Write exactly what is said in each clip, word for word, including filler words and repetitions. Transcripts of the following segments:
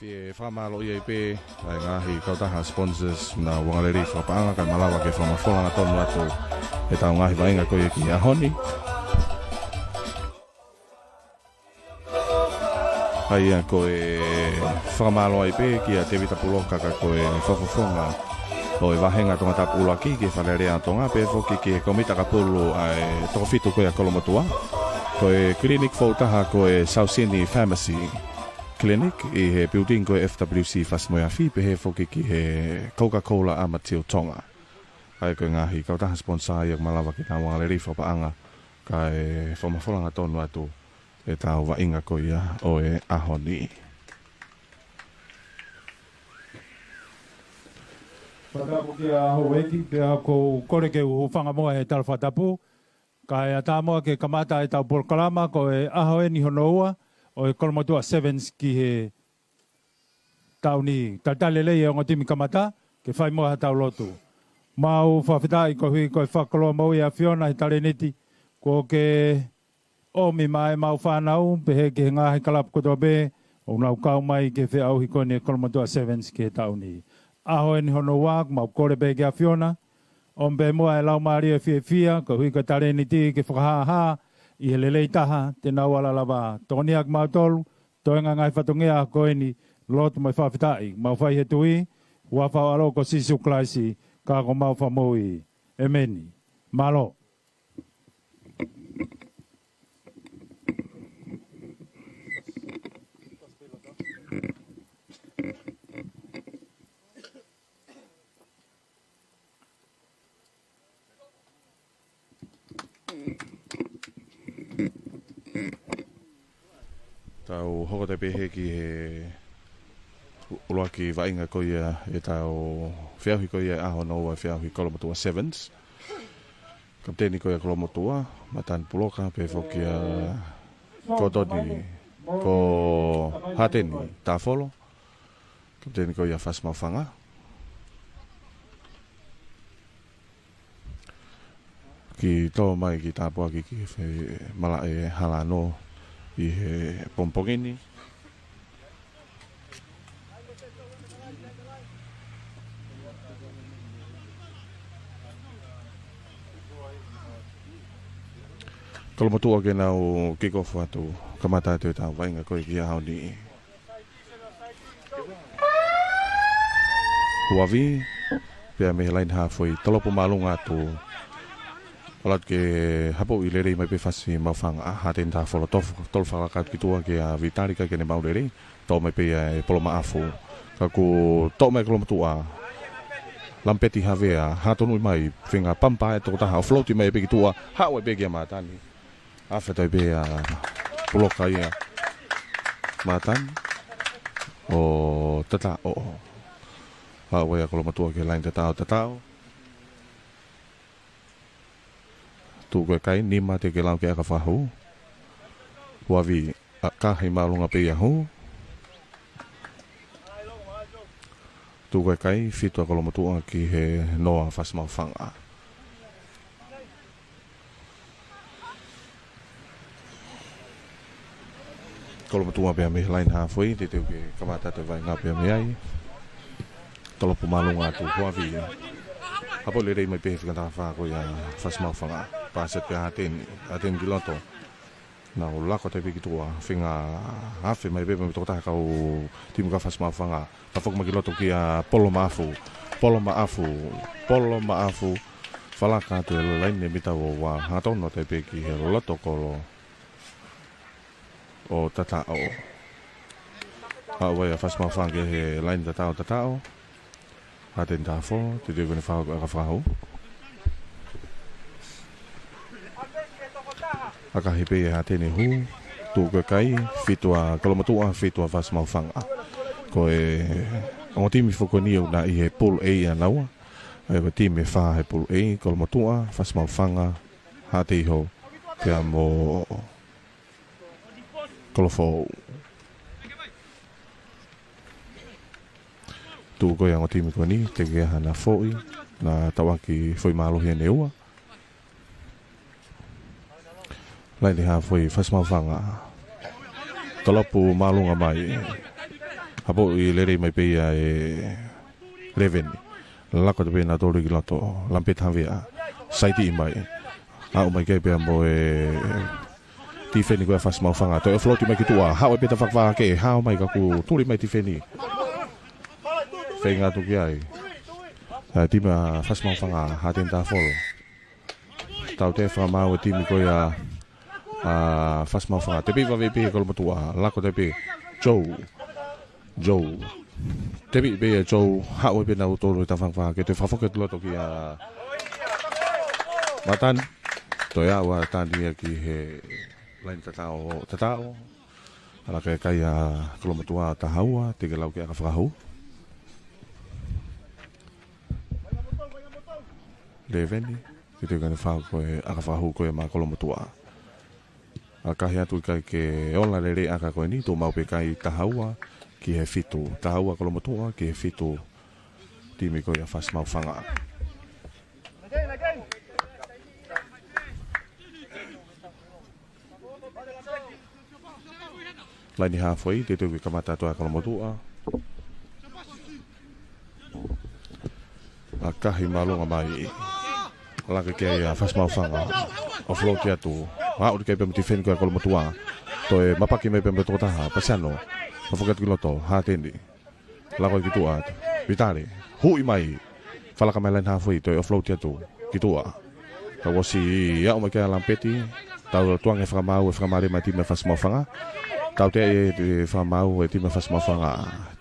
Pea fakamālō ai pē ʻa e ngaahi kautaha sponsors naʻa nau angalelei fakapaʻanga kae malava ke fakamafola hangatonu atu ʻetau ngaahi vaʻinga ko ia ki he ʻaho ni. ʻA ia ko e fakamālō ai pē kia Tevita Puloka ka ko e fakafofonga ʻo e vāhenga Tongatapu ʻUluaki ki he Fale Alea ʻo Tonga pea foki ki he kōmiti ʻakapulu ʻa e toko fitu ko ia Kolomotuʻa. Ko e clinic foʻou taha ko e Sausini Pharmacy Clinic ʻi he building ko e F W C Fasi mo e Afi, pehē foki ki he Coca-Cola ʻa Matio Tonga. ʻA ia ko e ngaahi kautaha sponsor ia ʻoku malava ke nau angalelei fakapaʻanga kae fakamafola hangatonu atu ʻetau vaʻinga ko ia ʻo e ʻaho ni. Fakatapu kia Houʻeiki, pea ʻoku ou kole ke u hūfanga muʻa he tala fakatapu. Kae ʻatā muʻa ke kamata ʻetau polokalama ko e ʻaho eni hono ua ʻo e Kolomotuʻa Sevens ki he taʻu ni. Talitali lelei e ongo timi kamata ke fai muʻa haʻatau lotu. Mau fakafetaʻi koeʻuhi ko e fakakoloa moʻui ʻa e ʻAfiona he talēniti kuo ke ʻomi maʻa ʻemau fānau, pehē ki he ngaahi kalapu kotoa pē ʻoku nau kau mai ki he feʻauhi ko eni e Kolomotuʻa Sevens ki he taʻu ni. ʻAho eni hono ua, mau kole pē ki he ʻAfiona, ʻomi pē muʻa e laumālie fiefia, koeʻuhi ko e talēniti ke fakahāhā ʻi he lelei taha te nau ala lava. Tokoniʻi kimautolu, toenga e ngaahi fatongia ko eni, lotu mo e fakafetaʻi, mau fai he tui, huafa ho ʻAlo ko Sīsū Kalaisi, ka ko homau Fakamoʻui. ʻEmeni. Mālō. Tau hoko atu pē heni ki he ʻuluaki vaʻinga ko ia ʻetau feʻauhi ko ia ʻaho hono ua feʻauhi Kolomotuʻa Sevens. Kapiteni ko ia Kolomotuʻa, Matani Puloka, pehē foki ʻa Kotoni, ko Hateni Tafolo. Kapiteni ko ia Fasi Maʻufanga. Kiʻi tō mai ki tāpuaki ki he fe-, malaʻe Halano ʻi he pongipongi ni. Kolomotuʻa ke nau kick off atu, kamata atu ʻetau vaʻinga ko ia ki he ʻaho ni. Huavi, pea mei he laine hāfoi, tolopu māʻolunga atu. ʻAlu atu ke hapoʻi lelei mai pē Fasi Maʻufanga, ʻa Hateni Tafolo, tolu fakalaka atu ki tuʻa kia Vitali kae ʻikai ke ne maʻu lelei, toʻo mai pē ia ʻe Polo Maʻafu. Ka kuo toʻo mai Kolomotuʻa, Lampeti Havea, hatonuʻi mai, feinga pampa e tokotaha, ʻo float mai pē ki tuʻa, haʻu ai pē kia Matani. Afe atu ai pē ʻa Puloka ia Matani ʻo tataʻo. Haʻu ai ʻa Kolomotuʻa ki he laine tataʻo, tataʻo. Tuku e kai, nima teʻeki ke lau ki he ʻakafakahu. Huavi, ʻakahi māʻolunga pē ia hū. Tuku e kai, fitu ʻa Kolomotuʻa ki he noa Fasi Maʻufanga. Kolomotuʻa pea mei he laine hāfoi, teuteu ke kamata atu e vaʻinga pea mei ai. Tolopu māʻolunga atu Huavi. Hapoʻi lelei mai pē he fika taha fā ko ia Fasi Maʻufanga. Pasi atu pē Hateni, Hateni ki loto. Nau lako atu ai pē ki tuʻa, feinga afe mai pē mo e tokotaha kau timi ʻa Fasi Maʻufanga. Tafoki mai ki loto kia Polo Maʻafu. Polo Maʻafu. Polo Maʻafu. Fakalaka atu e laine mita ua ua. Hangatonu atu ai pē ki he loto kolo ʻo tataʻo. Haʻu ai ʻa Fasi Maʻufanga ki he laine tataʻo, tataʻo. Hateni Tafolo, teuteu ke ne fakahoko e ʻakafakahu. ʻAkahi pē ʻe Hateni hū, tuku e kai, fitu ʻa Kolomotuʻa, fitu ʻa Fasi Maʻufanga. Ko e ongo timi foki ko eni ʻoku na ʻi he Pool A ʻanaua. ʻA ia ko e timi ʻe fā he Pool A, Kolomotuʻa, Fasi Maʻufanga, Haʻateiho, pea mo Kolofoʻou. Tuku ko ia e ongo timi ko eni, teʻeki ke ʻi ai hano foʻi, na tauʻaki foʻi mālohi ʻe ua. Laine hāfoi Fasi Maʻufanga. Tolopu māʻolunga mai. Apo i lelei mai pē ia e Leveni. Lako atu pē nautolu ki loto. Lampeti Havea. Saiti mai. Aʻu mai ki ai pea mo e tifeni ko ia Fasi Maʻufanga. Toe float mai ki tuʻa. Haʻu ai pē tafaʻaki vahake. Hao mai ka kuo tuli mai tifeni. Feinga atu ki ai. ʻA e timi ʻa Fasi Maʻufanga. Hateni Tafolo. Tautea fakamaau e timi ko ia ʻa Fasi Maʻufanga. Tepi vave pē Kolomotuʻa. Lako tepi. Joe. Joe. Tepi pē ia Joe. Haʻu ai pē nautolu he tafaʻaki vahake. Toe fakafoki atu loto kia Matani. Toe aʻu ʻa Tani ia ki he laini tataʻo. Tataʻo. ʻAlu ki he kai ʻa Kolomotuʻa taha ua. Tekelau ki he ʻaka fakahū. Leveni. Ke toe kani fau ko e ʻaka fakahū ko ia maʻa Kolomotuʻa. ʻAkahi atu ʻikai ke ola lelei ʻaka ko eni, tuʻu maʻu pē kai taha ua ki he fitu. Taha ua Kolomotuʻa ki he fitu timi ko ia Fasi Maʻufanga. Laini haafe, teuteu ke kamata atu ʻa Kolomotuʻa. ʻAkahi māʻolunga mai. Laka ki ai ʻa Fasi Maʻufanga. Offload atu. Aʻu ki ai pē mo e tifeni ko ia Kolomotuʻa. Toe mapaki mai pē mo e tokotaha. Pasiano. Fakafoki atu ki loto. Hateni. Lako ki tuʻa. Vitale. Huʻi mai. Falaka mai laini haafe. Toe offload atu. Ki tuʻa. Ka ʻosi aʻu mai ki ai ʻa Lampeti. Tau tuanga e fakamaau e fakamālie mai timi Fasi Maʻufanga. Tautea e fakamaau e timi Fasi Maʻufanga.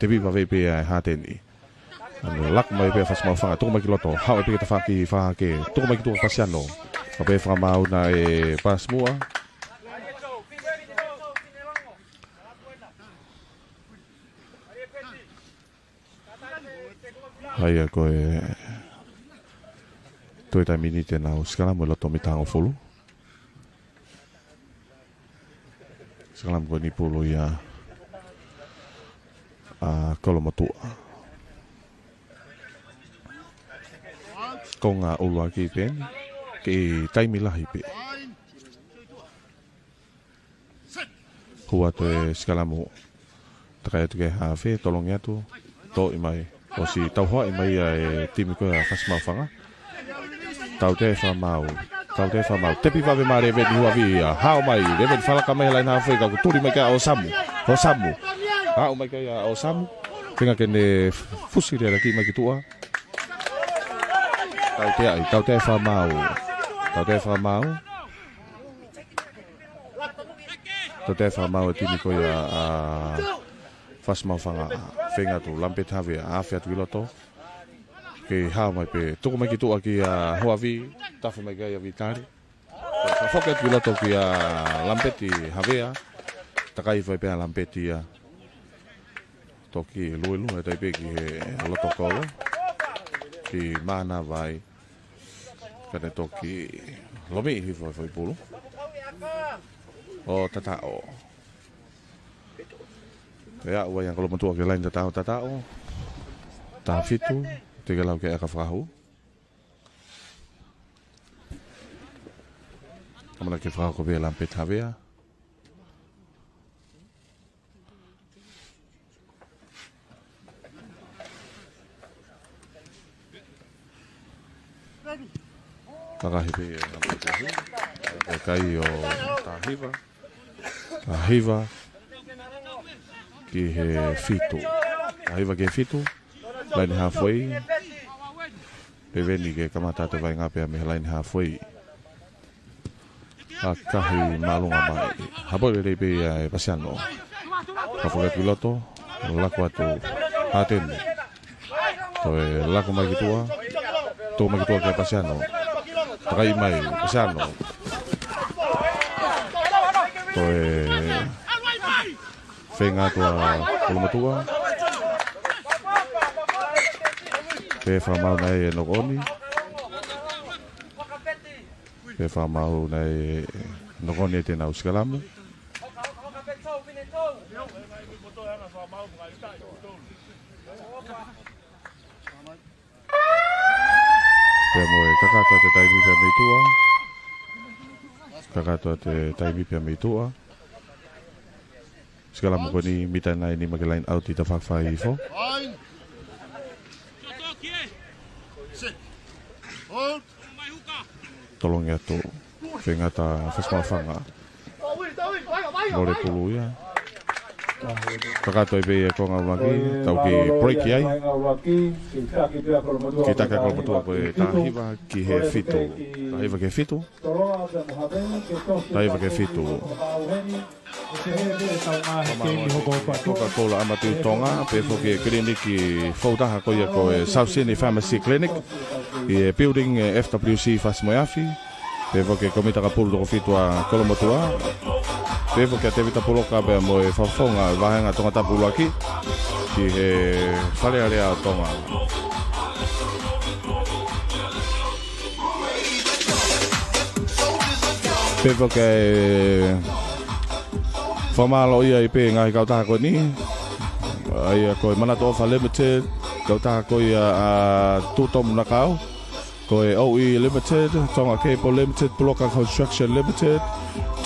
Tepi vave pē ʻa Hateni. Laka mai pē Fasi Maʻufanga. Tuku mai ki loto. Haʻu pē ki tafaʻaki vahake. Tuku mai ki tuʻa Pasiano. Ka pē fakamaau naʻe pass muʻa. ʻA ia ko e toe taimi ni te nau sikalamu ʻi loto mita hongofulu. Sikalamu ko eni pulu ia ʻa Kolomotuʻa. Konga ʻuluaki pē eni, kei taimi lahi pē. Hū atu e sikalamu. Takai atu ki he haafe, tolongi atu. Toʻi mai. ʻOsi tauhoaʻi mai ia e timi ko ia Fasi Maʻufanga. Tautea e fakamaau. Tautea e fakamaau. Tepi vave maʻa Leveni huavi ia. Hao mai. Leveni falaka mai laini haafe ka kuo tuli mai ki ai ʻa ʻOsamu. ʻOsamu. Aʻu mai ki ai ʻa ʻOsamu. Feinga ke ne fusi lea laki mai ki tuʻa. Tautea ai. Tautea e fakamaau. Tautea e fakamaau. Tautea e fakamaau e timi ko ia ʻa Fasi Maʻufanga. Feinga atu Lampeti Havea, afe atu ki loto. Kei hao mai pē, tuku mai ki tuʻa kia Huavi, tafe mai ki ai ʻa Vitale. Fakafoki atu ki loto kia Lampeti Havea. Takai fai pē ʻa Lampeti ia. Toki luelue tai pē ki he loto kolo. Ki Manavai. Ka ne toki lomiʻi hifo e foʻi pulu. ʻO tataʻo. Pea ʻoku ʻi ai ʻa Kolomotuʻa ki he laini tataʻo, tataʻo. Taha fitu, tekelau ki he ʻaka fakahū. Kamana ke fakahoko pē ʻa Lampeti Havea. Takahi pē ia, e kai ʻo taha hiva. Taha hiva ki he fitu. Taha hiva ki he fitu. Laini haafe. Leveni ke kamata atu e vaʻinga pea mei he laini haafe. ʻAkahi māʻolunga mai. Hapo lelei pē ia e Pasiano. Fakafoki atu ki loto. Lako atu. Hateni. Toe lako mai ki tuʻa. Tuku mai ki tuʻa kia Pasiano. Takai mai. Pasiano. Toe feinga atu ʻa Kolomotuʻa. Pea fakamaau naʻe nokoni. Pea fakamaau naʻe nokoni ʻe te nau sikalamu. Pea mo e kakato ʻa e taimi pea mei tuʻa. Kakato ʻa e taimi pea mei tuʻa. Kalamu ko eni, mita ʻe nima ki he line out ʻi he tafaʻaki fakaʻifo. Tolongi atu. Feinga ʻa Fasimaufanga. Mole pulu ia. Kakato ai pē ia ko e ngāue ʻuluaki, tau kiʻi break ai. Kiʻi taki ʻa Kolomotuʻa ko e taha hiva ki he fitu. Taha hiva ki he fitu. Taha hiva ki he fitu. Coca-Cola ʻa Matiu Tonga, pehē foki e kiliniki foʻou taha ko ia ko e South Sydney Pharmacy Clinic, ʻi he building ʻa e F W C Fasi-mo-e-Afi. Pehē foki e komiti kapulu toko fitu ʻa Kolomotuʻa. Pehē foki ʻa Tēvita Puloka pea mo e fakafofonga ʻo e vāhenga Tongatapu ʻuluaki ki he Fale Alea ʻo Tonga. Pehē foki e fakamālōʻia ai pē ngaahi kautaha ko eni. ʻA ia ko e Manatu ʻOfa Limited, kautaha ko ia ʻa Tutomu Nakau. Ko e O E Limited, Tonga Cable Limited, Puloka Construction Limited,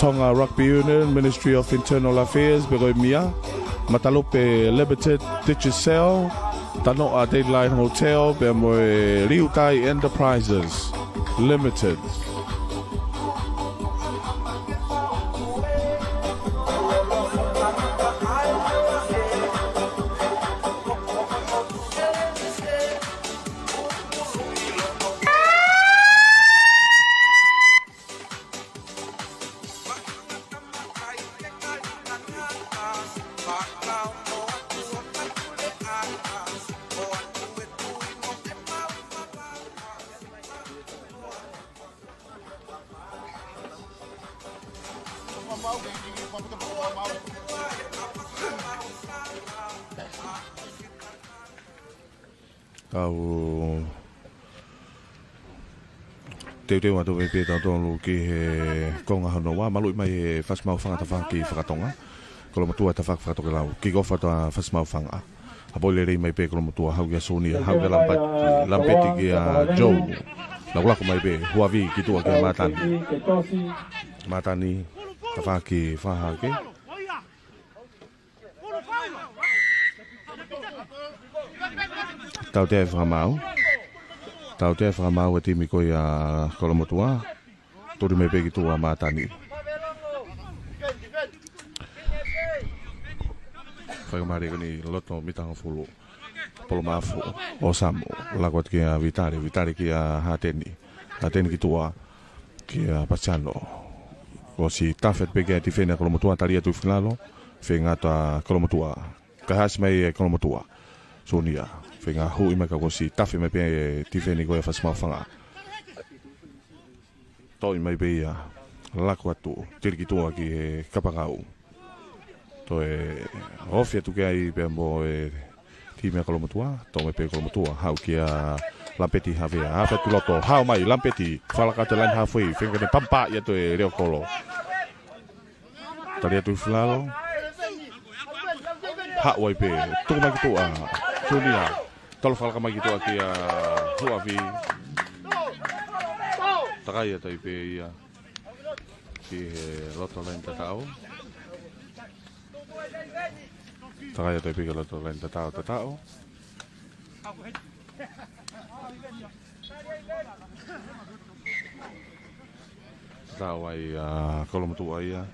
Tonga Rugby Union, Ministry of Internal Affairs, pea ko e M I A, Matalupe Limited, Digicel, Tanoa Dateline Hotel, pea mo e Liutai Enterprises Limited. Kau teuteu atu pē kitautolu ki he konga hono ua, maluʻi mai ʻe Fasimaufanga tafaʻaki fakatonga. Kolomotuʻa tafaʻaki fakatokelau. Kick off atu ʻa Fasimaufanga. Haʻu lelei mai pē Kolomotuʻa, haʻu kia Sunia, haʻu kia Lampeti, Lampeti kia Joe. Lakulaku mai pē, huafi ki tuʻa kia Mātani. Mātani, tafaʻaki fakahake. Tautea e fakamaau. Tautea e fakamaau e timi ko ia Kolomotuʻa. Tuli mai pē ki tuʻa Mātani. Faingamālie ko eni loto mita hongofulu. Polomafu, ʻOsamu, laku atu kia Vitale, Vitale kia Hateni. Hateni ki tuʻa, kia Pasiano. Kuo ʻosi tafe pē ki he tifeni ʻa Kolomotuʻa, tali atu ʻi finalo, feinga atu ʻa Kolomotuʻa. Kae hasi mai ʻe Kolomotuʻa. Sunia, feinga huʻi mai ka kuo ʻosi tafe mai pē tifeni ko ia Fasimaufanga. Toʻi mai pē ia, laku atu, tili ki tuʻa ki he kapakau. Toe ofi atu ki ai pea mo e timi ʻa Kolomotuʻa, toʻo mai pē Kolomotuʻa, haʻu kia Lampeti Havea, Havea ki loto, haʻu mai Lampeti, fakalaka atu e laine hafoʻi, feinga ke ne pampa ia toe leo kolo. Tali atu ʻi finalo. Haʻu ai pē, tuku mai ki tuʻa, Sunia. Tolo fakalaka mai ki tuʻa kia Huafi. Takai atu ai pē ia ki he loto laine tataʻo. Takai atu ai pē ki he loto laine tataʻo, tataʻo. Tau ai ʻa Kolomotuʻa ia.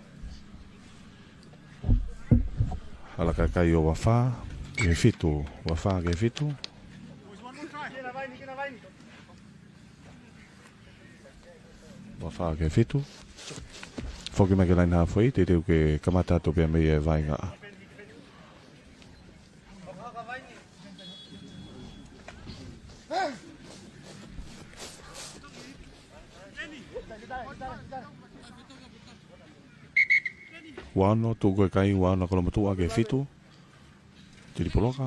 Ala kakai ʻo ua fā ki he fitu, ua fā ki he fitu. Ua fā ki he fitu. Foki mai ki he laine hafoʻi, teuteu ke kamata atu pē mei he vaʻinga. Ua ono, tuku e kai, ua ono Kolomotuʻa ki he fitu. Tili Puloka.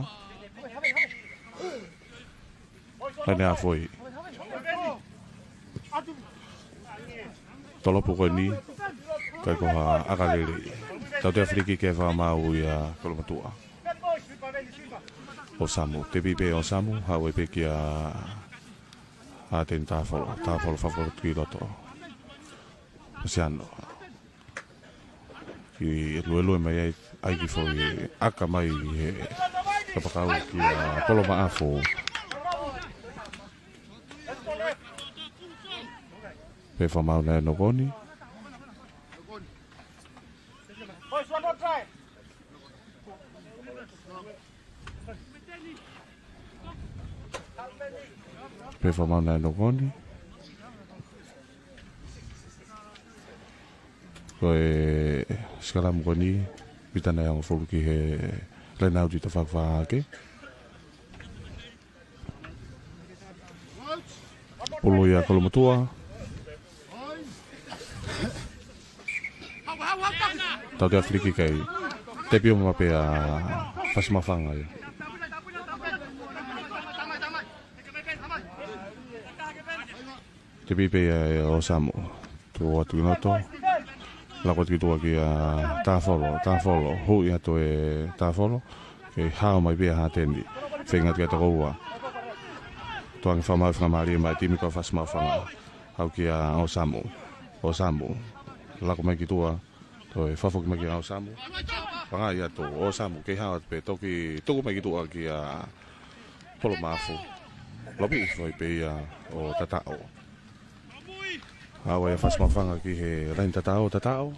Laine hafoʻi. Tolopu ko eni, kai ko ha ʻaka lelei. Tautea free kick ke fakamaau ia Kolomotuʻa. ʻOsamu, tepi pē ʻOsamu, haʻu ai pē kia Hateni, Tafolo, Tafolo fakafolo ki loto. Pasiano. Kiʻi luelue mai ai, ʻAi ki foʻi ʻaka mai he kapakau kia Polomaʻafu. Pea fakamaau naʻe nokoni. Pea fakamaau naʻe nokoni. Ko e sikalamu ko eni, pita naʻe hongofulu ki he laine ʻauti ʻa Fakafāhake. Pulu ia Kolomotuʻa. Tautea filikikai. Tepi ʻo mapea Fasi Maʻufanga ia. Tepi pē ia ʻe ʻOsamu. Tuku atu ki loto. Lako atu ki tuʻa kia Tafolo. Tafolo. Huʻi atu ʻe Tafolo. Kei hao mai pē ʻa Hateni. Feinga atu ki he toko ua. Tuku ange fakamaau, fakamālie mai timi ko Fasi Maʻufanga. Haʻu kia ʻOsamu. ʻOsamu. Lako mai ki tuʻa. Toe fakafoki mai kia ʻOsamu. Pangaʻi atu ʻOsamu. Kei hao atu pē, toki tuku mai ki tuʻa kia Polomaʻafu. Lopi ifo ai pē ia ʻo Tataʻo. Haʻu ai ʻa Fasi Maʻufanga ki he laine tataʻo, Tataʻo.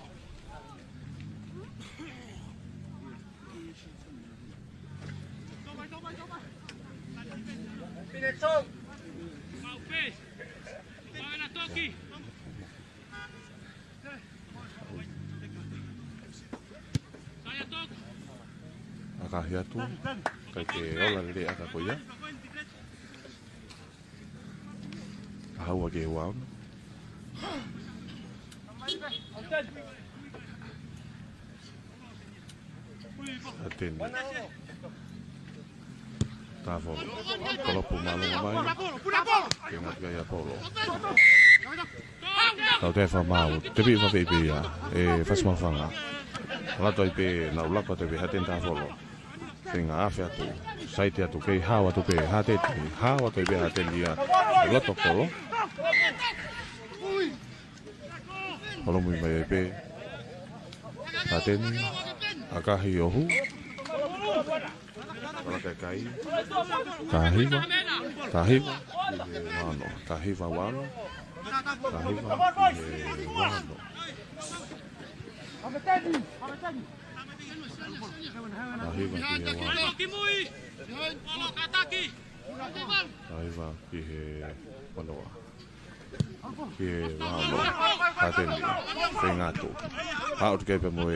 ʻAkahi atu, ʻikai ke ola lelei ʻa e ʻaka ko ia. Ka haʻu ki he ua ono. Hateni. Tafolo. Kolopu mālōlō mai. Ke ngati kai ʻa Polo. Tautea fakamaau. Tepi fafei pē ia ʻe Fasi Maʻufanga. Lato ai pē, nau lapa te pē Hateni Tafolo. Feinga afe atu. Saiti atu, kei hao atu pē Hateni. Hao atu pē Hateni ia. Loto kolo. Holomui mai ai pē Hateni, ʻakahi ʻo hū. Kala kai kai. Taha hiva. Taha hiva. Ki he ua ono. Taha hiva ua ono. Taha hiva ki he ua ono. Taha hiva ki he ua ono. Taha hiva ki he ua ono. Ki he ua ono. Hateni. Feinga atu. Haʻu atu ki ai pea mo e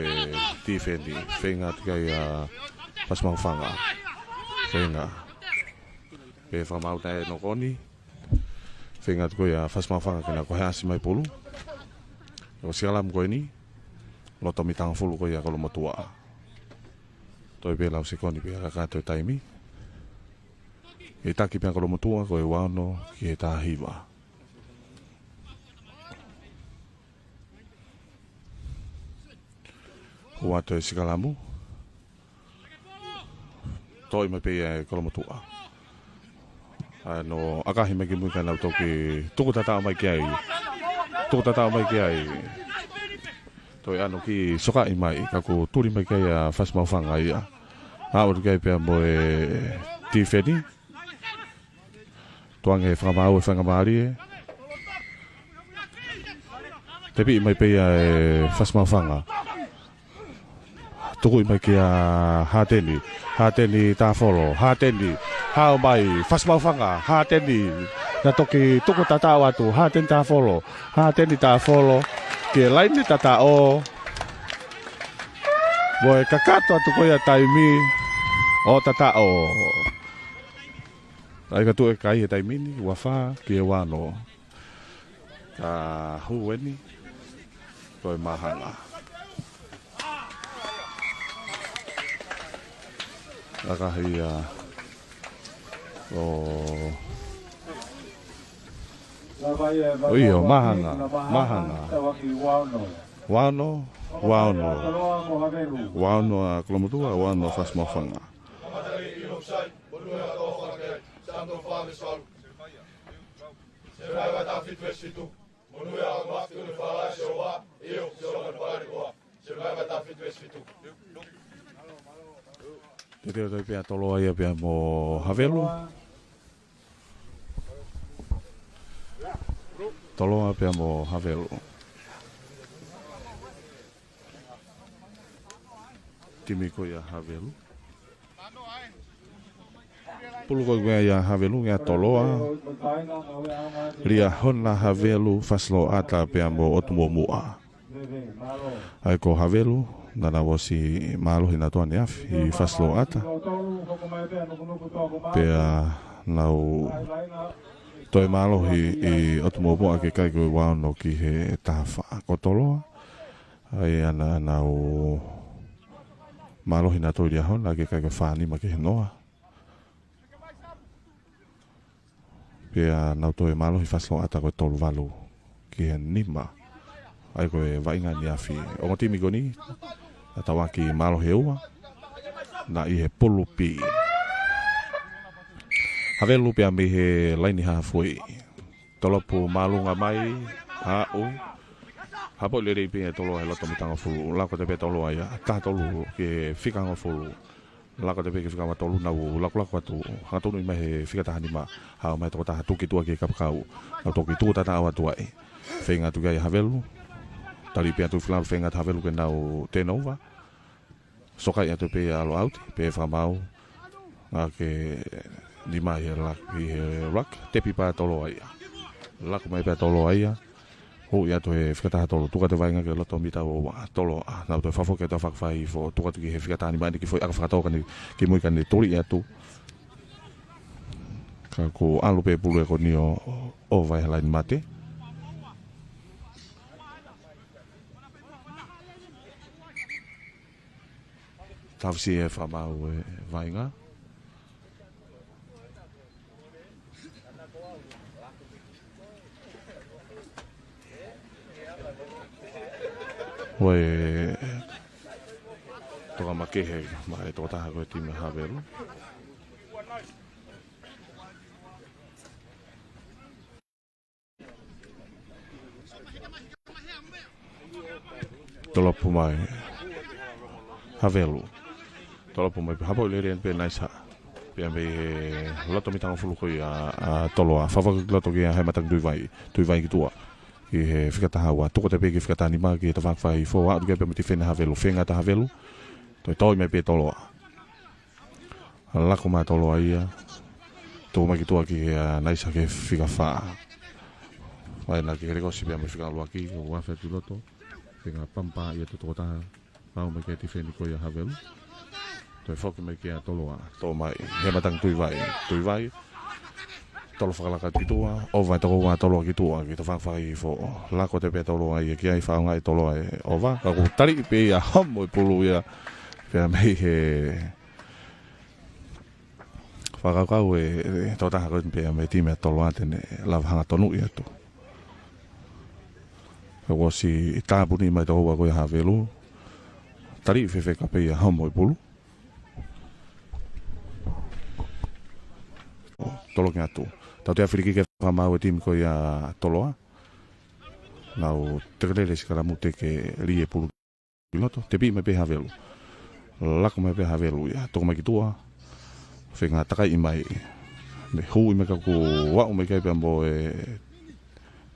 tifeni. Feinga atu ki ai ʻa Fasi Maʻufanga. Feinga. Pea fakamaau naʻe nokoni. Feinga atu ko ia ʻa Fasi Maʻufanga ke na ko he ʻasi mai pulu. Ko e sikalamu ko eni. Loto mita hongofulu ko ia Kolomotuʻa. Toe pē lau sekoni pē ʻa e kakato e taimi. ʻE taki pē ʻa Kolomotuʻa ko e ua ono ki he taha hiva. Hū atu e sikalamu. Toʻo mai pē ia ʻe Kolomotuʻa. ʻA ia nau ʻakahi mai ki mui ka nau toki tuku tataʻo mai ki ai. Tuku tataʻo mai ki ai. Toe ʻano ki sokaʻi mai, ka kuo tuli mai ki ai ʻa Fasi Maʻufanga ia. Haʻu atu ki ai pea mo e tifeni. Tuku ange fakamaau e faingamālie. Tepi mai pē ia ʻe Fasi Maʻufanga. Tukuʻi mai kia Hateni. Hateni Tafolo. Hateni. Hao mai. Fasi Maʻufanga. Hateni. Na toki tuku tataʻo atu. Hateni Tafolo. Hateni Tafolo. Ki he laine tataʻo. Mo e kakato atu ko ia taimi ʻo tataʻo. ʻAi ka tuʻu e kai he taimi ni, ua fā ki he ua ono. Ka hū eni, ko e Mahanga. ʻAkahi ia ʻo, ʻo ʻio, Mahanga, Mahanga. Ua ono, ua ono, ua ono. Ua ono ʻa Kolomotuʻa, ua ono ʻa Fasi Maʻufanga. Teuteu pea Toloa ia pea mo Havelu. Toloa pea mo Havelu. Timi ko ia Havelu. Pulu ko ia Havelu, ia Toloa. Liahona Havelu, Fasiloata pea mo ʻOtumuʻomuʻa. ʻA ia ko Havelu, naʻa nau ʻosi mālohi nautolu ʻaneafi ʻi Fasiloata. Pea nau toe mālohi ʻi ʻOtumuʻomuʻa ke kai ko e ua ono ki he taha fā. Ko Toloa, ʻa ia naʻa nau mālohi nautolu ʻi Liahona ke kai ko e fā nima ki he noa. Pea nau toe mālohi Fasiloata ko e tolu valu ki he nima. ʻA ia ko e vaʻinga ʻaneafi. Ongo timi ko eni, naʻa tau ʻaki mālohi ʻe ua, naʻe ʻi he pulu pī. Havelu pea mei he laini haafe. Tolopu māʻolunga mai, aʻu. Hapoʻi lelei pē ʻe Toloa he loto mita hongofulu. Lako atu pē Toloa ia, taha tolu ki he fika hongofulu. Lako atu pē ki he fika ua tolu, nau lakulaku atu. Hangatonu mai he fika taha nima. Haʻu mai toko taha tuki tuʻa ki he kapakau. Nau toki tuku tata ʻo atu ai. Feinga atu ki ai Havelu. Tali pē atu filalu, feinga atu Havelu ke nau turnover. Sokaʻi atu pē ia ʻalu ʻauti, pea fakamaau. Ngāue ke nima ʻi he lak, ʻi he lak, tepi pē Toloa ia. Lako mai pē Toloa ia. Huʻi atu he fika taha tolu, tuku atu vaʻinga ki he loto mita ua, Toloa. Nau toe fakafoki atu ʻa e fakafai foʻou, tuku atu ki he fika taha nima ʻeni ki foʻi ʻaka fakatō ka ne, ki mui ka ne tuli atu. Ka kuo ʻalu pē pulu ʻe ko eni ʻo, ʻo ʻova he laini mate. Tau sio he fakamaau ʻa e vaʻinga. Ko e toka makehe mai ʻe he tokotaha ko e timi Havelu. Tolopu mai Havelu. Tolopu mai pē, hapoʻi lelei pē Naisa. Pea mei he loto mita hongofulu ko ia ʻa Toloa. Fafaki loto ki ai he matangi Tuivai. Tuivai ki tuʻa. Ki he fika taha ua. Tuku atu pē ki he fika taha nima ki he tafaʻaki fakafoʻou. Aʻu ki ai pē mo e tifeni Havelu. Feinga atu Havelu. Toe tō mai pē Toloa. Lako mai Toloa ia. Tuku mai ki tuʻa ki he ʻa Naisa ki he fika fā. Vaʻinga ki he lekosi pea mo e fika ʻuluaki, ko ua fea ki loto. Feinga pampa ia ʻa e tokotaha. Pau mai ki he tifeni ko ia Havelu. Toe foki mai kia Toloa. Tō mai he matangi Tuivai. Tuivai. Tolo fakalaka ki tuʻa. ʻOva ʻe toko ua Toloa ki tuʻa. Ki he tafaʻaki fakafoʻou. Lako atu pē Toloa ia ki ai, fakaʻaongaʻi ʻe Toloa e ʻova. Ka kuo tali pē ia homo e pulu ia. Pea mei he fakakaukau ʻe, ʻe tokotaha ko eni pea mei he timi ʻa Toloa te ne lava hanga tonuʻi atu. Ka kuo ʻosi tāpuni mai toko ua ko ia Havelu. Tali fefeka pē ia homo e pulu. Toloki atu. Tau toe fili ki he fakamaau ʻa e timi ko ia Toloa. Nau tekelele sikalamu tekelie pulu ki loto, tepi mai pē Havelu. Lako mai pē Havelu ia, tuku mai ki tuʻa. Feinga takai mai. Mei huʻi mai ka kuo aʻu mai ki ai pea mo e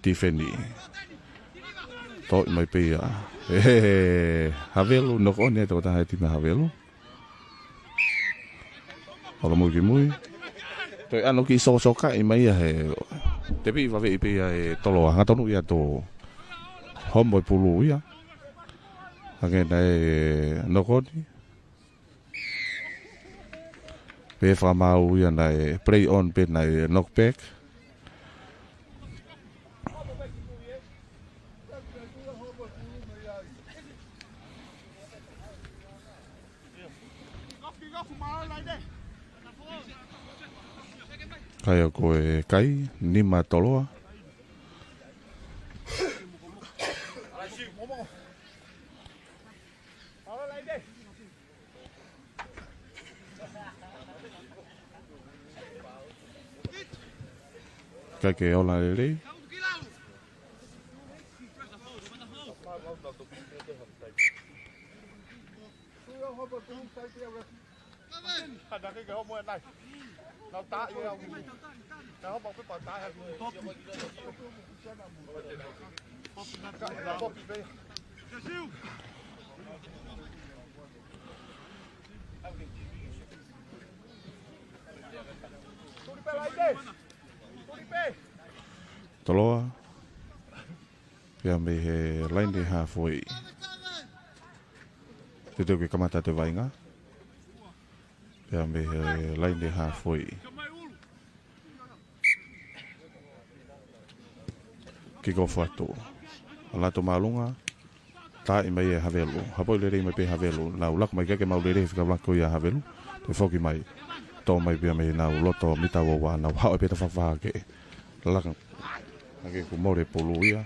tifeni. Tō mai pē ia. ʻE, Havelu, knock on ia ʻa e tokotaha ʻa e timi Havelu. Olo mui ki mui. Toe ʻano kiʻi sosokaʻi mai ia he tepi vaveʻi pē ia ʻe Toloa. Hanga tonuʻi atu homo e pulu ia. Hangē naʻe knock on. Pea fakamaau ia naʻe play on pe naʻe knock back. Kai ʻa ko e kai, nima Toloa. Kai ke ola lelei. Toloa. Pea mei he laine haafe. Teuteu ke kamata atu e vaʻinga. Pea mei he laine haafe. Kick off atu. Lato māʻolunga. Taaʻi mai ʻe Havelu. Hapoʻi lelei mai pē Havelu. Nau laka mai ke maʻu lelei fika lako ia Havelu. Toe foki mai. Tō mai pea mei nau loto mita ua ua. Nau haʻu pē ta fakafahake. Laka. Hake kuo mole pulu ia.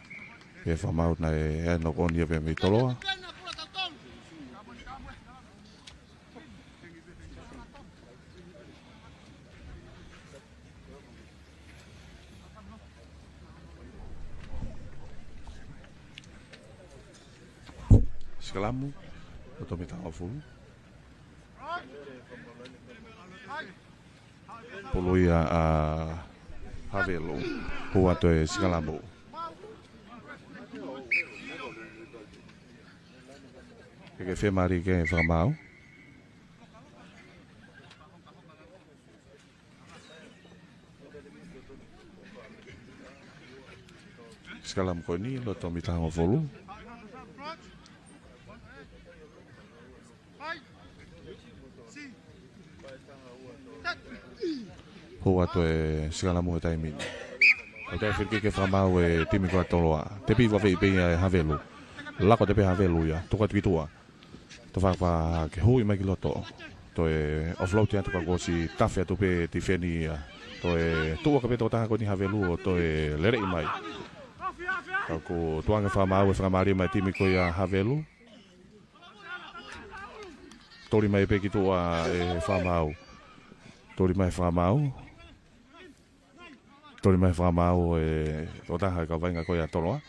Pea fakamaau naʻe ʻai ʻo ʻonia pea mei Toloa. Sikalamu, loto mita hongofulu. Pulu ia ʻa Havelu, hū atu e sikalamu. Ke ke fiemālie ke fakamaau. Sikalamu ko eni, loto mita hongofulu. Hū atu e sikalamu he taimi ni. ʻOku toe free kick ke fakamaau e timi ko ia Toloa. Tepi vave pē ia ʻe Havelu. Lako atu pē Havelu ia. Tuku atu ki tuʻa. Toe fakafā ke hū mai ki loto. Toe offload atu ka kuo ʻosi tafe atu pē tifeni ia. Toe tuʻu ʻaki pē tokotaha ko eni Havelu ʻo toe lele mai. Ka kuo tuʻunga fakamaau e fakamālie mai timi ko ia Havelu. Toli mai pē ki tuʻa e fakamaau. Toli mai fakamaau. Toli mai fakamaau e tokotaha e kau vaʻinga ko ia Toloa.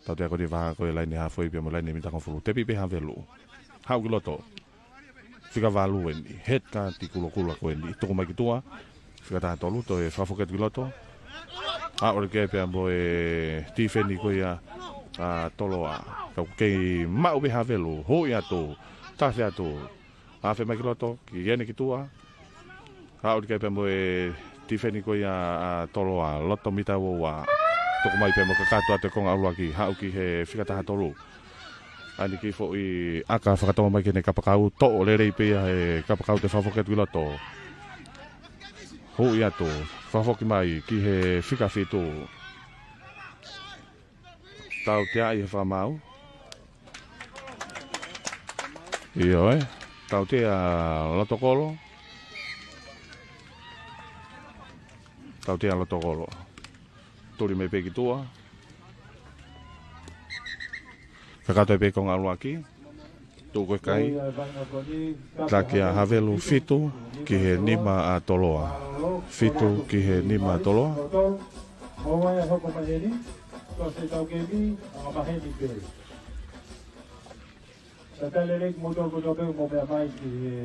Tautea ko eni vaha ko e laine haafe pea mo e laine mita hongofulu. Tepi pē Havelu. Haʻu ki loto. Fika valu eni. Head ka ti kulokula ko eni. Tuku mai ki tuʻa. Fika taha tolu toe fakafoki atu ki loto. Aʻu lelei pea mo e tifeni ko ia ʻa Toloa. Ka ʻoku kei maʻu pē Havelu. Hū atu. Tafe atu. Afe mai ki loto, ki eni ki tuʻa. Aʻu lelei pea mo e tifeni ko ia ʻa Toloa, loto mita ua ua. Tuku mai pea mo kakato atu e konga ʻuluaki, haʻu ki he fika taha tolu. ʻAi ni ki foʻi ʻaka fakatonga mai ki heʻene kapakau, toʻo lelei pē ia he kapakau toe fakafoki atu ki loto. Hū atu, fakafoki mai ki he fika fitu. Tautea ʻi he fakamaau. ʻIo ē. Tautea loto kolo. Tautea loto kolo. Tuli mai pē ki tuʻa. Kakato pē konga ʻuluaki. Tuku e kai. Taki ʻa Havelu fitu ki he nima ʻa Toloa. Fitu ki he nima ʻa Toloa. Mo e hoko maheni, ko se tau kemi, anga maheni pē. Talitali lelei kimoutolu kotoa pē mo meʻa mai ki he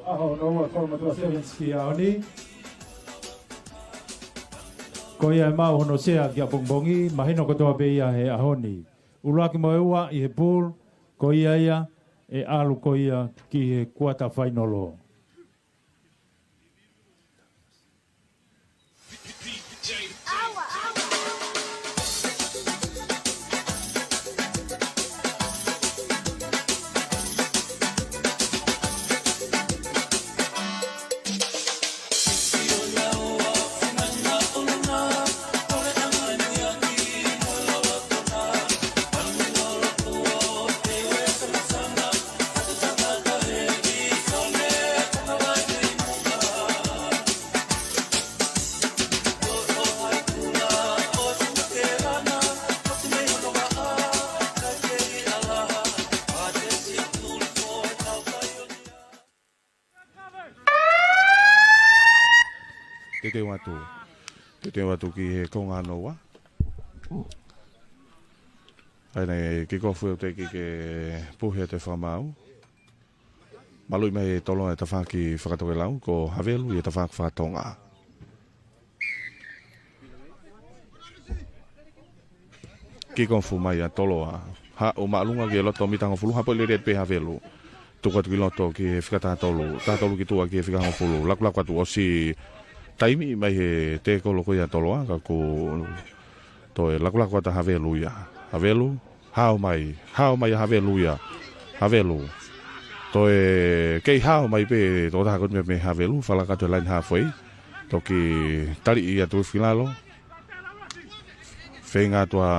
ʻaho hono ua Kolomotuʻa Sevens ki he ʻaho ni. Ko ia ʻe maʻu hono sea ki ʻapongipongi, mahino kotoa pē ia he ʻaho ni. ʻUluaki mo e ua ʻi he pool, ko ia ia ʻe ʻalu ko ia ki he kuata fainolo. Teuteu atu. Teuteu atu ki he konga hono ua. ʻAi ni kick off ʻe he ʻEiki ke puhi atu e fakamaau. Maluʻi mai ʻe Toloa e tafaʻaki fakatokelau, ko Havelu ia tafaʻaki fakatonga. Kikofu mai ʻa Toloa. Haʻu māʻolunga ki he loto mita hongofulu, hapoʻi lelei pē Havelu. Tuku atu ki loto ki he fika taha tolu, taha tolu ki tuʻa ki he fika hongofulu. Lakulaku atu, ʻosi taimi mai he tēkolo ko ia ʻa Toloa, ka kuo toe lakulaku atu ʻa Havelu ia. Havelu, hao mai, hao mai ʻa Havelu ia. Havelu. Toe kei hao mai pē tokotaha ko eni mei Havelu, fakalaka atu he laine halfway. Toki taliʻi atu ki lalo. Feinga atu ʻa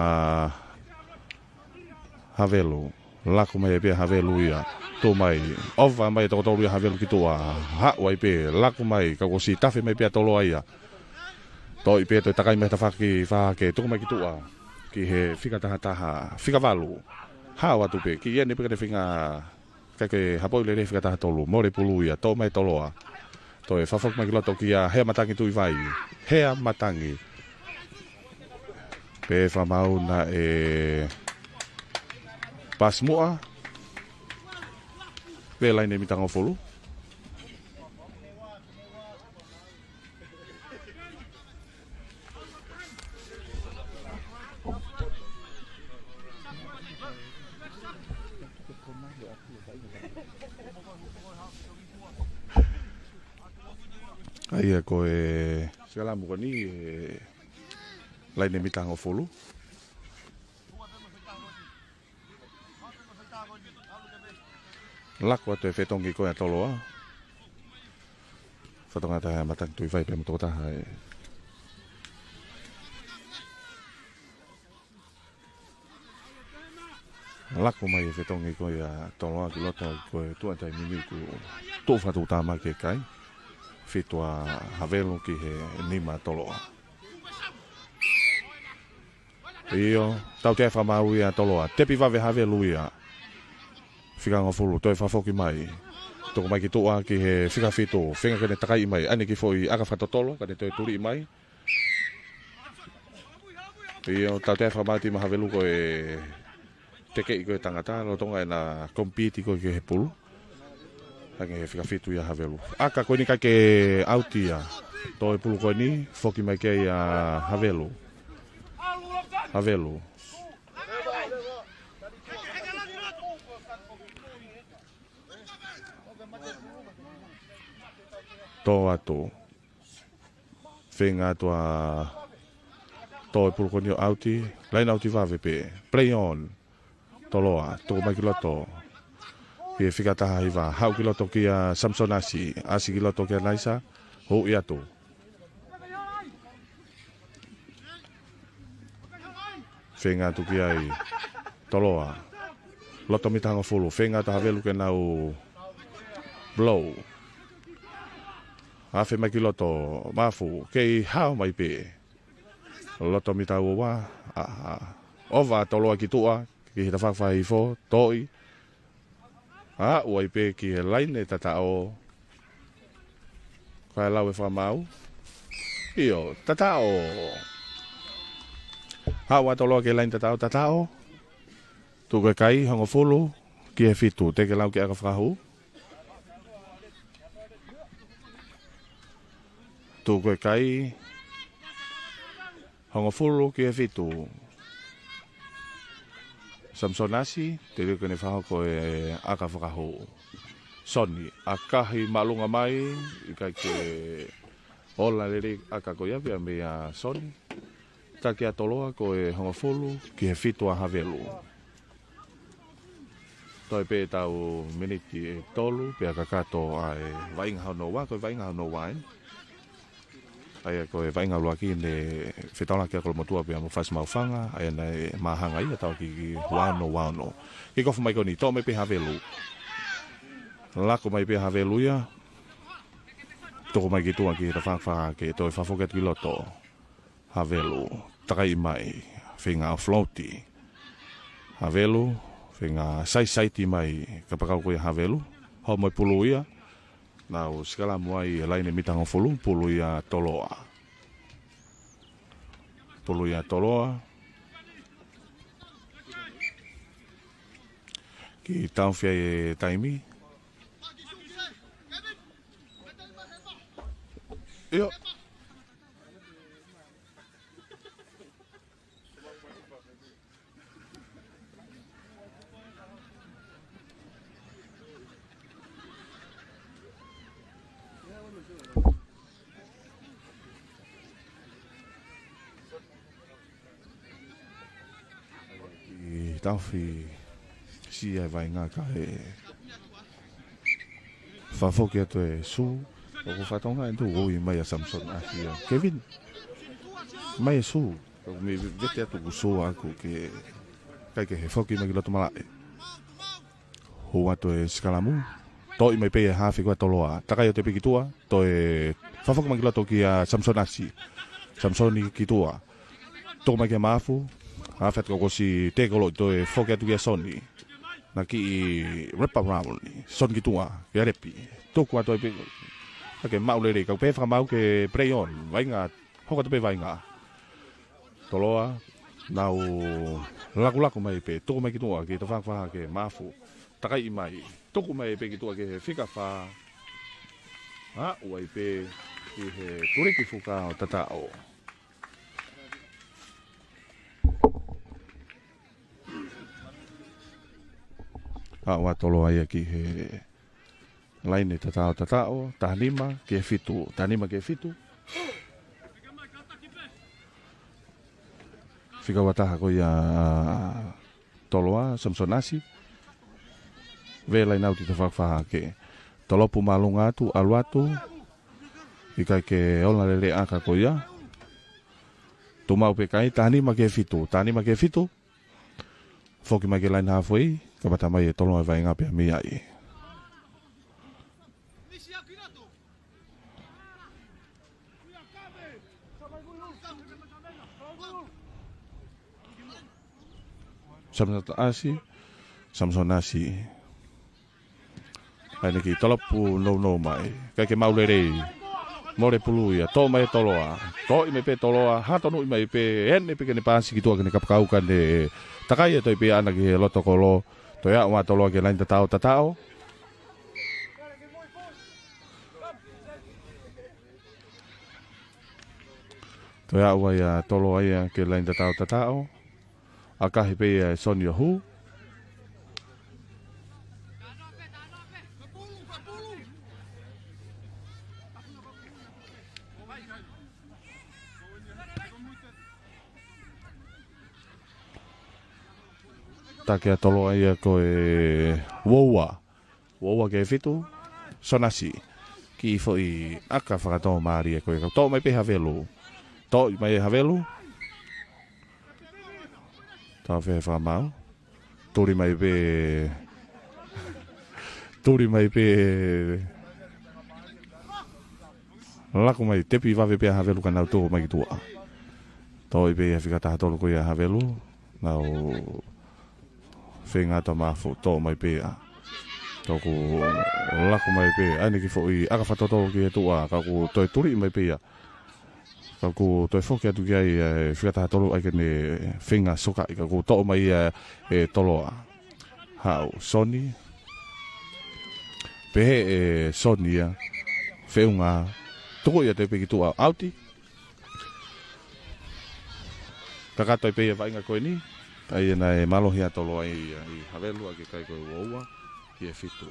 Havelu. Laku mai pē ʻa Havelu ia. Tuʻu mai. ʻOfa mai toko tolu ia ʻa Havelu ki tuʻa. Haʻu ai pē. Laku mai. Ka kuo ʻosi tafe mai pē ʻa Toloa ia. Toʻi pē toe takai mai tafaʻaki fakahake. Tuku mai ki tuʻa. Ki he fika taha taha. Fika valu. Hao atu pē. Ki eni pē ke ne feinga. Kae hapoʻi lelei fika taha tolu. Mole pulu ia. Toʻo mai Toloa. Toe fakafoki mai ki loto kia Hea Matangi Tuʻivai. Hea Matangi. Pea fakamaau naʻe pasi muʻa. Pea laine mita hongofulu. ʻA ia ko e sikalamu ko eni, e laine mita hongofulu. Laku atu e fetongi ko ia ʻa Toloa. Fatongia ʻa Hea Matangi Tuʻivai pea mo e tokotaha e. Laku mai e fetongi ko ia ʻa Toloa ki loto ko e tuʻa taimi ni kuo tuʻu fakatuʻutāmaki e kai. Fitu ʻa Havelu ki he nima ʻa Toloa. ʻIo, tautea fakamaau ia ʻa Toloa. Tepi vave ʻa Havelu ia. Fika hongofulu, toe fakafoki mai. Tuku mai ki tuʻa ki he fika fitu. Feinga ke ne takai mai. ʻAi ʻene kiʻi foʻi ʻaka fakatotolo, ka ne toe tuliʻi mai. ʻIo, tautea fakamaau e timi ʻa Havelu ko e tekeʻi ko e tangata, lolotonga ʻena compete ko ē ki he pulu. Hangē he fika fitu ia ʻa Havelu. ʻAka ko eni ʻikai ke ʻauti ia. Toʻo e pulu ko eni, foki mai ki ai ʻa Havelu. Havelu. Toʻo atu. Feinga atu ʻa Toloa e pulu ko eni ʻo ʻauti. Laine ʻauti vave pē. Play on. Toloa, tuku mai ki loto. Ki he fika taha hiva, haʻu ki loto kia Samson Asi, Asi ki loto kia Naisa, huʻi atu. Feinga atu ki ai, Toloa. Loto mita hongofulu, feinga atu ʻa Havelu ke nau blow. Afe mai ki loto, mafu, kei hao mai pē. Loto mita ua ua, ʻa, ʻa, ʻova ʻa Toloa ki tuʻa, ki he tafaʻaki fakahihifo, toʻi. Aʻu ai pē ki he laine tataʻo. Kae lau e fakamaau. ʻIo, tataʻo. Aʻu ʻa Toloa ki he laine tataʻo, tataʻo. Tuku e kai, hongofulu, ki he fitu, teʻeki lau ke ʻaka fakahū. Tuku e kai, hongofulu ki he fitu. Samson Asi, teʻeki ke ne fakahoko e ʻaka fakahū. Soni, ʻakahi māʻolunga mai, ʻikai ke ola lelei ʻaka ko ia pea meia Soni. Taki ʻa Toloa ko e hongofulu ki he fitu ʻa Havelu. Toe pē ʻetau miniti ʻe tolu, pea kakato ʻa e vaʻinga hono ua, ko e vaʻinga hono ua ē. ʻA ia ko e vaʻinga ʻuluaki ne fetaulaki ʻa Kolomotuʻa pea mo Fasi Maʻufanga, ʻa ia naʻe māhanga ia tau ki, ki ua ono ua ono. Kikofu mai ko eni, toʻo mai pē Havelu. Laku mai pē Havelu ia. Tuku mai ki tuʻa ki he tafaʻaki fakahake, toe fakafoki atu ki loto. Havelu, takai mai, feinga offload. Havelu, feinga saisaiti mai, kapakau ko ia Havelu, homo e pulu ia, nau sikalamu ai e laine mita hongofulu, pulu ia Toloa. Pulu ia Toloa. Kiʻi taʻofi e taimi. ʻIo. ʻI taofi sia e vaʻinga kae fakafoki atu e sū. ʻOku fakatonga e tuʻu ʻo ui mai ʻa Samson ʻAsi ia. Kevin, mai e sū. ʻOku mei vete atu ʻoku sū ʻaku ke ʻikai ke he foki mai ki loto malaʻe. Hū atu e sikalamu. Toʻo mai pē e hafe ko ia ʻa Toloa. Takai atu pē ki tuʻa. Toe fakafoki mai ki loto kia Samson ʻAsi. Samsoni ki tuʻa. Toʻo mai kia Maʻafu. Hafe atu ka kuo ʻosi tekolo toe foki atu kia Soni. Naʻe kiʻi wrap around. Soni ki tuʻa. Kia Lepi. Tuku atu ai pē. Ka ke maʻu lelei. Ka pē fakamaau ke play on. Vaʻinga. Hoko atu pē vaʻinga. Toloa, nau lakulaku mai pē, tuku mai ki tuʻa, ki he tafaʻaki fakahā hake, Maʻafu, takai mai, tuku mai pē ki tuʻa ki he fika fā, aʻu ai pē, ki he tuliki fuka ʻo Tataʻo. Aʻu ʻa Toloa ia ki he laine tatau Tataʻo, taha nima ki he fitu, taha nima ki he fitu. Fika ua taha ko ia Toloa, Samson ʻAsi. Vē laine ʻauti tafaʻaki fakahā hake. Tolopu māʻolunga atu, ʻalu atu. ʻIkai ke ola lelei ʻaka ko ia. Tuʻu maʻu pē kai, taha nima ki he fitu, taha nima ki he fitu. Foki mai ki he laine hāfoʻi, kamata mai e Toloa e vaʻinga pea mei ai. Samson ʻAsi, Samson ʻAsi. ʻAi eni ki Tolopu nounou mai. ʻIkai ke maʻu lelei. Mole pulu ia. Toʻo mai e Toloa. Toʻo mai pē Toloa. Hatonuʻi mai pē. ʻEne pē ke ne paasi ki tuʻa ke ne kapakau ka ne takai atu ai pē ʻana ki he loto kolo. Toe aʻu ʻa Toloa ki he laine tatau Tataʻo. Toe aʻu ai ʻa Toloa ia ki he laine tatau Tataʻo. ʻAkahi pē ia ʻe Soni ʻo hū. Taki ʻa Toloa ia ko e ua ua. Ua ua ki he fitu, Sonasi. Kiʻi foʻi ʻaka fakatōmālie ko ē. Toʻo mai pē Havelu. Toʻo mai ʻe Havelu. Tau fē fakamaau. Tuli mai pē. Tuli mai pē. Laku mai, tepi vave pē ʻa Havelu ka nau tō mai ki tuʻa. Toʻo pē ia fika taha tolu ko ia Havelu. Nau feinga atu ʻa Maʻafu, toʻo mai pē ia. Ka ʻoku laku mai pē, ʻai eni kiʻi foʻi ʻaka fakatotolo ki he tuʻa, ka ʻoku toe tuli mai pē ia. Ka ʻoku toe foki atu ki ai, ē, fika taha tolu ʻai ke ne feinga sokaʻi, ka ʻoku toʻo mai ia ʻe Toloa. Haʻu, Soni. Pehē ʻe Soni ia. Feʻunga. Tuku ia tepi ki tuʻa. ʻAuti. Kakato ai pē ia vaʻinga ko eni. ʻAi ena e mālohi ʻa Toloa ʻi, ʻi Havelu ʻa ke kai ko e ua ua ki he fitu.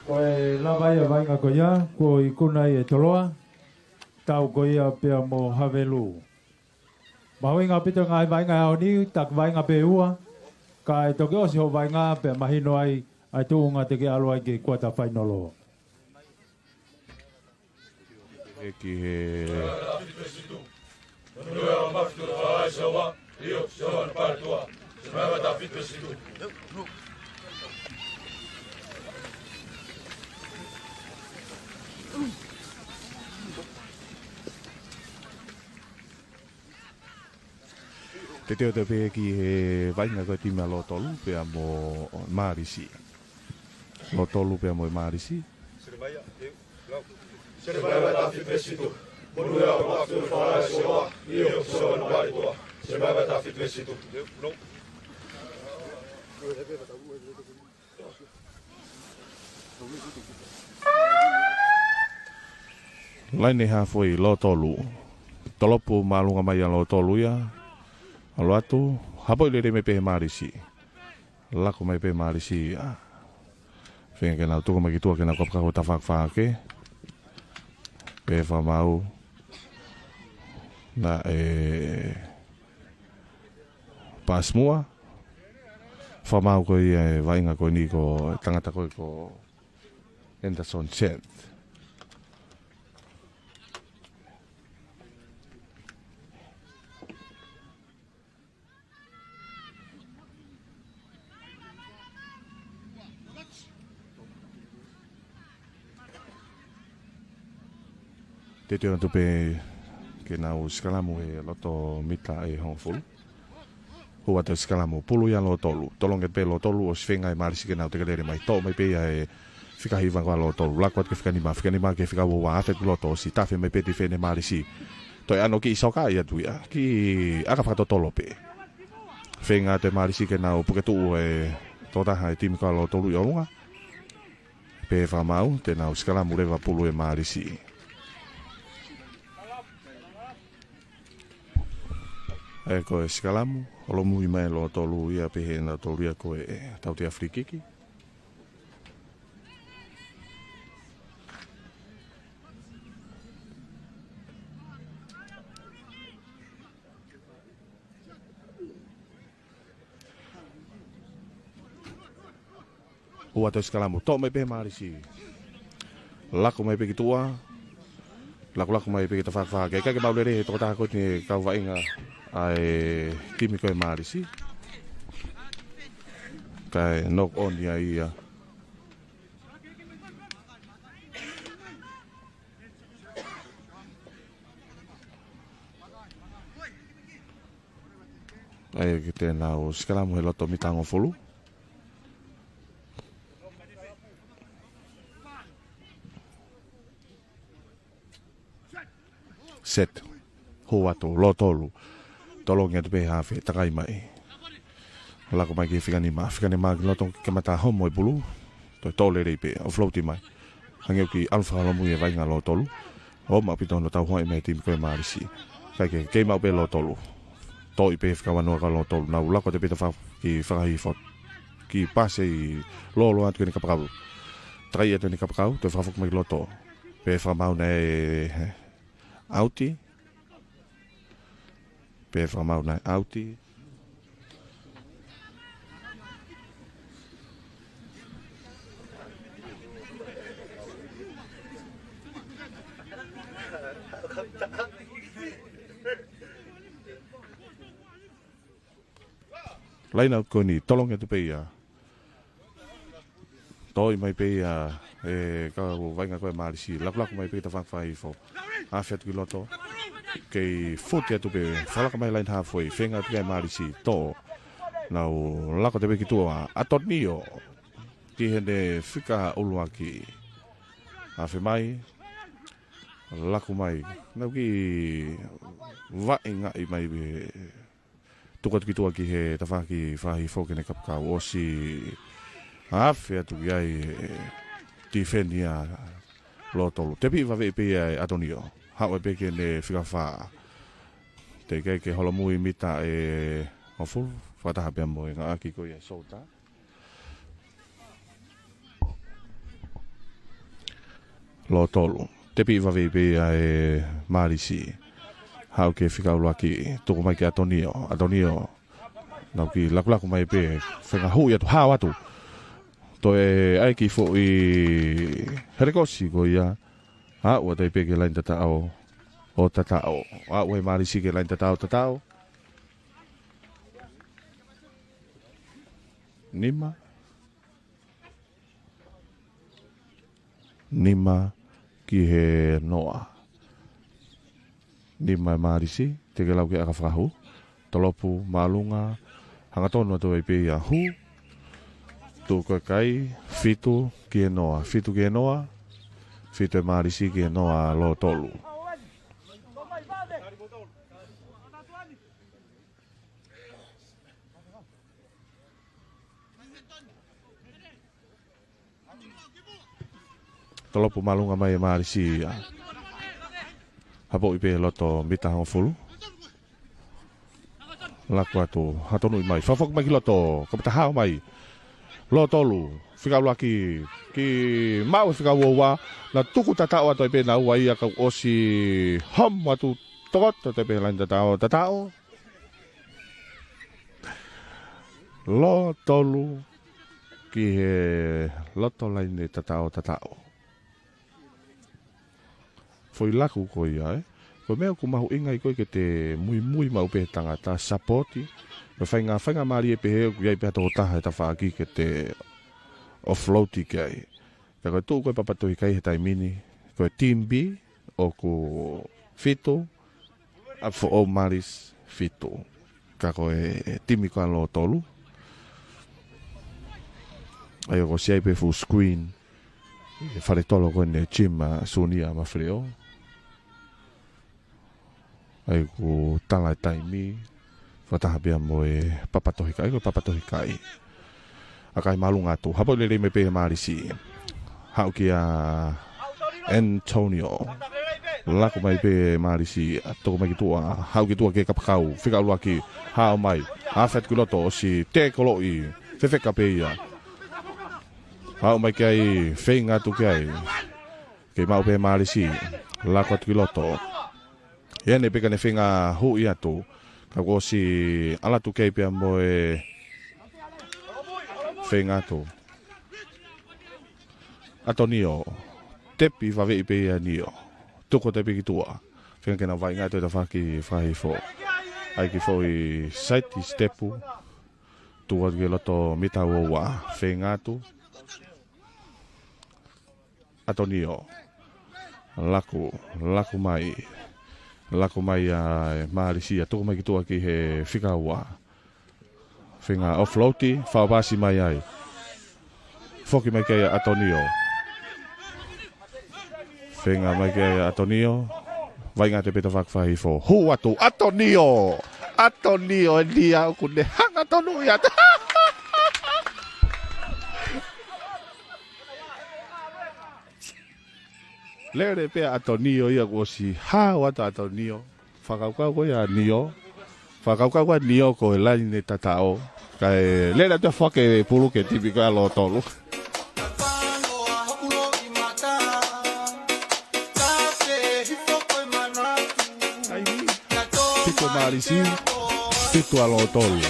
Ko e lava ia vaʻinga ko ia, kuo ikuna ʻe Toloa, tau ko ia pea mo Havelu. Mahuʻinga ʻaupito ngaahi vaʻinga ʻaho ni, taki vaʻinga pē ua, kae toki ʻosi hoʻo vaʻinga pea mahino ai, ʻa e tuʻunga te ke ʻalu ai ki he kuata fainolo. ʻE ki he Te teu te pē ki he vaʻinga ko e timi ʻa Lotolu pea mo Malisi. Lotolu pea mo Malisi. Laine hafoi Lotolu. Tolopu māʻolunga mai ʻa Lotolu ia. ʻAlu atu, hapoʻi lelei mai pē he Mālisi. Laku mai pē Mālisi ia. Feinga ke nau tuku mai ki tuʻa ke nau kapakau tafaʻaki fā ke. Pea fakamaau. Naʻe paasi muʻa. Fakamaau ko ia e vaʻinga ko eni ko e tangata ko ē ko Henderson Seth. Teu atu pē ke nau sikalamu he loto mita ʻe hongofulu. Hū atu e sikalamu, pulu ia Lotolu. Tolongi pē Lotolu, ʻosi feinga e Mālisi ke nau teke lele mai, toʻo mai pē ia e fika hiva ko ia Lotolu. Laku atu ki he fika nima, fika nima ki he fika ua ua, afe ki loto, ʻosi tafe mai pē tifeni e Mālisi. Toe ʻano kiʻi soka ia atu ia, kiʻi ʻaka fakatotolo pē. Feinga atu e Mālisi ke nau puke tuʻu e tokotaha e timi ko ia Lotolu ʻi ʻolunga. Pea fakamaau, te nau sikalamu leva pulu e Mālisi. ʻE ko e sikalamu, holomui mai Lotolu ia pehē ʻe nautolu ia ko e tautea free kick. Hū atu e sikalamu, toʻo mai pē Mālisi. Laku mai pē ki tuʻa. Lakulaku mai pē ki tafaʻaki fā ke. ʻIkai ke maʻu lelei he tokotaha ko eni e kau vaʻinga ʻa e timi ko e Mālisi. Kae knock on ia ia. ʻE ke te nau sikalamu he loto mita hongofulu. Set. Hū atu, Lotolu. Tolongi atu pē hafe, takai mai. Laku mai ki he fika nima, fika nima ki loto ke mata homo e pulu. Toe toʻo lelei pē, offload mai. Hangē ʻoku ʻalu fakaholomui e vaʻinga Lotolu. ʻO maʻu pē tonu tau hoa mai timi ko e Mālisi. ʻIkai ke, kei maʻu pē Lotolu. Toʻo pē fika ua noa ko ia Lotolu. Nau laku atu pē tafaʻaki fakahifoki. Kiʻi pasi lōloa atu ki heʻene kapakau. Takai atu heʻene kapakau, toe fakafoki mai ki loto. Pea fakamaau naʻe ʻauti. Pea fakamaau naʻe ʻauti. Laina ko eni, tolongi atu pē ia. Toʻo mai pē ia, e, kau vaʻinga ko e Mālisi, lakulaku mai pē tafaʻaki fakaifo. Afe atu ki loto. Kei foti atu pē, fakalaka mai laina hafoi, feinga atu ki ai Mālisi, toʻo. Nau laku atu pē ki tuʻa, ʻAtonio. Ki heʻene fika ʻuluaki. Afe mai, laku mai. Nau kiʻi vaʻingaʻi mai pē. Tuku atu ki tuʻa ki he tafaʻaki fakaifo ki heʻene kapakau ʻosi afe atu ki ai e tifeni ʻa Lotolu. Tepi vave pē ia ʻe ʻAtonio. Haʻu pē ki heʻene fika fā. Teʻeki ke holomui mita ʻe hongofulu. Fakataha pea mo e ngaahi ko ia Sota. Lotolu. Tepi vave pē ia ʻe Mālisi. Haʻu ki he fika ʻuluaki. Tuku mai ki ʻAtonio. ʻAtonio. Nau kiʻi lakulaku mai pē. Feinga huʻi atu. Hao atu. Toe ʻai kiʻi foʻi helekosi ko ia. Aʻu atu ai pē ki he laini tataʻo. ʻO tataʻo. Aʻu ai Mālisi ki he laini tataʻo. Tataʻo. Nima. Nima ki he noa. Nima ʻe Mālisi, teʻeki lau ke ʻaka fakahū. Tolopu, māʻolunga, hangatonu atu ai pē ia hū. Tuku ʻe kai, fitu ki he noa. Fitu ki he noa, fitu ʻe Mālisi ki he noa Lotolu. Tolopu māʻolunga mai e Mālisi ia. Hapoʻi pē loto mita hongofulu. Laku atu, hatonuʻi mai. Fakafoki mai ki loto, kamata hao mai. Lōtolu, fika ʻuluaki, kimuʻa e fika uaua, naʻe tuku tataʻo atu ai pē naua ia ka ʻosi home atu tokoto atu ai pē laine tataʻo, tataʻo. Lōtolu, ki he loto laine tataʻo, tataʻo. Foʻi laku ko ia, ē. Ko e meʻa ʻoku mahuʻinga ai ko ē ke te muimui maʻu pē he tangata, sapoti. Ko e fainga, fainga mālie pē he ʻoku ʻi ai pē ha tokotaha he tafaʻaki ke te offload ki ai. Ka ko e tuʻu ko ē Papatohikai he taimi ni, ko e team B, ʻoku fitu, ʻa foʻou Mālisi fitu. Ka ko e timi ko ē ʻa Lōtolu. ʻA ia ʻoku ʻosi ʻi ai pē full screen. ʻI he fale tolo ko eni Jim ʻa Sunia Mafileo. ʻA ia ʻoku tala e taimi. Fakataha pea mo e Papatohikai, ko e Papatohikai. ʻA kai māʻolunga atu. Hapoʻi lelei mai pē Mālisi. Haʻu kia Antonio. Laku mai pē Mālisi. Tuku mai ki tuʻa. Haʻu ki tuʻa ki he kapakau. Fika ʻuluaki. Hao mai. Afe atu ki loto ʻosi tekoloʻi. Fefeka pē ia. Haʻu mai ki ai. Feinga atu ki ai. Kei maʻu pē Mālisi. Laku atu ki loto. ʻI heʻene peka ne feinga huʻi atu. Ka kuo ʻosi ʻalu atu ki ai pea mo e feinga atu. ʻAtonio. Tepi vaveʻi pē ia Nio. Tuku tepi ki tuʻa. Feinga ke na vaʻinga atu e tafaʻaki fakahihifo. ʻAi ki foʻi saiti sitepu. Tuku atu ki loto mita uaua. Feinga atu. ʻAtonio. Laku, laku mai. Laku mai ʻa e Mālisi ia tuku mai ki tuʻa ki he fika ua. Feinga offload, fakapaasi mai ai. Foki mai ki ai ʻa ʻAtonio. Feinga mai ki ai ʻa ʻAtonio. Vaʻinga atu pē tafaʻaki fakahihifo. Hū atu, ʻAtonio. ʻAtonio, ʻe Nio ʻoku ne hanga tonu ia. Lele pē ʻa ʻAtonio ia kuo ʻosi hao atu ʻa ʻAtonio. Fakakaukau ko ia ʻa Nio. Fakakaukau ko ia ʻa Nio ko e laine tataʻo. Kae lele atu foki e pulu ki he timi ko ia ʻa Lōtolu. Fitu Mālisi, fitu ʻa Lōtolu.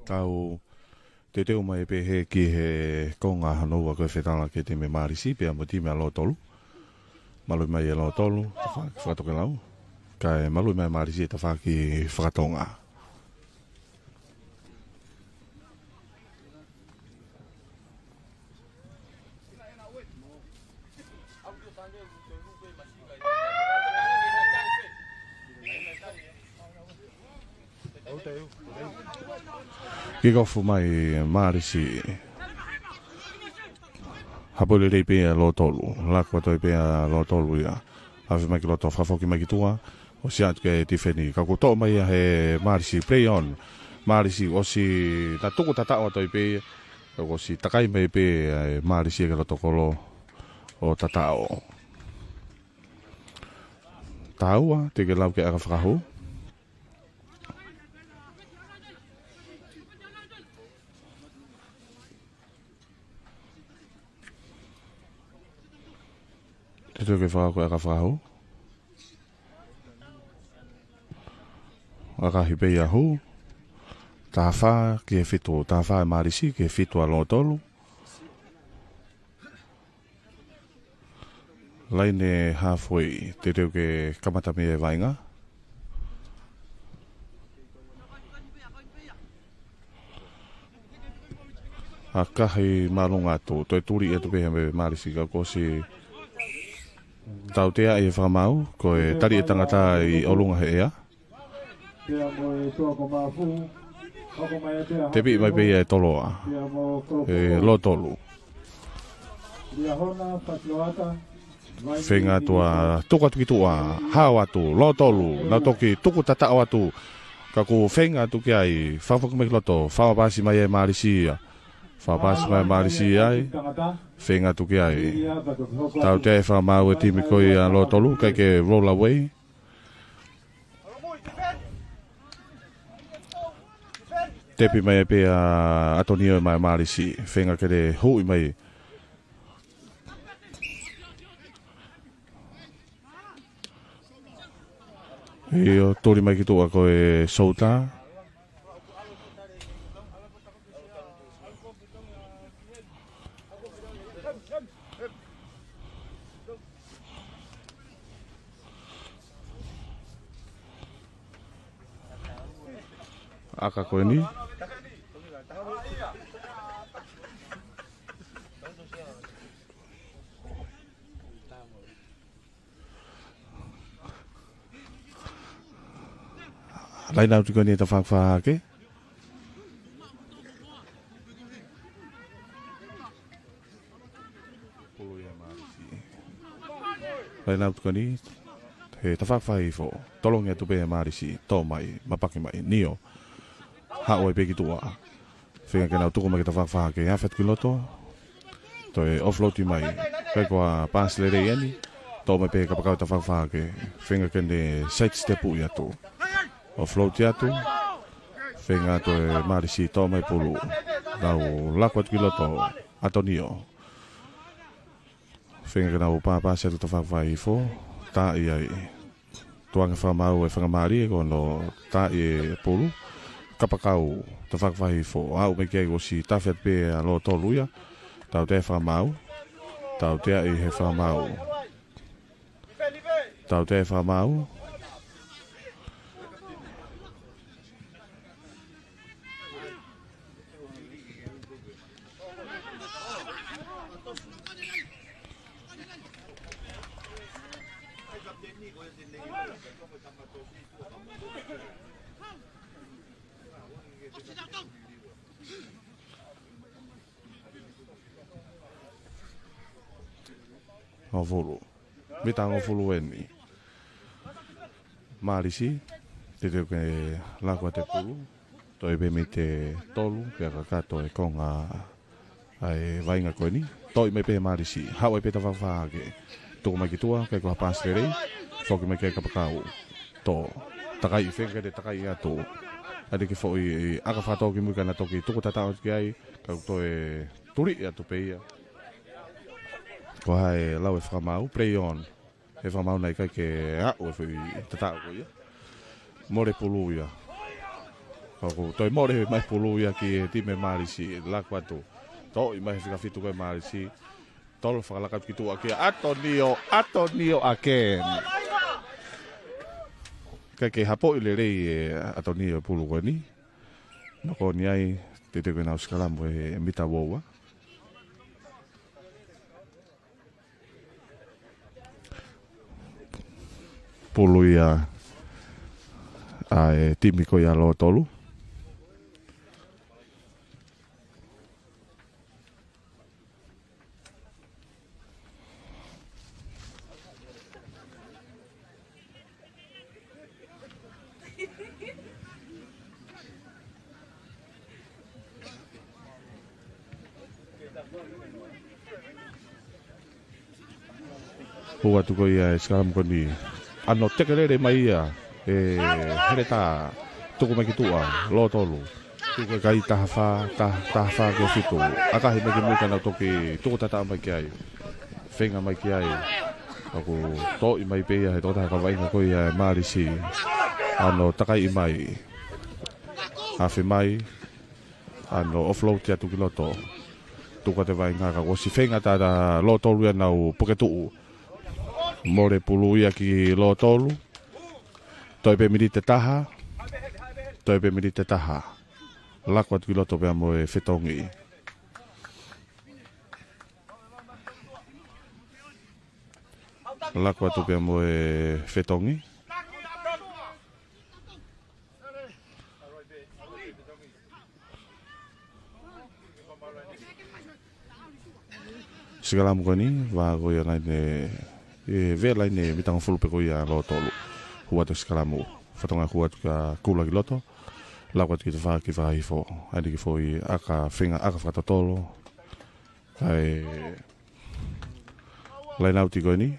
Tau teuteu mai pē hē ki he konga hono ua ko e fetala ki he timi Mālisi pea mo e timi ʻa Lōtolu. Maluʻi mai ʻe Lōtolu, tafaʻaki fakatokelau. Kae maluʻi mai Mālisi tafaʻaki fakatonga. Kick off mai Mālisi. Hapoʻi lelei pē ʻa Lōtolu. Laku atu ai pē ʻa Lōtolu ia. Afe mai ki loto, fakafoki mai ki tuʻa. ʻOsi atu ki he tifeni. Ka kuo toʻo mai ia he Mālisi, play on. Mālisi ʻosi, naʻe tuku tataʻo atu ai pē ia. Ka kuo ʻosi takai mai pē ʻa e Mālisi ki loto kolo ʻo tataʻo. Tāua, teʻeki ke lau ke ʻaka fakahū. Teu ke fakahoko e ʻaka fakahū. ʻAkahi pē ia hū. Taha fā ki he fitu, taha fā e Mālisi ki he fitu ʻa Lotolu. Laine halfway, teuteu ke kamata mei ai e vaʻinga. ʻAkahi māʻolunga atu, toe tuli atu pē ia mei Mālisi ka kuo ʻosi tauteaʻi e fakamaau, ko e tali e tangata ʻi ʻolunga he ʻea. Tepi mai pē ia e toloa. ʻE Lotolu. Feinga atu ʻa tuku atu ki tuʻa, hao atu, Lotolu, nau toki tuku tataʻo atu. Ka kuo feinga atu ki ai, fakafoki mai ki loto, fakapaasi mai e Mālisi ia. Fakapaasi mai e Mālisi ia, feinga atu ki ai. Tauteaʻi e fakamaau e timi ko ia ʻa Lotolu, ʻikai ke roll away. Tepi mai pē ʻa ʻAtonio mai Mālisi, feinga ke ne huʻi mai. ʻIo, tuli mai ki tuʻa ko e Sota. ʻAka ko eni. Laine atu ko eni e tafaʻaki fā hake. Laine atu ko eni, he tafaʻaki fā hifo. Tolongi atu pē Mālisi, tō mai, mapaki mai, Nio. Haʻu ai pē ki tuʻa. Feinga ke nau tuku mai ki he tafaʻaki fā hake, afe atu ki loto. Toe offload mai. ʻIkai ko ha paasi lelei eni. Tō mai pē kapakau tafaʻaki fā hake. Feinga ke ne side step ʻi atu. Offload atu. Feinga atu e Mālisi tō mai pulu. Nau laku atu ki loto. ʻAtonio. Feinga ke nau pāpāsi atu tafaʻaki fā hifo. Taaʻi ai. Tuʻunga fakamaau e faingamālie ko hono taaʻi e pulu. Kapakau tafaʻaki fā hifo. Aʻu mai ki ai kuo ʻosi tafe atu pē ʻa Lotolu ia. Tauteaʻi e fakamaau. Tauteaʻi e fakamaau. Tauteaʻi e fakamaau. Hongofulu. Mita hongofulu eni. Mālisi, teuteu ke laku atu e pulu. Toe pē miniti ʻe tolu, pea kakato e konga ʻa e vaʻinga ko eni. Toʻi mai pē Mālisi, haʻu ai pē tafaʻaki fā hake. Tuku mai ki tuʻa, ʻikai ko ha paasi lelei. Foki mai ki ai kapakau. Tō, takai, feinga ke ne takai atu. ʻAi ke foʻi ʻaka fakatō ki mui ka na toki tuku tataʻo ki ai, ka toe tuli atu pē ia. Ko hai e lau e fakamaau, play on. E fakamaau naʻe ʻikai ke aʻu e foʻi tataʻo ko ia. Mole pulu ia. ʻOku toe mole mai pulu ia ki he timi Mālisi, laku atu. Toʻi mai he fika fitu ko e Mālisi. Tolo fakalaka atu ki tuʻa kia ʻAtonio, ʻAtonio again. ʻIkai ke hapoʻi lelei ʻe ʻAtonio e pulu ko eni. Noko ni ai, teuteu ke nau sikalamu he mita ua ua. Pulu ia ʻa e timi ko ia Lotolu. Hū atu ko ia e sikalamu ko eni. ʻAno tekelele mai ia ʻe Heletā. Tuku mai ki tuʻa, Lotolu. Tuku e kai taha fā, taha, taha fā ki he fitu. ʻAkahi mai ki mui ka nau toki tuku tataʻo mai ki ai. Feinga mai ki ai. Ka kuo toʻo mai pē ia he tokotaha kau vaʻinga ko ia ʻa e Mālisi. ʻAno takaiʻi mai. Afe mai. ʻAno offload atu ki loto. Tuku atu e vaʻinga ka kuo ʻosi feinga ʻa Lotolu ia ʻo nau puke tuʻu. Mole pulu ia ki Lotolu. Toe pē miniti ʻe taha. Toe pē miniti ʻe taha. Laku atu ki loto pea mo e fetongi. Laku atu pea mo e fetongi. Sikalamu ko eni, vā ko ia laine, ʻe, vē laine mitangofulu pē ko ia Lotolu. Hū atu sikalamu. Fatongia hū atu kia Kula ki loto. Laku atu ki tafaʻaki fakahihifo. ʻAi ke foʻi ʻaka feinga ʻaka fakatotolo. ʻAi. Laine ʻauti ko eni.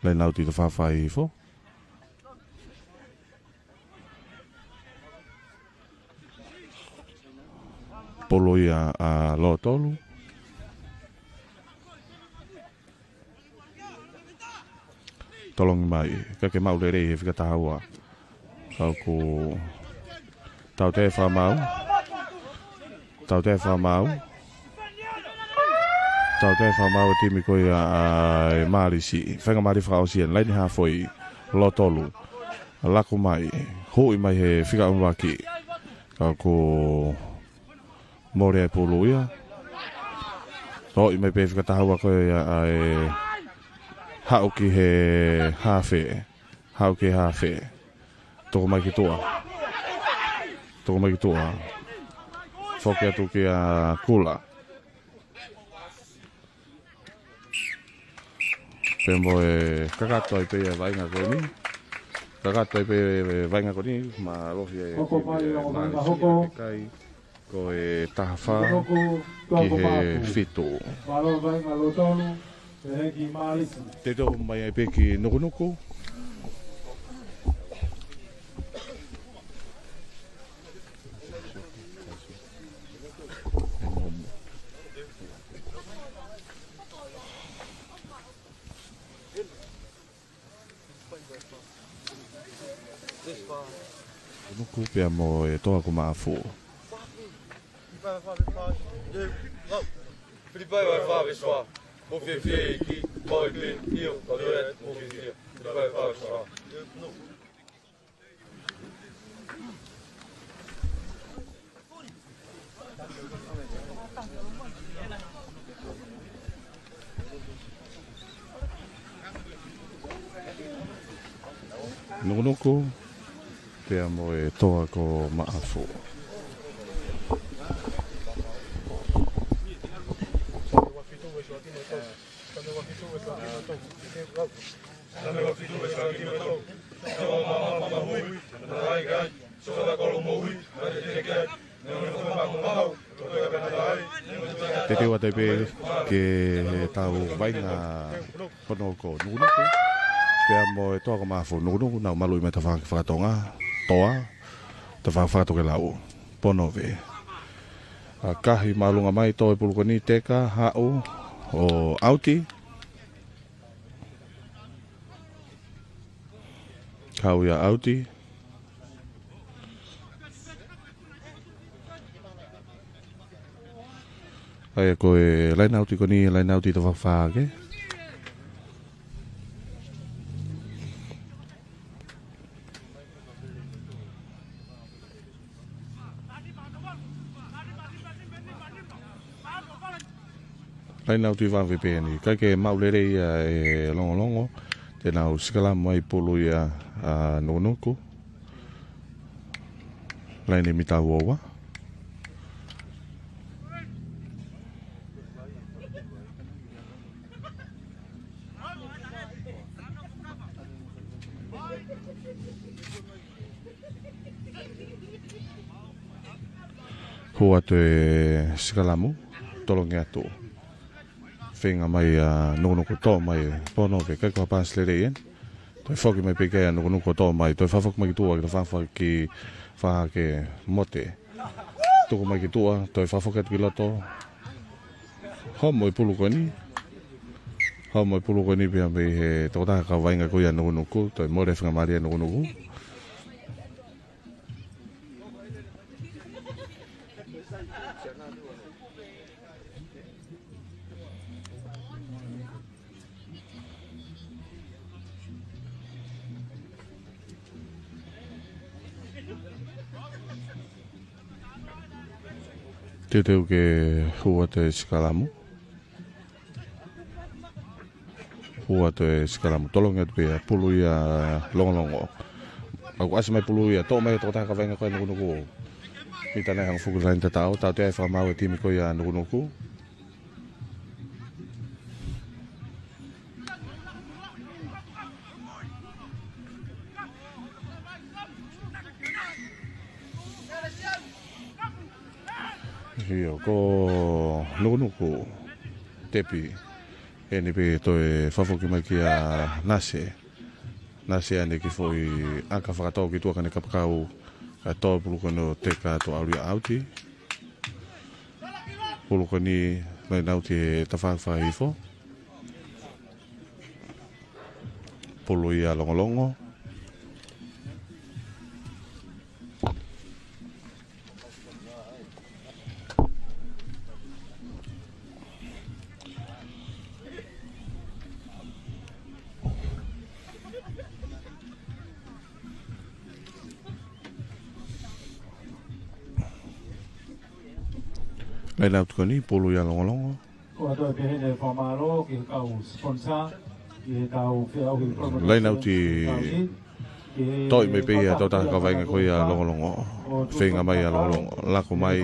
Laine ʻauti tafaʻaki fakahihifo. Polo ia ʻa Lotolu. Tolongi mai, ka ke maʻu lelei he fika taha ua. Ka kuo tautea fakamaau. Tautea fakamaau. Tautea fakamaau e timi ko ia ʻa e Mālisi. Feinga mālie fakaʻosi eni, laine hafoi, Lotolu. Laku mai, huʻi mai he fika ʻuluaki. Ka kuo mole e pulu ia. Toʻo mai pē fika taha ua ko ia ʻa e haʻu ki he hafe. Haʻu ki he hafe. Tuku mai ki tuʻa. Tuku mai ki tuʻa. Foki atu kia Kula. Pea mo e kakato ai pē ia vaʻinga ko eni. Kakato ai pē ia vaʻinga ko eni. Mālohi ai e timi ʻa e Mālisi ʻikai. Ko e taha fā ki he fitu. Teuteu mai ai pē ki Nukunuku. Nuku pea mo e Toa ko Maʻafu. Nukunuku, pea mo e Toa ko Maʻafu. Teuteu atu ai pē ke tau vaʻinga hono ko Nukunuku. Pea mo e Toa ko Maʻafu, Nukunuku nau maluʻi mai tafaʻaki fakatonga, Toa, tafaʻaki fakatokelau, Ponove. ʻA kahi māʻolunga mai, toʻo e pulu ko eni teka, haʻu, ʻo ʻauti. Kau ia ʻauti. ʻAi ko e laine ʻauti ko eni, laine ʻauti tafaʻaki fā hake. Laine ʻauti vave pē eni. Kae ke maʻu lelei ia e longolongo. Te nau sikalamu ai pulu ia ʻa Nukunuku. Laine mita ua ua. Hū atu e sikalamu, tolongi atu. Feinga mai ʻa Nukunuku toʻo mai, Ponove, ʻikai ko ha paasi lelei eni. Toe foki mai pē ki ai ʻa Nukunuku toʻo mai, toe fakafoki mai ki tuʻa, ki tafaʻaki fā hake, Mote. Tuku mai ki tuʻa, toe fakafoki atu ki loto. Homo e pulu ko eni. Haʻu mai pulu ko eni pea mei he tokotaha kau vaʻinga ko ia Nukunuku, toe mole e faingamālie ʻa Nukunuku. Teuteu ke hū atu e sikalamu. Hū atu e sikalamu. Tolongi atu pē ia, pulu ia Longolongo. ʻOku ʻasi mai pulu ia, toʻo mai e tokotaha kau vaʻinga ko ia Nukunuku. Mita nai hangē fuku laine tataʻo, tautea e fakamaau e timi ko ia Nukunuku. ʻIo, ko Nukunuku, tepi eni pē toe fakafoki mai kia Nase. Nase ʻa ʻene kiʻi foʻi ʻaka fakatō ki tuʻa kae ne kapakau, ʻa e tō pulu ko eni ʻo teka atu ʻalu ia ʻauti. Pulu ko eni, laine ʻauti he tafaʻaki fakahihifo. Pulu ia Longolongo. Laine ʻauti ko eni, pulu ia Longolongo. Ko e toe pehē ʻene fakamālō ki he kau sponsor, ki he kau feʻauhi. Laine ʻauti toʻo mai pē ia e tokotaha kau vaʻinga ko ia Longolongo. Feinga mai ʻa Longolongo. Laku mai,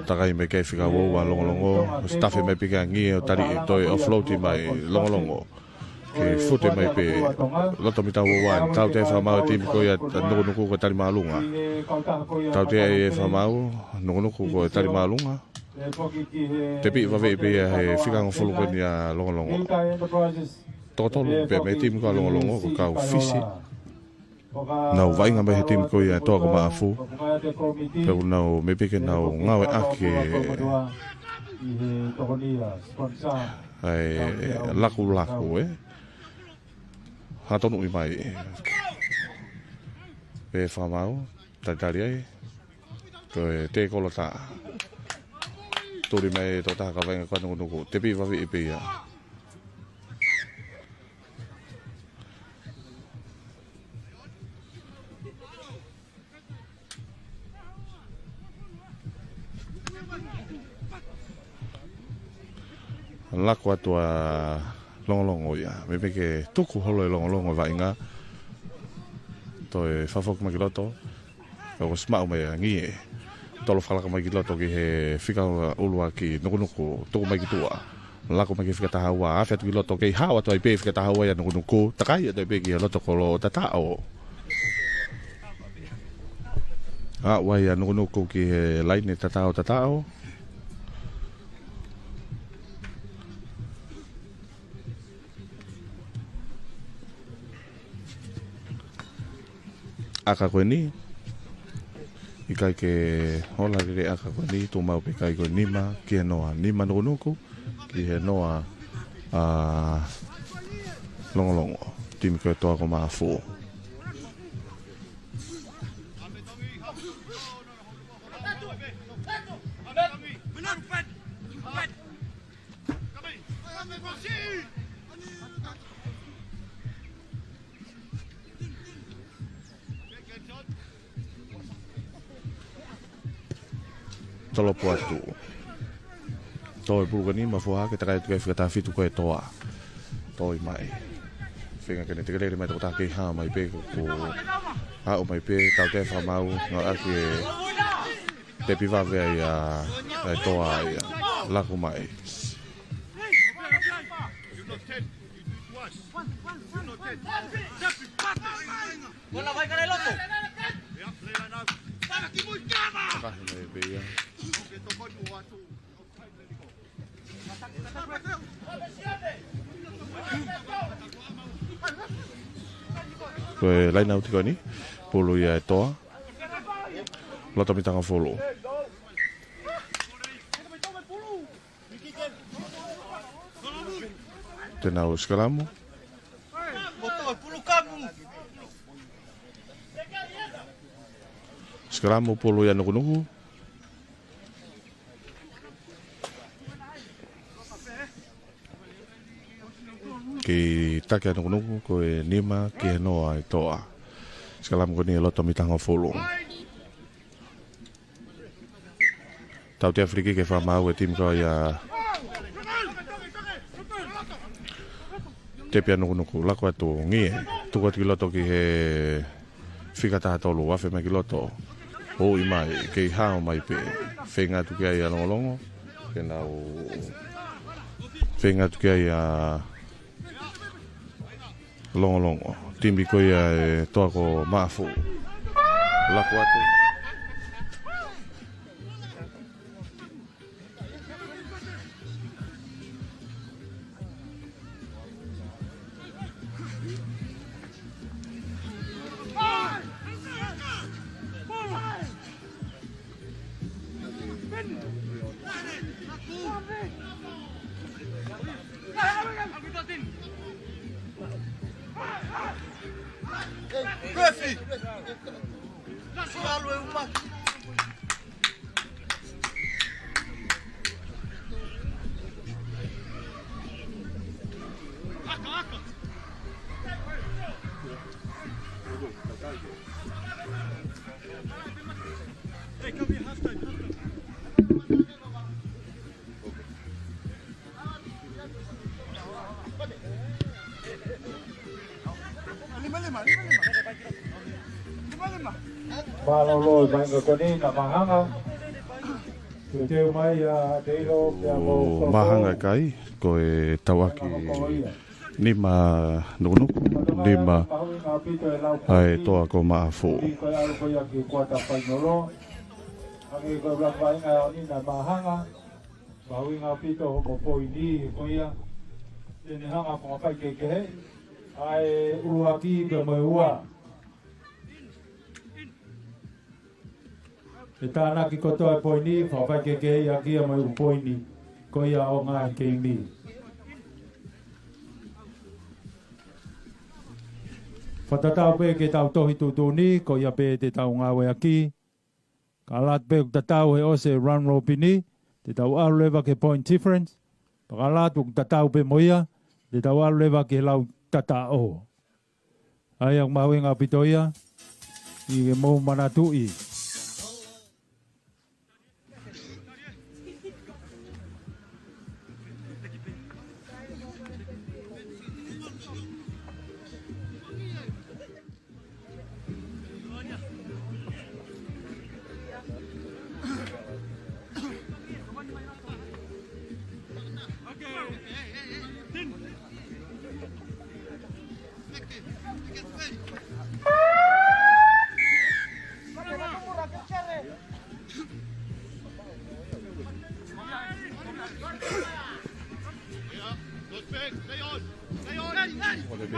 takai mai ki he fika uaua ʻa Longolongo. Sitafe mai pē ki he ngie ʻo tali ʻe toe offload mai Longolongo. Ke fute mai pē, loto mita uaua, tautea e fakamaau e timi ko ia Nukunuku ko e tali māʻolunga. Tautea e fakamaau, Nukunuku ko e tali māʻolunga. Tepi vaveʻi pē ia he fika hongofulu ko eni ʻa Longolongo. Toko tolu pē mei he timi ko ia Longolongo ko e kau Fisi. Nau vaʻinga mai he timi ko ia ʻa e Toa ko Maʻafu. Pea ʻoku nau meimei ke nau ngāueʻaki ʻa e lakulaku, ē. Hatonuʻi mai. Pea fakamaau, talitali ai. Ko e tēkolo tā. Tuli mai e tokotaha kau vaʻinga ko ia Nukunuku. Tepi vaveʻi pē ia. Laku atu ʻa Longolongo ia. Meimei ke tuku holo ʻe Longolongo e vaʻinga. Toe fakafoki mai ki loto. Ka kuo ʻosi maʻu mai ʻa e ngie. Tolo fakalaka mai ki loto ki he fika ʻuluaki Nukunuku, tuku mai ki tuʻa. Laku mai ki he fika taha ua, afe atu ki loto, kei hao atu ai pē fika taha ua ia Nukunuku, takai atu ai pē ki he loto kolo ʻo tataʻo. Aʻu ai ʻa Nukunuku ki he laine tataʻo tataʻo. ʻAka ko eni. ʻIkai ke hola lelei ʻaka ko eni, tuʻu maʻu pē kai ko e nima, ki he noa, nima Nukunuku, ki he noa ʻa Longolongo, timi ko e Toa ko Maʻafu. Tolopu atu. Tō e pulu ko eni, mafua ke takai atu ki he fika taha fitu ko e Toa. Tō mai. Feinga ke ne tekelele mai tokotaha kei hao mai pē kuo aʻu mai pē, tautea e fakamaau, ngāueʻaki e tepi vave ai ʻa, ʻa e Toa ia. Laku mai. Kahi mai pē ia. Ko e laine ʻauti ko eni, pulu ia e Toa. Loto mita hongofulu. Te nau sikalamu. Sikalamu pulu ia Nukunuku. Kiʻi taki ʻa Nukunuku, ko e nima ki he noa ʻa e Toa. Sikalamu ko eni ʻe loto mita hongofulu. Tautea fili kiki ke fakamaau e timi ko ia Tepi ʻa Nukunuku, lako atu ngie, tuku atu ki loto ki he fika taha tolu, afe mai ki loto. Ui mai, kei hao mai pē. Feinga atu ki ai ʻa Longolongo. Ke nau feinga atu ki ai ʻa Longolongo. Timi ko ia ʻa e Toa ko Maʻafu. Lako atu. Mālō e maʻunga ko eni naʻa Mahanga. Teuteu mai ʻa Teilo pea mo Ū, Koko. Mahanga kai, ko e tauʻaki nima Nukunuku, nima ʻa e Toa ko Maʻafu. Ko e ʻalu ko ia ki he kuata fainolo. Hangē ko e lava vaʻinga ʻo eni naʻa Mahanga. Mahuʻinga ʻaupito hono poini ko ia. Te ne hanga ʻo fakafaikehekeheʻi ʻa e ʻuluaki pea mo e ua. ʻE tānaki kotoa e poini, fakafaikehekeheʻi ʻaki ia mo e ʻū poini ko ia ʻo e ngaahi keimi. Fakatatau pē ki heʻetau tohi tuʻutuʻuni, ko ia pē te tau ngāueʻaki. Ka ʻalu atu pē ʻoku tatau he ʻosi e round robin ni, te tau ʻalu leva ki he point difference. Pea ka ʻalu atu ʻoku tatau pē mo ia, te tau ʻalu leva ki he lau tataʻo. ʻA ia ʻoku mahuʻinga ʻaupito ia, ʻi he mou manatuʻi.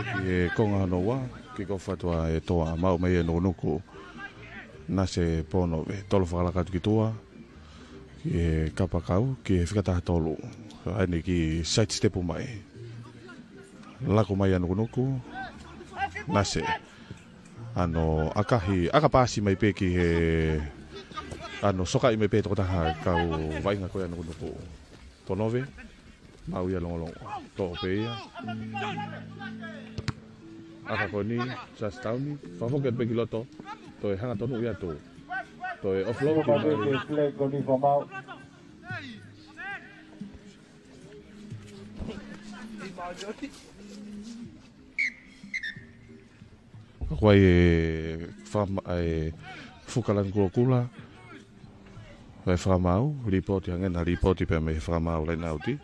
Ko e konga hono ua, kick off atu ʻa e Toa, maʻu mai ʻe Nukunuku. Nase Ponove, tolo fakalaka atu ki tuʻa. Ki he kapakau, ki he fika taha tolu. ʻA eni kiʻi side step mai. Lako mai ʻa Nukunuku. Nase. ʻAno ʻakahi, ʻaka paasi mai pē ki he, ʻano sokaʻi mai pē tokotaha kau vaʻinga ko ia ʻa Nukunuku. Ponove, maʻu ia Longolongo. Toʻo pē ia. ʻAka ko eni, Charles Tauni. Fakafoki atu pē ki loto. Toe hanga tonu ia tu. Toe offload ki mai. Flag ko eni fakamaau. Ko e fam-, e fukalani kulokula. Ko e fakamaau, lipooti hangē naʻa lipooti pē mei he fakamaau laine ʻauti.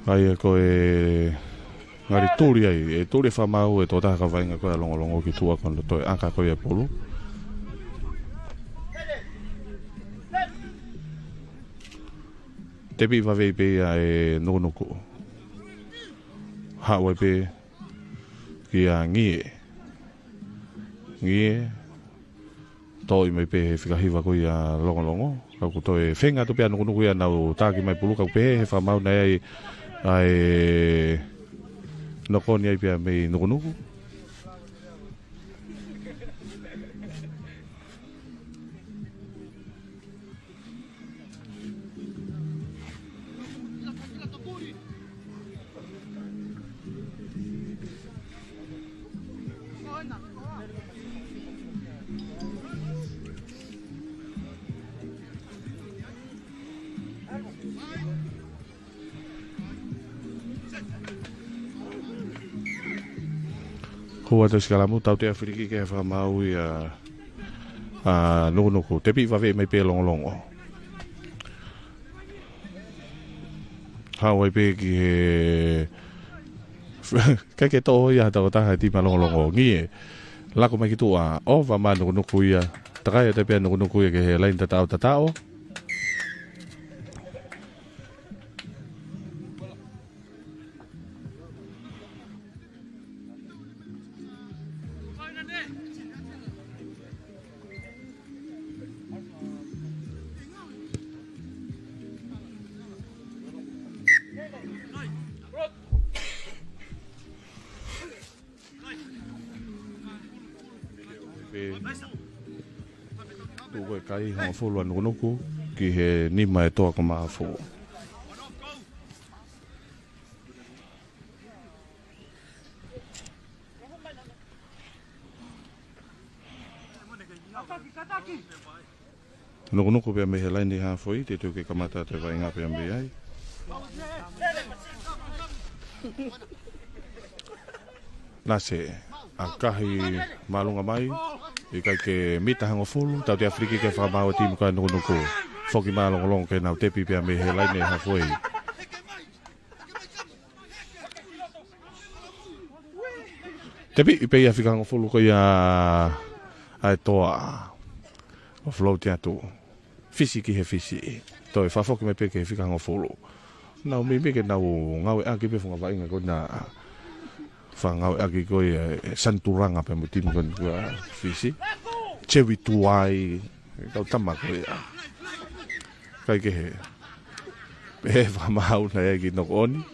ʻA ia ko e ngali tuli ai, ʻe tuli e fakamaau ʻe he tokotaha kau vaʻinga ko ia ʻa Longolongo ki tuʻa ko hono toe ʻaka ko ia e pulu. Tepi vave pē ia ʻe Nukunuku. Haʻu ai pē kia Ngie. Ngie. Toʻo mai pē he fika hiva ko ia ʻa Longolongo. Ka ʻoku toe feinga atu pē ʻa Nukunuku ia ʻo nau taki mai e pulu, ka ʻoku pehē he fakamaau naʻe ʻi ai ʻa e nokoni ai pē ia mei Nukunuku. Hua atu e sikalamu, tautea filikiki he fakamaau ia ʻa Nukunuku. Tepi vave mai pē ʻe Longolongo. Haʻu ai pē ki he ʻikai ke toʻo ia ha taha ʻo e timi ʻa Longolongo. Ngie. Lako mai ki tuʻa, ʻova mai ʻa Nukunuku ia. Takai atu pē ʻa Nukunuku ia ki he laine tataʻo tataʻo. Pē. Tuku e kai hongofulu ʻa Nukunuku ki he nima ʻa e Toa Komaafu. Nukunuku pē ia mei he laine hafoi, teuteu ke kamata atu e vaʻinga pē ia mei ai. Nase, ʻakahi māʻolunga mai, ʻikai ke mita hongofulu, tautea filikiki he fakamaau ʻa e timi ko ia ʻa Nukunuku. Foki mai ʻa Longolongo ke nau tepi pē ia mei he laine hafoi. Tepi pē ia fika hongofulu ko ia ʻa e Toa. ʻO float atu. Fisi ki he Fisi. Toe fakafoki mai pē ki he fika hongofulu. Nau meimei ke nau ngāueʻaki pē e funga vaʻinga ko ena. Fakangāueʻaki ko ia ʻe Sani Turaga pea mo e timi ko ena ʻa Fisi. Chevi Tuai. Kau tama ko ia. ʻIkai ke he. Pehē fakamaau naʻe ʻi ai e kiʻi knock on.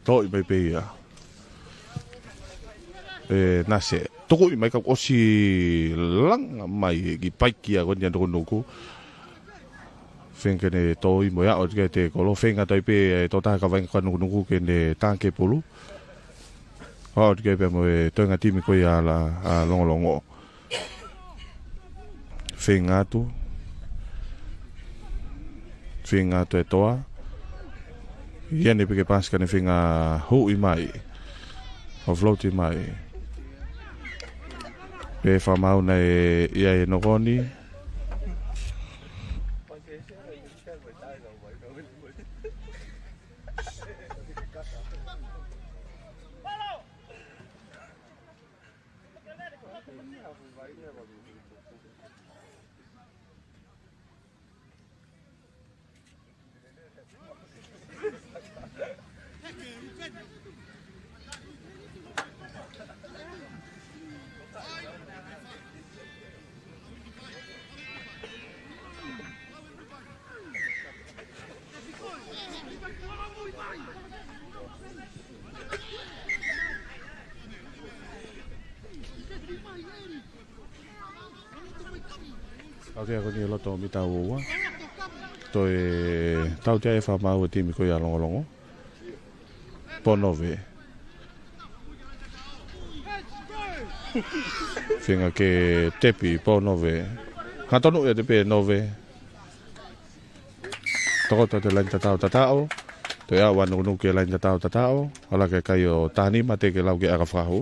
Toʻo mai pē ia ʻe Nase. Tukuʻi mai ka ʻosi langa mai e kiʻi paiki ia ko eni ʻa Nukunuku. Feinga ke ne toʻo mo e aʻu atu ki he tekolo. Feinga atu ai pē e tokotaha kau vaʻinga ko ia ʻa Nukunuku ke ne taki e pulu. Aʻu atu ki ai pea mo e toenga timi ko ia ʻa Longolongo. Feinga atu. Feinga atu e Toa. ʻI ai ʻene piki pasi ka ne feinga huʻi mai. ʻO float mai. Pehē fakamaau naʻe ʻi ai e knock on. Tautea ko eni ʻi loto mita ua ua. Toe tautea e fakamaau e timi ko ia Longolongo. Ponove. Feinga ke tepi Ponove. Hangatonu ia tepi Ponove. Tokoto atu e laini tatau tatau. Toe ʻalu ʻa Nukunuku ki he laini tatau tatau. Ala ke kai ʻo taha nima teʻeki ke lau ki he ʻakafakahū.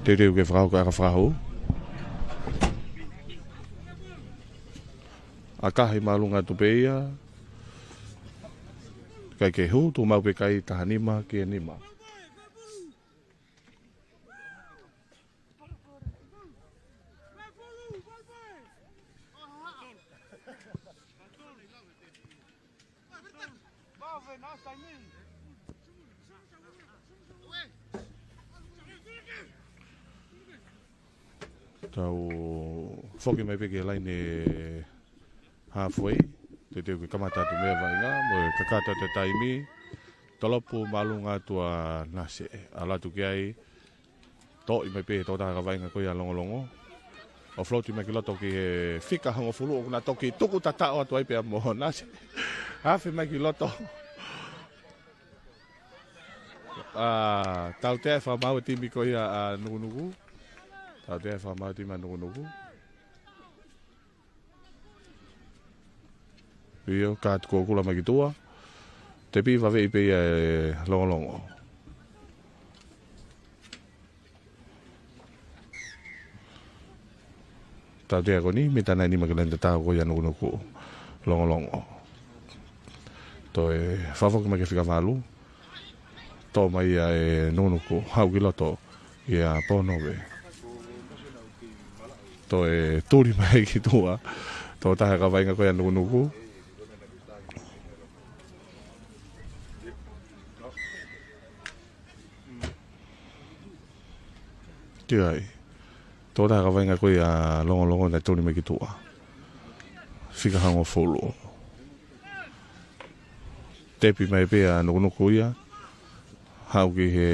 Teuteu ke fakahoko e ʻakafakahū. ʻAkahi māʻolunga atu pē ia. Kai ke hū, tuʻu maʻu pē kai taha nima ki he nima. Tau foki mai pē ki he laine halfway. Teuteu ke kamata atu mei he vaʻinga, mo e kakato atu e taimi. Tolopu māʻolunga atu ʻa Nase. ʻAlu atu ki ai. Toʻi mai pē tokotaha vaʻinga ko ia Longolongo. ʻO float mai ki loto ki he fika hongofulu ʻoku na toki tuku tataʻo atu ai pea mo Nase. Afe mai ki loto. ʻA, tautea e fakamaau e timi ko ia ʻa Nukunuku. Tautea e fakamaau e timi ʻa Nukunuku. ʻIo, ka atu ko kula mai ki tuʻa. Tepi vaveʻi pē ia e Longolongo. Tautea ko eni, mita nai nima ki he laini tatau ko ia Nukunuku. Longolongo. Toe fakafoki mai ki he fika valu. Toʻo mai ia e Nukunuku, haʻu ki loto ia Ponove. Toe tuli mai ki tuʻa. Tokotaha e kau vaʻinga ko ia Nukunuku. Ki ai. Tokotaha e kau vaʻinga ko ia Longolongo naʻe tuli mai ki tuʻa. Fika hongofulu. Tepi mai pē ʻa Nukunuku ia. Haʻu ki he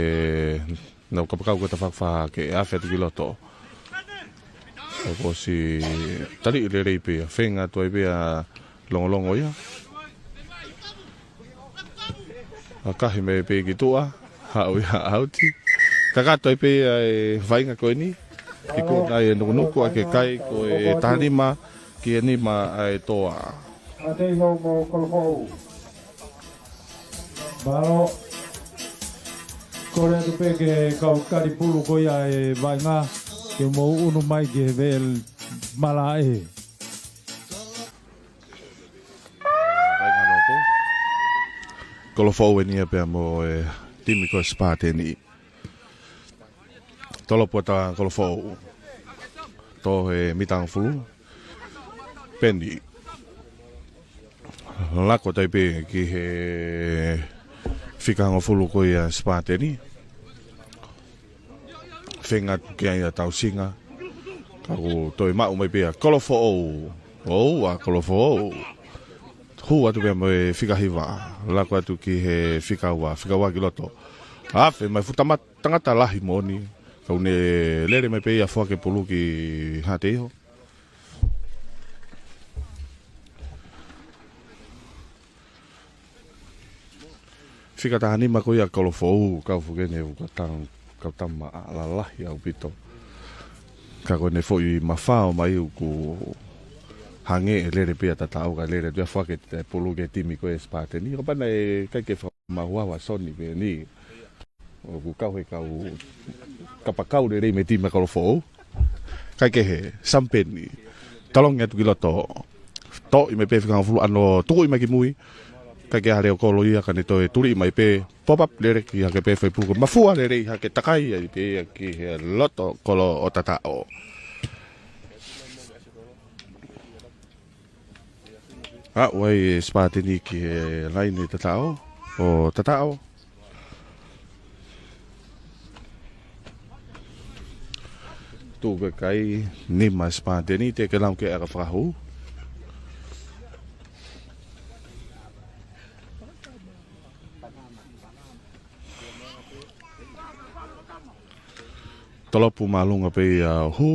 nau kapakau ko e tafaʻaki fā ke afe atu ki loto. ʻOku ʻosi taliʻi lelei pē ia. Feinga atu ai pē ʻa Longolongo ia. ʻAkahi mai pē ki tuʻa. Haʻu ia ʻauti. Kakato ai pē ia e vaʻinga ko eni. ʻIkai ko e Nukunuku ʻa ke kai ko e taha nima ki he nima ʻa e Toa. Mālō. Kole atu pē ki he kau kalipulu ko ia e vaʻinga ke mou ʻunu mai ki he veʻe malaʻe. Vaʻinga nō ko. Kolofoʻou eni ia pea mo e timi ko Sipateni. Tolopu atu ʻa Kolofoʻou. Tō he mita hongofulu. Peni. Lako atu ai pē ki he fika hongofulu ko ia Sipateni. Feinga atu ki ai ʻa Tausinga. Ka kuo toe maʻu mai pē ʻa Kolofoʻou. ʻOua, Kolofoʻou. Hū atu pē mo e fika hiva. Lako atu ki he fika ua, fika ua ki loto. Afe mai fuʻu tama-, tangata lahi moʻoni. Ka ʻoku ne lele mai pē ia foaki e pulu ki Haʻateiho. Fika taha nima ko ia Kolofoʻou, kau foki eni ʻoku kau tama, kau tama lalahi ʻaupito. Ka ko ʻene foʻi mafao mai ʻoku hangē ʻe lele pē ia tataʻo ka lele atu ia foaki e pulu ki he timi ko e Sipateni. Ko e pā naʻe ʻikai ke fa- Mahuawa Soni pē eni. ʻOku kau he kau kapakau lelei mei he timi ʻa Kolofoʻou. Kaikehe, Sampeni. Talongi atu ki loto. Toʻi mai pē fika hongofulu ʻa hono tukuʻi mai ki mui. Kaikehe, ha leo kolo ia ka ne toe tuliʻi mai pē. Pop up lelei ki hake pē foʻi pulu ko e mafua lelei hake takai ai pē ia ki he loto kolo ʻo tataʻo. Aʻu ai e Sipateni ki he laine tataʻo, ʻo tataʻo. Tuʻu ko e kai, nima Sipateni, teʻeki ke lau ki he ʻaka fakahū. Tolopu māʻolunga pē ia ʻo hū.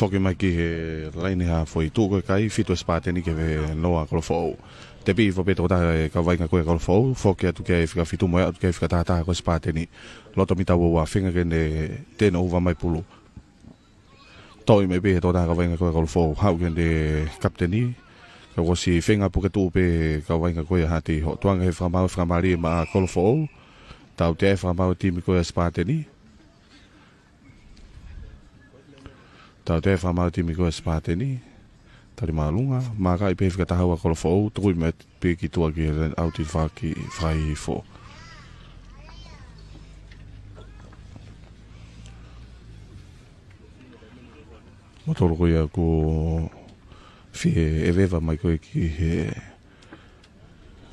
Foki mai ki he laine haafe, tuʻu ko e kai, fitu ʻa Sipateni ki he noa ʻa Kolofoʻou. Tepiʻi hifo pē tokotaha ʻa e kau vaʻinga ko ia ʻa Kolofoʻou, foki atu ki he fika fitu mo e aʻu ki he fika taha taha ko Sipateni. Loto mita ua ua, feinga ke ne tēnōva mai pulu. Toʻi mai pē he tokotaha ʻa e kau vaʻinga ko ia ʻa Kolofoʻou, haʻu ki he kapiteni. Ka kuo ʻosi feinga puke tuʻu pē ʻa e kau vaʻinga ko ia ʻa Haati Iho. Tuʻunga he fakamaau, fakamālie maʻa Kolofoʻou. Tautea e fakamaau ʻa e timi ko ia ʻa Sipateni. Tautea e fakamaau ʻa e timi ko ia ʻa Sipateni. Tali māʻolunga, maaka ai pē he fika taha ua ʻa Kolofoʻou, tuku mai pē ki tuʻa ki he line out ʻi he faki, fai hifo. Mo tolo ko ia kuo fie ʻeveva mai ko ē ki he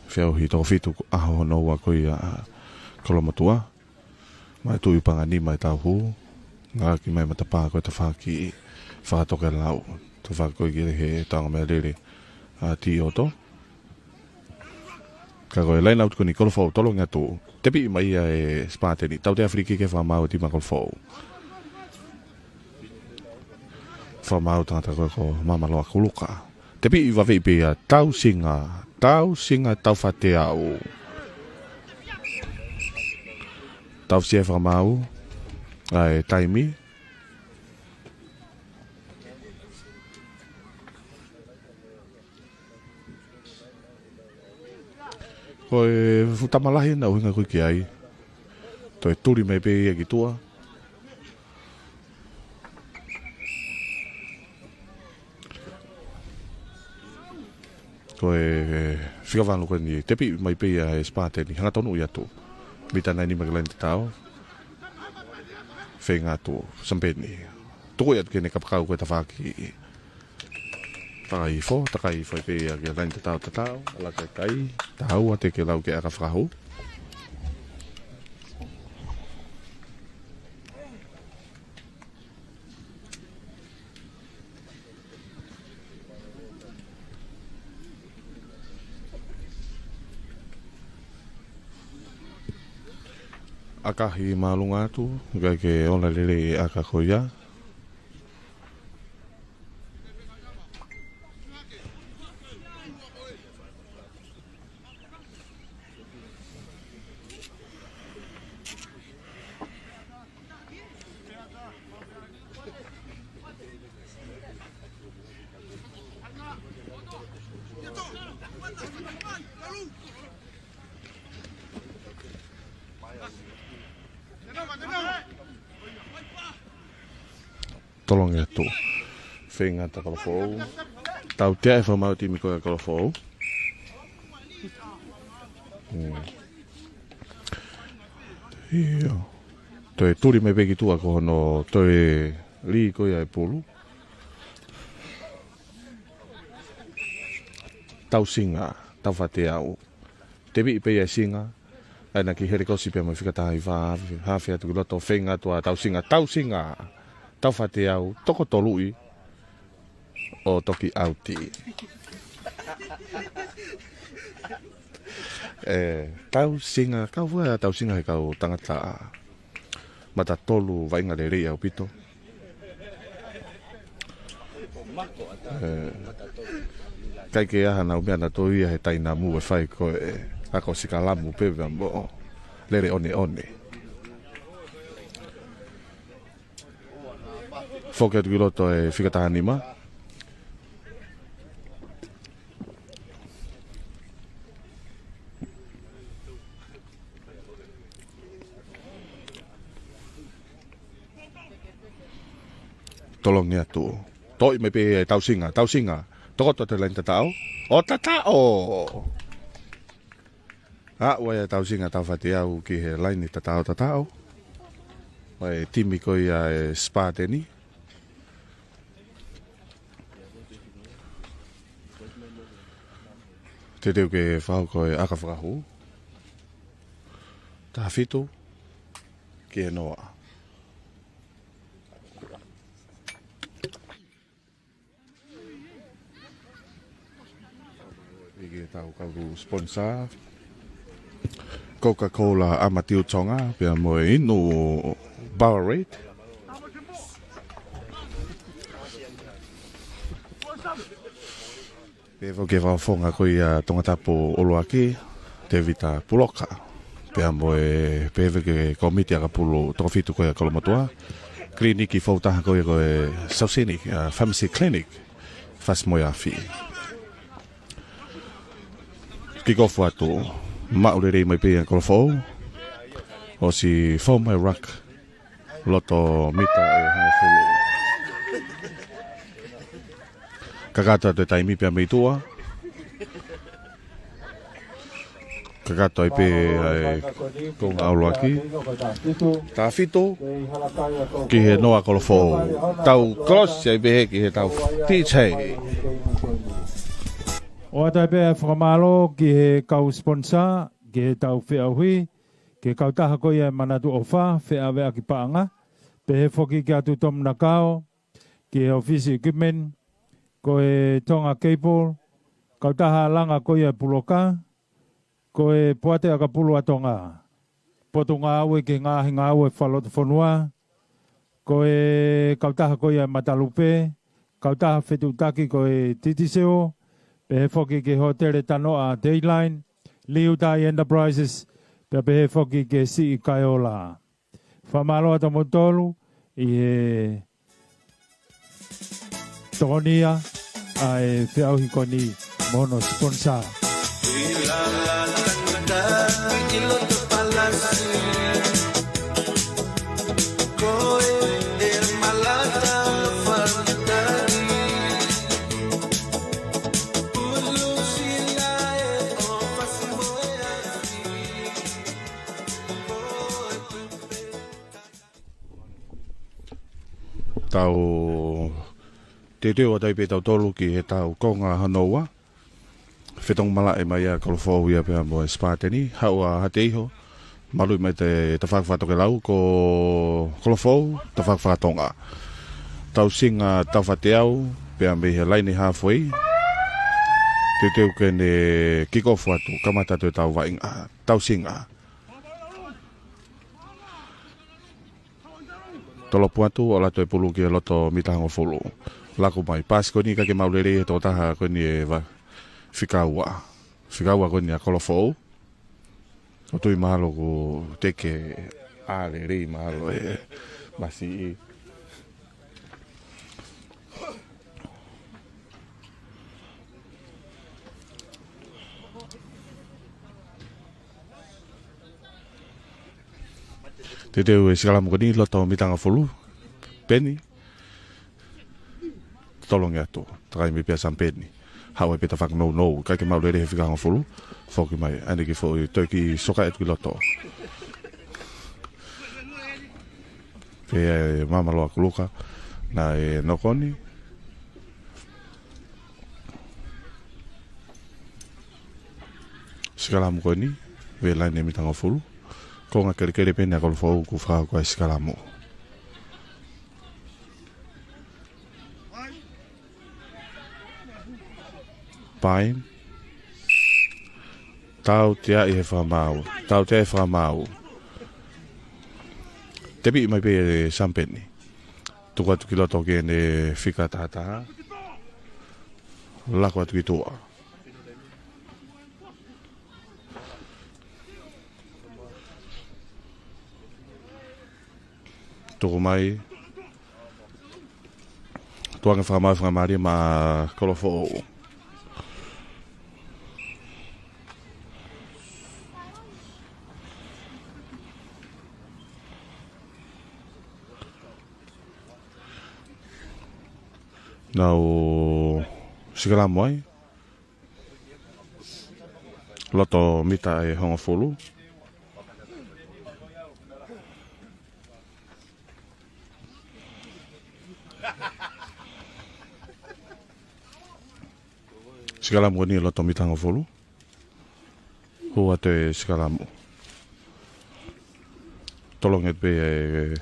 feʻauhi toko fitu ʻaho hono ua ko ia ʻa Kolomotuʻa. Mai Tuʻi Pangani mai tauhu. Ngāueʻaki mai matapā ko e tafaʻaki fakatokelau. Tafaʻaki ko ē ki he taonga mea lele ʻa Tioto. Ka ko e line out ko eni Kolofoʻou, tolongi atu. Tepiʻi mai ia ʻe Sipateni. Tautea free kick he fakamaau ʻa e timi ʻa Kolofoʻou. Fakamaau tangata ko ē ko Mamaloa Kuluka. Tepiʻi vaveʻi pē ia Tausinga, Tausinga Taufateau. Tausia e fakamaau, ʻa e taimi. Ko e fuʻu tama lahi ʻena ʻuhinga ko ē ki ai. Toe tuli mai pē ia ki tuʻa. Ko e fika valu ko eni, tepiʻi mai pē ia ʻe Sipateni, hangatonu ʻi atu. Mita nai nima ki he laine tatau. Feinga atu, Sampeni. Tuku atu ki heʻene kapakau ko e tafaʻaki. Takai hifo, takai hifo pē ia ki he laine tatau tatau, ʻalu ki he kai, taha ua teʻeki ke lau ki he ʻaka fakahū. ʻAkahi māʻolunga atu, ʻikai ke ola lelei e ʻaka ko ia. Tolongi atu. Feinga ʻa Kolofoʻou. Tautea e fakamaau ʻa e timi ko ia ʻa Kolofoʻou. Hmm. ʻIo. Toe tuli mai pē ki tuʻa ko hono toe lī ko ia e pulu. Tausinga, Taufateau. Tepiʻi pē ia ʻe Singa. ʻAi ʻena kiʻi helekosi pē mo e fika taha hiva, haafe atu ki loto, feinga atu ʻa Tausinga, Tausinga, Taufateau, toko toluʻi, ʻo toki ʻauti. ʻE, Tausinga, kau fua ʻa Tausinga he kau tangata mata tolu vaʻinga lelei ʻaupito. ʻE, ʻikai ke ʻi ai haʻanau meʻa naʻa tau ʻi ai he taimi naʻa mou fai ko e ako sikalamu pē pea mo lele ʻoneʻone. Foki atu ki loto e fika taha nima. Tolongi atu. Toʻi mai pē ʻe Tausinga, Tausinga. Tokoto atu e laine tataʻo. ʻO tataʻo! Aʻu ai ʻa Tausinga Taufateau ki he laine tataʻo tataʻo. ʻA e timi ko ia ʻa Sipateni. Teuteu ke fakahoko e ʻaka fakahū. Taha fitu ki he noa. Ki heʻetau kau sponsor, Coca-Cola Amatiu Tonga, pea mo e inu Powerade. Pea foki ki he fakafofonga ko ia Tongatapu ʻUluaki, Tevita Puloka. Pea mo e pehē ki he kōmiti ʻakapulu toko fitu ko ia Kolomotuʻa. Kiliniki fou taha ko ia ko e Sausini, ʻa, Pharmacy Clinic, Fasi mo e Afi. Kikofu atu, maʻu lelei mai pē ia Kolofoʻou. ʻOsi fou mai rak. Loto mita ʻe hongofulu. Kakato atu e taimi pea mei tuʻa. Kakato ai pē ʻa e konga ʻuluaki. Taha fitu ki he noa Kolofoʻou. Tau kolosi ai pē he ki heʻetau D J. ʻOatu ai pē ʻa e fakamālō ki he kau sponsor, ki heʻetau feʻauhi, ki he kautaha ko ia ʻa e Manatu ʻOfa, feʻaveʻaki paʻanga, pehē foki kia Tuʻi Tominakao, ki he ʻofisi equipment, ko e Tonga Cable, kautaha langa ko ia ʻa e Puloka, ko e Poate ʻAkapulu ʻa Tonga, Potungāue ki he Ngaahi Ngāue Fakalotofonua, ko e kautaha ko ia ʻa e Matalupe, kautaha fetuʻutaki ko e Titiseo, pehē foki ki he Hōtele Tanoa Dayline, Liutai Enterprises, pea pehē foki ki he Siʻi Kaeola. Fakamālō atu moutolu ʻi he tokonia ʻa e feʻauhi ko eni mo hono sponsor. Tau teuteu atu ai pē tautolu ki heʻetau konga hono ua. Fetongi malaʻe mai ʻa Kolofoʻou ia pea mo e Spartan, haʻu ʻa Hateiho, maluʻi mai e tafaʻaki fakatokelau, ko Kolofoʻou, tafaʻaki fakatonga. Tausinga Taufateau, pea mei he laine halfway. Teuteu ke ne kikofu atu, kamata atu ʻetau vaʻinga. Tausinga. Tolopu atu, ʻalu atu e pulu ki he loto mita hongofulu. Laku mai, pasi ko eni ʻikai ke maʻu lelei he tokotaha ko eni ʻe va-, fika ua. Fika ua ko eni ʻa Kolofoʻou. ʻOku ou tui mahalo ʻoku teʻeki ʻā lelei mahalo e masiʻi. Teuteu e sikalamu ko eni loto mita hongofulu. Peni. Tolongi atu. Takai mai pē ʻa Sampeni. Haʻu ai pē tafaʻaki nounou. ʻIkai ke maʻu lelei he fika hongofulu. Foki mai. ʻAi ke foʻi toe kiʻi soka atu ki loto. Pea ʻe māmālohi ʻa Kuluka. Naʻe nokoni. Sikalamu ko eni, ʻi he laine mita hongofulu. Konga kelekele pē eni ʻa Kolofoʻou ʻoku fakahoko ai e sikalamu. Pain. Tauteaʻi he fakamaau. Tauteaʻi he fakamaau. Tepiʻi mai pē ʻe Sampeni. Tuku atu ki loto ki heʻene fika tahataha. Laku atu ki tuʻa. Tuku mai. Tuʻunga fakamaau, fakamālie maʻa Kolofoʻou. Nau sikalamu ai. Loto mita ʻe hongofulu. Sikalamu ko eni loto mitangofulu. Hū atu e sikalamu. Tolongi atu pē ʻe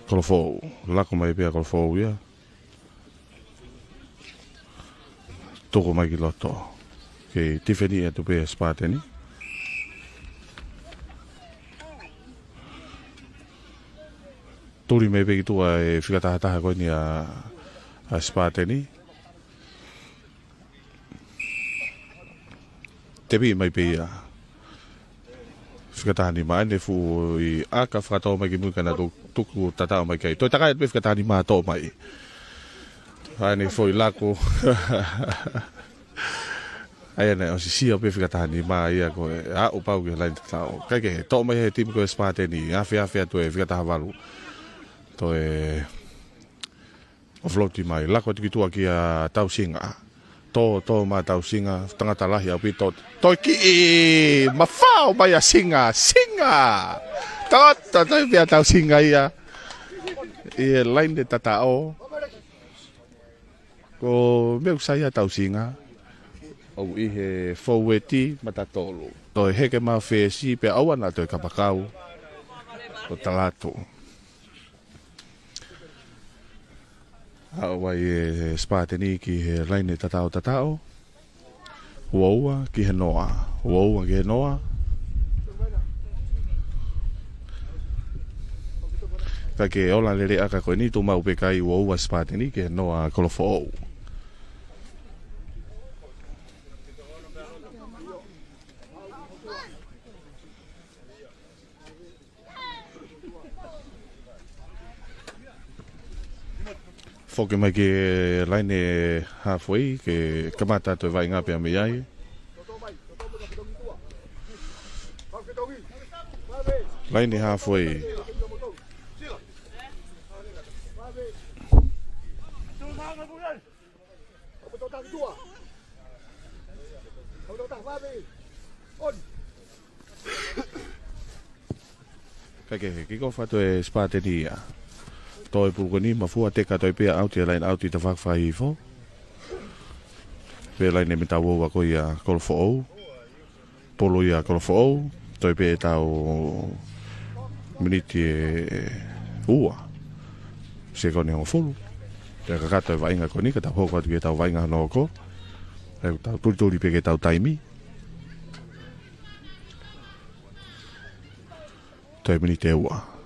Kolofoʻou. Lako mai pē ʻa Kolofoʻou ia. Tuku mai ki loto. Kei tifeni atu pē ʻe Sipateni. Tuli mai pē ki tuʻa e fika tahataha ko eni ʻa, ʻa Sipateni. Tepi mai pē ia. Fika taha nima ʻa eni fuʻu ʻaka fakatau mai ki mui ka na tu-, tuku tataʻo mai ki ai. Toe takai atu pē fika taha nima toʻo mai. ʻA eni foʻi lako. ʻA ia naʻe ʻosi sio pē fika taha nima ia ko e aʻu pau ki he laine tataʻo. Kae kehe, toʻo mai he timi ko e Sipateni. Afe afe atu e fika taha valu. Toe offload mai, lako atu ki tuʻa kia Tausinga. Tō, tō mai Tausinga, tangata lahi ʻaupito. Toe kiʻi, mafao mai ʻa Singa, Singa! Tō, tō, tō, pea Tausinga ia. ʻI he laine tataʻo. Ko e meʻa ʻoku sai ʻa Tausinga. ʻOku ʻi he foueti matatolu. Toe heke mai fesi pea ʻoua naʻa toe kapakau. ʻO tala atu. Aʻu ai e Sipateni ki he laine tataʻo tataʻo. Ua ua ki he noa. Ua ua ki he noa. Kae ke ola lele ʻaka ko eni tuʻu maʻu pē kai ua ua Sipateni ki he noa Kolofoʻou. Foki mai ki he laine halfway, ke kamata atu e vaʻinga pea mei ai. Laine halfway. Kae kehe, kick off atu e Sipateni ia. Toe pulu ko eni, mafua teka toe pē ia ʻauti e laine ʻauti tafaʻaki fakahihifo. Pea laine mita ua ua ko ia Kolofoʻou. Pulu ia Kolofoʻou, toe pē ʻetau miniti ʻe ua. Sekoni hongofulu. Pea kakato e vaʻinga ko eni, ka tau hoko atu ki heʻetau vaʻinga hono hoko. ʻE tau tulituli pē ki heʻetau taimi. Toe miniti ʻe ua.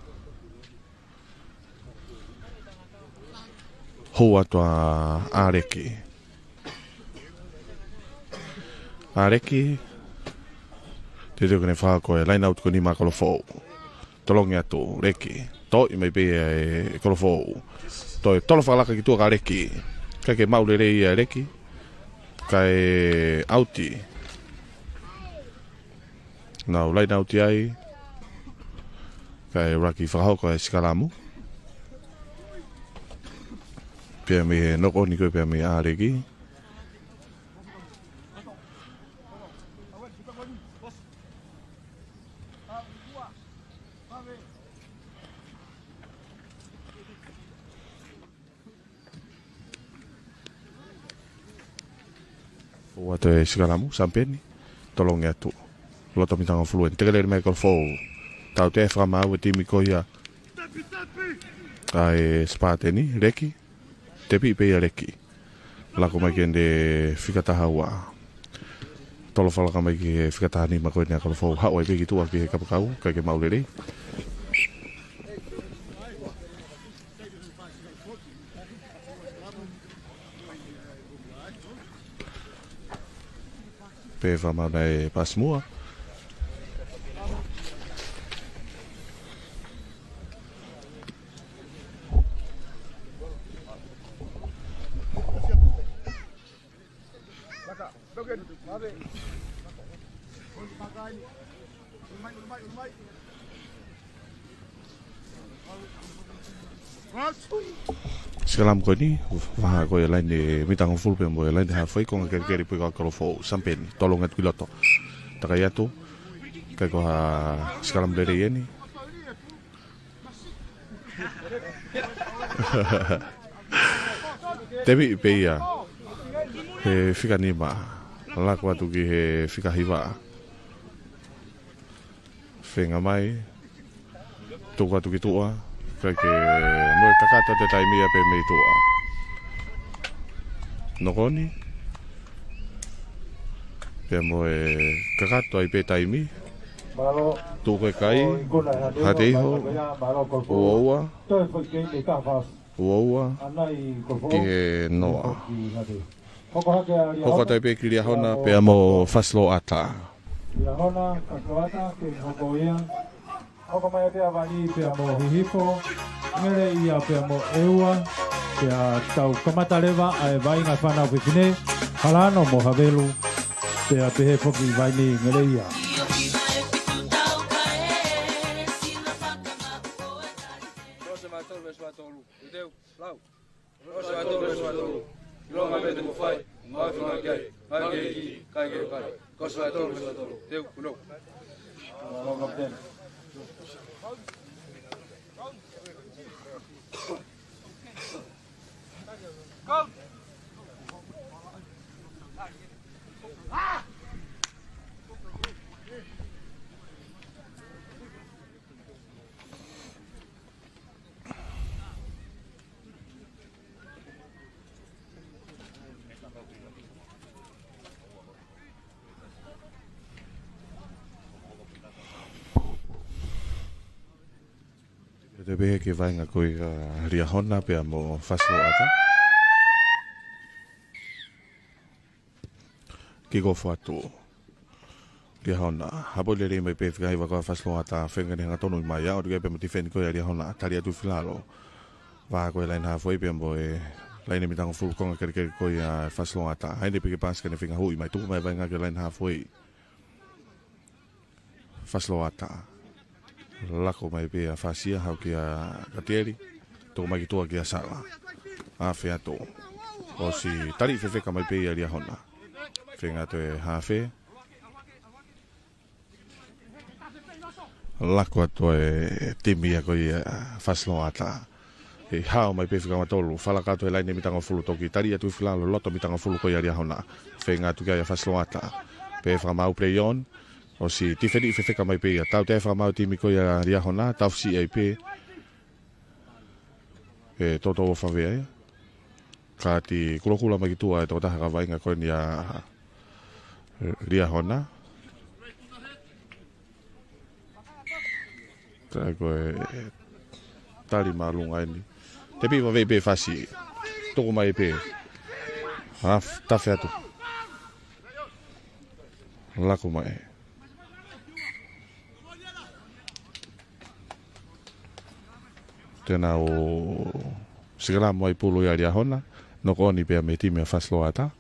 Hū atu ʻa ʻAleki. ʻAleki. Teuteu ke ne fakahoko e laine ʻauti ko eni maʻa Kolofoʻou. Tolongi atu, Leki. Toʻi mai pē ʻe Kolofoʻou. Toe tolo fakalaka ki tuʻa kia Leki. Kae ke maʻu lelei ʻa Leki. Kae ʻauti. Nau laine ʻauti ai. Kae ʻuluaki fakahoko e sikalamu. Pea mei he knock on ko ē pea mei ʻAleki. Hū atu e sikalamu, Sampeni, tolongi atu. Loto mitangofulu eni, teke lele mai Kolofoʻou. Tautea e fakamaau e timi ko ia ʻa e Sipateni, Leki, tepi pē ia Leki. Lako mai ki he fika taha ua. Tolo fakalaka mai ki he fika taha nima ko eni ʻa Kolofoʻou, haʻu ai pē ki tuʻa ki he kapakau, kae ke maʻu lelei. Pea fakamaau ʻa e pasi muʻa. Sikalamu ko eni, vaha ko e laine mitangofulu pea mo e laine halfway, konga kelekele pē ko ia ʻa Kolofoʻou, Sampeni, tolongi atu ki loto. Takai atu, kae ko ha sikalamu lelei eni. Tepi pē ia. He fika nima, lako atu ki he fika hiva. Feinga mai, tuku atu ki tuʻa, kae mo e kakato atu e taimi ia pē mei tuʻa. Nokoni, pea mo e kakato ai pē taimi, tuku e kai, hate iho, ua ua, ua ua, ki he noa. Hoko atu ai pē ki Liahona, pea mo Fasiloata. Liahona, Fasiloata, ke hoko ia. Hoko mai pē ʻa Vani pea mo Hihifo, Ngeleia pea mo ʻEua, pea tau kamata leva ʻa e vaʻinga fānau fefine, Halano mo Havelu, pea pehē foki Vaini Ngeleia. Lau. Ko e suato, ko e suato. Ilo mai pē te mo fai, mo afi mai kai, mai ke ki, kai ke kai. Ko e suato, ko e suato. Teu, kuno. Lau kapiteni. Te pehē ki he vaʻinga ko ia ʻa Liahona pea mo Fasiloata. Kick off atu. Liahona, hapoi lelei mai pē fika hiva ko ia ʻa Fasiloata, feinga ke ne hangatonu mai ia, ʻo tuku ai pē mo e tifeni ko ia ʻa Liahona, tali atu filalo. Vā ko e laine halfway pea mo e laine mitangofulu konga kelekele ko ia ʻa Fasiloata. Haʻu ai pē ke paasi kae ne feinga huʻi mai, tuku mai vaʻinga ki he laine halfway. Fasiloata. Lako mai pē ʻa Fasi ia, haʻu kia Katieli. Tuku mai ki tuʻa kia Sala. Afe atu. ʻOsi tali fefeka mai pē ia ʻa Liahona. Feinga atu e hafe. Lako atu e timi ia ko ia ʻa Fasiloata. ʻE hao mai pē fika ua tolu, falaka atu e laine mitangofulu toki tali atu filalo loto mitangofulu ko ia ʻa Liahona. Feinga atu ki ai ʻa Fasiloata. Pea fakamaau play on. ʻOsi tifeni fefeka mai pē ia. Tautea e fakamaau timi ko ia ʻa Liahona. Tau fisi ai pē. ʻE toto ʻo favea ia. Kāti kulokula mai ki tuʻa e tokotaha kau vaʻinga ko eni ʻa Liahona. Ka ko e tali māʻolunga eni. Tepi vave pē Fasi. Tuku mai pē. Haf, tafe atu. Lako mai. Te nau sikalamu ai pulu ia ʻa Liahona. Noko ʻoni pea mei he timi ʻa Fasiloata.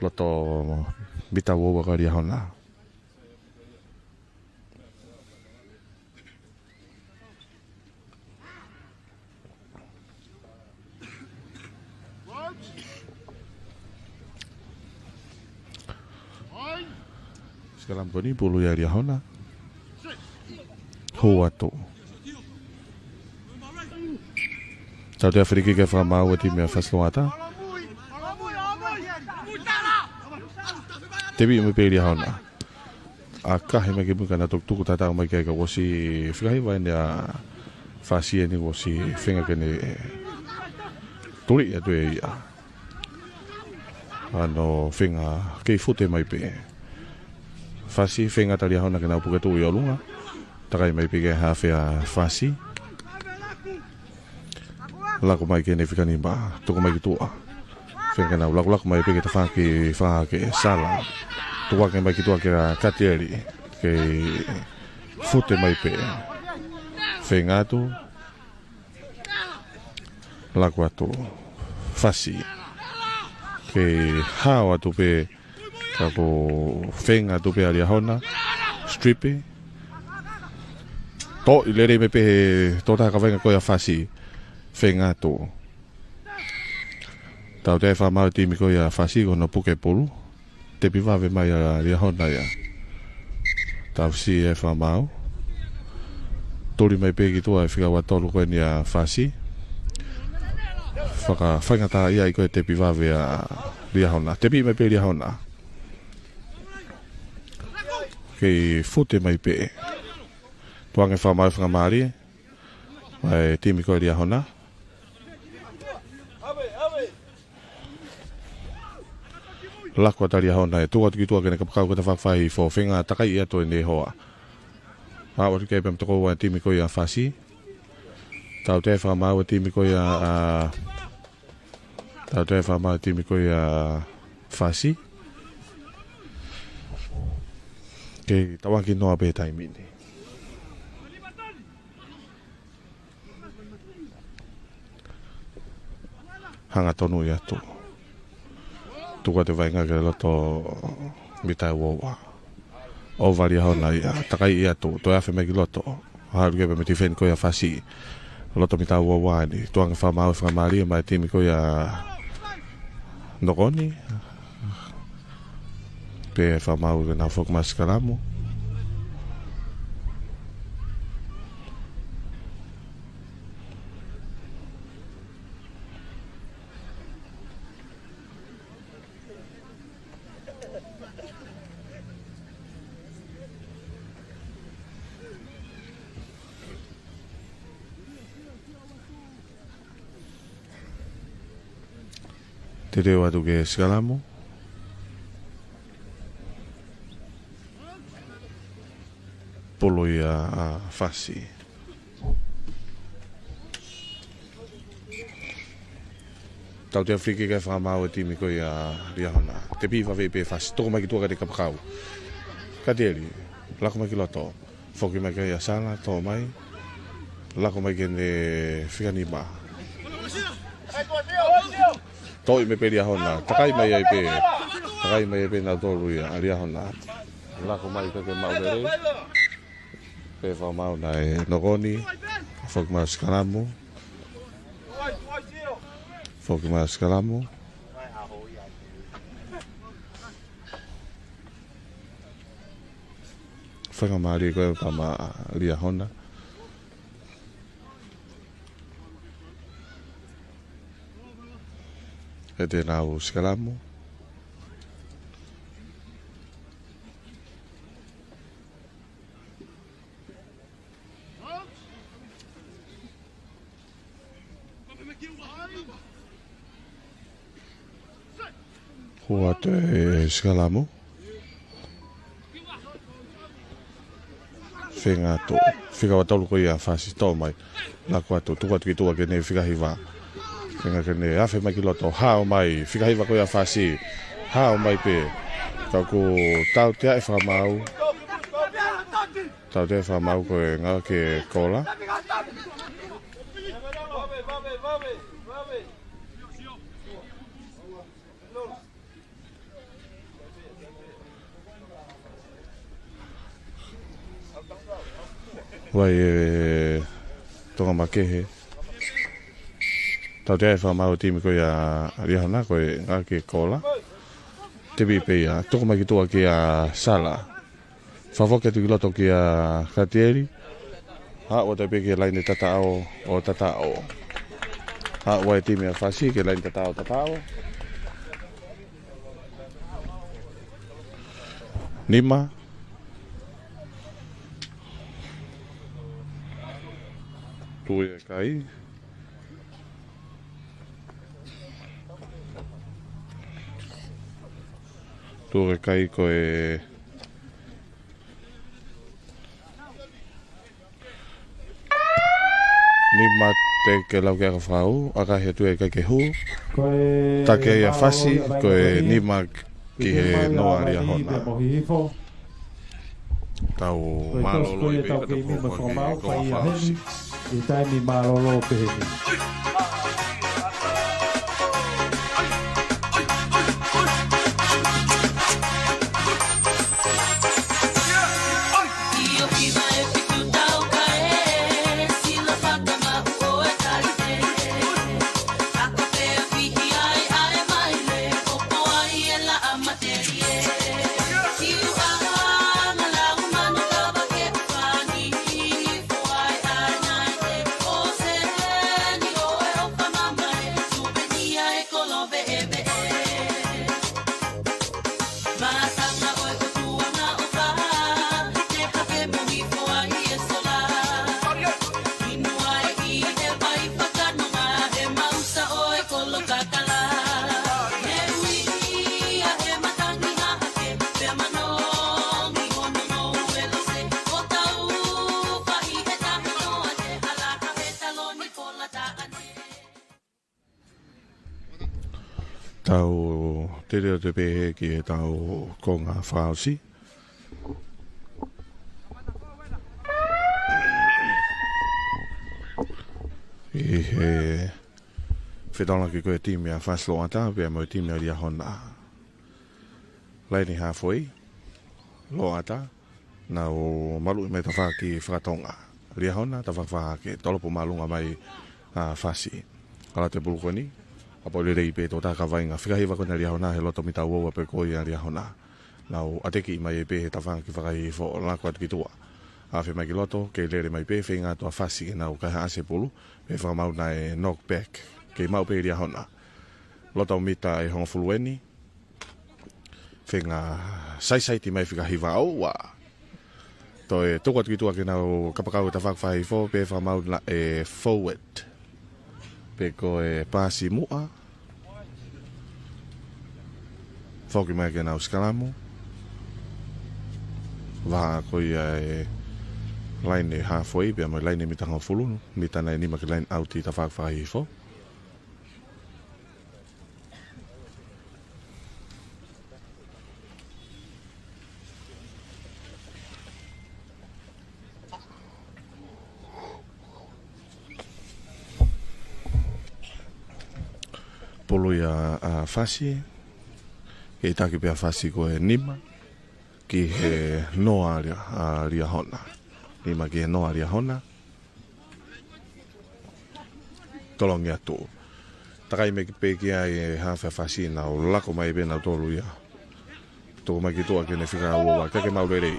Loto mita ua ua ko ia ʻa Liahona. Sikalamu ko eni pulu ia ʻa Liahona. Hū atu. Tautea free kick ke fakamaau e timi ʻa Fasiloata. Tepi mai pē ʻa Liahona. ʻAkahi mai ki mui ka nau tukutuku tatau mai ki ai ka ʻosi fika hiva eni ʻa Fasi eni ʻosi feinga ke ne tuli atu ʻe ia. ʻAno feinga kei fute mai pē. Fasi feinga atu ʻa Liahona ke nau puke tuʻu ʻi ʻolunga. Takai mai pē ki he hafe ʻa Fasi. Lako mai ki heʻene fika nima, tuku mai ki tuʻa. Feinga ke nau lakulaku mai pē ki he tafaʻaki fā ke Sala. Tuku hake mai ki tuʻa kia Katieli. Kei fute mai pē. Feinga atu. Lako atu. Fasi. Kei hao atu pē. Ka ko e feinga atu pē ʻa Liahona. Stripe. Toʻo lelei mai pē he tokotaha kau vaʻinga ko ia ʻa Fasi. Feinga atu. Tautea e fakamaau timi ko ia ʻa Fasi ko hono puke pulu. Tepi vave mai ʻa Liahona ia. Tau fisi e fakamaau. Tuli mai pē ki tuʻa e fika ua tolu ko eni ʻa Fasi. Fakafaingataʻaʻia ai ko e tepi vave ʻa Liahona. Tepi mai pē Liahona. Kei fute mai pē. Tuku ange fakamaau fakamālie mei he timi ko ia Liahona. Laku atu ʻa Liahona ʻo tuku atu ki tuʻa ke ne kapakau ka tafaʻaki fai fo feinga takai atu ʻene hoa. Aʻu atu ki ai pē mo e tokoua ʻa e timi ko ia Fasi. Tautea e fakamaau ʻa e timi ko ia ʻa Tautea e fakamaau ʻa e timi ko ia Fasi. Kei tauange noa pē taimi ni. Hangatonu ia atu. Tuku atu e vaʻinga ki loto mita ua ua. ʻO vali Liahona ia, takai ia atu, toe afe mai ki loto. Haʻu ki ai pē mo e tifeni ko ia Fasi. Loto mita ua ua ni, tuku ange fakamaau fakamālie mei he timi ko ia Nokoni. Pea fakamaau ke nau foki mai sikalamu. Te teu atu ke sikalamu. Pulu ia ʻa Fasi. Tautea free kick ʻe fakamaau ʻe he timi ko ia Liahona. Tepi vave pē Fasi, tuku mai ki tuʻa ke ne kapakau. Katieli, laku mai ki loto. Foki mai ki ai ʻa Sala, toʻo mai. Laku mai ki heʻene fika nima. Toʻo mai pē Liahona, takai mai ai pē. Takai mai ai pē nautolu ia, ʻa Liahona. Laku mai ki he maʻu lelei. Pea fakamaau ʻe Nokoni. Foki mai sikalamu. Foki mai sikalamu. Fakamālie ko ē ʻa e tama Liahona. He te nau sikalamu. Hua atu e sikalamu. Feinga atu. Fika ua tolu ko ia Fasi, toʻo mai. Laku atu, tuku atu ki tuʻa ki heʻene fika hiva. Feinga ke ne afe mai ki loto, hao mai, fika hiva ko ia Fasi. Hao mai pē. Ka ʻoku tautea e fakamaau. Tautea e fakamaau ko e ngāue ke kola. Vai e Tonga makehe. Tautea e fakamaau ʻa e timi ko ia Liahona ko e ngāue ke kola. Tepi pē ia, tuku mai ki tuʻa kia Sala. Fakafoki atu ki loto kia Katieli. Haʻu atu pē ki he laine tataʻo ʻo tataʻo. Haʻu e timi ʻa Fasi ki he laine tataʻo tataʻo. Nima. Tuʻu e kai. Tuʻu e kai ko e nima te ke lau ke aka fau, ʻaka he tuʻu e kai ke hū. Taki ai ʻa Fasi, ko e nima ki he noa Liahona. Tau mālōlō ʻi he taimi mālōlō pehē ni. Tau tele atu pē ki heʻetau konga fakaʻosi. ʻI he fetaulaki ko e timi ʻa Fasi Loʻata pea mo e timi ʻa Liahona. Laini halfway, Loʻata, nau maluʻi mai tafaʻaki fakatonga. Liahona, tafaʻaki fakahahake, tolopo māʻolunga mai ʻa Fasi. Ala te pulu ko eni, ʻa pau lelei pē tō taka vainga. Fika hiva ko ena Liahona he loto mita ua ua pē ko ia Liahona. Nau ʻatekiʻi mai pē he tafaʻaki fakahihifo, lako atu ki tuʻa. Afe mai ki loto, kei lele mai pē, feinga atu ʻa Fasi ke nau kaihaʻasi e pulu, pea fakamaau naʻe knock back. Kei maʻu pē Liahona. Loto mita ʻe hongofulu eni, feinga saisaiti mai fika hiva ʻoua. Toe tuku atu ki tuʻa ke nau kapakau e tafaʻaki fakahihifo pea fakamaau naʻe forward. Pea ko e paasi muʻa. Foki mai ke nau sikalamu. Vahaʻa ko ia e laini halfway pea mo e laini mita hongofulu, mita naʻe nima ki he laini ʻauti tafaʻaki fakahihifo. Pulu ia ʻa Fasi, kei taki pē ʻa Fasi ko e nima ki he noa ʻa Lia-, ʻa Liahona. Nima ki he noa ʻa Liahona. Tolongi atu. Takai mai pē ki ai e hafe ʻa Fasi, nau lako mai pē nautolu ia. Tuku mai ki tuʻa ke ne fika ua ua, ke ke maʻu lelei.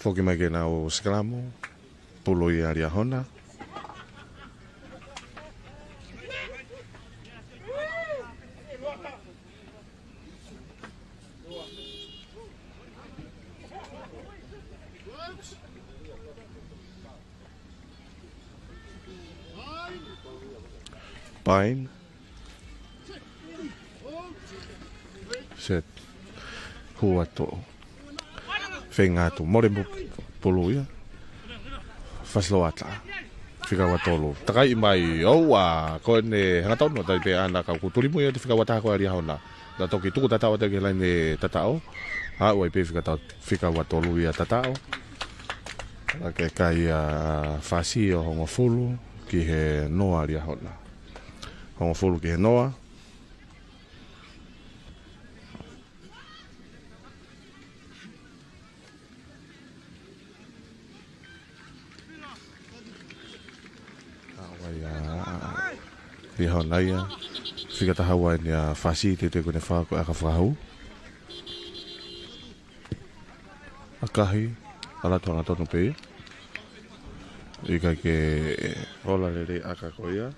Foki mai ke nau sikalamu, pulu ia Liahona. Paine. Set. Hū atu. Feinga atu. Mole mo pulu ia. Fasi Loʻata. Fika ua tolu. Takai mai. ʻOua. Ko ʻene hangatonu ʻo tai pē ʻana ka kuo tuli mui ʻa e fika ua taha ko ia Liahona. Na toki tuku tataʻo atu ki he laini tataʻo. Aʻu ai pē fika ta-, fika ua tolu ia tataʻo. Ala ke kai ʻa Fasi ʻo hongofulu ki he noa Liahona. Hongofulu ki he noa. ʻA, ʻa, ʻa, ʻa, ʻa. Liahona ia. Fika taha ua eni ʻa Fasi, teuteu ko ʻene fā ko e ʻaka fakahū. ʻAkahi, ala atu hangatonu pē ia. ʻIkai ke ola lelei ʻaka ko ia.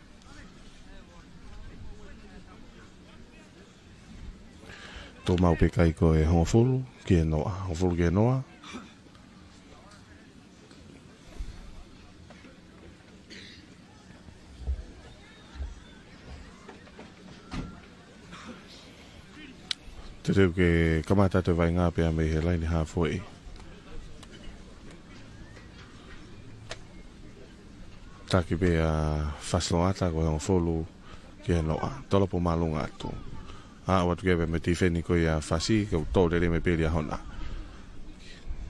Tuʻu maʻu pē kai ko e hongofulu ki he noa. Hongofulu ki he noa. Teuteu ke kamata atu e vaʻinga pea mei he laini halfway. Taki pē ʻa Fasi Loʻata ko e hongofulu ki he noa. Tolopo māʻolunga atu. Aʻu atu ki ai pē mei he tifeni ko ia Fasi, ke u tō lelei mai pē Liahona.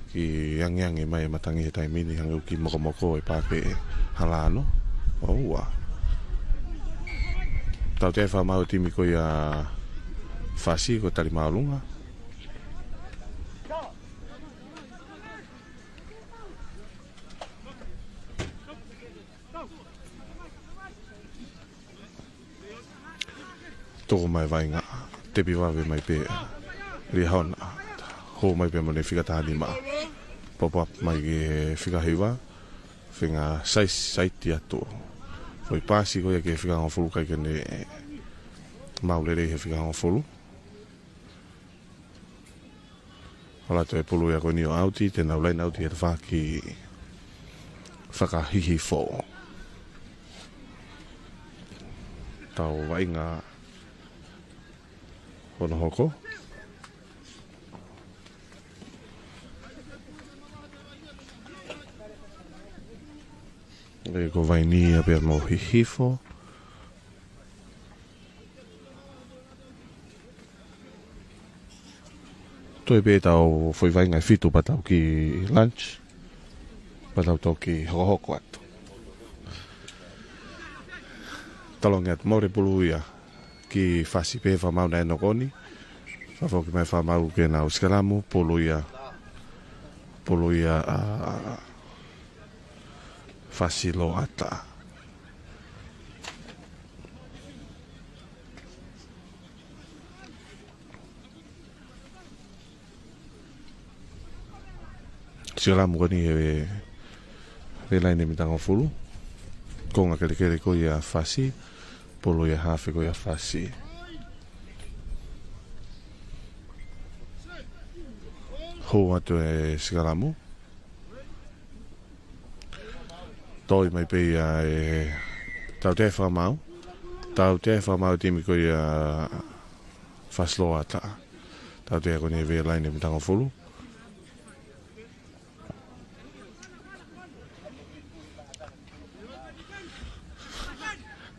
Kiʻi angiangi mai e matangi he taimi ni hangē ʻoku kiʻi mokomoko e pā pē hala ano. ʻOua. Tau te fakamaau e timi ko ia Fasi ko e tali māʻolunga. Tuku mai vaʻinga, tepi vave mai pē Liahona, hū mai pē mo ʻene fika taha nima. Pop up mai ki he fika hiva, feinga sai-, saiti atu. Foʻi paasi ko ia ki he fika hongofulu ʻikai ke ne maʻu lelei he fika hongofulu. Ala atu e pulu ia ko eni ʻo ʻauti, te nau laini ʻauti he tafaʻaki fakahihifo. Tau vaʻinga hono hoko. ʻE ko Vaini ia pea mo Hihifo. Toe pē tau foʻi vaʻinga ʻe fitu pea tau kiʻi lunch. Pea tau toki hokohoko atu. Talonge atu Mole Pulu ia ki Fasi pē fakamaau naʻe nokoni. Fakafoki mai fakamaau ke nau sikalamu, Pulu ia, Pulu ia ʻa Fasi Loʻata. Sikalamu ko eni he, he laine mitangofulu. Konga kelekele ko ia Fasi. Pulu ia hafe ko ia Fasi. Hū atu e sikalamu. Toe mai pē ia e tautea fakamaau. Tautea fakamaau timi ko ia Fasi Loʻata. Tautea ko eni he laine mitangofulu.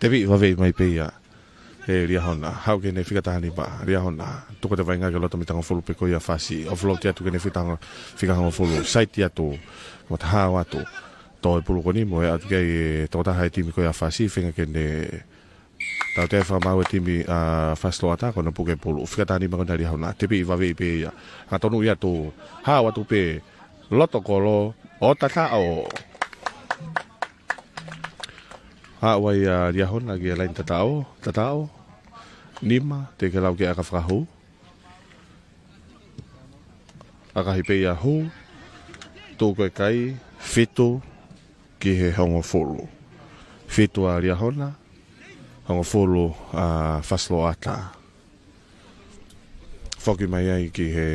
Tepi vaveʻi mai pē ia ʻe Liahona. Haʻu ki heʻene fika taha nima. Liahona. Tuku atu e vaʻinga ki loto mitangofulu pē ko ia Fasi. Offload atu ki heʻene fika taha, fika hongofulu. Saiti atu. Mata hao atu. Toe pulu ko eni mo e ʻatu ki ai e tokotaha e timi ko ia Fasi. Feinga ke ne tautea fakamaau e timi ʻa Fasi Loʻata ko hono puke pulu. Fika taha nima ko ena ʻa Liahona. Tepi vaveʻi pē ia. Hangatonu ia atu. Hao atu pē. Loto kolo. ʻO tataʻo. Haʻu ai ʻa Liahona ki he laine tataʻo, tataʻo. Nima, teʻeki ke lau ke ʻaka fakahū. ʻAkahi pē ia hū. Tuʻu ko e kai, fitu ki he hongofulu. Fitu ʻa Liahona, hongofulu ʻa Fasi Loʻata. Foki mai ai ki he,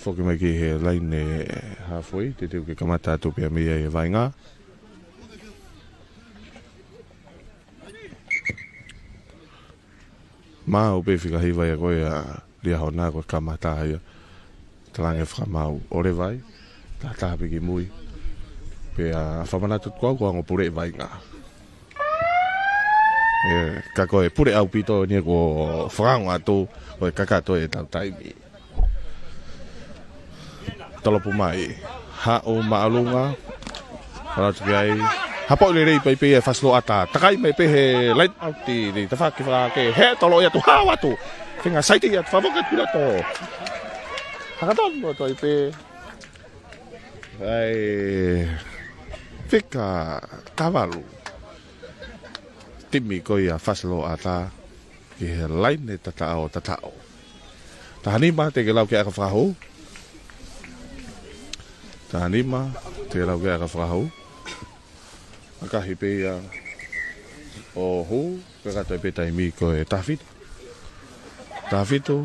foki mai ki he laine halfway, teuteu ke kamata atu pē mei ai e vaʻinga. Maʻu pē fika hiva ia ko ia ʻa Liahona ko e kamata ia. Talaange fakamaau ʻo leva ai, taha taha pē ki mui. Pea fakamanatu atu ko au ko e ongo pule e vaʻinga. ʻE, ka ko e pule ʻaupito eni ko e fakaongo atu, ko e kakato e tau taimi. Tolopu mai. Haʻu māʻolunga. Hala atu ki ai. Hapoʻi lelei pē ia ʻe Fasi Loʻata. Takai mai pē he line out ʻi he tafaʻaki fakake. He tolo ia atu hao atu. Feinga saiti atu fakafoki atu ki loto. Hangatonu atu ai pē. ʻAi. Fika taha valu. Timi ko ia Fasi Loʻata. Ki he laine tataʻo, tataʻo. Taha nima, teʻeki ke lau ke ʻaka fakahū. Taha nima, teʻeki ke lau ke ʻaka fakahū. ʻAkahi pē ia ʻo hū, kakato pē taimi ko e taha fitu. Taha fitu,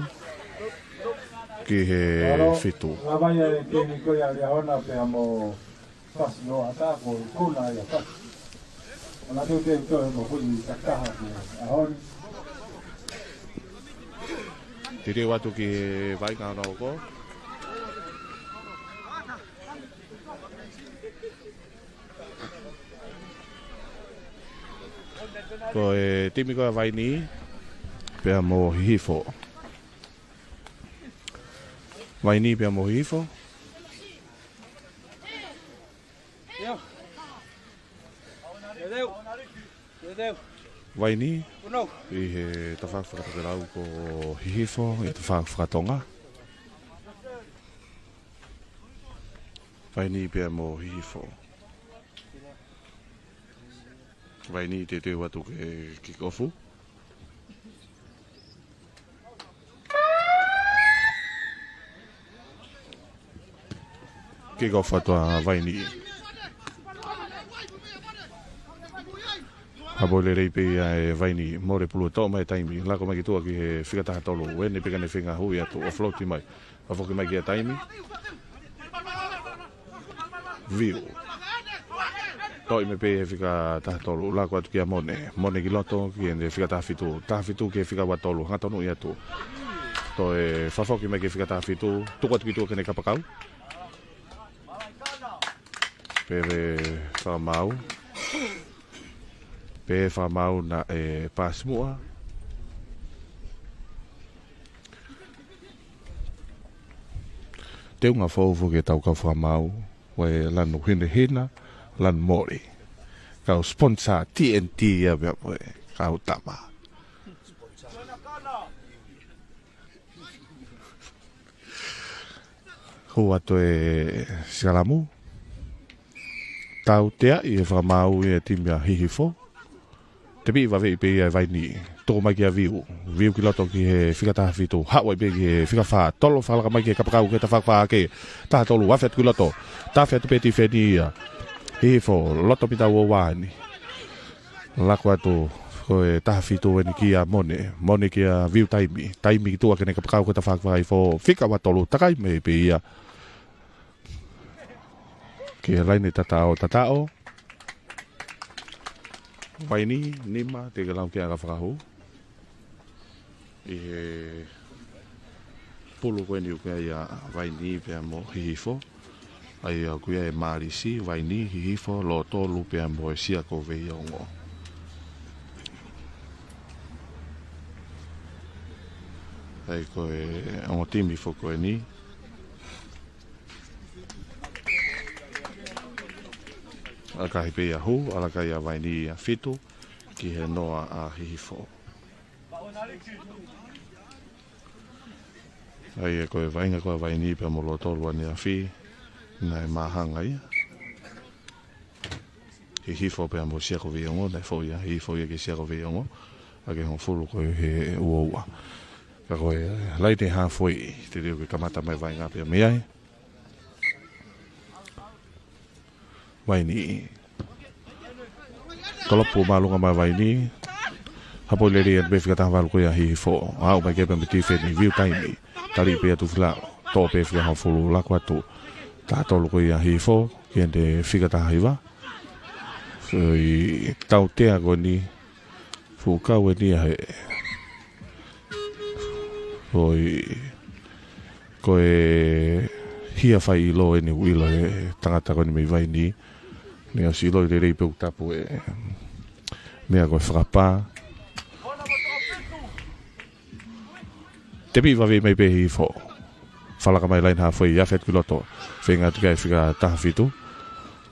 ki he fitu. Lava ia e timi ko ia Liahona pea mo Fasi Loʻata ko e kona ia Fasi. Ana teu teu teu mo kui takaha ki ahon. Teuteu atu ki he vaʻinga hono hoko. Ko e timi ko ia Vaini, pea mo Hihifo. Vaini pea mo Hihifo. Vaini, ʻi he tafaʻaki fakatokelau ko Hihifo, ʻi he tafaʻaki fakatonga. Vaini pea mo Hihifo. Vaini teuteu atu ke kick off. Kick off atu ʻa Vaini. Hapoʻi lelei pē ia ʻe Vaini, Mole Pulu toʻo mai taimi, lako mai ki tuʻa ki he fika taha tolu, ʻene peka ne feinga hū ia atu, offload mai. Fakafoki mai ki ai taimi. Viu. Toʻo mai pē he fika taha tolu, lako atu kia Mone. Mone ki loto, ki heʻene fika taha fitu. Taha fitu ki he fika ua tolu, hangatonu ia atu. Toe fakafoki mai ki he fika taha fitu, tuku atu ki tuʻa ki heʻene kapakau. Pea fakamaau. Pea fakamaau naʻe paasi muʻa. Teunga foʻou foki ʻetau kau fakamaau, ʻa e lanu hinehina, lanu moli. Kau sponsor T N T ia pea mo e kau tama. Hū atu e sikalamu. Tauteaʻi e fakamaau ʻa e timi ʻa Hihifo. Tepiʻi vaveʻi pē ia ʻe Vaini. Tuku mai kia Viu. Viu ki loto ki he fika taha fitu. Haʻu ai pē ki he fika fā. Tolo fakalaka mai ki he kapakau ki he tafaʻaki fā hake. Taha tolu, afe atu ki loto. Tafe atu pē tifeni ia. Hihifo, loto mita ua ua ni. Lako atu, ko e taha fitu eni kia Mone. Mone kia Viu Taimi. Taimi ki tuʻa ki heʻene kapakau ki he tafaʻaki fā Hihifo. Fika ua tolu, takai mai pē ia. Ki he laine tataʻo, tataʻo. Vaini, nima, teʻeki ke lau ki ai ʻa e fakahū. ʻI he pulu ko eni ʻoku ʻi ai ʻa Vaini pea mo Hihifo. ʻA ia ʻoku ʻi ai ʻa Malisi, Vaini, Hihifo, Lotolu pea mo e Siakoveiongo. ʻA ia ko e ongo timi foki ko eni. ʻAkahi pē ia hū, ʻalakaʻi ʻa Vaini ʻa fitu, ki he noa ʻa Hihifo. ʻA ia ko e vaʻinga ko ē ʻa Vaini pea mo Lotolu ʻa e ʻaneafi, naʻe māhanga ia. Hihifo pea mo Siakoveiongo, naʻe foʻi ia, Hihifo ia ki Siakoveiongo, ʻa e hongofulu ko ē he ua ua. Ka ko e laine hāfoʻi, teʻeki ke kamata mai vaʻinga pea mei ai. Vaini. Tolopu māʻolunga mai Vaini. Hapo lelei atu pē fika taha valu ko ia Hihifo. Aʻu mai ki ai pea mo e tifeni, Viu Taimi. Tali pē atu filalo. Tō pē fika hongofulu, lako atu. Taha tolu ko ia Hihifo. Ki heʻene fika taha hiva. Foʻi tautea ko eni. Fuʻu kau eni ia he. Foʻi, ko e hia fai ʻilo eni ʻoku ʻilo he tangata ko eni mei Vaini. Naʻe ʻosi ʻiloʻi lelei pē ʻoku tapu e meʻa ko e fakapā. Tepiʻi vaveʻi mai pē Hihifo. Fakalaka mai laine hāfoʻi, afe atu ki loto. Feinga atu ki ai fika taha fitu.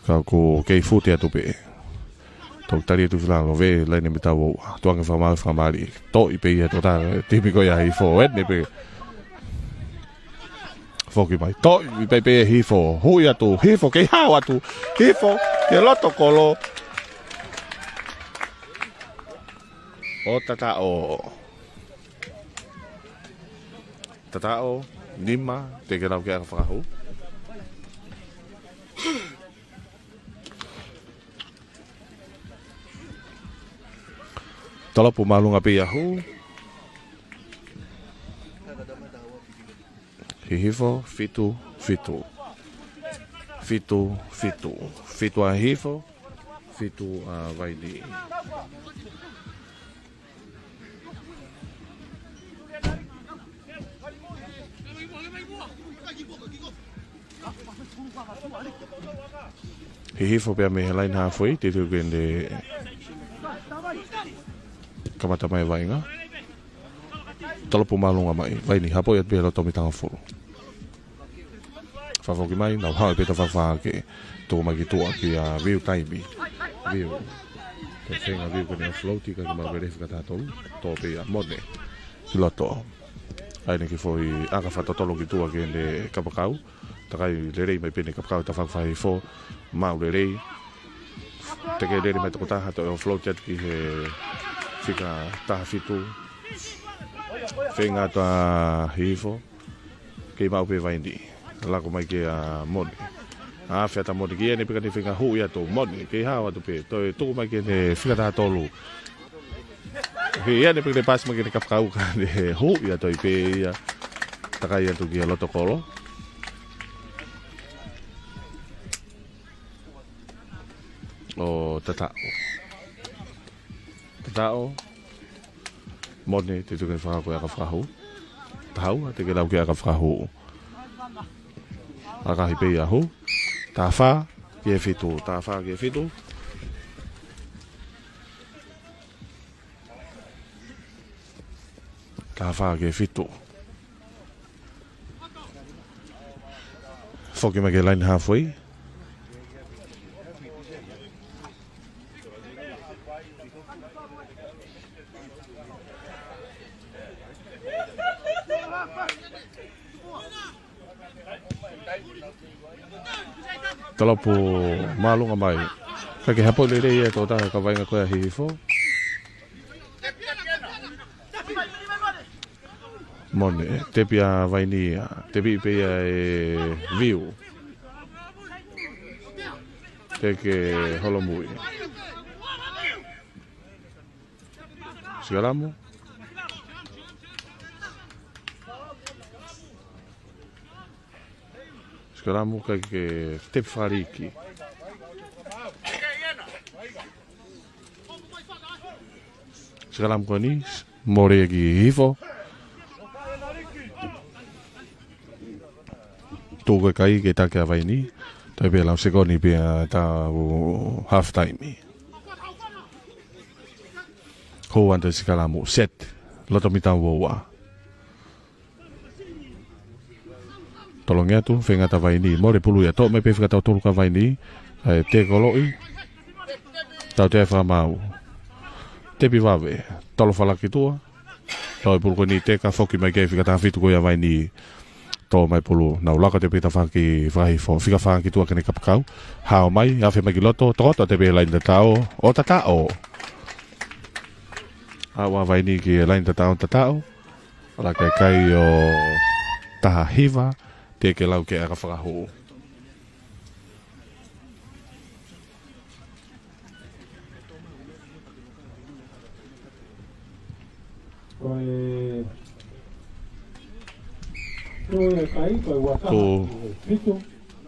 Ka ʻoku kei fute atu pē. Toki tali atu filalo, vē laine mita ua ua. Tuʻunga fakamaau, fakamālie. Toʻi pē ia ʻe he timi ko ia Hihifo. Eni pē. Foki mai. Toʻi pē pē Hihifo. Huʻi atu. Hihifo kei hao atu. Hihifo ki he loto kolo. ʻO tataʻo. Tataʻo, nima, teʻeki ke lau ki ai ʻa e fakahū. Tolopu māʻolunga pē ia hū. Hihifo, fitu, fitu. Fitu, fitu. Fitu ʻa Hihifo, fitu ʻa Vaini. Hihifo pea mei he laine hāfoʻi, teuteu ke ne kamata mai vaʻinga. Tolopu māʻolunga mai, Vaini hapo ia pē loto mita hongofulu. Fakafoki mai, nau haʻu pē tafaʻaki fā hake. Tuku mai ki tuʻa kia Viu Taimi. Viu. Ko e feinga Viu ko eni ʻo float, ka ke mau lele fika taha tolu. Tō pē ia Mone. Ki loto. ʻA eni ke foʻi ʻaka fakatotolo ki tuʻa ki heʻene kapakau. Takai lelei mai pē ʻene kapakau tafaʻaki fā Hihifo. Maʻu lelei. Teʻeki lele mai tokotaha toe ʻo float atu ki he fika taha fitu. Feinga atu ʻa Hihifo. Kei maʻu pē Vaini. Lako mai kia Mone. Afe atu ʻa Mone ki ai, eni pē ka ne feinga huʻi atu Mone. Kei hao atu pē. Toe tuku mai ki heʻene fika taha tolu. Ki ai, eni pē ka ne paasi mai ki heʻene kapakau ka ne huʻi atu ai pē ia. Takai atu ki he loto kolo. ʻO tataʻo. Tataʻo. Mone, teuteu ke ne fakahoko e ʻaka fakahū. Taha ua, teʻeki ke lau ki ai ʻa e ʻaka fakahū. ʻAkahi pē ia hū. Taha fā. Ki he fitu, taha fā ki he fitu. Taha fā ki he fitu. Foki mai ki he laine halfway. Talopu māʻolunga mai. Ka ke hapo lelei e tokotaha kaveinga ko ia Hihifo. Mone, tepi ʻa Vaini ia, tepi pē ia ʻe Viu. Teke Holomui. Sikalamu. Sikalamu kae tepi fakaliki. Sikalamu ko eni, mole ki Hihifo. Tuku e kai ke taki ʻa Vaini. Toe pē lau sekoni pea tau half time. Hou ʻa e sikalamu, set. Loto mita ua ua. Tolongi atu, feinga ʻa Vaini, mole pulu ia, toʻo mai pē fika tau tolu kia Vaini, ʻe tēkoloʻi, tau te fakamaau. Tepi vave, tolo falaki tuʻa, tau e pulu ko eni teka foki mai ki he fika taha fitu ko ia Vaini, toʻo mai pulu, nau laka tepi tafaʻaki fakahifo, fika fā ki tuʻa ki he kapakau, hao mai, afe mai ki loto, tokoto tepi laine tataʻo, ʻo tataʻo. Aʻu ʻa Vaini ki he laine tataʻo, tataʻo. Laka e kai ʻo taha hiva, teke lau ke ʻaka fakahū. Ko e, ko e kai, ko e ua taha, ko e fitu,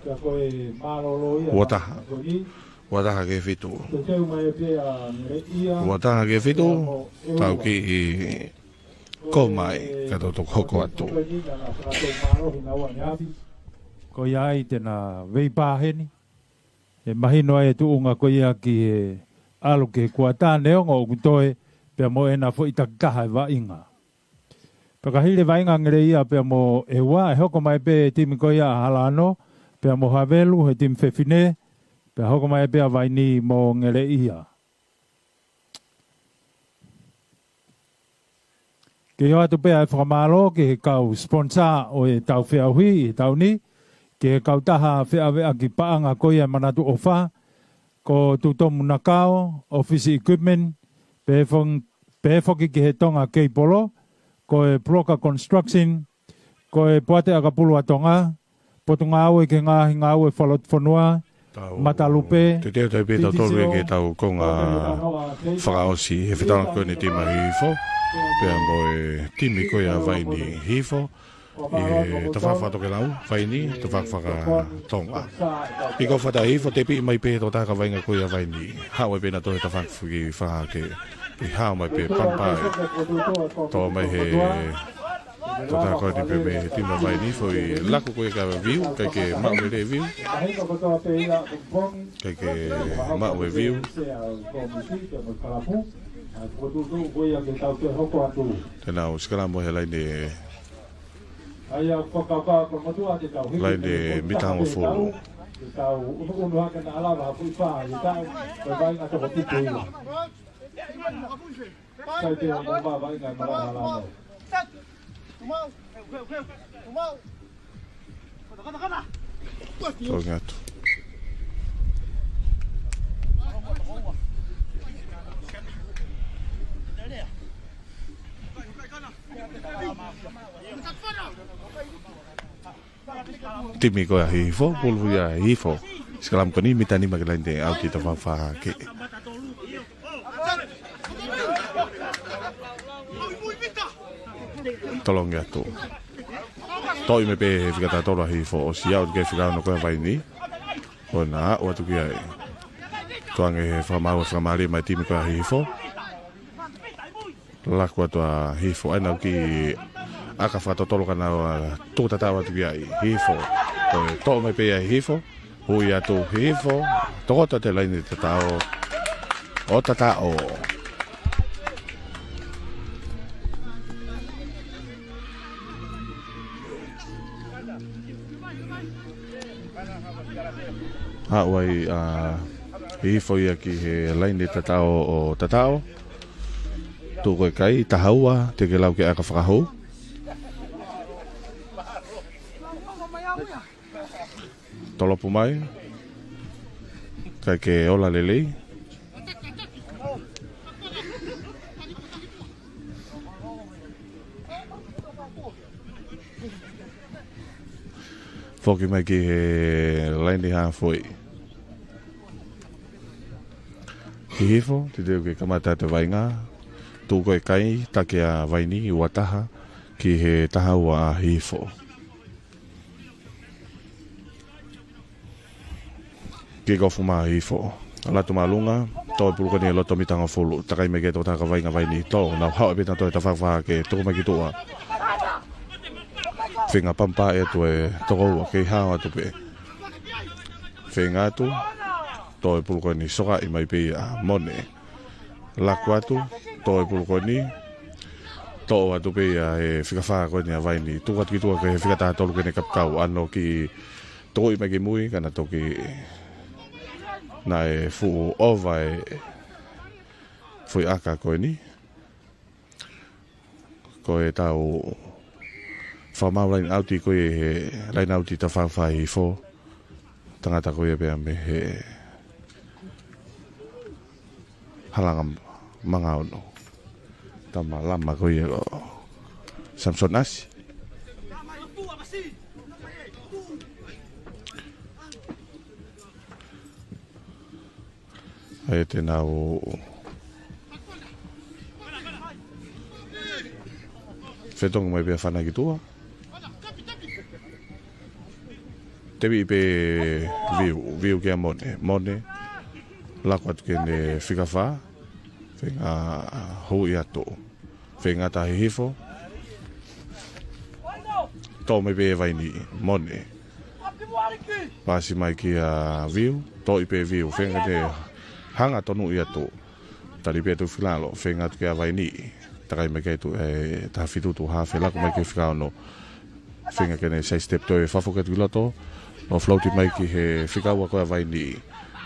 ka ko e mālōlō ia, ua taha. Ko ni. Ua taha ki he fitu. Ko e teu mai pē ʻa Ngeleʻia. Ua taha ki he fitu, tau kiʻi kō mai, ka tau toki hoko atu. Ko ia ai te na veipā heni. ʻE mahino ai e tuʻunga ko ia ki he ʻalu ki he kuata neongo ʻoku toe, pea mo ʻena foʻi takitaha e vaʻinga. Pea ka hili e vaʻinga Ngeleʻia pea mo ʻEua, ʻe hoko mai pē e timi ko ia ʻa Halano, pea mo Havelu, he timi fefine, pea hoko mai pē ʻa Vaini mo Ngeleʻia. Ke ʻoatu pē ʻa e fakamālō ki he kau sponsor ʻo e tau feʻauhi ʻi he taʻu ni, ki he kautaha feʻaveʻaki paʻanga ko ia ʻa e Manatu ʻOfa, ko Tutomu Nakao, Office Equipment, pehē fong-, pehē foki ki he Tonga Keipolo, ko e Broker Construction, ko e Poate ʻAkapulu ʻa Tonga, Potungāue ki he Ngaahi Ngāue Fakalotofonua, Matalupe, te teu tai pē tau tolu ki he tau konga fakaʻosi, he fetala ko eni timi Hihifo, pea mo e timi ko ia Vaini Hihifo, ʻi he tafaʻaki fakatokelau, Vaini, tafaʻaki fakatonga. ʻI ko fata Hihifo, tepi mai pē tokotaha kaveinga ko ia Vaini. Haʻu ai pē nautolu he tafaʻaki fakahake. ʻI hao mai pē pampai. Toʻo mai he tokotaha ko eni pē mei he timi Vaini foʻi laku ko ia kia Viu, ʻikai ke maʻu lelei Viu. ʻIkai ke maʻu e Viu. Te nau sikalamu he laine. Laine mita hongofulu. Tolongi atu. Timi ko ia Hihifo, pulu ia Hihifo. Sikalamu ko eni mita nima ki he laine ʻauti tafaʻaki fakahake. Tolongi atu. Toʻo mai pē he fika taha tolu ʻa Hihifo, ʻosi aʻu ki he fika ono ko ia Vaini. ʻO na aʻu atu ki ai. Tuku ange he fakamāua fakamālie mai timi ko ia Hihifo. Laku atu ʻa Hihifo, ʻai nau kiʻi ʻaka fakatotolo ka nau tuku tataʻo atu ki ai. Hihifo, ko e toʻo mai pē ia Hihifo. Pui atu Hihifo, tokoto atu e laine tataʻo ʻo Tataʻo. Haʻu ai ʻa Hihifo ia ki he laine tataʻo ʻo Tataʻo. Tuʻu ko e kai, taha ua, teʻeki lau ke ʻaka fakahū. Tolopu mai. ʻIkai ke ola lelei. Foki mai ki he laine haafe. Hihifo, teuteu ke kamata atu e vaʻinga. Tuʻu ko e kai, taki ʻa Vaini, ua taha ki he taha ua ʻa Hihifo. Kick off mai ʻa Hihifo. ʻAlu atu māʻolunga, tō e pulu ko eni he loto mita hongofulu. Takai mai ki he tokotaha ko Vaini, Vaini, tō, nau haʻu pē nautolu he tafaʻaki fā ke tuku mai ki tuʻa. Feinga pampa atu e toko ua, kei hao atu pē. Feinga atu, tō e pulu ko eni, sokaʻi mai pē ia, Mone. Laku atu, tō e pulu ko eni. Toʻo atu pē ia he fika fā ko eni ʻa Vaini. Tuku atu ki tuʻa ki he fika taha tolu ke ne kapakau, ʻano kiʻi tokoʻi mai ki mui, ka naʻe toki, naʻe fuʻu ʻova e foʻi ʻaka ko eni. Ko ʻetau fakamaau laine ʻauti ko ē he laine ʻauti tafaʻaki fā ʻa Hihifo. Tangata ko ia pea mei he Halanga Mangaono. Tama Lama ko ia ko Samson ʻAsi. ʻA ia te nau fetongi mai pē ʻa Fana ki tuʻa. Tevi pē Viu, Viu kia Mone, Mone. Laku atu ki heʻene fika fā. Feinga huʻi atu. Feinga atu ʻa Hihifo. Toʻo mai pē ʻe Vaini, Mone. Pasi mai kia Viu, toʻo pē Viu, feinga ke hanga tonuʻi atu. Tali pē atu fika lalo, feinga atu kia Vaini. Takai mai ki tuʻa, e, taha fitu tuʻu haafe, laku mai ki he fika ono. Feinga ke ne side step toe, fafo ki atu ki loto. ʻO float mai ki he fika ua ko ia ʻa Vaini.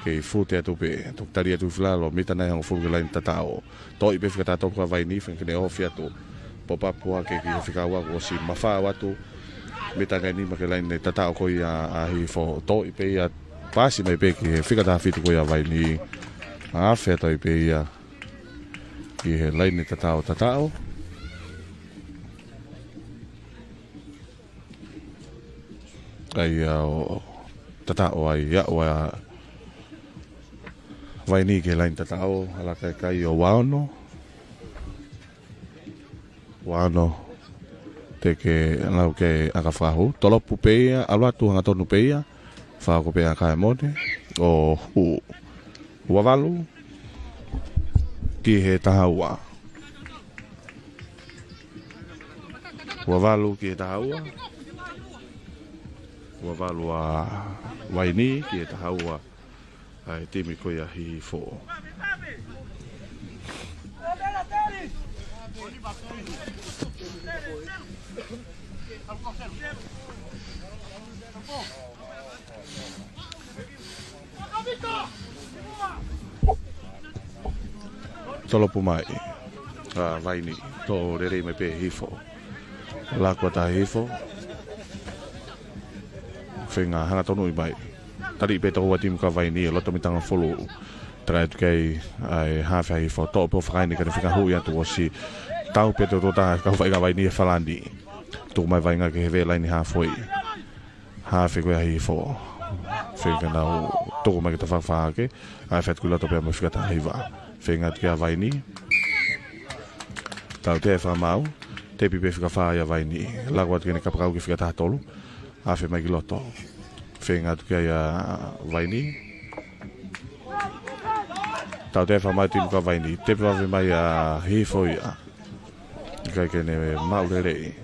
Kei fute atu pē, toki tali atu fika lalo, mita nai hongofulu ki he laine tataʻo. Toʻo pē fika taha tolu ko ia ʻa Vaini, feinga ke ne ofi atu. Pop up ua ke ki he fika ua kuo ʻosi mafao atu. Mita nai nima ki he laine tataʻo ko ia ʻa Hihifo. Toʻo pē ia, pasi mai pē ki he fika taha fitu ko ia ʻa Vaini. Afe atu ai pē ia ki he laine tataʻo, tataʻo. ʻA ia ʻo tataʻo ai, ʻa ua Vaini ki he laine tataʻo, ʻalu ki he kai ʻo ua ono. Ua ono, teʻeki lau ke ʻaka fakahū. Tolopu pē ia, ʻalu atu hangatonu pē ia. Fakahoko pē ʻa e kai ʻa Mone. ʻO hū. Ua valu ki he taha ua. Ua valu ki he taha ua. Ua valu ʻa Vaini ki he taha ua ʻa e timi ko ia ʻa Hihifo. Tolopu mai ʻa Vaini, tō lelei mai pē ʻa Hihifo. Laku atu ʻa Hihifo. Feinga hanga tonuʻi mai. Tali pē toko ua timi ko ia ʻa Vaini, loto mita hongofulu. Takai atu ki ai ʻa e haafe ʻa Hihifo. Toʻo pē ʻo fakaʻaini ka ne feinga huʻi atu ʻosi. Tau pē ʻe he tokotaha kau vaʻinga ʻa Vaini e falani. Tuku mai vaʻinga ki he vē laine haafe. Haafe ko ia ʻa Hihifo. Feinga ke nau tuku mai ki he tafaʻaki fā hake. Afe atu ki loto pea mo e fika taha hiva. Feinga atu kia Vaini. Tautea e fakamaau. Tepi pē fika fā ia ʻa Vaini. Laku atu ke ne kapakau ki he fika taha tolu. Afe mai ki loto. Feinga atu kia Vaini. Tautea e fakamaau timi ko ia ʻa Vaini. Tepi vave mai ʻa Hihifo ia. ʻIkai ke ne maʻu lelei.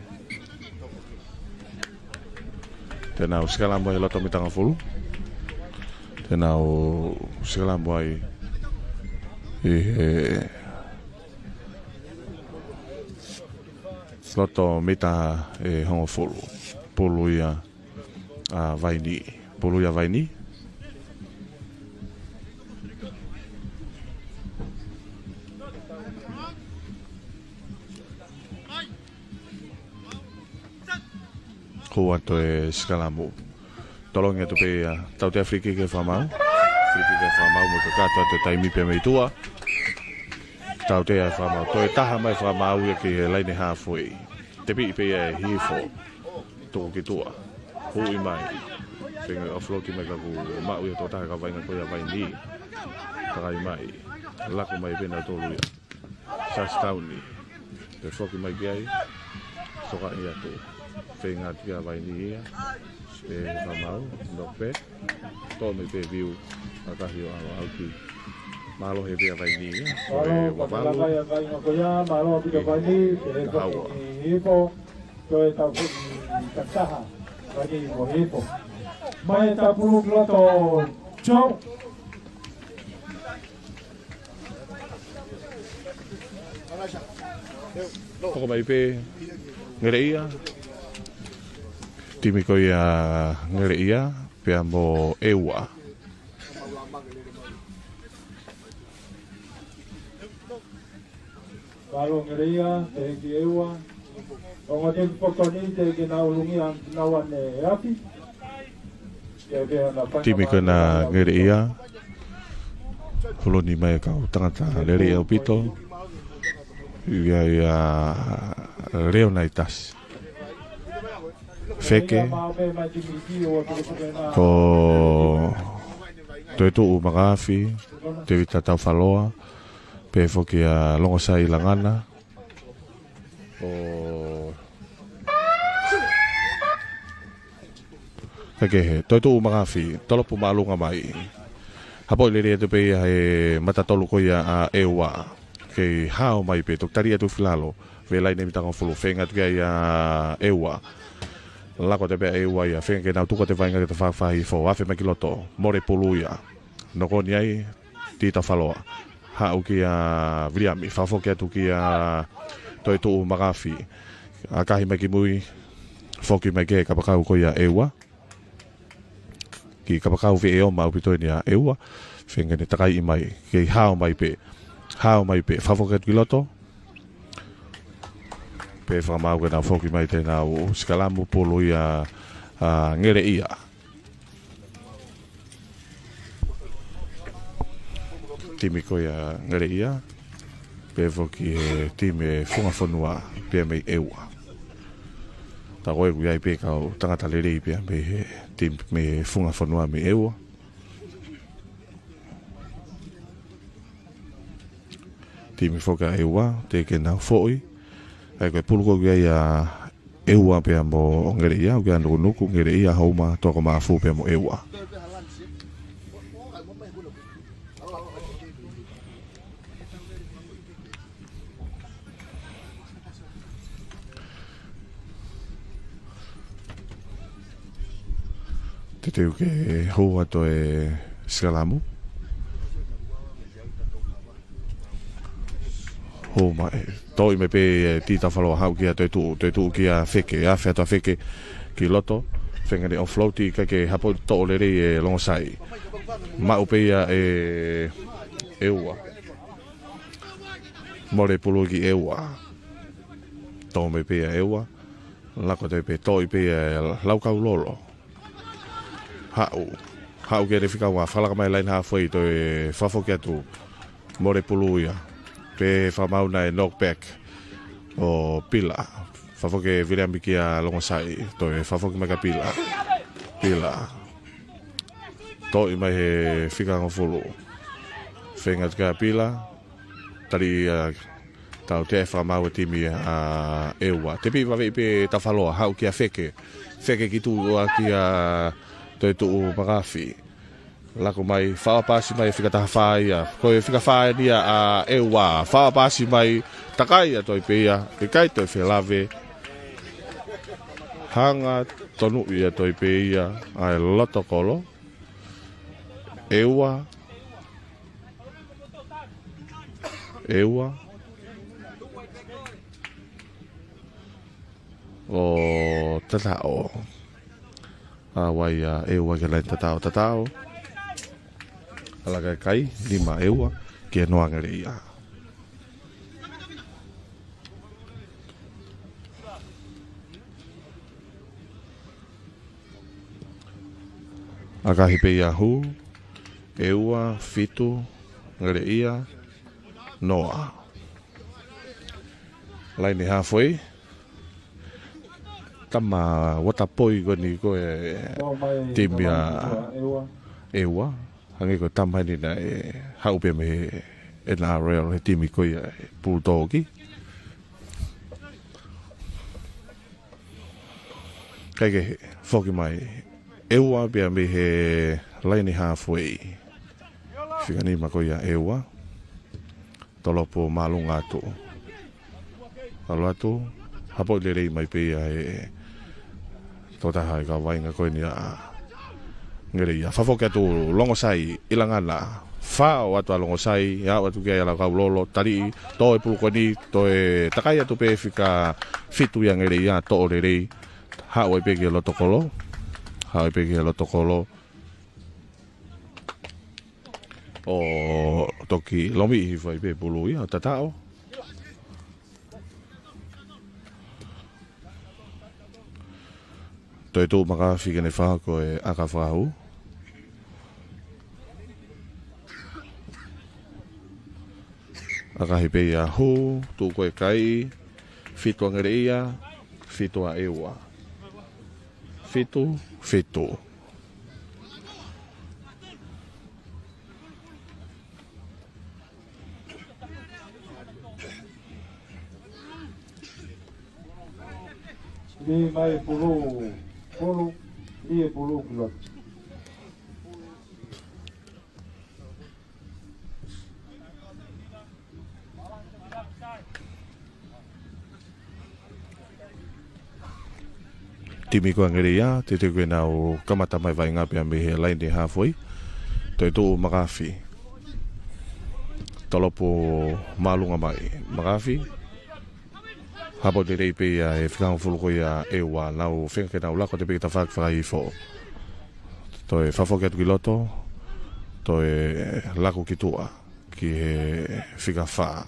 Te nau sikalamu he loto mita hongofulu. Te nau sikalamu ai ʻi he loto mita ʻe hongofulu. Pulu ia ʻa Vaini. Pulu ia ʻa Vaini. Hū atu e sikalamu. Tolongi atu pē ia, tautea free kick ʻe Fakamaau. Free kick ʻe Fakamaau mo e kakato atu e taimi pē mei tuʻa. Tautea ʻe Fakamaau. Toe taha mai Fakamaau ia ki he laine halfway. Tepiʻi pē ia ʻe Hifo. Tuku ki tuʻa. Huʻi mai. Feinga offload mai ka kuo maʻu ia ʻe he tokotaha kaveinga ko ia ʻa Vaini. Takai mai. Laku mai pē nautolu ia. Sasitauni. Toe foki mai ki ai. Sokaʻi atu. Feinga atu kia Vaini ia. ʻE Fakamaau, knock back. Toʻo mai pē view. ʻAkahi ʻo ʻalu ʻauti. Mālohi pē ʻa Vaini ia. Ko e Mālō, ua valu. Mālō, mālō, mālō, mālō, Vaini, ʻe Kahaua. Foki Hifo. Toe tau foki ki taha. Vaini mo Hifo. Mai tapulu ki loto. Joe. Hoko mai pē Ngeleʻia. Timi ko ia Ngeleʻia, pea mo ʻEua. Mālō Ngeleʻia, teʻeki ʻEua. Ongo timi poto ni teʻeki ke nau ʻulungia naua ne e api. Timi ko ena Ngeleʻia. Huloni mai e kau tangata lelei ʻaupito. Ia ia Leonaitas Feke. Ko Toetuʻu Makafi, Tevita Taufaloa, pea foki ʻa Longosai Langana. ʻO Kaikehe, Toetuʻu Makafi, tolopu māʻolunga mai. Hapoʻi lelei atu pē ia he mata tolu ko ia ʻa ʻEua. Kei hao mai pē, toki tali atu filalo. Velaine mita hongofulu, feinga atu ki ai ʻa ʻEua. Lako atu pē ʻa ʻEua ia, feinga ke nau tuku atu e vaʻinga ki he tafaʻaki fakahifoʻi, afe mai ki loto, mole pulu ia. Nokoni ai, Tita Faloa. Haʻu kia Viliami, fakafoki atu kia Toetuʻu Makafi. ʻAkahi mai ki mui, foki mai ki he kapakau ko ia ʻEua. Ki he kapakau veʻe ʻo maʻu pē ʻeni ʻa ʻEua. Feinga ke ne takaiʻi mai, kei hao mai pē. Hao mai pē, fakafoki atu ki loto. Pea Fakamaau ke nau foki mai te nau sikalamu pulu ia ʻa Ngeleʻia. Timi ko ia Ngeleʻia, pea foki he timi e Funga Fonua, pea mei ʻEua. Tā ko ē ʻoku ʻi ai pē kau tangata lelei pea mei he timi mei he Funga Fonua mei ʻEua. Timi foki ʻa ʻEua, teʻeki ke nau foʻi. ʻA ia ko e pulu ko ē ʻoku ʻi ai ʻa ʻEua pea mo Ngeleʻia, ʻoku ʻi ai ʻa Nukunuku, Ngeleʻia, Houma, Toakomafu pea mo ʻEua. Teuteu ke hū atu e sikalamu. Hū mai, toʻo mai pē ʻe Tita Faloa, haʻu kia Toetuʻu, Toetuʻu kia Feke, afe atu ʻa Feke ki loto, feinga ke ne offload, ʻikai ke hapo toʻo lelei ʻe Longosai. Maʻu pē ia ʻe ʻEua. Mole pulu ki ʻEua. Toʻo mai pē ʻa ʻEua. Lako atu pē, toʻo pē ʻe Laukau Lolo. Haʻu. Haʻu ki he fika ua, fakalaka mai line halfway, toe fakafoki atu. Mole pulu ia. Pea Fakamaau naʻe knock back ʻo Pila. Fakafoki ʻe Viliami kia Longosai. Toe fakafoki mai kia Pila. Pila. Toʻo mai he fika hongofulu. Feinga atu kia Pila. Tali ia, tautea ʻe Fakamaau e timi ʻa ʻEua. Tepiʻi vaveʻi pē Tafaloa, haʻu kia Feke. Feke ki tuʻa kia Toetuʻu Makafi. Lako mai, fakapaasi mai fika taha fā ia. Ko e fika fā eni ia ʻa ʻEua. Fakapaasi mai, takai ʻa Toipeia. ʻIkai toe felave. Hanga tonu ia Toipeia. ʻA e loto kolo. ʻEua. ʻEua. ʻO Tataʻo. ʻA, ʻoua ia ʻEua ki he laine tataʻo, Tataʻo. ʻAlu ʻo kai, lima ʻEua, ki he noa Angeleʻia. ʻAkahi pē ia hū, ʻEua, fitu, Angeleʻia, noa. Laine halfway. Tama water boy ko eni ko e timi ʻa ʻEua. Hangē ko e tama eni naʻe haʻu pē mei he N R L he timi ko ia ʻa e Bulldog. Kae kehe, foki mai ʻEua pea mei he laine halfway. Fika nima ko ia ʻEua. Tolopo māʻolunga atu. ʻAlu atu, hapoʻi lelei mai pē ia ʻe he tokotaha ʻi he kau vaʻinga ko eni ʻa Angeleʻia. Fakafoki atu Longosai, ʻi langana. Fao atu ʻa Longosai, aʻu atu ki ai ʻa Laukau Lolo, taliʻi, toe pulu ko eni, toe takai atu pē fika fitu ia Angeleʻia, toʻo lelei. Haʻu ai pē ki he loto kolo. Haʻu ai pē ki he loto kolo. ʻO toki lomiʻi hifo ai pē pulu ia ʻo Tataʻo. Toe tuʻu makafi ke ne fakahoko e ʻaka fakahū. ʻAkahi pē ia hū, tuʻu ko e kai, fitu Angeleʻia, fitu ʻa ʻEua. Fitu, fitu. Lī mai pulu, pulu, lī e pulu ki loto. Timi ko Angeleʻia, teuteu ke nau kamata mai vaʻinga pea mei he laine halfway. Toe tuʻu makafi. Tolopo māʻolunga mai. Makafi. Hapoʻi lelei pē ia ʻe he fika hongofulu ko ia ʻEua, nau feinga ke nau lako atu pē ki tafaʻaki fakahihifo. Toe fakafoki atu ki loto. Toe lako ki tuʻa. Ki he fika fā.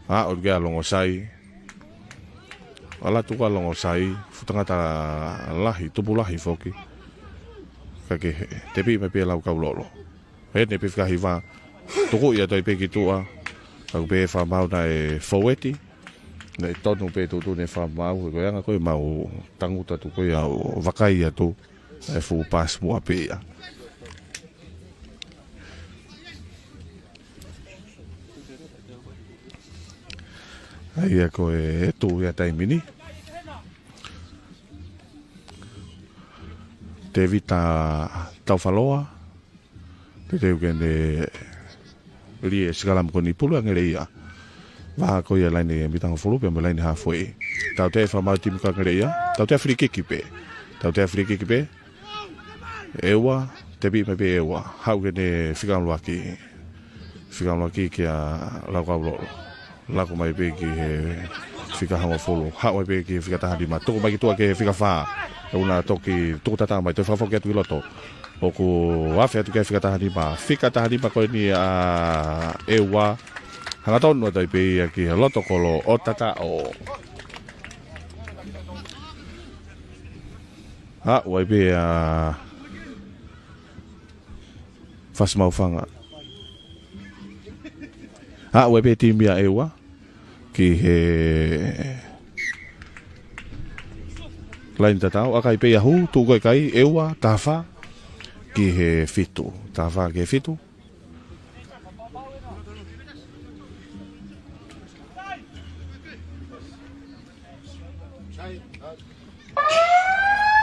ʻA, ʻalu ki ai ʻa Longosai. ʻAlu atu ko ē ʻa Longosai, fuʻu tangata lahi, tupu lahi foki. Kae kehe, tepiʻi mai pē ʻe Laukau Lolo. Ē, ne pē fika hiva, tukuʻi atu ai pē ki tuʻa. Ka ʻoku pehē ʻe he fakamaau naʻe fōueti. Naʻe tonu pē tuʻutuʻuni ʻe he fakamaau, ko e anga ko ē ʻemau tangutu atu ko ia ʻo vakai atu. ʻE fuʻu paasi muʻa pē ia. ʻA ia ko e tuʻu ia taimi ni. Tēvita Taufaloa. Teuteu ke ne lī e sikalamu ko eni pulu Angeleʻia. Vaha ko ia laine mita hongofulu pea mo e laine halfway. Tautea ʻe he fakamaau timi ko Angeleʻia. Tautea free kick pē. Tautea free kick pē. ʻEua, tepiʻi mai pē ʻEua. Haʻu ki he fika ʻuluaki. Fika ʻuluaki kia Laukau Lolo. Lako mai pē ki he fika hongofulu. Haʻu ai pē ki he fika taha nima. Tuku mai ki tuʻa ki he fika fā. ʻE ʻuna toki tuku tata mai. Toe fakafoki atu ki loto. ʻOku afe atu ki he fika taha nima. Fika taha nima ko eni ʻa ʻEua. Hangatonu atu ai pē ia ki he loto kolo ʻo Tataʻo. Aʻu ai pē ʻa Fasimaufanga. Aʻu ai pē timi ʻa ʻEua. Ki he laine tatau, ʻakai pē ia hū, tuʻu ko e kai, ʻEua, taha fā, ki he fitu. Taha fā ki he fitu.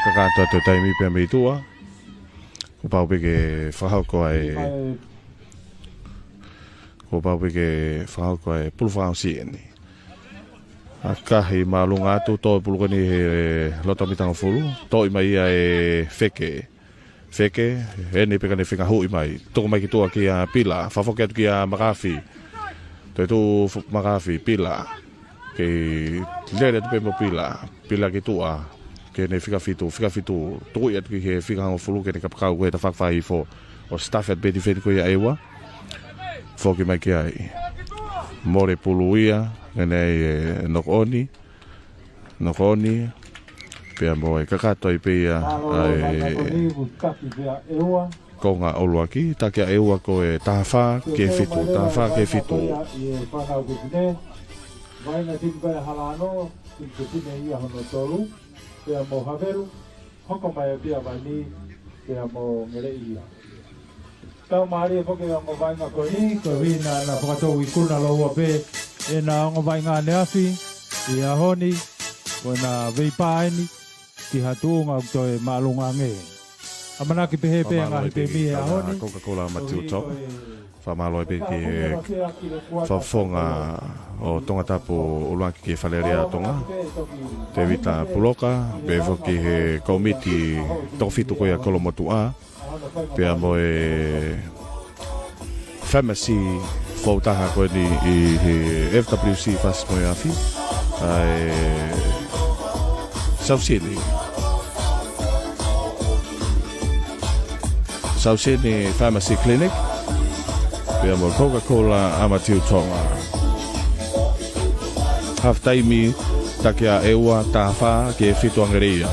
Kakato atu taimi pē mei tuʻa. Kuo pau pē ke fakahoko ai. Kuo pau pē ke fakahoko ai pulu fakaʻosi eni. ʻAkahi māʻolunga atu, toʻo e pulu ko eni he loto mita hongofulu. Toʻo mai ia ʻe Feke. Feke, eni pē ka ne feinga huʻi mai. Tuku mai ki tuʻa kia Pila, fakafoki atu kia Makafi. Toetuʻu fo-, Makafi, Pila. Kei lele atu pē mo Pila. Pila ki tuʻa. Ke ne fika fitu, fika fitu. Tuku atu ki he fika hongofulu ke ne kapakau ko e tafaʻaki fakaifo. ʻO sitafe atu pē tifeni ko ia ʻEua. Foki mai ki ai. Mole pulu ia, ke ne ʻai e knock on. Knock on, pea mo e kakato ai pē ia, ʻa e konga ʻuluaki, taki ʻa ʻEua ko e taha fā ki he fitu, taha fā ki he fitu. Vainga timu ko ia Halano, timu ko Sine ia hono tolu, pea mo Havelu, hoko mai ʻa Pia Vani, pea mo Ngeleʻia. Tau mālie foki ʻa e ongo vainga ko eni, ko e vina na fakatou ikuna lōua pē ʻena ongo vainga ʻaneafi, ʻi he ʻaho ni, ko ʻena veipā eni, ki ha tuʻunga ʻoku toe māʻolunga ange. ʻAmanaki pehē pē ʻa e ngaahi pē mei he ʻaho ni. Coca-Cola Matiu Tonga. Fakamālō pē ki he fakafofonga ʻo Tongatapu ʻUluaki ki he Fale Alea ʻo Tonga. Tēvita Puloka, pea foki he kōmiti toko fitu ko ia Kolomotuʻa. Pea mo e Pharmacy fou taha ko eni ʻi he F W C Fasi mo e Afi. ʻA e Sausini. Sausini Pharmacy Clinic. Pea mo Coca-Cola Amatiu Tonga. Half time, taki ʻa ʻEua, taha fā ki he fitu ʻa Ngeleʻia.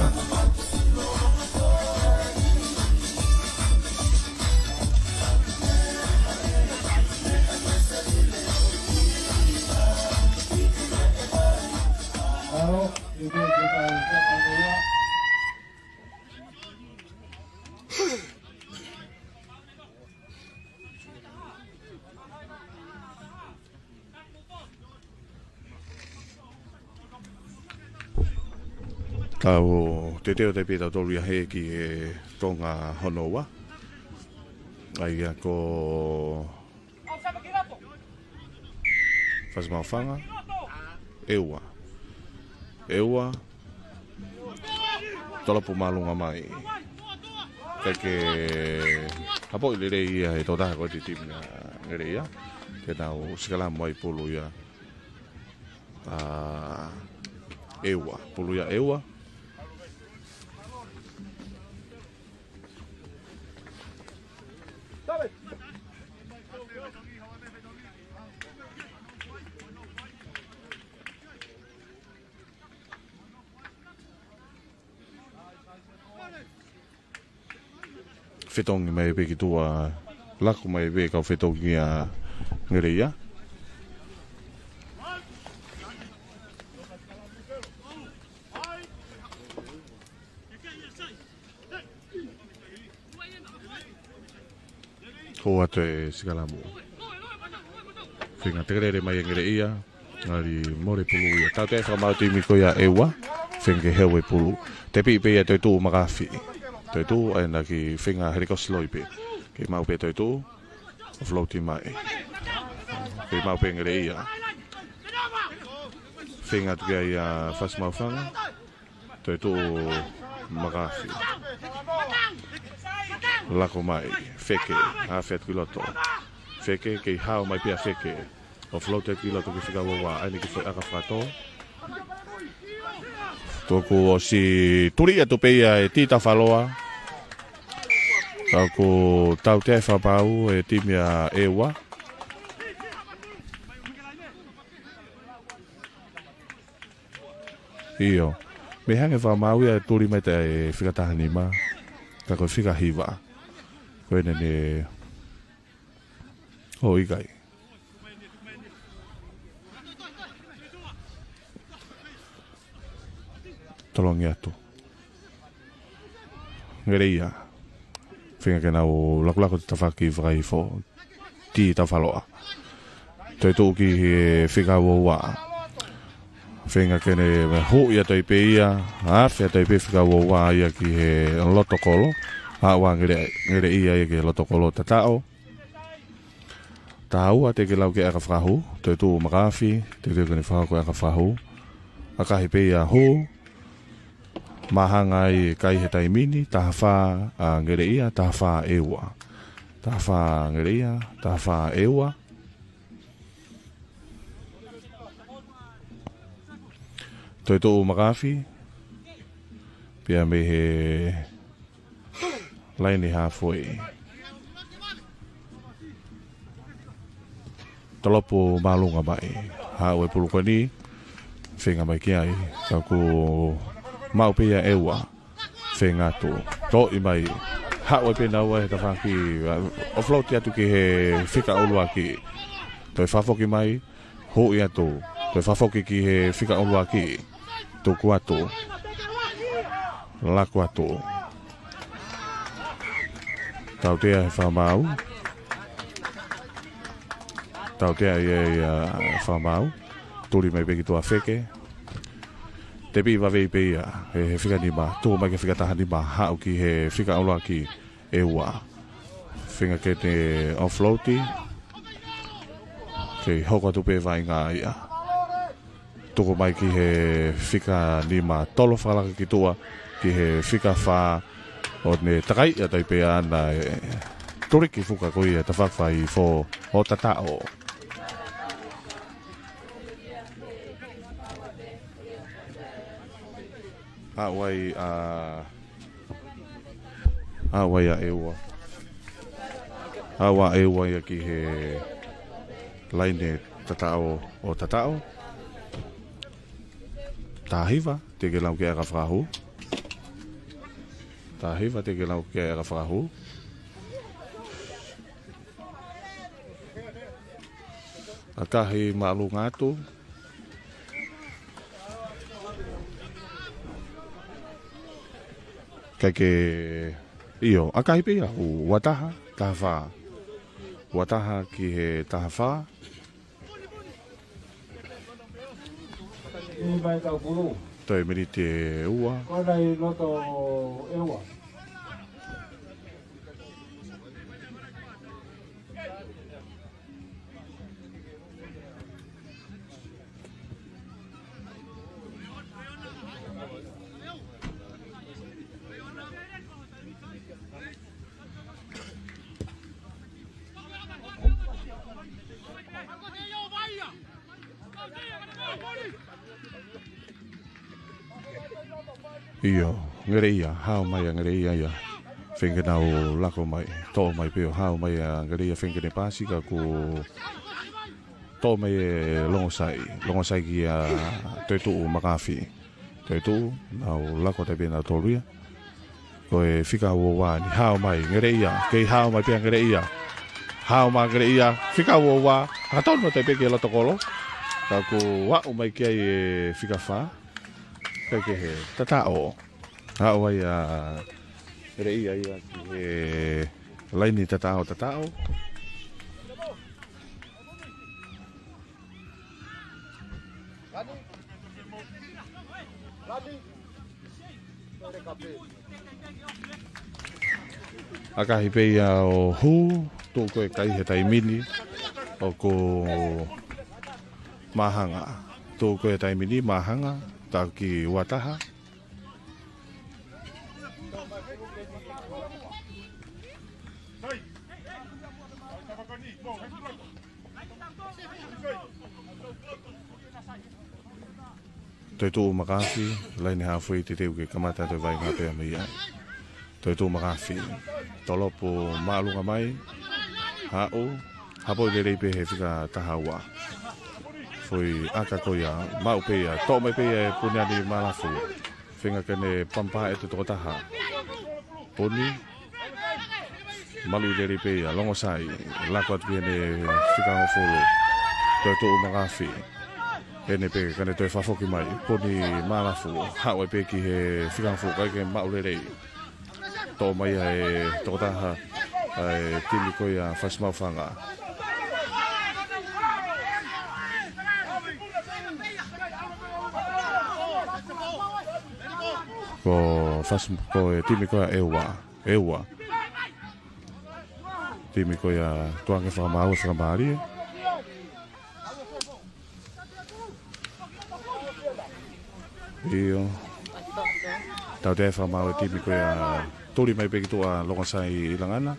Tau teuteu atu pē tautolu ia he ki he konga hono ua. ʻA ia ko Fasi Maʻufanga. ʻEua. ʻEua. Tolopu māʻolunga mai. Kae ke hapoʻi lelei ia he tokotaha ko e timi ʻa Ngeleʻia. Ke nau sikalamu ai pulu ia. ʻA ʻEua. Pulu ia ʻEua. Fetongi mai pē ki tuʻa, laku mai pē kau fetongi ʻa Ngeleʻia. Ko atu e sikalamu. Feinga tekelele mai ʻa Ngeleʻia. Ngali mole pulu ia. Tautea fakamaau timi ko ia ʻEua. Feinga ke heu e pulu. Tepi pē ia Toetuʻu Makafi. Toetuʻu ʻa ena ki feinga helekosi loi pē. Kei maʻu pē Toetuʻu. Offload mai. Kei maʻu pē Ngeleʻia. Feinga atu ki ai ʻa Fasi Maʻufanga. Toetuʻu Makafi. Laku mai. Feke. Afe atu ki loto. Feke, kei hao mai pē ʻa Feke. Offload atu ki loto ki he fika ua ua. ʻAi eni ki he foʻi ʻaka fakatō. Tuku ʻosi tuli atu pē ia ʻe Tita Faloa. Ka ʻoku tautea fakamaau e timi ʻa ʻEua. ʻIo. Mei hangē fakamaau ia ʻe tuli mai ʻa e fika taha nima. Ka ko e fika hiva. Ko ʻene ne. ʻO ʻikai. Tolongi atu. Ngeleʻia. Feinga ke nau lakulaku tafaʻaki fakaifo. Tita Faloa. Toetuʻu ki he fika ua ua. Feinga ke ne huʻi atu ai pē ia. Afe atu ai pē fika ua ua ia ki he loto kolo. ʻAʻu ʻa Ngele-, Ngeleʻia ia ki he loto kolo tataʻo. Taha ua teʻeki lau ke ʻaka fakahū. Toetuʻu Makafi. Teʻeki ke ne fakahū ko e ʻaka fakahū. ʻAkahi pē ia hū. Māhanga ai e kai he taimi ni, taha fā ʻa Ngeleʻia, taha fā ʻEua. Taha fā Ngeleʻia, taha fā ʻEua. Toetuʻu Makafi, pea mei he laini hāfoʻi. Tolopu māʻolunga mai. Haʻu e pulu ko eni, feinga mai ki ai, ka kuo maʻu pē ia ʻEua. Feinga atu. Toʻi mai. Haʻu ai pē naua he tafaʻaki, ʻa, offload atu ki he fika ʻuluaki. Toe fakafoki mai, huʻi atu. Toe fakafoki ki he fika ʻuluaki. Tuku atu. Laku atu. Tautea he fakamaau. Tautea ia, ia fakamaau. Tuli mai pē ki tuʻa feke. Tepi vave pē ia, he, he fika nima. Tuku mai ki he fika taha nima. Haʻu ki he fika ʻuluaki. ʻEua. Feinga ke ne offload. Kei hoko atu pē vaʻinga ia. Tuku mai ki he fika nima, tolo fakalaka ki tuʻa, ki he fika fā, ʻo ne takai ʻa tai pē ana e tuliki fuka ko ia tafaʻaki fō ʻo Tataʻo. Haʻu ai ʻa Haʻu ai ʻa ʻEua. Haʻu ʻa ʻEua ia ki he laine Tataʻo ʻo Tataʻo. Taha hiva, teʻeki lau ke ʻaka fakahū. Taha hiva, teʻeki lau ke ʻaka fakahū. ʻAkahi māʻolunga atu. Kae ke, ʻio, ʻakahi pē ia, ua taha, taha fā. Ua taha ki he taha fā. Toe miniti ʻe ua. ʻIo, Ngeleʻia, hao mai ʻa Ngeleʻia ia. Feinga ke nau lako mai, toʻo mai pē ʻo hao mai ʻa Ngeleʻia, feinga ke ne paasi ka kuo toʻo mai ʻe Longosai. Longosai kia Toetuʻu Makafi. Toetuʻu, nau lako tai pē nautolu ia. Ko e fika ua ua ni, hao mai, Ngeleʻia, kei hao mai pē ʻa Ngeleʻia. Hao mai Ngeleʻia, fika ua ua, hakatonu tai pē ki he loto kolo. Ka kuo aʻu mai ki ai e fika fā. Kae kehe, Tataʻo. Haʻu ai ʻa Ngeleʻia ia ki he laini Tataʻo, Tataʻo. ʻAkahi pē ia ʻo hū, tuʻu ko e kai he taimi ni, ʻoku Māhanga. Tuʻu ko e taimi ni, Māhanga, taʻu ki ua taha. Toetuʻu Makafi, laine haafe teuteu ke kamata atu e vaʻinga pea mei ai. Toetuʻu Makafi, tolopu māʻolunga mai, haʻu, hapoʻi lelei pē he fika taha ua. Foʻi ʻaka ko ia, maʻu pē ia, toʻo mai pē ia ʻe Puniani Malafu. Feinga ke ne pampa e tokotaha. Puni. Maluʻi lelei pē ia, Longosai. Lako atu ki heʻene fika hongofulu. Toetuʻu Makafi. Ene pē ka ne toe fakafoki mai. Puni Malafu. Haʻu ai pē ki he fika hongofulu. Kae ke maʻu lelei. Toʻo mai ʻe he tokotaha ʻa e timi ko ia Fasi Maʻufanga. Ko Fasi, ko e timi ko ia ʻEua. ʻEua. Timi ko ia Tuʻange Fakamaau, fakamālie. ʻIo. Tautea e fakamaau e timi ko ia, tuli mai pē ki tuʻa Longosai ʻi Langana.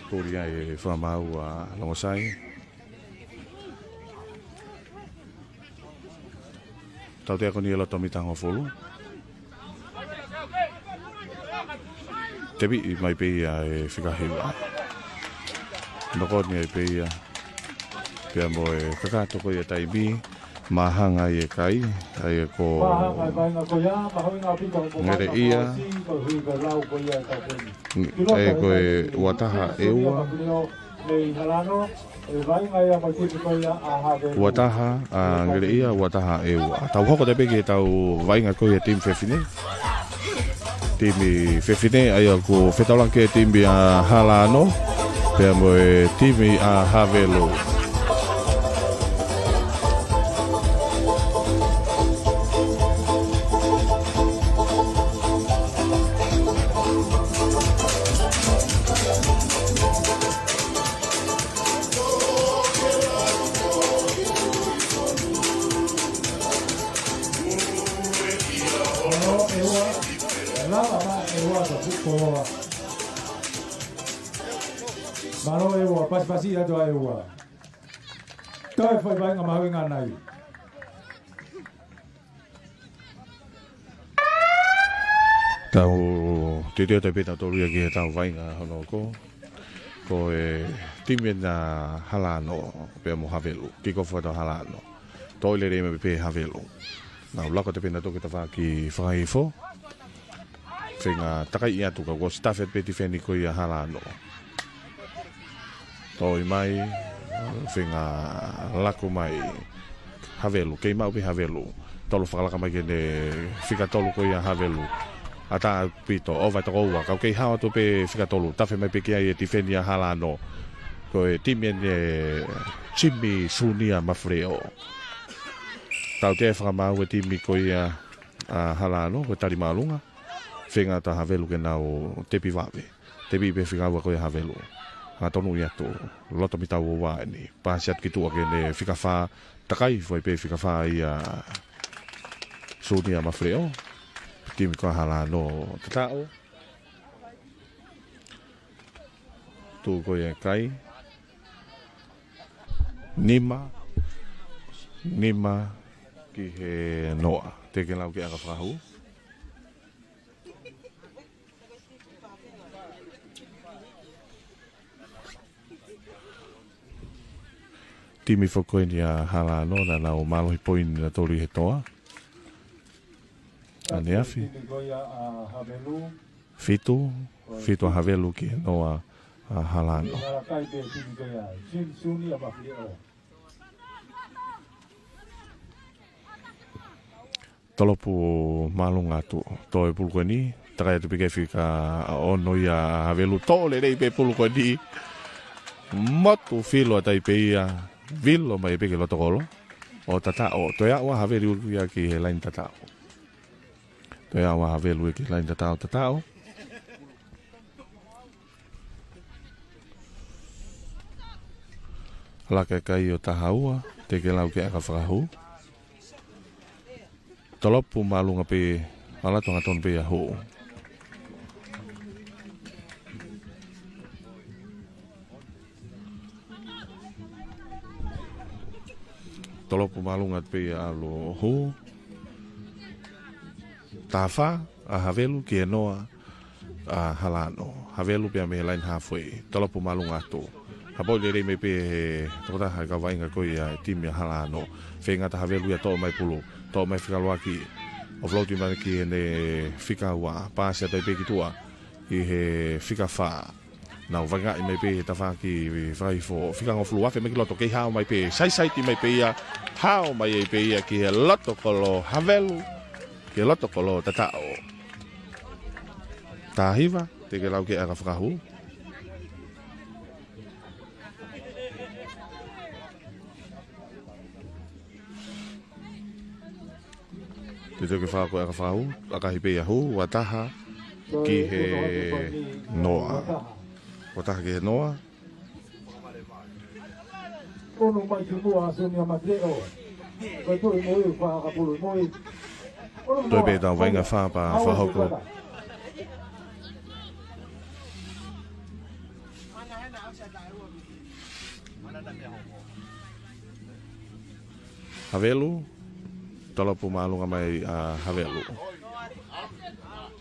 Tuli ai e fakamaau ʻa Longosai. Tautea ko eni e loto mita hongofulu. Tepiʻi mai pē ia e fika hiva. Nokoni ai pē ia. Pea mo e kakato ko ia taimi. Māhanga ai e kai. Ai e ko Ngeleʻia. Ai e ko e ua taha e ua. Ua taha ʻa Ngeleʻia, ua taha e ua. Tau hoko atu pē ki heʻetau vaʻinga ko ia timi fefine. Timi fefine, ʻa ia ʻoku fetaulaki e timi ʻa Halano pea mo e timi ʻa Havelu. Mālō e ua, pasipasi atu ʻa e ua. Toe fai vaʻinga mahuʻinga nai. Tau titi o te pita tolu ia ki heʻetau vaʻinga hono ko. Ko e timi ʻa Halano pea mo Havelu. Kick off atu ʻa Halano. Toe lele mai pē Havelu. Nau laka atu pē ʻo toki tafaʻaki fakahifo. Feinga takai atu ka kuo ʻosi tafe pē tifeni ko ia Halano. Toe mai, feinga laku mai. Havelu, kei maʻu pē Havelu. Tolu fakalaka mai ki heʻene fika tolu ko ia Havelu. ʻAtā ʻaupito, ʻova toko ua, kau kei hao atu pē fika tolu. Tafe mai pē ki ai e tifeni ʻa Halano. Ko e timi ʻa Jimmy Sunia Mafuleo. Tautea e fakamaau e timi ko ia ʻa Halano, ko e tali māʻolunga. Feinga atu ʻa Havelu ke nau tepi vave. Tepi pē fika ua ko ia Havelu. Hangatonu ia atu. Loto mita ua ua eni. Pasi atu ki tuʻa ki heʻene fika fā. Takai foʻi pē fika fā ia Sunia Mafuleo. Timi ko ia Halano tataʻo. Tuʻu ko ia e kai. Nima. Nima ki he noa. Tekelau ke ʻaka fakahū. Timi foki ko eni ʻa Halano naʻa nau mālohi poini nautolu ʻi he toa. ʻAneafi. Fitu, fitu ʻa Havelu ki he noa ʻa Halano. Tolopu māʻolunga atu, toe pulu ko eni, takai atu pē ki he fika ono ia ʻa Havelu, toe lelei pē pulu ko eni. Motu filo atu ai pē ia, vilo mai pē ki loto kolo ʻo tataʻo, toe aʻu ʻa Havelu ia ki he laine tataʻo. Toe aʻu ʻa Havelu ia ki he laine tataʻo, tataʻo. Laka e kai ʻo taha ua, tekelau ke ʻaka fakahū. Tolopu māʻolunga pē, ʻalu atu hangatonu pē ia hū. Tolopu māʻolunga pē ia ʻalu hū. Taha fā ʻa Havelu ki he noa ʻa Halano. Havelu pea mei he laine hāfoʻi. Tolopu māʻolunga atu. Hapoʻi lelei mai pē he tokotaha e kau vaʻinga ko ia e timi ʻa Halano. Feinga atu ʻa Havelu ia toʻo mai pulu. Toʻo mai fika ʻuluaki. ʻO float mai ki heʻene fika ua. Pasi atu ai pē ki tuʻa ʻi he fika fā. Nau vaʻingaʻi mai pē he tafaʻaki fakahifo. Fika hongofulu afe mai ki loto kei hao mai pē. Saisaiti mai pē ia. Hao mai ai pē ia ki he loto kolo Havelu. Ki he loto kolo tataʻo. Taha hiva, tekelau ke ʻaka fakahū. Te teu ke fā ko e ʻaka fakahū, ʻakahi pē ia hū, ua taha ki he noa. Ua taha ki he noa. Ono mai ki muʻa ʻa Sunia Mafuleo. Ko e tuʻi mui, fakapulu mui. Toe pē tau vainga fā pea fakahoko. Havelu, tolopu māʻolunga mai ʻa Havelu.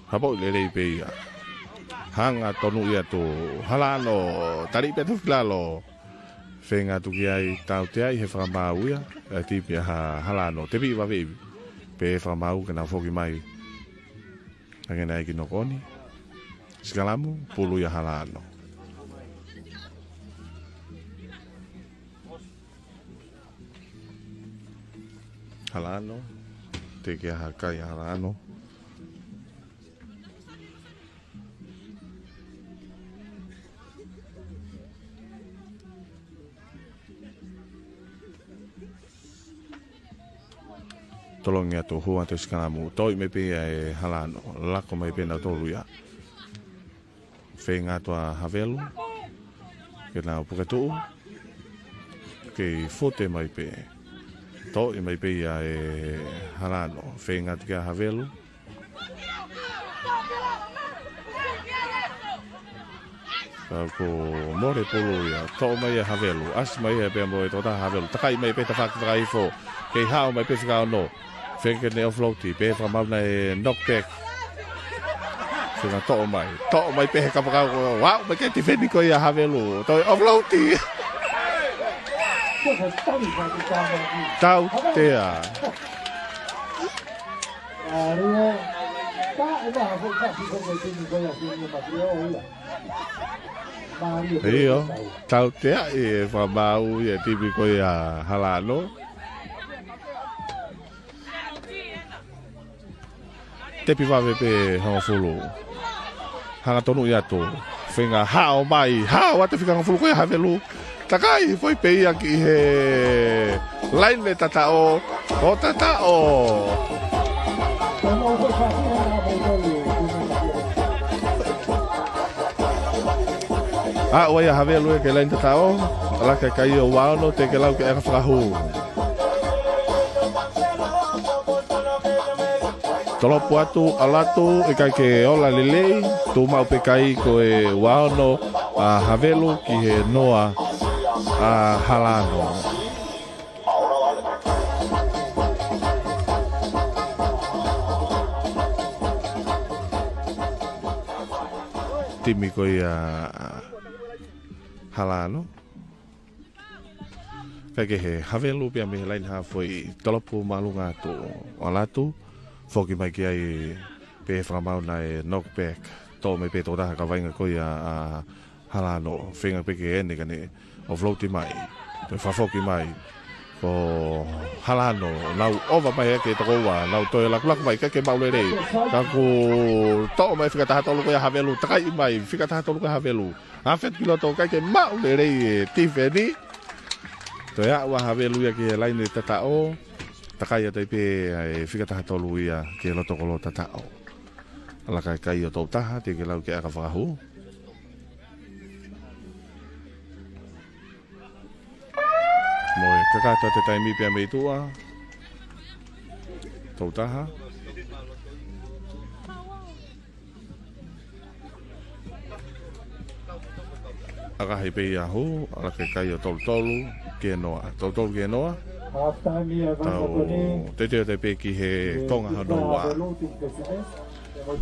Hapoʻi lelei pē ia. Hanga tonu ia ʻo Halano, tali pē atu ki lalo. Feinga atu ki ai, tauteaʻi he fakamaau ia, ʻa e tipi ʻa Halano. Tepi vave pē fakamaau ke nau foki mai. Hangē naʻe ʻi ai e kiʻi noko ʻoni. Sikalamu, pulu ia ʻa Halano. Halano, teʻeki ai ha kai ʻa Halano. Tolongi atu, hū atu e sikalamu. Toʻi mai pē ia ʻe Halano. Lako mai pē nautolu ia. Feinga atu ʻa Havelu. Ke nau puke tuʻu. Kei fute mai pē. Toʻi mai pē ia ʻe Halano. Feinga atu kia Havelu. Ka ko e mole pulu ia, toʻo mai ʻa Havelu, ʻasi mai ia pea mo e tokotaha ʻa Havelu, takai mai pē tafaʻaki fakaifo, kei hao mai pē fika ono, feinga ke ne offload, pea fakamaau naʻe knockback. Feinga toʻo mai, toʻo mai pē he kapakau, ʻoku aʻu mai ki he tifeni ko ia ʻa Havelu, toe offload. Tautea. ʻIo, tautea e fakamaau ia e tipi ko ia ʻa Halano. Tepi vave pē hongofulu. Hanga tonu ia atu. Feinga hao mai, hao atu e fika hongofulu ko ia ʻa Havelu. Takai foʻi pē ia ki he laine tataʻo, ʻo tataʻo. ʻAʻu ai ʻa Havelu ia ki he laine tataʻo, ʻalu ki he kai ʻo ua ono, teʻeki lau ke ʻai ha fakahū. Tolopu atu, ʻalu atu, ʻikai ke ola lelei, tuʻu maʻu pē kai ko e ua ono ʻa Havelu ki he noa ʻa Halano. Timi ko ia ʻa Halano. Kae kehe, Havelu pea mei he laine hafu ʻi tolopu māʻolunga atu, ʻalu atu, foki mai ki ai pea fakamaau naʻe knockback, toʻo mai pē tokotaha kaveinga ko ia ʻa Halano, feinga pē ke ʻene kae ne offload mai, toe fakafoki mai, ko Halano, nau ova mai ʻa e toko ua, nau toe lakulaku mai, ʻikai ke maʻu lelei, ka kuo toʻo mai fika taha tolu ko ia ʻa Havelu, takai mai, fika taha tolu ko ia ʻa Havelu, afe ki loto ʻikai ke maʻu lelei e tifeni. Toe aʻu ʻa Havelu ia ki he laine tataʻo. Takai atu ai pē ʻa e fika taha tolu ia ki he loto kolo tataʻo. ʻAlu ki he kai ʻo tolu taha, teʻeki lau ke ʻai ha fakahū. Mo e kakato atu e taimi pea mei tuʻa. Tolu taha. ʻAkahi pē ia hū, ʻalu ki he kai ʻo tolu tolu ki he noa. Tolu tolu ki he noa. Tau teuteu atu pē ki he konga hono ua. Ko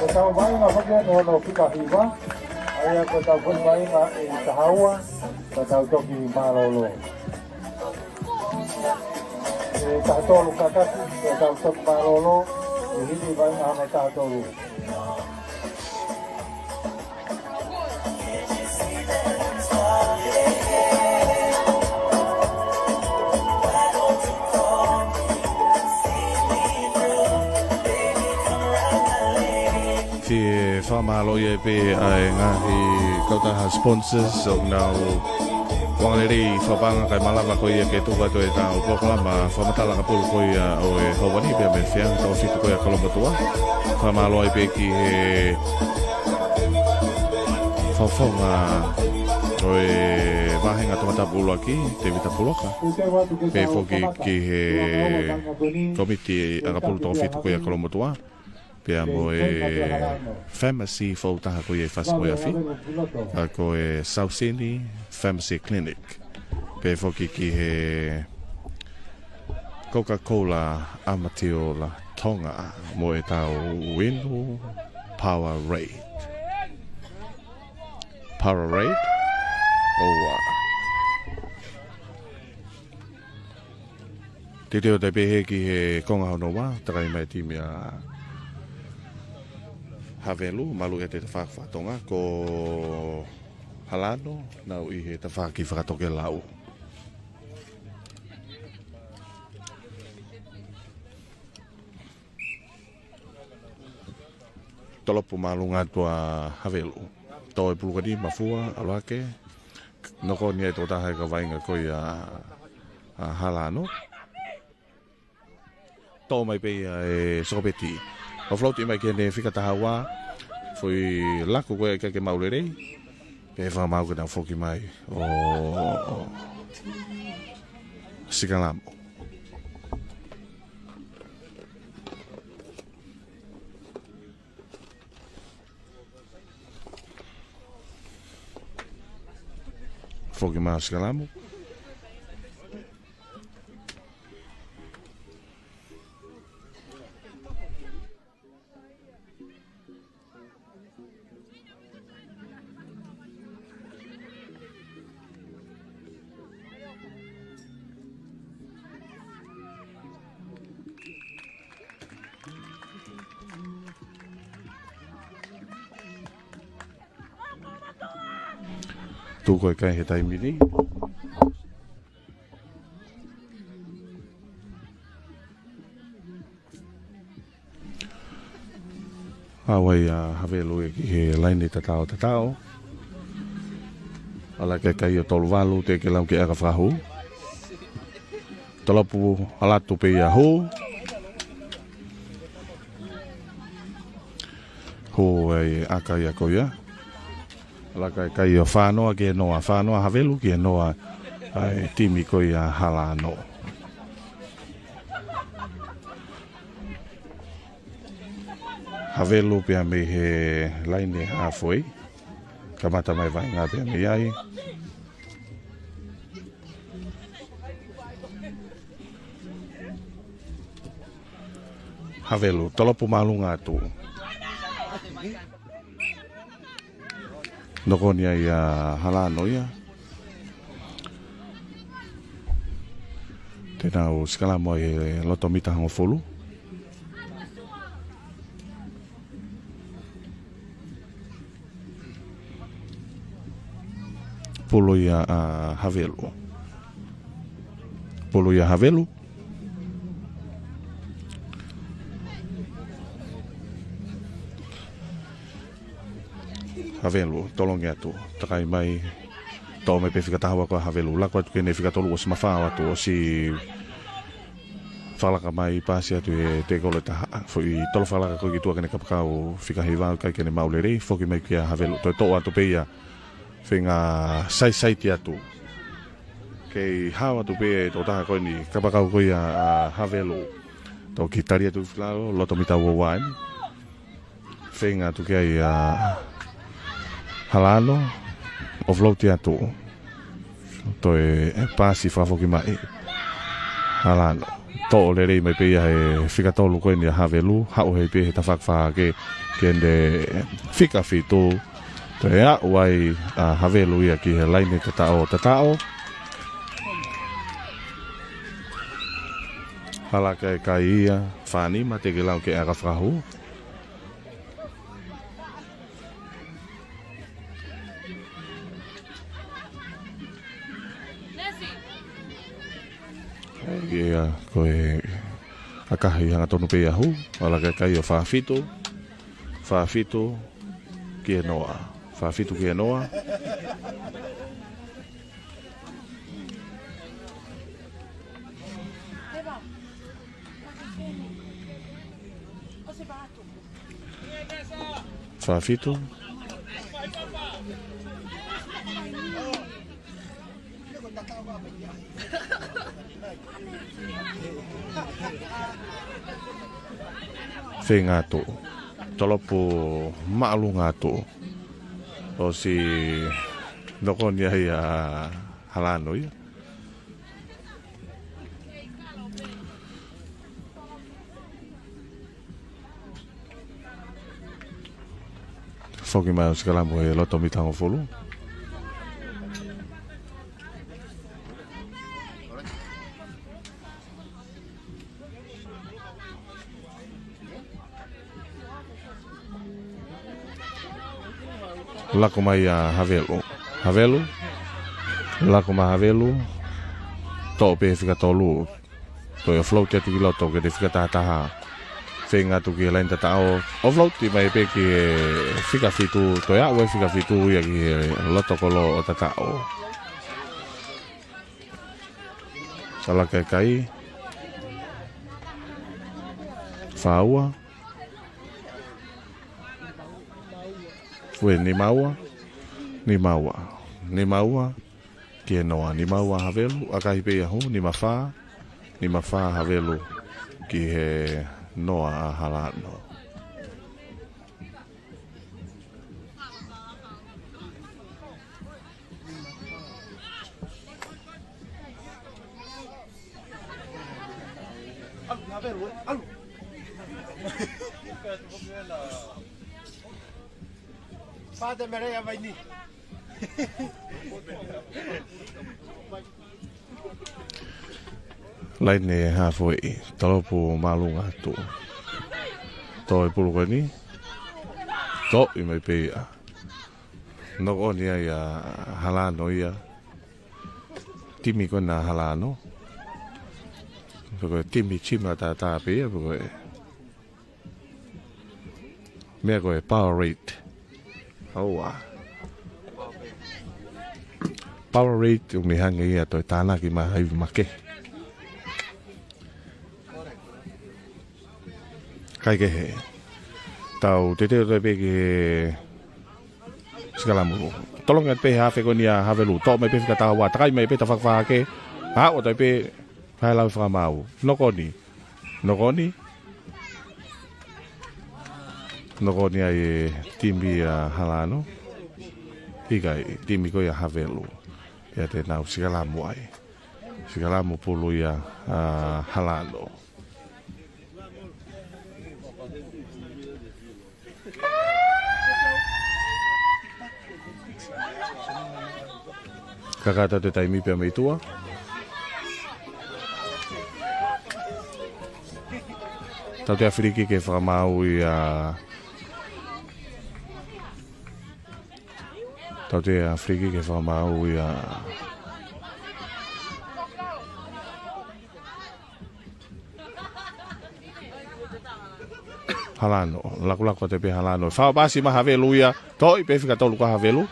ʻetau vaʻinga foki eni hono fika hiva, ʻa ia ko ʻetau foʻi vaʻinga ʻi taha ua, ko ʻetau toki mālōlō. ʻI taha tolu kakati, ko ʻetau toki mālōlō, ʻi he hili vaʻinga hono taha tolu. Ke fakamālō ia pē ʻa e ngaahi kautaha sponsors ʻoku nau Kuonga lelei fakapaʻanga kae malava ko ia ke tuku atu ʻetau polokalama fakamatala ʻakapulu ko ia ʻo e houa ni pea mei he feʻunga toko fitu ko ia Kolomotuʻa. Fakamālō ai pē ki he fakafofonga ʻo e vāhenga Tongatapu ʻUluaki, Tēvita Puloka. Pehē foki ki he kōmiti ʻakapulu toko fitu ko ia Kolomotuʻa. Pea mo e pharmacy foʻou taha ko ia ʻi Fasi-mo-e-Afi. Ka ko e South Sydney Pharmacy Clinic. Pehē foki ki he Coca-Cola Amatil Tonga mo ʻetau inu Powerade. Powerade. ʻOua. Teuteu atu pē ki he konga hono ua, takai mai e timi ʻa Havelu, malu ʻi he tafaʻaki fakatonga, ko Halano, nau ʻi he tafaʻaki fakatokelau. Tolopu māʻolunga atu ʻa Havelu. Tō e pulukani, mafua, ʻalu hake. Noko ni ai tō taha e kaveinga ko ia ʻa Halano. Tō mai pē ia e sokopeti. ʻO float mai ki heʻene fika taha ua. Foʻi laku ko ia ke maʻu lelei. Pea fakamaau ke nau foki mai ʻo sikalamo. Foki mai ʻo sikalamo. Tuku e kai he taimi ni. ʻAlu ai ʻa Havelu ia ki he laine tataʻo tataʻo. ʻAlu hake e kai ʻo tolu valu, teʻeki lau ke ʻaka fakahū. Tolopu ʻalu atu pē ia hū. Hū e ʻaka ia ko ia. ʻAlu hake e kai ʻo fā noa ki he noa, fā noa Havelu ki he noa ʻa e timi ko ia Halano. Havelu pea mei he laine halfway. Kamata mai vaʻinga pea mei ai. Havelu, tolopu māʻolunga atu. Noko ni ai ʻa Halano ia. Te nau sikalamo ʻi he loto mita hongofulu. Pulu ia ʻa Havelu. Pulu ia Havelu. Havelu, tolongi atu, takai mai, tō mai pē fika taha ua ko ia ʻa Havelu, laku atu ki heʻene fika tolu ʻosi mafao atu, ʻosi fakalaka mai, paasi atu he tekolo ʻe taha, foʻi tolo fakalaka ko ia ki tuʻa ki heʻene kapakau fika hiva, ʻikai ke ne maʻu lelei, foki mai kia Havelu, toe toʻo atu pē ia, feinga saisaiti atu. Kei hao atu pē e tokotaha ko eni, kapakau ko ia ʻa Havelu. Toki tali atu ki lalo, loto mita ua ua eni. Feinga atu ki ai ʻa Halano, offload atu. Toe paasi fakafoki mai. Halano. Toʻo lelei mai pē ia he fika tolu ko eni ʻa Havelu. Haʻu heni pē he tafaʻaki fā hake ki heʻene fika fitu. Toe aʻu ai ʻa Havelu ia ki he laine tataʻo tataʻo. ʻAlu hake e kai ia, fā nima teʻeki lau ke ʻaka fakahū. Ia, ko e ʻakahi hangatonu pē ia hū, ʻalu hake e kai ʻo fā fitu, fā fitu ki he noa, fā fitu ki he noa. Fā fitu. Feinga atu. Tolopu māʻolunga atu. ʻOsi nokoni ai ʻa Halano ia. Foki mai ʻo sikalamu he loto mita hongofulu. Laku mai ʻa Havelu. Havelu. Laku mai Havelu. Toʻo pē fika tolu. Toe offload atu ki loto ke te fika taha taha. Feinga atu ki he laini tataʻo. Offload mai pē ki he fika fitu. Toe aʻu e fika fitu ia ki he loto kolo ʻo tataʻo. Ala kai kai. Fā ua. Fue nima ua. Nima ua. Nima ua. Ki he noa. Nima ua Havelu. ʻAkahi pē ia hū. Nima fā. Nima fā Havelu. Ki he noa ʻa Halano. Pate merea vaini. Laine hafoʻi, talopu māʻolunga atu. Toe pulu ko eni. Toʻo mai pē ia. Nokoni ai ʻa Halano ia. Timi ko ena Halano. Pe ko e timi timi ʻa tātā pē ia, pe ko e meʻa ko e Powerade. ʻOua. Powerade ʻoku ne hanga ia toe tānaki mai ha ivi makehe. Kai kehe. Tau teuteu pē ki he sikalamu. Tolongi atu pē he hafe ko eni ʻa Havelu. Toʻo mai pē fika taha ua. Takai mai pē tafaʻaki fā hake. Aʻu atu pē. Fai lau fakamaau. Nokoni. Nokoni. Nokoni ai e timi ʻa Halano. ʻIkai, timi ko ia Havelu. Ia te nau sikalamu ai. Sikalamu pulu ia ʻa Halano. Kakata te taimi pea mei tuʻa. Tau te ʻa free kick ke fakamaau ia. Tau te ʻa free kick ke fakamaau ia. Halano, lakulaku atu pē Halano. Fau pasi mai Havelu ia, toʻo pē fika tolu ko Havelu.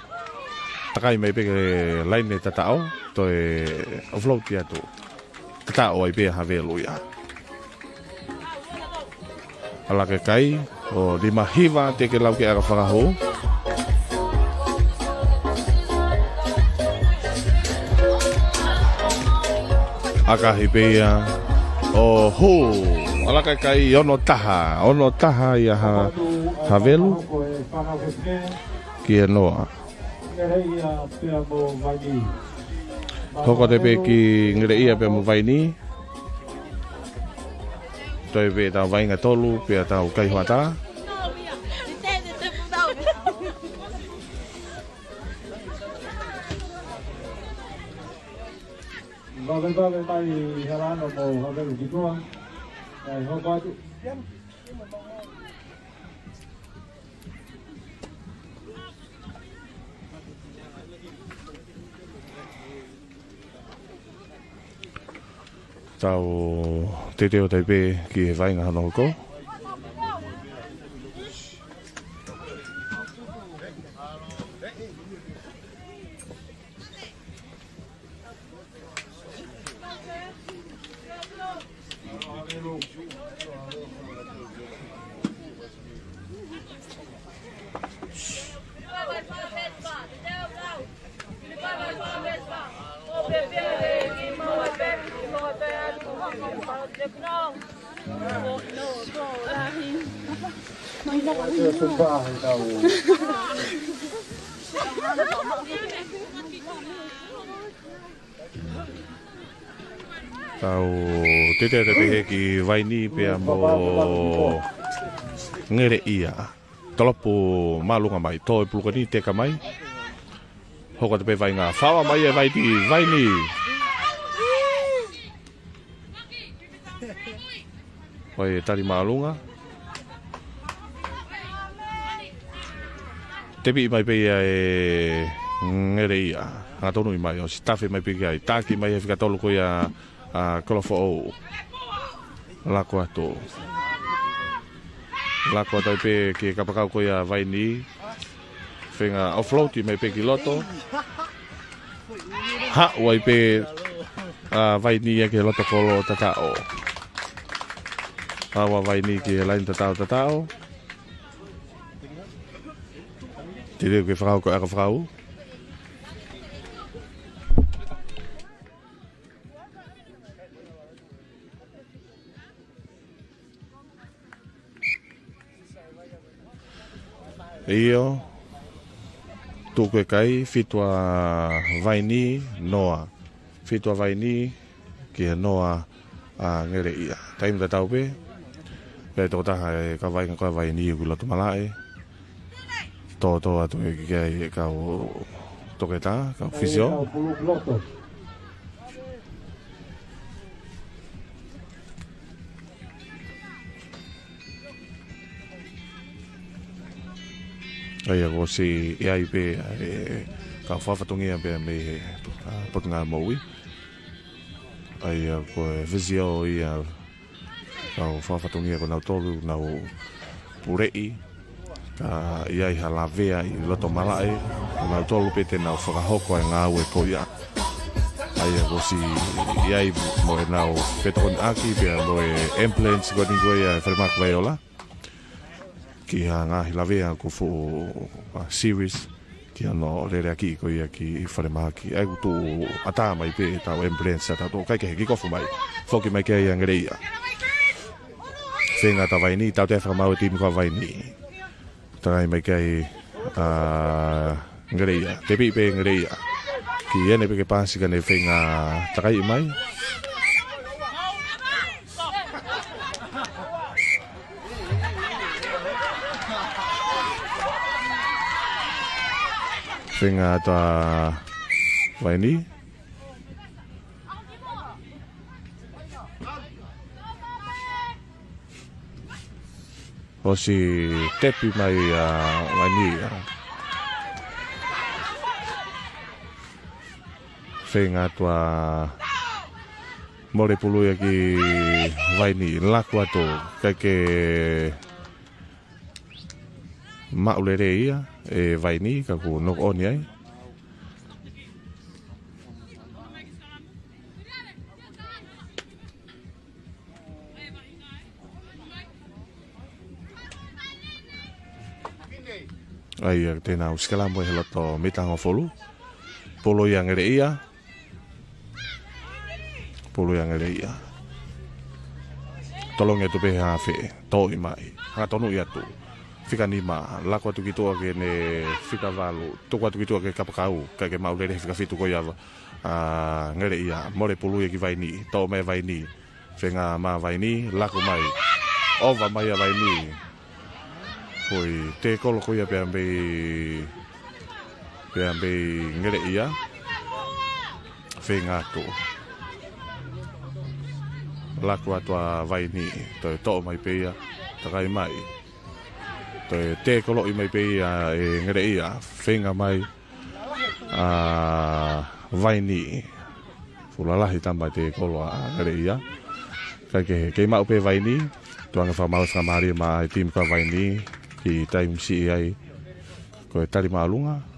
Takai mai pē ki he laine tataʻo, toe offload atu. Tataʻo ai pē Havelu ia. Ala ke kai, ʻo lima hiva te ke lau ke aka fakahū. ʻAkahi pē ia ʻo hū. Ala kai kai ono taha. Ono taha ia ʻa Havelu. Ki he noa. Hoko atu pē ki Ngeleʻia pea mo Vaini. Toe pē tau vainga tolu, pea tau kai hoʻatā. Vavevave mai Halano mo Havelu ki tuʻa. Kae hoko atu. Tau teuteu atu pē ki he vainga hono hoko. Tau tete tete he ki Vaini pea mo Ngeleʻia. Tolopu māʻolunga mai, tō e pulukoni, teka mai. Hoko atu pē Vainga, fakaava mai e Vaini, Vaini. ʻOi, tali māʻolunga. Tepiʻi mai pē ia ʻe Ngeleʻia. Hanga tonuʻi mai, ʻosi tafe mai pē ki ai. Taki mai he fika tolu ko ia ʻa Kolofoʻou. Lako atu. Lako atu ai pē ki he kapakau ko ia Vaini. Feinga offload mai pē ki loto. Haʻu ai pē ʻa Vaini ia ki he loto kolo tataʻo. Haʻu ʻa Vaini ki he laini tataʻo tataʻo. Te leu ke fakau ko e aka fakau. ʻIo, tuku e kai, fitu ʻa Vaini, noa. Fitu ʻa Vaini, ki he noa ʻa Ngeleʻia. Taimi tatau pē, pea tokotaha e kau Vainga ko ia Vaini ʻoku ʻi loto malaʻe. Tōtō atu e ki ai e kau toketā, kau fisio. ʻA ia kuo ʻosi ʻi ai pē e kau fakafatongia pē mei he, ʻa, Potungāue Moʻui. ʻA ia ko e fisio ia kau fakafatongia ko nautolu nau puleʻi, ka ʻi ai ha lavea ʻi loto malaʻe, ko nautolu pē te nau fakahoko e ngāue ko ia. ʻA ia kuo ʻosi ʻi ai mo ʻenau fetokoniʻaki pea mo e ambulance ko eni ko ia e Falemahaki Vaiola. Ki ha ngaahi lavea ʻoku fuʻu, ʻa, serious. Ki hono leleakiʻi ko ia ki Falemahaki. ʻA ia kuo tuʻu ʻatā mai pē ʻetau ambulance ʻa tautolu kae kehe, kick off mai. Foki mai ki ai ʻa Ngeleʻia. Feinga atu ʻa Vaini, tautea e fakamaau e timi ko ia Vaini. Takai mai ki ai ʻa Ngeleʻia. Tepiʻi pē Ngeleʻia. Ki ʻene pē ke paasi ka ne feinga takai mai. Feinga atu ʻa Vaini. ʻOsi tepi mai ʻa Vaini. Feinga atu ʻa Mole pulu ia ki Vaini, laku atu, kae ke maʻu lelei ia ʻe Vaini, ka kuo knock on ai. ʻA ia, te nau sikalamu he loto mita hongofulu. Pulu ia Ngeleʻia. Pulu ia Ngeleʻia. Tolongi atu pē he hafe, toʻi mai. Hanga tonuʻi atu. Fika nima, laku atu ki tuʻa ki heʻene fika valu. Tuku atu ki tuʻa ki he kapakau, kae ke maʻu lelei he fika fitu ko ia ʻa Ngeleʻia. Mole pulu ia ki Vaini, toʻo mai Vaini. Feinga mai Vaini, laku mai. ʻOva mai ʻa Vaini. Foʻi tekolo ko ia pea mei, pea mei Ngeleʻia. Feinga atu. Laku atu ʻa Vaini, toe toʻo mai pē ia, takai mai. Toe tekoloʻi mai pē ia ʻe Ngeleʻia, feinga mai ʻa Vaini. Fuʻu lalahi tama e tekolo ʻa Ngeleʻia. Kae kehe, kei maʻu pē Vaini. Tuku ange fakamālō fakamālie maʻa e timi ko ia Vaini. Ki taimi siʻi ai. Ko e tali māʻolunga.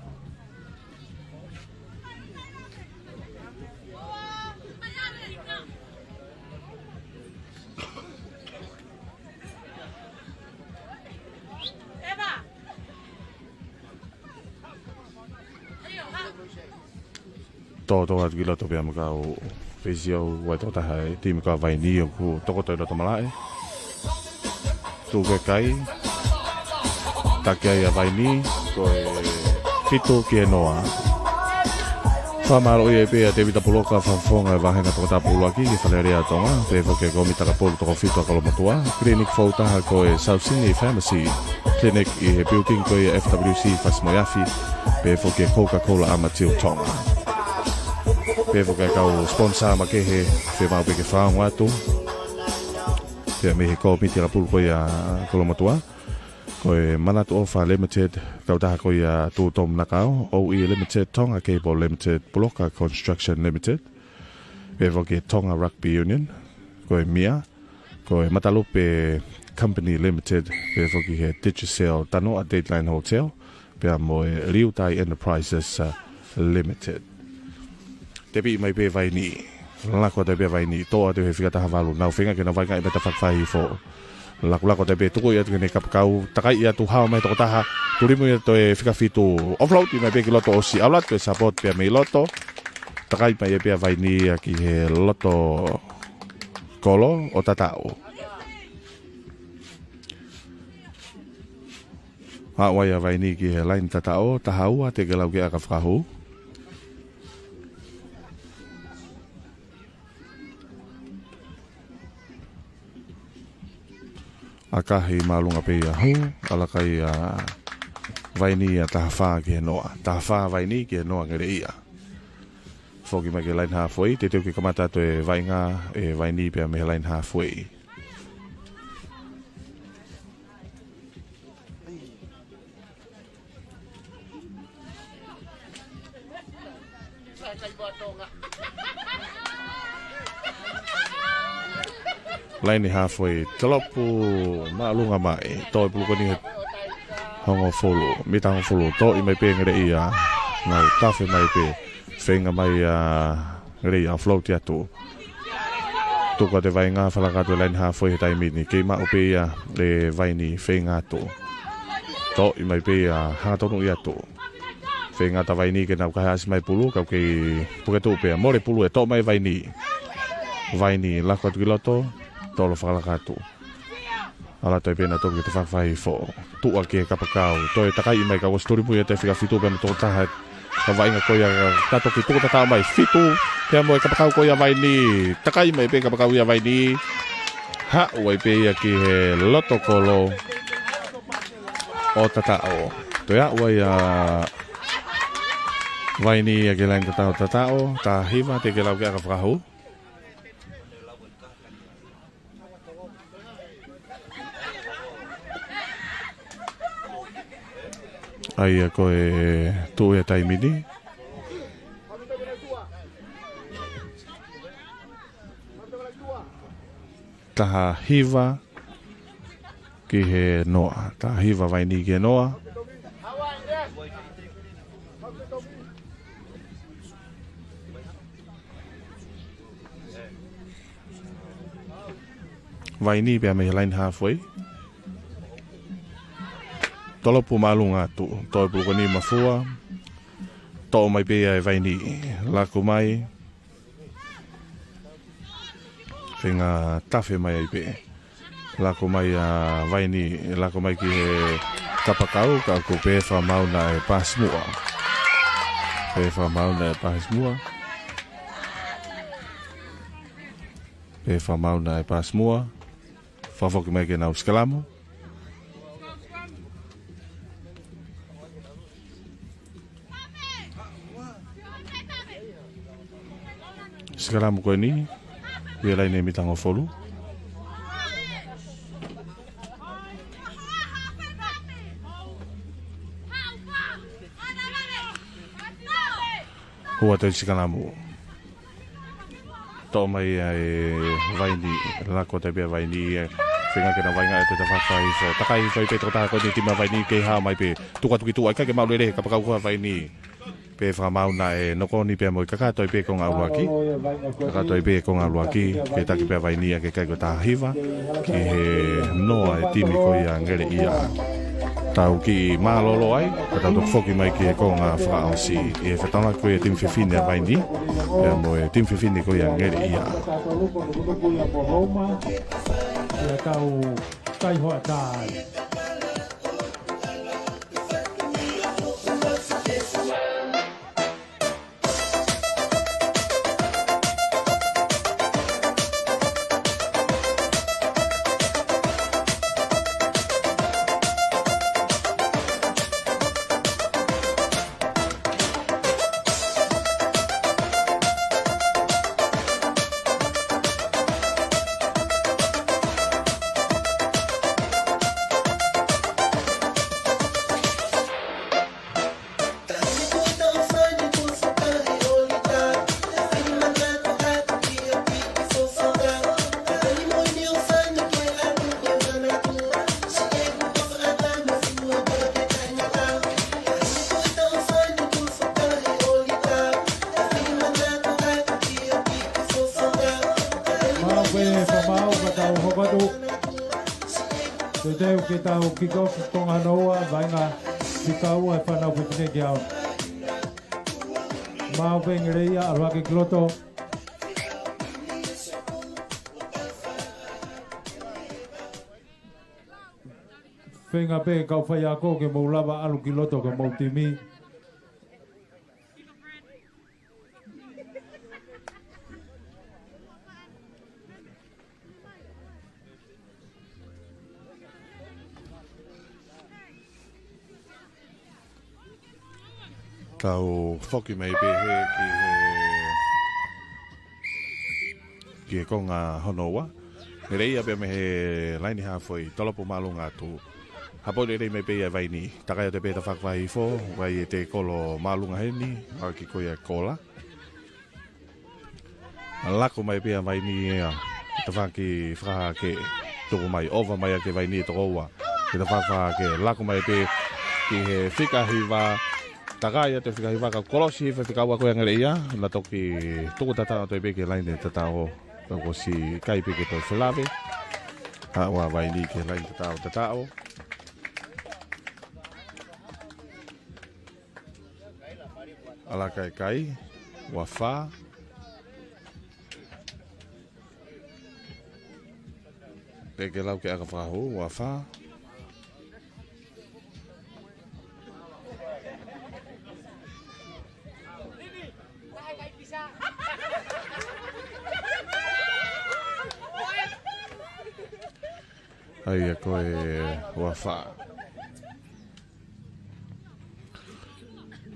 Tōtō atu ki loto pea mo e kau Pesi au ua e tokotaha e timi ko ia ʻa Vaini ʻoku tokoto ʻi loto malaʻe. Tuku e kai. Taki ai ʻa Vaini, ko e fitu ki he noa. Fakamālō ʻi he pea Tēvita Puloka, fakafofonga e vāhenga tokotapulu ʻaki ki he Fale Alea ʻo Tonga, pehē foki e kōmiti takapulu toko fitu ʻa Kolomotuʻa. Clinic fou taha ko e South Sydney Pharmacy Clinic ʻi he building ko ia F W C Fasi Moeafi, pehē foki e Coca-Cola ʻa Matiu Tonga. Pehē foki e kau sponsor makehe, fiemaʻu pē ke fakaongo atu. Pea mei he kōmiti takapulu ko ia Kolomotuʻa, ko e Manatu ʻOfa Limited, kautaha ko ia Tuʻutomu Nakao, O E Limited, Tonga Cable Limited, Puloka Construction Limited, pehē foki e Tonga Rugby Union, ko e MIA, ko e Matalupe Company Limited, pehē foki he Digicel Tanoa Dateline Hotel, pea mo e Liutai Enterprises, uh, Limited. Tepiʻi mai pē Vaini. Laku atu pē Vaini. Toʻo atu he fika taha valu. Nau feinga ke nau vaʻinga ʻi he mata fakafai fo. Laku laku atu pē tuku ia atu ke ne kapakau. Takai ia atu hao mai tokotaha. Tulimu ia toe fika fitu. Offload mai pē ki loto ʻosi. ʻAlu atu e support pea mei loto. Takai mai pē Vaini ia ki he loto kolo ʻo tataʻo. Aʻu ai ʻa Vaini ki he laini tataʻo, taha ua, teʻeki ke lau ke ʻaka fakahū. ʻAkahi māʻolunga pē ia hū, ʻalu ʻa Vaini ia taha fā ki he noa. Taha fā Vaini ki he noa Ngeleʻia. Foki mai ki he laini halfway, teuteu ke kamata atu e vaʻinga ʻe Vaini pea mei he laini halfway. Laini halfway, tolopu māʻolunga mai, toe pulu ko eni he hongofulu, mita hongofulu, toʻo mai pē Ngeleʻia, nau tafe mai pē, feinga mai ʻa Ngeleʻia ʻo float atu. Tuku atu e vaʻinga, fakalaka atu e laini halfway he taimi ni. Kei maʻu pē ia ʻe Vaini feinga atu. Toʻo mai pē ia hangatonu ia atu. Feinga atu ʻa Vaini ke nau kahe ʻasi mai pulu, kau kei puke tuʻu pē. Mole pulu ʻe toʻo mai Vaini. Vaini laku atu ki loto, tolo fakalaka atu. ʻAlu atu ai pē ʻenau toki ke te fakafai fo. Tuʻa ki he kapakau. Toe takai mai ka ʻosi tulimu ia toe fika fitu pē mo tokotaha. Ka vaʻinga ko ia ka toki tuku tataʻo mai fitu. Pea mo e kapakau ko ia Vaini. Takai mai pē kapakau ia Vaini. Haʻu ai pē ia ki he loto kolo ʻo tataʻo. Toe aʻu ai ʻa Vaini ia ki he laini tataʻo tataʻo. Taha hiva teʻeki ke lau ke ʻaka fakahū. ʻA ia ko e tuʻu ia taimi ni. Taha hiva ki he noa. Taha hiva Vaini ki he noa. Vaini pea mei he laini halfway. Tolopu māʻolunga atu. Toe pulu ko eni mafua. Toʻo mai pē ia ʻe Vaini. Laku mai. Feinga tafe mai ai pē. Laku mai ʻa Vaini, laku mai ki he kapakau, ka ʻoku pē fakamaau naʻe pasi muʻa. Pē fakamaau naʻe pasi muʻa. Pē fakamaau naʻe pasi muʻa. Fakafoki mai ke nau sikalamu. Sikalamu ko eni, ʻi he laini mita hongofulu. Hua te sikalamu. Toʻo mai ʻa e Vaini, laku atu pē ʻa Vaini, ʻe feinga ke nau vaʻinga ʻe te tafaka hifo. Takai hifo ai pē tokotaha ko eni timi ʻa Vaini kei hao mai pē. Tuku atu ki tuʻa, ʻikai ke maʻu lelei he kapakau ko ia ʻa Vaini. Pē fakamaau naʻe nokoni pē mo e kakato ai pē konga ʻuluaki. Kakato ai pē konga ʻuluaki, ke taki pē ʻa Vaini ia ke kai ko e taha hiva. Ki he noa e timi ko ia Ngeleʻia. Tau kiʻi mālōlō ai, ka tau toki foki mai ki he konga fakaʻosi ʻi he fetongi ko ia e timi fefine ʻa Vaini, pea mo e timi fefine ko ia ʻa Ngeleʻia. Ia tau kai hoʻatā ai. Mau pē, ka mau ka tau hoko atu. Teuteu ke tau kick off konga hono ua, vaʻinga fika ua e fānau fefine ki he ʻaho. Mau pē Ngeleʻia, ʻalu hake ki loto. Feinga pē kau faiako ke mou lava ʻalu ki loto ki homou timi. Tau foki mai pē he ki he, ki he konga hono ua. Ngeleʻia pea mei he laini hāfoi, tolopu māʻolunga atu. Hapo lelei mai pē ia Vaini. Takai atu pē tafaʻaki fakahihifo, vakai e tēkolo māʻolunga heni, ʻa e kiʻi ko ia e kola. Lako mai pē ia Vaini ia. Tafaʻaki fakahake. Tuku mai, ova mai ʻa e Vaini e toko ua. Ke tafaʻaki fakahake. Lako mai pē ki he fika hiva. Takai atu e fika hiva ka kolosi hifo e fika ua ko ia Ngeleʻia. Na toki tuku tataʻo atu pē ki he laini tataʻo. Ka kuo ʻosi kai pē ke toe felave. Haʻu ʻa Vaini ki he laini tataʻo, tataʻo. ʻAlu hake e kai, ua fā. Teʻeki lau ke ʻaka fakahū, ua fā. ʻA ia ko e ua fā.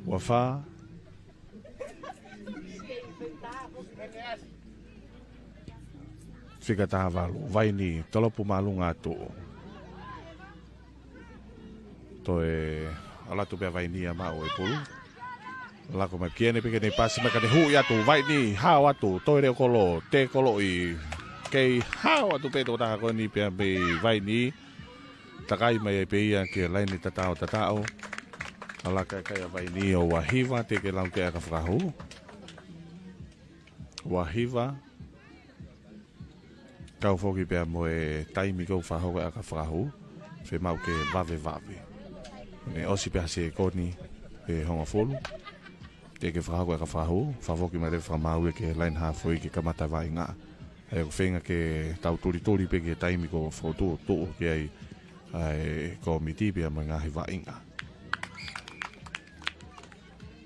Ua fā. Fika taha valu. Vaini, tolopu māʻolunga atu. Toe ʻalu atu pē ia Vaini ia maʻu e pulu. Lako mai ki heni pē ke ne pasi mai ka ne huʻi atu. Vaini, hao atu. Toe leʻo kolo, tēkoloʻi. Kei hao atu pē tokotaha ko eni pea mei Vaini. Takai mai ai pē ia ki he laini tataʻo, tataʻo. ʻAlu hake e kai ʻa Vaini ʻo ua hiva, teʻeki lau ke ʻaka fakahū. Ua hiva. Kau foki pē ia mo e taimi ko ē fakahoko e ʻaka fakahū. Fiemaʻu ke vave vave. Ne ʻosi pē ha sekoni ʻe hongofulu. Teʻeki fakahoko e ʻaka fakahū. Fakafoki mai leva fakamaau ia ki he laini hāfoi ke kamata e vaʻinga. ʻA ia ʻoku feinga ke tau tulituli pē ki he taimi ko ē fokotuʻutuʻu ki ai ʻa e kōmiti pea mo e ngaahi vaʻinga.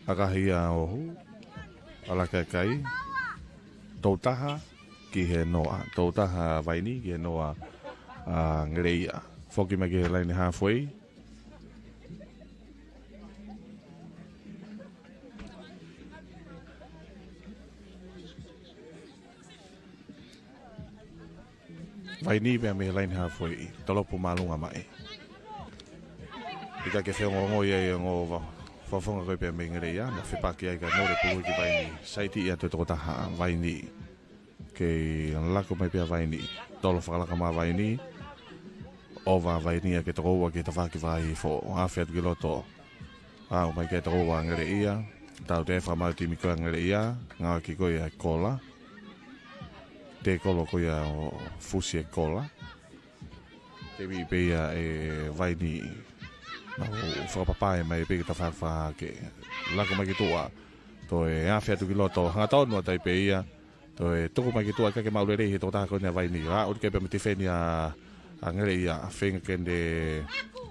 ʻAkahi ia ʻo hū. ʻAlu hake e kai. Tolu taha ki he noa. Tolu taha Vaini ki he noa ʻa Ngeleʻia. Foki mai ki he laini hāfoi. Vaini pē ia mei he laini hāfoi, tolopu māʻolunga mai. ʻIkai ke feongoongo ia ʻi he ongo va-, fakafofonga ko ē pē ia mei Ngeleʻia, na fepaki ai ka mole pulu ki Vaini. Saiti ia ʻa e tokotaha, Vaini. Kei lako mai pē ia Vaini. Tolo fakalaka mai Vaini. ʻOva Vaini ia ki he toko ua ki he tafaʻaki fakahihifo. Afe atu ki loto. Aʻu mai ki he toko ua Ngeleʻia. Tau toe fakamaau e timi ko ia Ngeleʻia. Ngāueʻaki ko ia e kola. Tēkolo ko ia ʻo fusi e kola. Temi pē ia ʻe Vaini. Mau fakapapae mai pē ki he tafaʻaki fakahake. Lako mai ki tuʻa. Toe afe atu ki loto. Hangatonu ʻa Taipei ia. Toe tuku mai ki tuʻa, ʻikai ke maʻu lelei he tokotaha ko eni ʻa Vaini. Aʻu ki ai pē mo e tifeni ʻa, ʻa Ngeleʻia. Feinga ke ne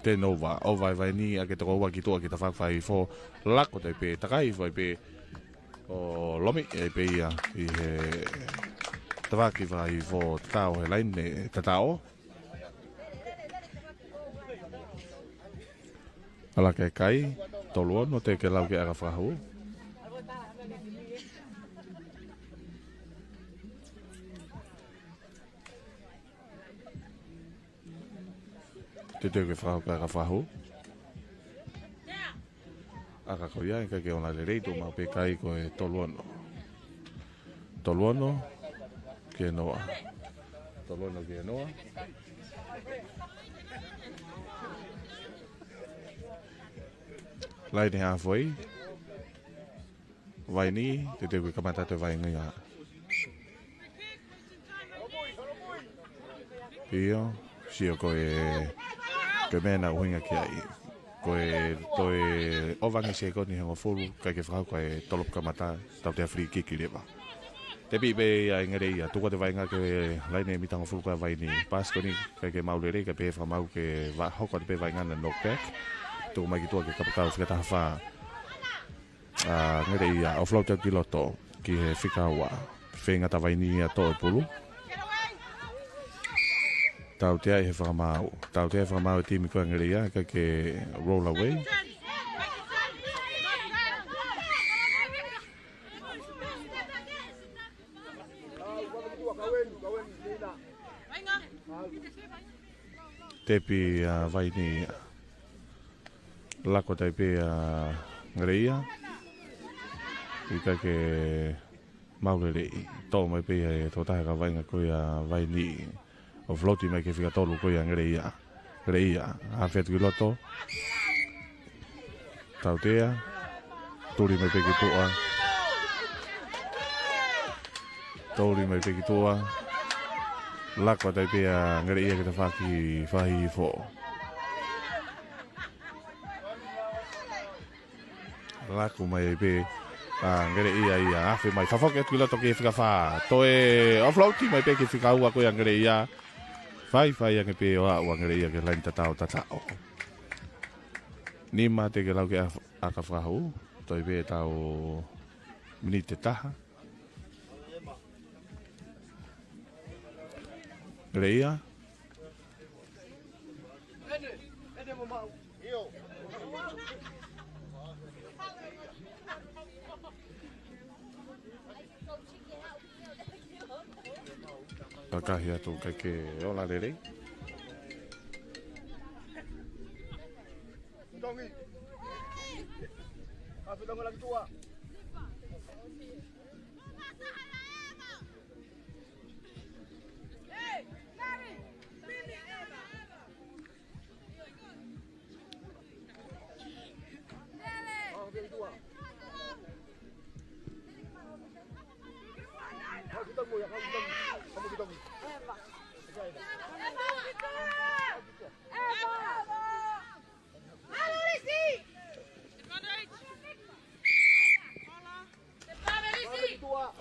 turnover. ʻOfa ʻe Vaini ʻa e toko ua ki tuʻa ki he tafaʻaki fakahihifo. Lako Taipei. Takai fai pē ʻo lomi ai pē ia ʻi he tafaʻaki fakahihifo, tatau he laine tataʻo. ʻAlā ke kai, tolu ono, teʻeki ke lau ki he ʻaka fakahū. Teuteu ke fakahū, ʻaka fakahū. ʻAka ko ia, ʻikai ke ola lelei, tuʻu maʻu pē kai ko e tolu ono. Tolu ono, ki he noa. Tolu ono ki he noa. Laine halfway. Vaini, teuteu ke kamata atu e vaʻinga ia. ʻIo, sio ko e, ko e meʻa naʻe ʻuhinga ki ai. Ko e, toe ʻova ange sekoni ʻe hongofulu, ʻikai ke fakahū, ko e tolopu kamata, tautea free kick leva. Tepi pē ia ʻe Ngeleʻia, tuku atu e vaʻinga ki he laine mita hongofulu ko ia ʻa Vaini. Paasi ko eni, ʻikai ke maʻu lelei, kae pehē fakamaau ke va-, hoko atu pē vaʻinga ʻa e knockback. Tuku mai ki tuʻa ki he kapakau fika taha fā ʻa Ngeleʻia, ʻo float atu ki loto, ki he fika ua. Feinga ʻa Vaini ia ʻo toʻo e pulu. Tautea ʻi he fakamaau. Tautea ʻi he fakamaau e timi ko ia ʻa Ngeleʻia, ʻikai ke roll away. Tepi ʻa Vaini. Lako Taipei ʻa Ngeleʻia. ʻIkai ke maʻu lelei. Toʻo mai pē ia ʻe he tokotaha ʻa e vaʻinga ko ia ʻa Vaini. ʻO float mai ki he fika tolu ko ia ʻa Ngeleʻia. Ngeleʻia. Afe atu ki loto. Tautea. Tuli mai pē ki tuʻa. Tuli mai pē ki tuʻa. Lako atu ai pē ʻa Ngeleʻia ki he tafaʻaki fakahihifo. Lako mai ai pē ʻa Ngeleʻia ia, afe mai, fafoki atu ki loto ki he fika fā. Toe ʻo float mai pē ki he fika ua ko ia ʻa Ngeleʻia. Faifai ange pē ʻo aʻu ʻa Ngeleʻia ki he laine tataʻo, tataʻo. Nima teʻeki ke lau ki he ʻaka fakahū, toe pē ʻetau miniti ʻe taha. Ngeleʻia. Kakahi atu, ʻikai ke ola lelei.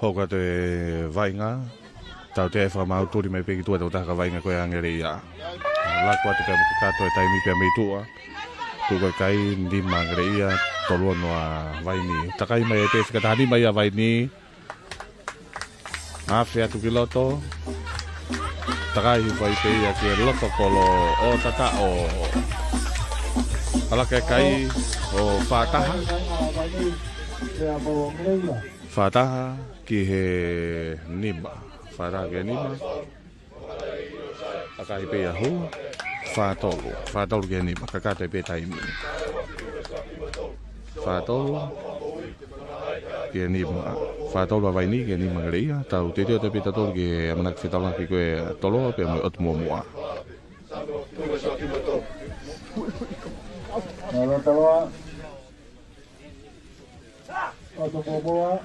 Hoko atu e vaʻinga. Tautea ʻi he fakamaau, tuli mai pē ki tuʻa e tokotaha ʻa e vaʻinga ko ia ʻa Ngeleʻia. Lako atu pea mo e kakato e taimi pea mei tuʻa. Tuku e kai, nima ʻa Ngeleʻia, tolu ono ʻa Vaini. Takai mai pē fika taha nima ia ʻa Vaini. Afe atu ki loto. Takai hifo ai pē ia ki he loto kolo ʻo tataʻo. ʻAlā ke kai ʻo fā taha. Fā taha ki he nima. Fā taha ki he nima. ʻAkahi pē ia hū. Fā tolu. Fā tolu ki he nima. Kakato ai pē taimi. Fā tolu ki he nima. Fā tolu ʻa Vaini ki he nima ʻa Ngeleʻia. Tau teuteu atu pē tautolu ki he ʻamanaki fetaulaki ko ē ʻa Toloa pea mo e ʻOtu Muʻomuʻa. Taloa, Taloa. ʻOtu Muʻomuʻa.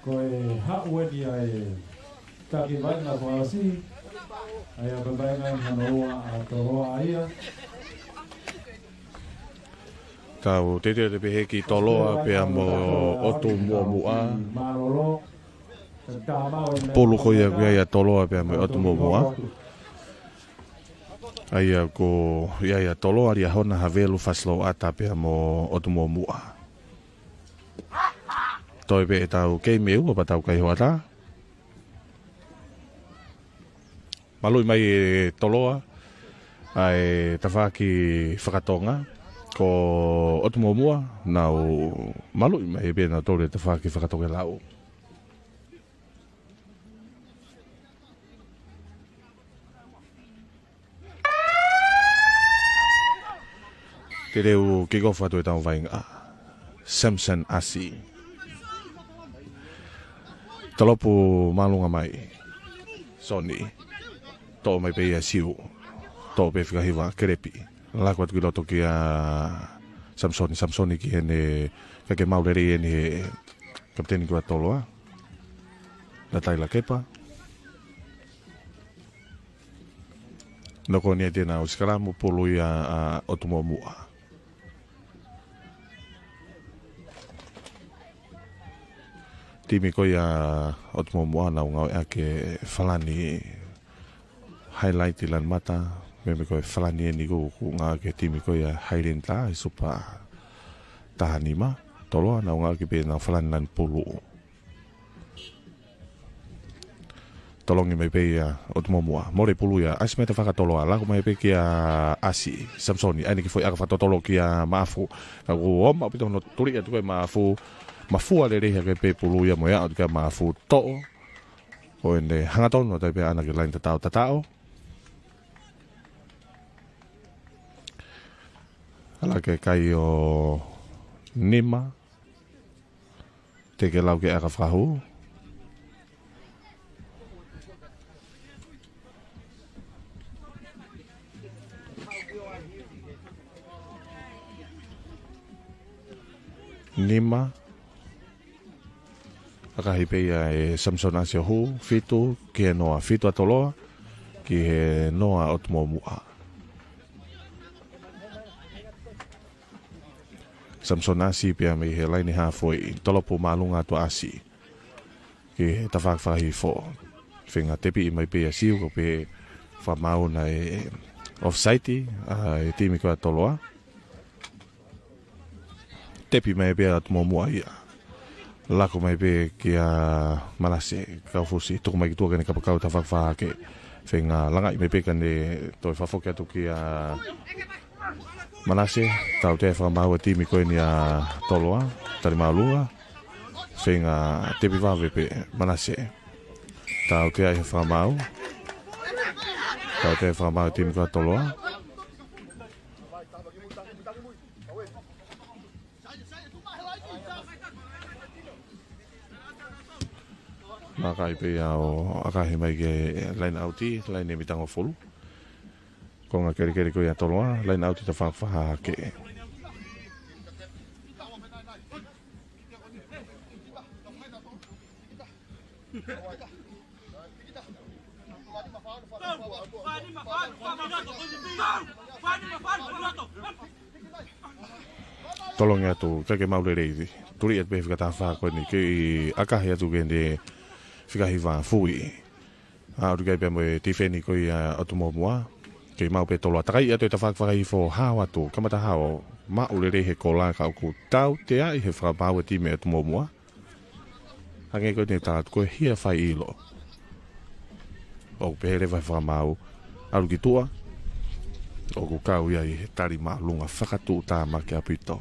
Ko e haʻu eni ʻa e Taki vaʻinga fakaʻosi. ʻA ia ko e vaʻinga hono ua ʻa Toloa ia. Tau teuteu atu pē ki Toloa pea mo ʻOtu Muʻomuʻa. Mālōlō. Pulu ko ia ko ia ʻa Toloa pea mo ʻOtu Muʻomuʻa. ʻA ia ko ia ʻa Toloa, Liahona, Havelu, Fasiloata pea mo ʻOtu Muʻomuʻa. Toe pē ʻetau keimi ʻe ua pea tau kai hoʻatā. Maluʻi mai ʻe Toloa ʻa e tafaʻaki fakatonga, ko ʻOtu Muʻomuʻa nau maluʻi mai pē nautolu e tafaʻaki fakatokelau. Te tau kick off atu ʻetau vaʻinga. Samson ʻAsi. Tolopu māʻolunga mai. Soni. Toʻo mai pē ia Siu. Toʻo pē fika hiva, Kelepi. Laku atu ki loto kia Samisoni, Samisoni ki heʻene kakai maʻu lelei ʻeni he kapiteni ko ia ʻa Toloa. Latai Lakepa. Noko ni ʻa e tena ʻo sikalamu, pulu ia ʻa ʻOtu Muʻomuʻa. Timi ko ia ʻOtu Muʻomuʻa nau ngāue ʻaki e falani highlight ʻi lanumata, meimei ko e falani ʻeni ʻoku ngāue ʻaki e timi ko ia Highlander ʻi Supa taha nima. Toloa nau ngāue ʻaki pē ʻenau falani lanu pulu. Tolongi mai pē ia ʻOtu Muʻomuʻa. Mole pulu ia, ʻasi mai tafaʻaki Toloa, laku mai pē kia ʻAsi, Samisoni, ʻai ʻene kiʻi foʻi ʻaka fakatotolo kia Maʻafu. Ka kuo ō maʻu pē ʻo tuli atu ko ē Maʻafu, mafua lelei hake pē pulu ia mo e aʻu atu kia Maʻafu, toʻo. ʻO ʻene hangatonu atu ai pē ʻaʻana ki he laine tataʻo, tataʻo. Ala ke kai ʻo nima. Tekelau ki he ʻaka fakahū. Nima. ʻAkahi pē ia ʻe Samisoni ʻAsi ʻo hū, fitu, ki he noa, fitu ʻa Toloa, ki he noa ʻOtu Muʻomuʻa. Samisoni ʻAsi pea mei he laine haafe, Tolopu māʻolunga atu ʻa ʻAsi. Ki he tafaʻaki fakahihifo. Feinga tepiʻi mai pē ʻa Siu, ko e pē fakamaau naʻe offside ʻa e timi ko ia ʻa Toloa. Tepi mai pē ʻa ʻOtu Muʻomuʻa ia. Laku mai pē kia Manase, Kaufusi, tuku mai ki tuʻa ke ne kapakau tafaʻaki fakahake. Feinga langaʻi mai pē ka ne toe fakafoki atu kia Manase, tautea e fakamaau ʻa e timi ko eni ʻa Toloa, tali māʻolunga. Feinga tepi vave pē Manase. Tautea e fakamaau. Tautea e fakamaau ʻa e timi ko ia ʻa Toloa. Makaʻi pē ia ʻo ʻakahi mai ki he laine ʻauti, laine mitangofulu. Konga kelekele ko ia ʻa Toloa, laine ʻauti tafaʻaki fakahake. Tolongi atu, ʻikai ke maʻu lelei. Tuli atu pē fika taha fā ko eni, kei ʻakahi atu ki heʻene fika hiva, Fui. ʻA, ʻuluaki pea mo e tifeni ko ia ʻOtu Muʻomuʻa. Kei maʻu pē Toloa, takai atu e tafaʻaki fakahihifo, hao atu, kamata hao, maʻu lelei he kola ka ʻoku tauteaʻi he fakamaau e timi ʻOtu Muʻomuʻa. Hangē ko eni tala atu ko e hia fai ʻilo. ʻOku pehē leva he fakamaau, ʻalu ki tuʻa, ʻoku kau ia ʻi he tali māʻolunga fakatuʻutāmaki ʻaupito.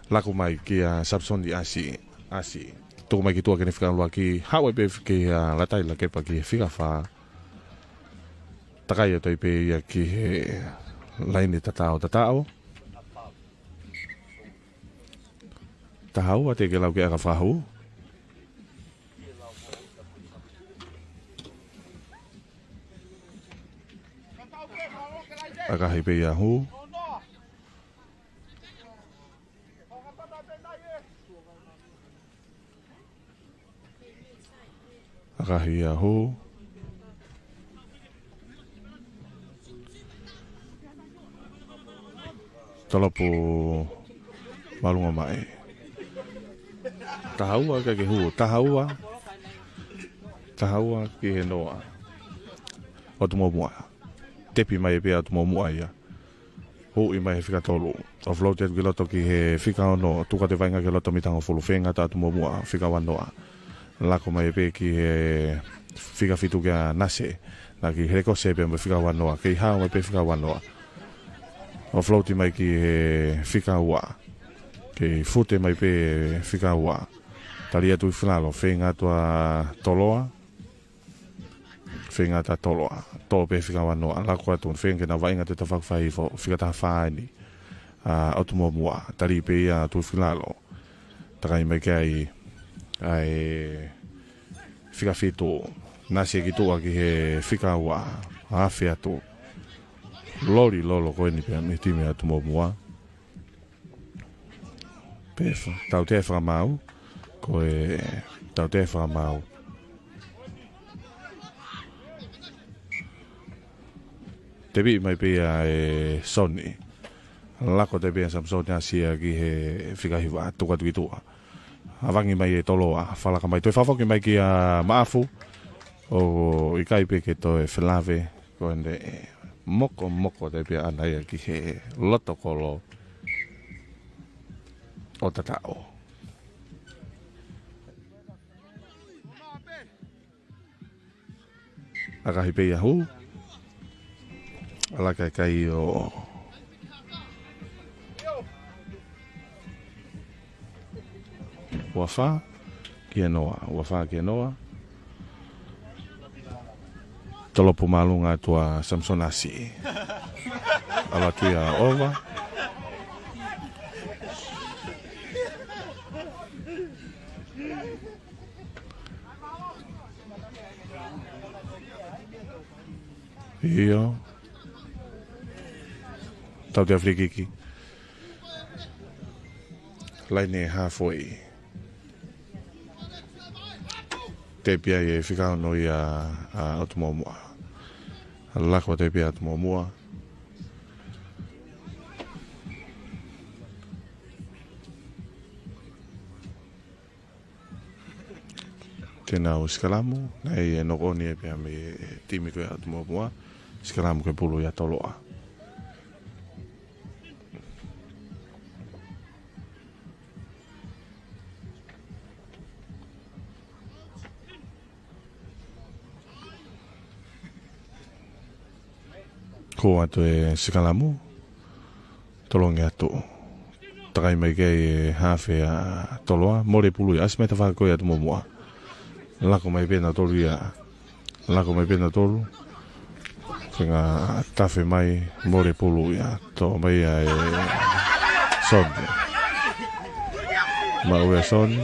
Laku mai kia Samisoni ʻAsi, ʻAsi. Tuku mai ki tuʻa ke ne fika ʻuluaki, haʻu ai pē kia Latai Lakepa ki he fika fā. Takai atu ai pē ia ki he laine tataʻo, tataʻo. Taha ua, tekelau ki he ʻaka fakahū. ʻAkahi pē ia hū. ʻAkahi ia hū. Tolopu Malunga mai. Taha ua, ʻikai ke hū. Taha ua. Taha ua ki he noa ʻo Atu Muʻomuʻa. Tepi mai pē ʻa Atu Muʻomuʻa ia. Huʻi mai he fika tolu. Offload atu ki loto ki he fika ono. Tuku atu e vaʻinga ki loto mita hongofulu, feinga ʻa Atu Muʻomuʻa, fika ua noa. Lako mai pē ki he fika fitu kia Nase. Naʻe kiʻi helekose pē mo e fika ua noa. Kei hao mai pē fika ua noa. Offload mai ki he fika ua. Kei fute mai pē fika ua. Tali atu ʻi finalo, feinga atu ʻa Toloa. Feinga atu ʻa Toloa. Tō pē fika ua noa. Lako atu, feinga ke nau vaʻinga atu e tafaʻaki fakaʻifo, fika taha fā eni ʻa Atu Muʻomuʻa. Tali pē ia atu ʻi finalo. Takai mai ki ai ʻa e fika fitu. Nasi ki tuʻa ki he fika ua. Afe atu. Loli lolo ko eni pē mei he timi ʻa Atu Muʻomuʻa. Pē fa-, tautea e fakamaau. Ko e tautea e fakamaau. Tepi mai pē ia ʻe Soni. Lako tepi ʻa Samisoni Asia ki he fika hiva, tuku atu ki tuʻa. ʻAvangi mai ʻe Toloa, fakalaka mai, toe fakafoki mai kia Maʻafu. ʻOku ʻikai pē ke toe felave, ko ʻene mokomoko tepi ʻaʻana ia ki he loto kolo ʻo Tataʻo. ʻAkahi pē ia hū. ʻAlaka e kai ʻo Uafa ki he noa, Uafa ki he noa. Tolopu Malunga atu ʻa Samisoni Asi. ʻAlu atu ia ʻova. ʻIo. Tautea free kick. Laine halfway. Tepi ai e fika ono ia ʻa Atu Muʻomuʻa. Lako tepi ʻa Atu Muʻomuʻa. Te nau sikalamu, naʻe ʻi ai e knock on ia pea mei he timi ko ia ʻa Atu Muʻomuʻa, sikalamu ke pulu ia Toloa. Ko atu e sikalamu, tolongi atu. Takai mai ki ai e hafe ʻa Toloa, mole pulu ia, ʻasi mai tafaʻaki ko ia ʻa Atu Muʻomuʻa. Lako mai pē nautolu ia, lako mai pē nautolu. Feinga tafe mai, mole pulu ia, tō mai ia ʻe Soni. Maʻu ia ʻe Soni.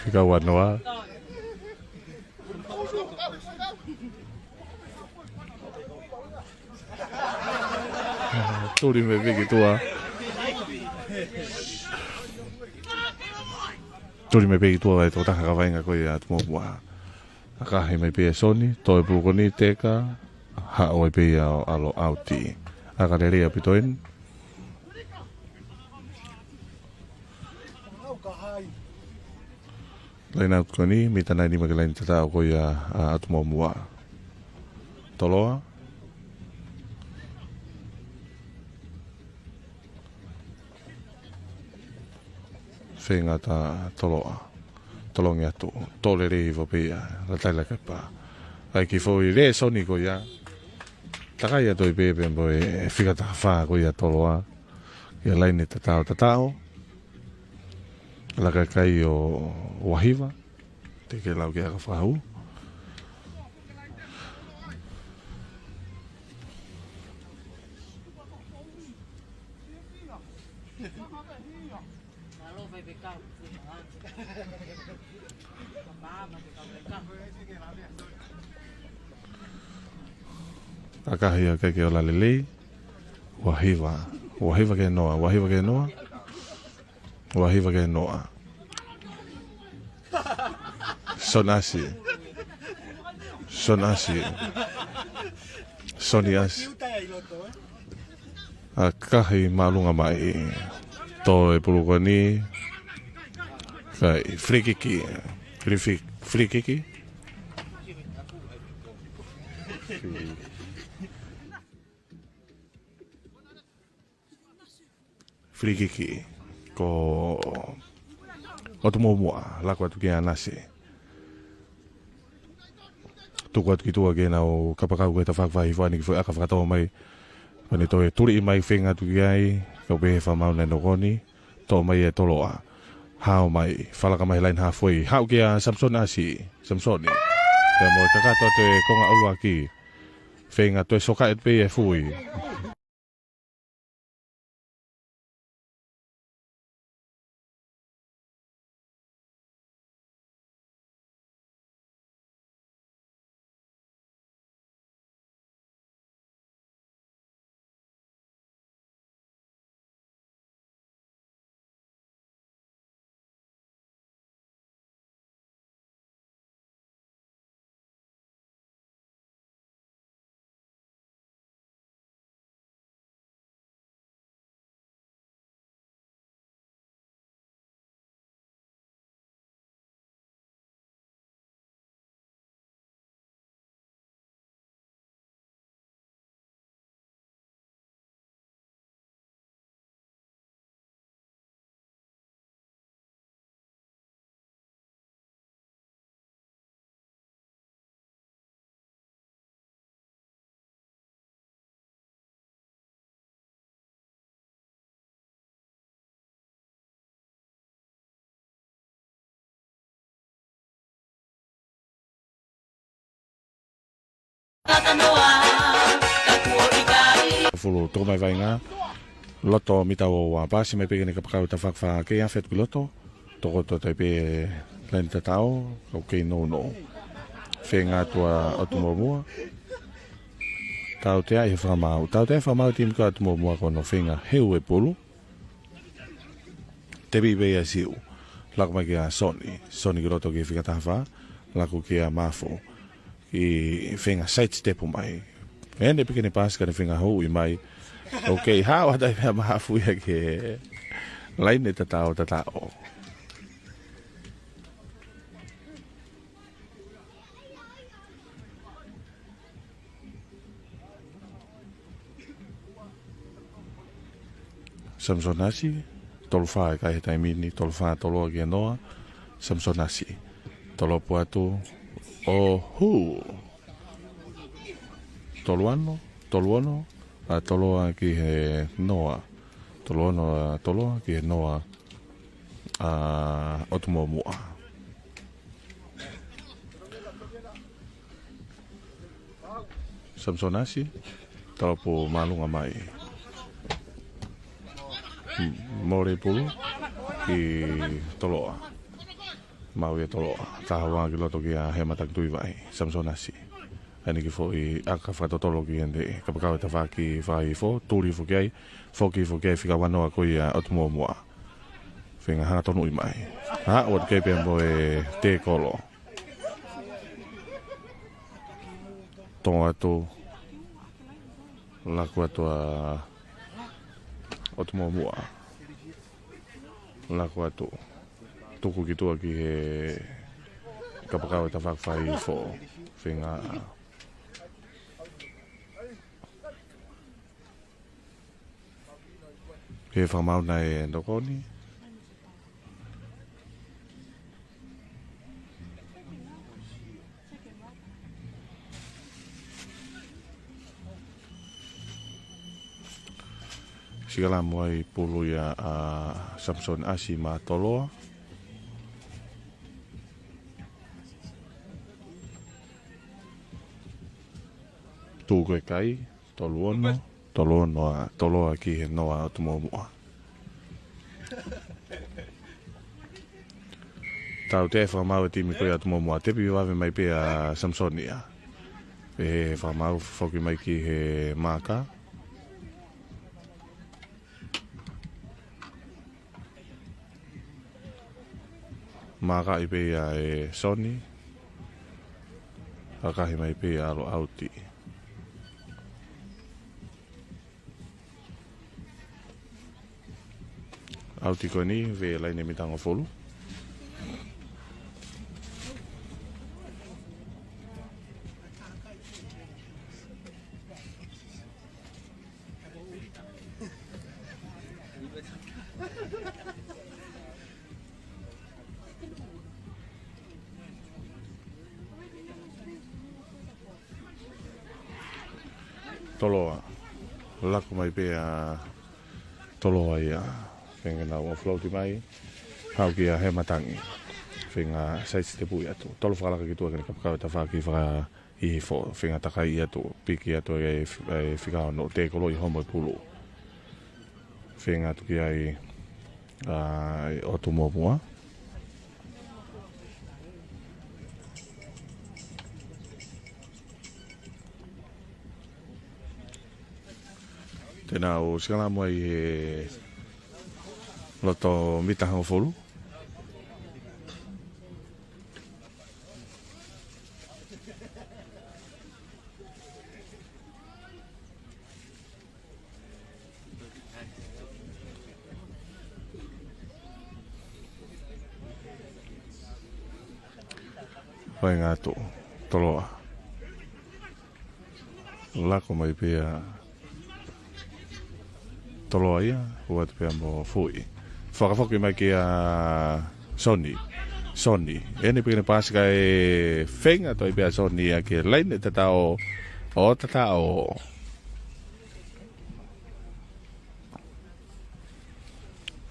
Fika ua noa. Tuli mai pē ki tuʻa. Tuli mai pē ki tuʻa e tokotaha kaveinga ko ia ʻa Atu Muʻomuʻa. ʻAkahi mai pē ʻe Soni, toe pulu ko eni teka, haʻu ai pē ia ʻo ʻalu ʻauti. ʻAka lelei ʻaupito eni. Line out ko eni, mita nai nima ki he laine tataʻo ko ia ʻa Atu Muʻomuʻa. Toloa. Feinga ʻa Toloa. Tolongi atu. Tō lelei hifo pē ia. Latai la kepa. ʻAi ki foʻi lēsoni ko ia. Takai atu ai pē pē mo e fika taha fā ko ia Toloa. Ia laine tataʻo tataʻo. Laka e kai ʻo Uahiva. Te ke lau ke aka fahū. ʻAkahi ʻikai ke ola lelei. Uahiva. Uahiva ki he noa. Uahiva ki he noa. Uahiva ki he noa. Soni Asi. Soni ʻAsi. Soni ʻAsi. ʻAkahi māʻolunga mai. Toe pulu ko eni. Kai free kick. Free, free kick. Free kick ko ʻOtu Muʻomuʻa, laku atu kia Nasi. Tuku atu ki tuʻa ke nau kapakau ko e tafaʻaki fakaʻaho ni ki he foʻi ʻaka fakatō mai. Pea ne toe tuliʻi mai feinga atu ki ai, kau pē he fakamaau naʻe nokoni, toʻo mai ʻe Toloa. Hao mai, falaka mai he laine halfway, haʻu kia Samisoni ʻAsi, Samisoni. Pea mo e kakato atu e konga ʻuluaki, feinga toe soka atu pē ʻe Fui. Fulu, toko mai vaʻinga. Loto mita ua ua, pasi mai pē ke ne kapakau e tafaʻaki fā kei afe atu ki loto. Toko atu ai pē laine tatau, kau kei nounou. Feinga atu ʻa ʻOtu Muʻomuʻa. Tautea ʻi he fakamaau. Tautea ʻi he fakamaau e timi ko ia ʻa ʻOtu Muʻomuʻa ko hono feinga heu e pulu. Tepi pē ia Siu. Laku mai kia Soni. Soni ki loto ki he fika taha fā. Laku kia Mafu. ʻI he feinga side step mai. ʻEne pē ke ne pasi ka ne feinga houʻi mai. Ok, haʻu atu ai pē ʻa Mafu ia ki he laine tatau tatau. Samisoni ʻAsi, tolu fā e kai he taimi ni, tolu fā Toloa ki he noa, Samisoni ʻAsi. Tolopu atu, ʻo hū. Tolu ono, tolu ono, ʻa Toloa ki he noa. Tolu ono ʻa Toloa ki he noa, ʻa ʻOtu Muʻomuʻa. Samisoni ʻAsi, tolopu māʻolunga mai. M-, mole pulu ki Toloa. Maʻu ia Toloa. Taha ua ki loto kia Hema Takituʻivaʻe. Samisoni ʻAsi. ʻEne kiʻi foʻi ʻaka fakatotolo ki heʻene kapakau e tafaʻaki fakaʻaho. Tuli foki ai. Foki foki ai fika ua noa ko ia ʻOtu Muʻomuʻa. Feinga hanga tonuʻi mai. Haʻu atu ki ai pea mo e tēkolo. Tō atu. Laku atu ʻa ʻOtu Muʻomuʻa. Laku atu. Tuku ki tuʻa ki he kapakau e tafaʻaki fakaʻaho. Feinga. He fakamaau naʻe nokoni. Sikalamu ai pulu ia ʻa Samisoni ʻAsi maʻa Toloa. Tuku e kai. Tolu ono, tolu ono ʻa Toloa ki he noa ʻa ʻOtu Muʻomuʻa. Tautea e fakamaau e timi ko ia ʻa ʻOtu Muʻomuʻa, tepi vave mai pē ʻa Samisoni ia. Pehē fakamaau foki mai ki he maaka. Maakaʻi pē ia ʻe Soni. Fakahi mai pē ʻa ʻAlo ʻAuti. ʻAuti ko eni, vē laine mita hongofulu. Toloa. Laku mai pē ʻa Toloa ia. Feinga ke nau offload mai. Haʻu kia Hematangi. Feinga side step ʻi atu. Tolo fakalaka ki tuʻa ke ne kapakau e tafaʻaki faka ʻi he fo, feinga takai atu, piki atu e, e fika ono, te kolo ʻi homo e pulu. Feinga atu ki ai, ʻa, ʻOtu Muʻomuʻa. Te nau sikalamu ai he loto mita hongofulu. Feinga atu, Toloa. Laku mai pē ʻa Toloa ia, ʻoatu pē ia mo Fuʻi. Fakafoki mai kia Soni. Soni. ʻEne pē ke ne paasi kae feinga toe pē ʻa Soni ia ki he laine tataʻo ʻo tataʻo.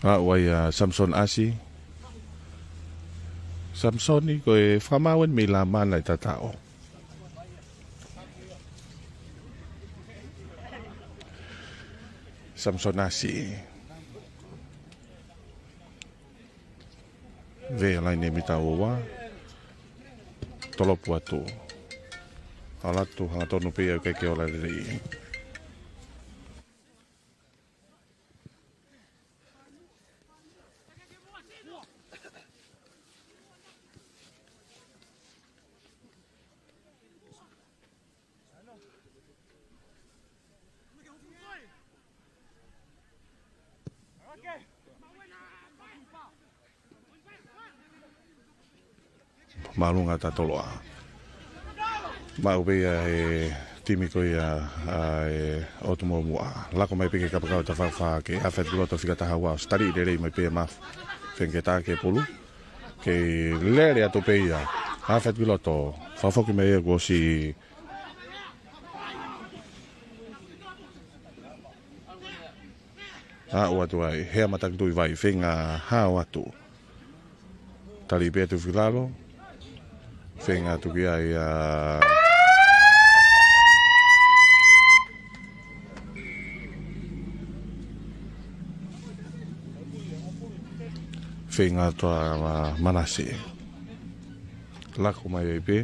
Aʻu ai ʻa Samson ʻAsi. Samisoni ko e fakamaau eni mei Lamana ʻi tataʻo. Samson ʻAsi. Vē laine mita ua ua. Tolopu atu. ʻAlu atu hangatonu pē ia ʻoku ʻikai ke ola lelei. Māʻolunga ʻa Toloa. Maʻu pē ia he timi ko ia ʻa e ʻOtu Muʻomuʻa. Laku mai pē ke kapakau e tafaʻaki faka ke Afet Piloto fika taha ua ʻosi taliʻi lelei mai pē ʻe Mafi. Feinga ke taʻaki e pulu. Kei lele atu pē ia. Afet Piloto. Fakafoki mai ia kuo ʻosi. Aʻu atu ai, Hematangi Tuʻivai, feinga hao atu. Tali pē atu ki lalo. Feinga atu ki ai ʻa. Feinga atu ʻa Manase. Laku mai ai pē.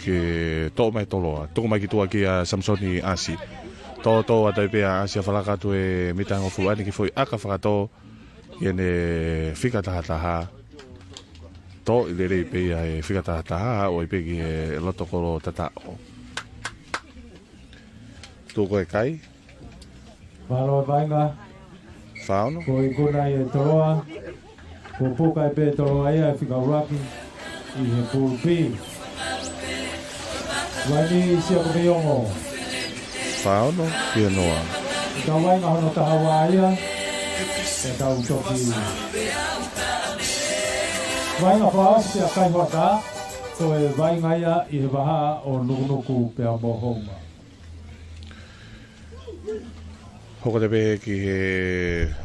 Ke toʻo mai Toloa. Tuku mai ki tuʻa kia Samisoni ʻAsi. Tōtō atu ai pē ʻa ʻAsi ʻo fakalaka atu e mita hongofulu ʻa eni ki he foʻi ʻaka fakatō. ʻI heʻene fika taha taha. Toʻo lelei pē ia he fika taha taha, aʻu ai pē ki he loto kolo tataʻo. Tuku e kai. Mālō e vaʻinga. Fā ono. Ko e ikuna ia ʻe Toloa. Ko e puka ʻe pē Toloa ia ʻi he fika ʻuluaki ʻi he Pool B. Vaini Siakoveiongo. Fā ono, pia noa. Ka vaʻinga hono taha ua ia. Ke tau toki. Vaʻinga fakaʻosi ʻa Kaihuata. Ko e vaʻinga ia ʻi he vahaʻa ʻo Nukunuku pea mo Houma. Hoko atu pē ki he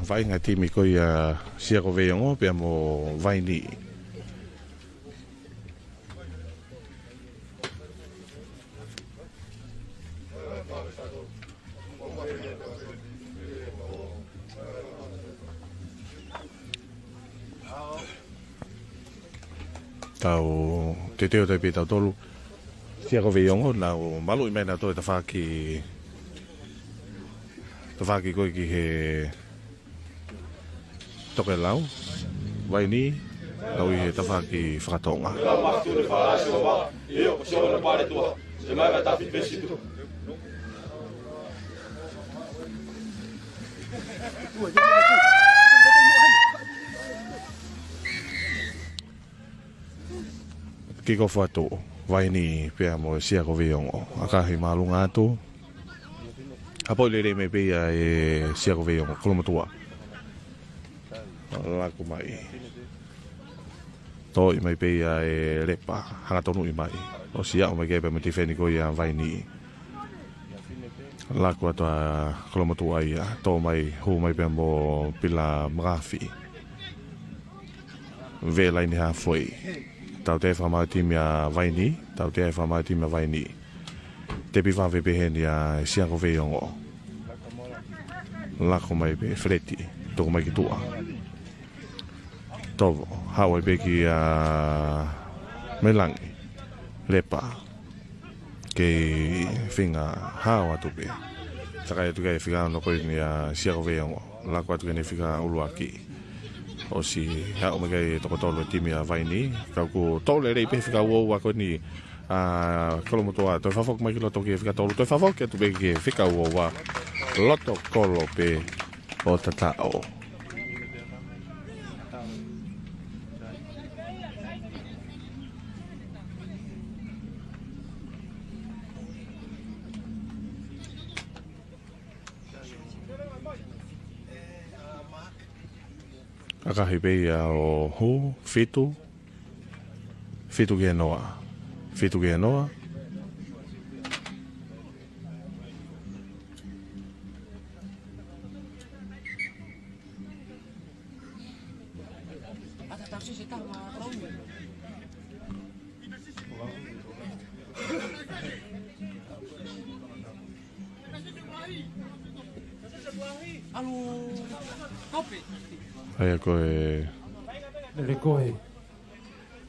vaʻinga timi ko ia Siakoveiongo pea mo Vaini. Tau teuteu atu ai pē tautolu. Siakoveiongo, nau maluʻi mai nautolu e tafaʻaki, tafaʻaki ko ē ki he tokelau. Vaini, Lau ʻi he tafaʻaki fakatonga. Kikofu atu, Vaini pea mo e Siako Veiongo. ʻAkahi māʻolunga atu. Hapoʻi lelei mai pē ia ʻe Siako Veiongo, Kolomotuʻa. Laku mai. Toʻo mai pē ia ʻe Lepa, hanga tonuʻi mai. ʻOsi aʻu mai ki ai pē mo e tifeni ko ia ʻa Vaini. Laku atu ʻa Kolomotuʻa ia, toʻo mai, hū mai pē mo Pila Makafi. Veʻe laine halfway. Tautea fakamaau e timi ʻa Vaini, tautea fakamaau e timi ʻa Vaini. Tepi vave pē heni ʻa Siako Veiongo. Laku mai pē Feleti, tuku mai ki tuʻa. Tovo, haʻu ai pē kia Melangi. Lepa. Kei feinga hao atu pē. Takai atu ki he fika ono ko eni ʻa Siako Veiongo. Laku atu ki heʻene fika ʻuluaki. ʻOsi aʻu mai ki ai e toko tolu e timi ʻa Vaini. Ka kuo toʻo lelei pē fika uaua ko eni ʻa Kolomotuʻa. Toe fakafoki mai ki loto ki he fika tolu. Toe fakafoki atu pē ki he fika uaua. Loto kolo pē ʻo Tataʻo. ʻAkahi pē ia ʻo hū, fitu, fitu ki he noa. Fitu ki he noa. ʻAlu kope. ʻAi ko e. Lele koe.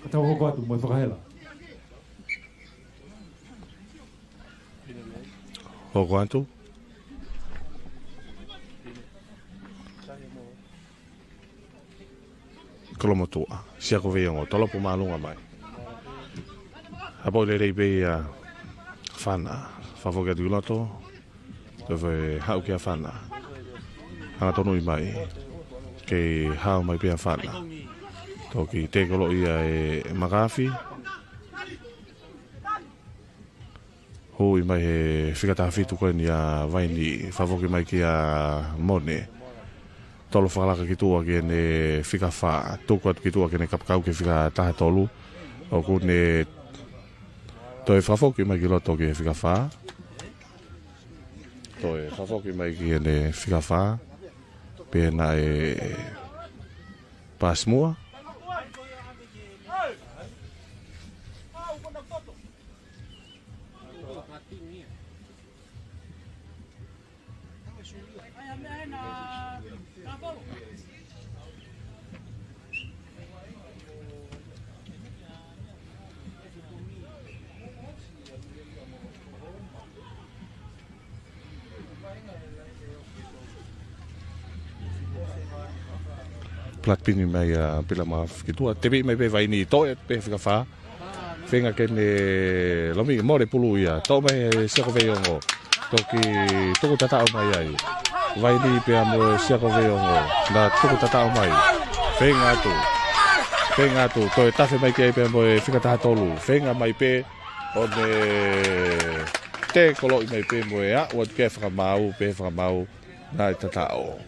Ka tau hoko atu mo e fakahela. Hoko atu. Kolomotuʻa, Siako Veiongo, tolopu māʻolunga mai. Hapoʻi lelei pē ia Fana, fakafoki atu ki loto, toe haʻu kia Fana. Hanga tonuʻi mai, kei hao mai pē ʻa Fana. Toki tēkoloʻi ia ʻe Makafi. Hū mai he fika taha fitu ko eni ʻa Vaini, fakafoki mai kia Mone. Tolo fakalaka ki tuʻa ki heʻene fika fā, tuku atu ki tuʻa ki heʻene kapakau ki he fika taha tolu. ʻOku ne toe fakafoki mai ki loto ki he fika fā. Toe fakafoki mai ki heʻene fika fā. Pea naʻe paasi muʻa. Platpini mai ʻa Pila Makafi ki tuʻa. Tepi mai pē Vaini, toʻo pē fika fā. Feinga ke ne lomi mole pulu ia. Toʻo mai ʻe Siako Veiongo. Toki tuku tataʻo mai ai. Vaini pea mo Siako Veiongo. Naʻa tuku tataʻo mai. Feinga atu. Feinga atu. Toe tafe mai ki ai pea mo e fika taha tolu. Feinga mai pē. ʻO ne tēkoloʻi mai pē mo e aʻu atu ki he fakamaau, pē fakamaau. Naʻe tataʻo.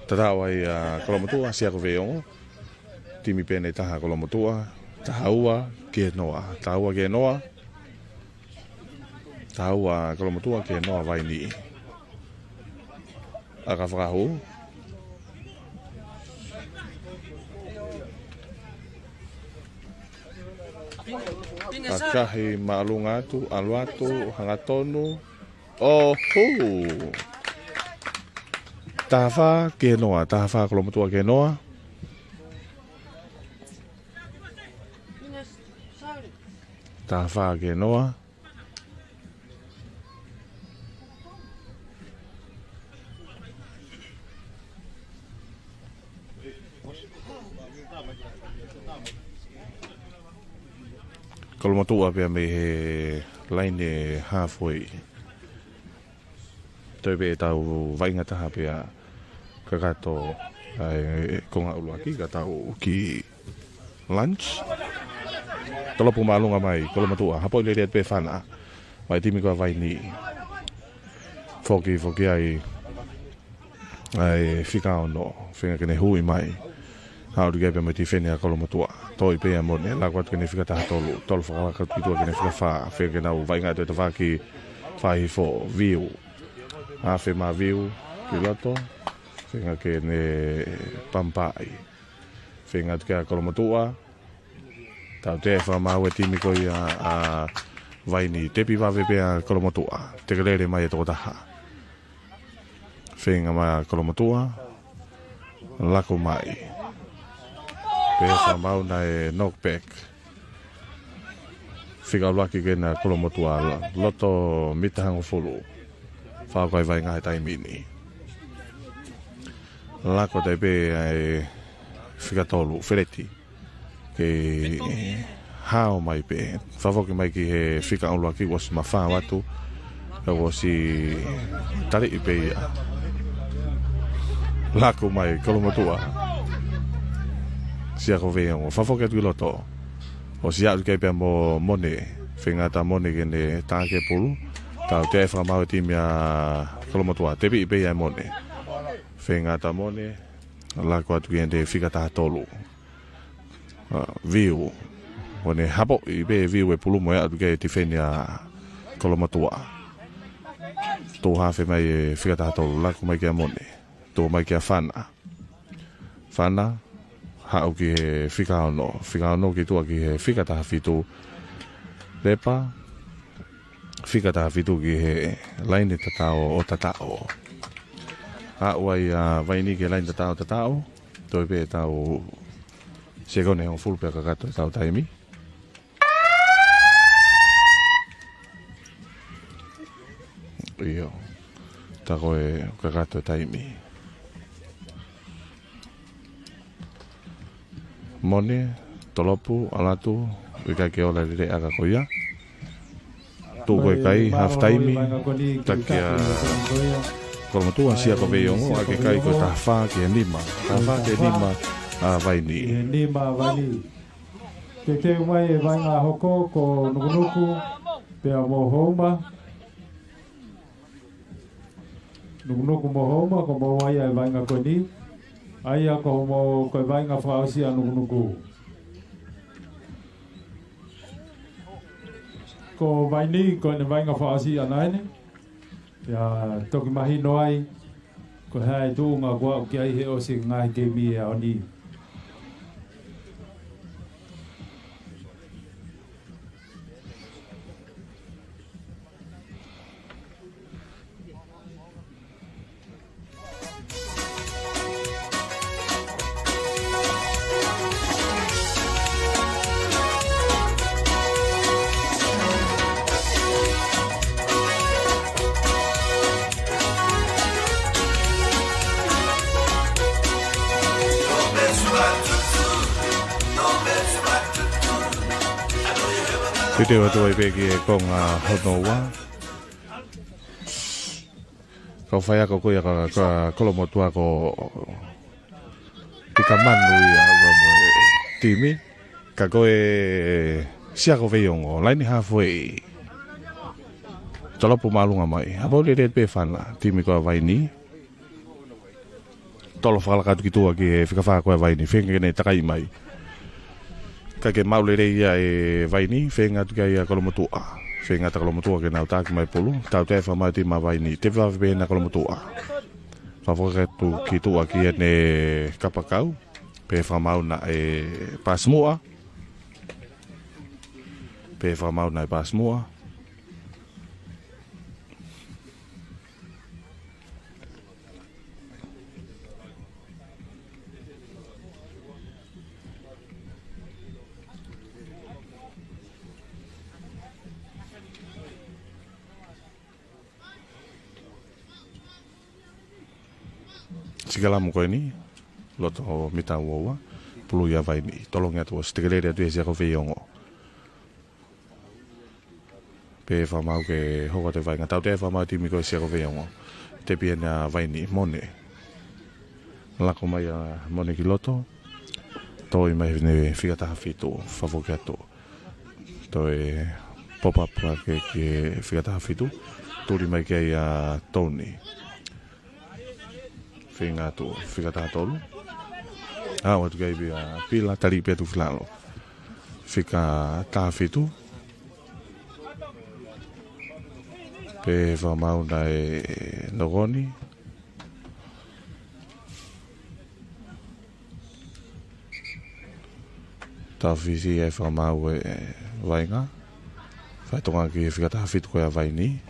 Tataʻo ai ʻa Kolomotuʻa, Siako Veiongo. Timi pē ʻe taha Kolomotuʻa. Taha ua ki he noa. Taha ua ki he noa. Taha ua Kolomotuʻa ki he noa Vaini. ʻAka fakahū. ʻAkahi māʻolunga atu, ʻalu atu, hangatonu. ʻO hū. Taha fā ki he noa, taha fā Kolomotuʻa ki he noa. Taha fā ki he noa. Kolomotuʻa pea mei he laine halfway. Toe pē ʻetau vaʻinga taha pea kakato ʻa e konga ʻuluaki ka tau ki lunch. Tolopu māʻolunga mai Kolomotuʻa, hapoʻi lelei atu pē Fana. Mai timi ko ia Vaini. Foki, foki ai ʻa e fika ono, feinga ke ne hui mai. Haʻu atu ki ai pea mo e tifeni ʻa Kolomotuʻa. Toʻi pē ʻa Mone, lako atu ki heʻene fika taha tolu. Tolo fakalaka atu ki tuʻa ki heʻene fika fā, feinga ke nau vaʻinga atu ʻetau fā ki fā hifo, Viu. Afe mai Viu ki loto, feinga ke ne pampaʻi. Feinga atu ki ai ʻa Kolomotuʻa. Tautea e fakamaau e timi ko ia ʻa Vaini, tepi vave pē ʻa Kolomotuʻa. Tekelele mai e tokotaha. Feinga mai ʻa Kolomotuʻa. Lako mai. Pea fakamaau naʻe knockback. Fika ʻuluaki ke na Kolomotuʻa, loto mita hongofulu. Fakaʻaukai vaʻinga he taimi ni. Lako atu pē ʻa e fika tolu, Feleti. Ke hao mai pē. Fakafoki mai ki he fika ʻuluaki, kuo ʻosi mafao atu. Ka kuo ʻosi taliʻi pē ia. Lako mai Kolomotuʻa. Siakoveiongo. Fakafoki atu ki loto. ʻOsi aʻu ki ai pea mo Mone. Feinga atu ʻa Mone ke ne tā ki he pulu. Tautea e fakamaau e timi ʻa Kolomotuʻa. Tepi pē ia ʻe Mone. Feinga atu ʻa Mone. Lako atu ki heʻene fika taha tolu. ʻA, Viu. ʻO ne hapoʻi pē Viu e pulu mo e aʻu ki he tifeni ʻa Kolomotuʻa. Tō hafe mai e fika taha tolu, lako mai kia Mone. Tō mai kia Fana. Fana, haʻu ki he fika ono. Fika ono ki tuʻa ki he fika taha fitu. Lepa, fika taha fitu ki he laine tatao ʻo tatao. Aʻu ai ʻa Vaini ki he laine tatao ʻo tatao. Toe pē ʻetau sekone hongofulu pea kakato ʻetau taimi. ʻIo. Tā ko e kakato e taimi. Mone, tolopu, ʻalu atu, ʻikai ke ola lelei e ʻaka ko ia. Tuʻu ko e kai, half time, taki ʻa Kolomotuʻa, Siakoveiongo, ʻa e kai ko e taha fā ki he nima. Taha fā ki he nima ʻa Vaini. Ki he nima ʻa Vaini. Teuteu mai e vaʻinga hoko ko Nukunuku, pea mo Houma. Nukunuku mo Houma, ko homau ai ʻa e vaʻinga ko eni. ʻA ia ko homau ko e vaʻinga fakaʻosi ʻa Nukunuku. Ko Vaini, ko ʻene vaʻinga fakaʻosi ʻaʻana eni. Pea toki mahino ai, ko e hā e tuʻunga kuo aʻu ki ai he ʻosi e ngaahi keimi he ʻaho ni. Teuteu atu ai pē ki he konga hono ua. Kau faiako ko ia ka, ka Kolomotuʻa ko Pika manu ia, ua mo e timi. Ka ko e Siakoveiongo, laini halfway. Tolopu māʻolunga mai. Hapoʻi lelei pē Fana, timi ko ia Vaini. Tolo fakalaka atu ki tuʻa ki he fika fā ko ia Vaini. Feinga ke ne takai mai. Kae maʻu lelei ia ʻe Vaini, feinga atu ki ai ʻa Kolomotuʻa. Feinga atu ʻa Kolomotuʻa ke nau taki mai pulu. Tautea e fakamaau e timi ʻa Vaini. Tepi vave pē ʻena Kolomotuʻa. Fakafoki atu ki tuʻa ki heʻene kapakau. Pea fakamaau naʻe paasi muʻa. Pea fakamaau naʻe paasi muʻa. Sikalamu ko eni. Loto mita ua ua, pulu ia Vaini, tolongi atu ʻo sitekelele atu ia Siako Veiongo. Pea fakamaau ke hoko atu e vaʻinga, tautea e fakamaau e timi ko ia Siako Veiongo. Tepi ʻeni ʻa Vaini, Mone. Lako mai ʻa Mone ki loto. Toi mai ʻene fika taha fitu, fafoki atu. Toe pop up ke, ke fika taha fitu. Tuli mai ki ai ʻa Tony. Feinga atu, fika taha tolu. Aʻu atu ki ai pea Pila, tali pē atu ki lalo. Fika taha fitu. Pea fakamaau naʻe nokoni. Tau fisi e fakamaau e vaʻinga. Fai tonga ki he fika taha fitu ko ia Vaini.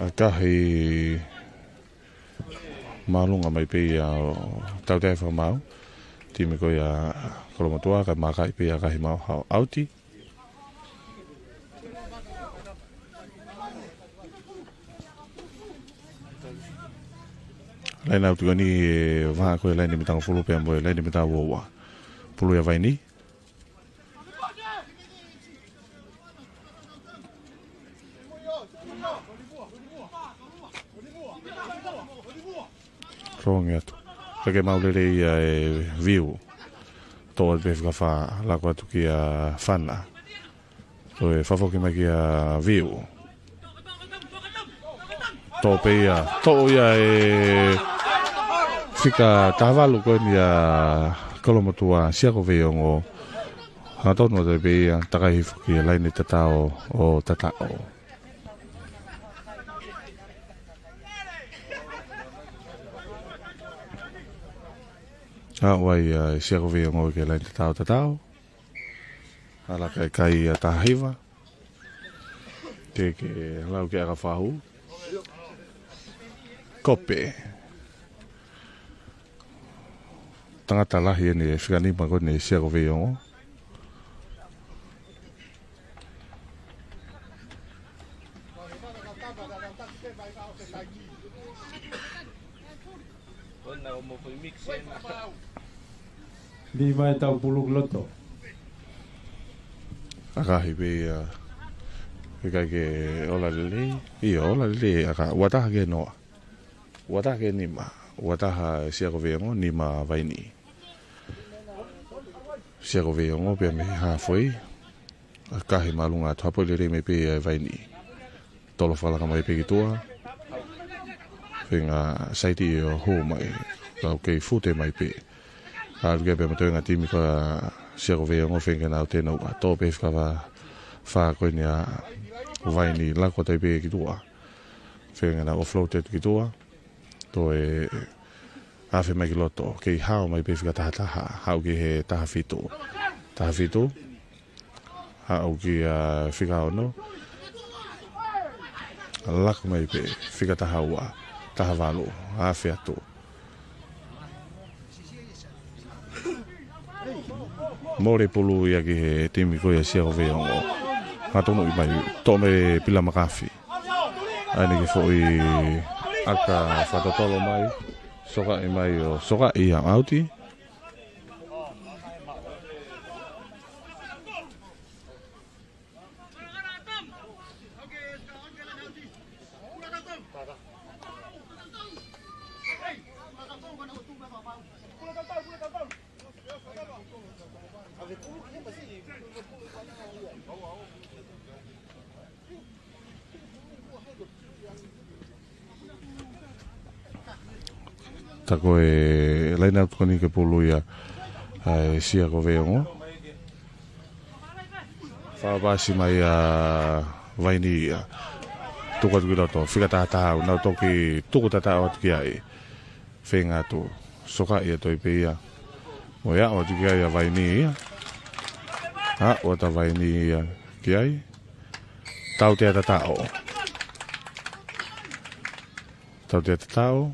ʻAkahi māʻolunga mai pē ia ʻo tautea e fakamaau. Timi ko ia Kolomotuʻa, kae makaʻi pē ia ʻAkahi Maʻohao, ʻauti. Laine ʻauti ko eni, e vahaʻa ko e laine mita hongofulu pea mo e laine mita ua ua. Pulu ia Vaini. Rongi atu. Peke mau lele ia e Viu. Toʻo pē fika fā, lako atu kia Fana. Toe fafoki mai kia Viu. Toʻo pē ia, toʻo ia e fika taha valu ko eni ʻa Kolomotuʻa, Siako Veiongo. Hangatonu atu pē ia, takai hifo ki he laine tatau ʻo tatau. Aʻu ai ʻa Siako Veiongo ki he laine tatau tatau. Ala kai kai ʻa taha hiva. Te ke lau ke aka fahu. Kope. Tangata lahi ʻeni e fika nima ko eni Siako Veiongo. Ni mai tau pulu ki loto. ʻAkahi pē ia, ʻikai ke ola lelei. ʻIo, ola lelei ʻaka, ua taha ki he noa. Ua taha ki he nima. Ua taha Siako Veiongo, nima Vaini. Siako Veiongo pea mei hafoi. ʻAkahi māʻolunga atu, hapo lelei mai pē ia e Vaini. Tolo fakalaka mai pē ki tuʻa. Feinga saiti ʻo hū mai. Kau kei fute mai pē. ʻAlu ki ai pē mo e toenga timi ko ia Siako Veiongo, feinga ke nau tēnau ʻa, toʻo pē fika fā, fā ko eni ʻa Vaini, lako atu ai pē ki tuʻa. Feinga ke nau offload atu ki tuʻa. Toe afe mai ki loto, kei hao mai pē fika taha taha, haʻu ki he taha fitu. Taha fitu, haʻu ki he fika ono. Lako mai pē, fika taha ua, taha valu, afe atu. Mole pulu ia ki he timi ko ia Siako Veiongo. Hangatonu ʻi mai, toʻo mai Pila Makafi. ʻAi ʻene kiʻi foʻi ʻaka fakatotolo mai. Sokaʻi mai ʻo sokaʻi ia ʻauti. Ta ko e laine ʻauti ko eni ke pulu ia ʻa e Sia ko Veongo. Fakapasi mai ʻa Vaini ia. Tuku atu ki loto, fika taha taha, nau toki tuku tataʻo atu ki ai. Feinga atu, soka ia toe pē ia. Mo e aʻu atu ki ai ʻa Vaini ia. Aʻu atu ʻa Vaini ia ki ai. Tautea tataʻo. Tautea tataʻo.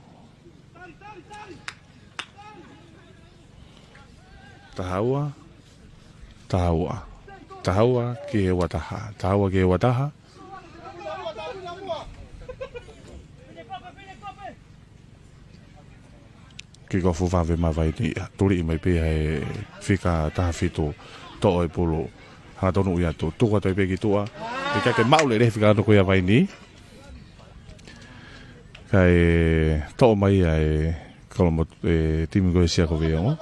Taha ua. Taha ua. Taha ua ki he ua taha. Taha ua ki he ua taha. Kikofu vave mai Vaini ia. Tuliʻi mai pē ʻe he fika taha fitu. Toʻo e pulu. Hangatonu ia tu. Tuku atu ai pē ki tuʻa. ʻIkai ke maʻu lelei fika ʻa e ko ia Vaini. Kae toʻo mai ia ʻe Kolomo-, ʻe timi ko e Sia ko Veongo.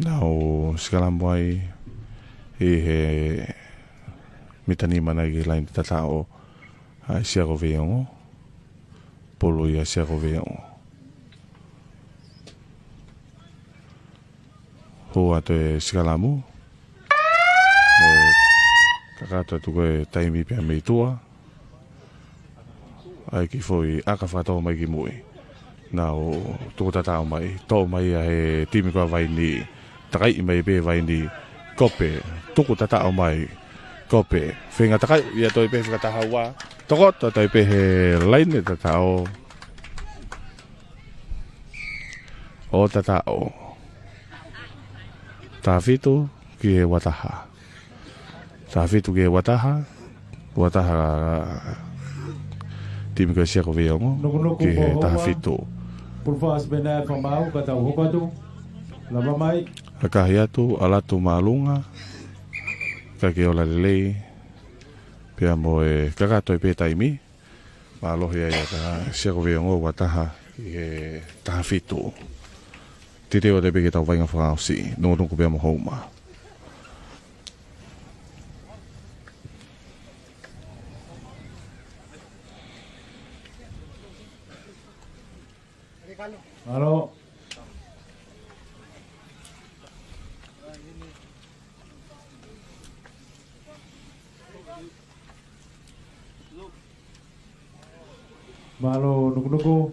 Nau sikalamu ai ʻi he mita nima nai ki he laini tataʻo ʻa e Sia ko Veongo. Pulu ia Sia ko Veongo. Hū atu e sikalamu. Mo e kakato atu ko e taimi pea mei tuʻa. ʻAi ki foʻi ʻaka fakatō mai ki mui. Nau tuku tataʻo mai. Toʻo mai ia ʻe he timi ko ia Vaini. Takaiʻi mai pē Vaini. Kope. Tuku tataʻo mai. Kope. Feinga takai ia toe pē fika taha ua. Tokoto toe pē he laini tataʻo. ʻO tataʻo. Taha fitu ki he ua taha. Taha fitu ki he ua taha. Ua taha timi ko e Sia ko Veongo. Nukunuku ki he mo Homa. Taha fitu. Pulu fasi pē naʻe fakamaau ka tau hoko atu. Lava mai. Akahi atu, ʻalu atu māʻolunga. Ka ke ola lelei. Pea mo e kakato ai pē taimi. Mālohi ai ʻa e Sia ko Veongo ua taha ki he taha fitu. Titeu atu pē ki he tau vaʻinga fakaʻosi, Nukunuku pea mo Homa. Mālō. Mālō Nukunuku.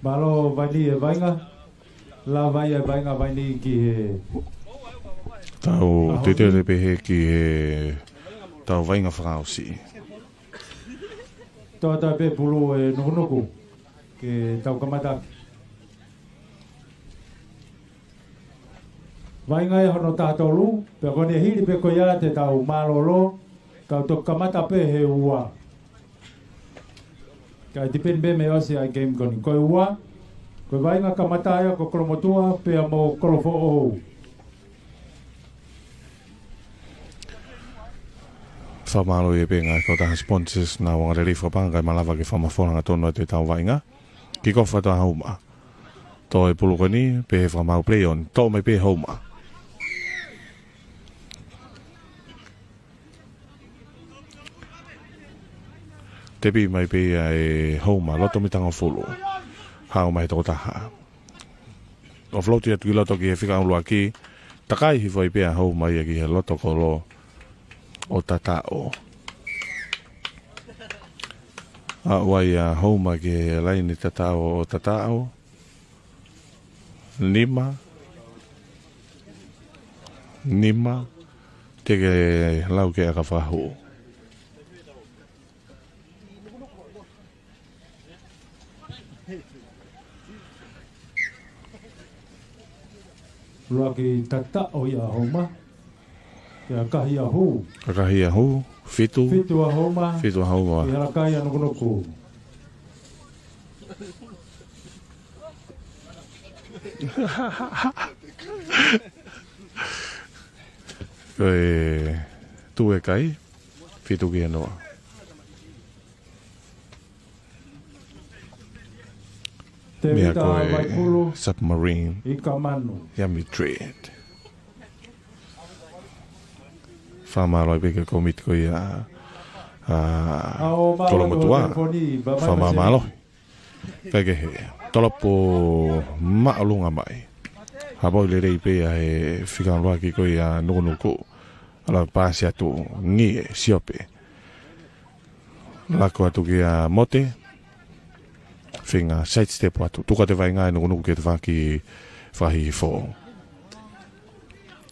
Mālō Vaini e vaʻinga. Lava ia e vaʻinga Vaini ki he tau tetele pehē ki he tau vaʻinga fakaʻosi. Toʻo atu pē pulu ʻe Nukunuku ke tau kamata. Vaʻinga ia hono taha tolu, pea ko ʻene hili pē ko ia te tau mālōlō, tau toki kamata pē he ua. Kae tipeni pē mei ʻosi ʻa e game ko eni. Ko e ua, ko e vaʻinga kamata ia ko Kolomotuʻa, pea mo Kolofoʻou. Fakamālō ia pē ngaahi kautaha sponsors naʻa nau angalelei fakapaʻanga kae malava ke fakamafola hangatonu atu e tau vaʻinga. Kick off atu ʻa Homa. Toʻo e pulu ko eni, pehē fakamaau play on. Toʻo mai pē Homa. Tepi mai pē ia ʻe Homa, loto mita hongofulu. Haʻu mai he tokotaha. Offload atu ki loto ki he fika ʻuluaki. Takai hifo ai pē ʻa Homa ia ki he loto kolo ʻo tataʻo. Aʻu ai ʻa Homa ki he laini tataʻo ʻo tataʻo. Nima. Nima. Teʻeki lau ke ʻaka fakahū. ʻUluaki tataʻo ia ʻa Homa. Pea ʻakahi ia hū. ʻAkahi ia hū. Fitu. Fitu ʻa Homa. Fitu ʻa Homa. ʻI he hala kai ʻa Nukunuku. Ko e tuʻu e kai. Fitu ki he noa. Meʻa ko e Submarine ia Madrid. Fakamālō pē ki he komiti ko ia ʻa Kolomotuʻa. Fakamālō. Kae kehe, tolopo māʻolunga mai. Hapoi lelei pē ʻa e fika ʻuluaki ko ia Nukunuku. ʻAlu paasi atu Ngie, Siope. Lako atu kia Mote. Feinga side step atu. Tuku atu e vaʻinga ʻa Nukunuku ke te faki fakahihifo.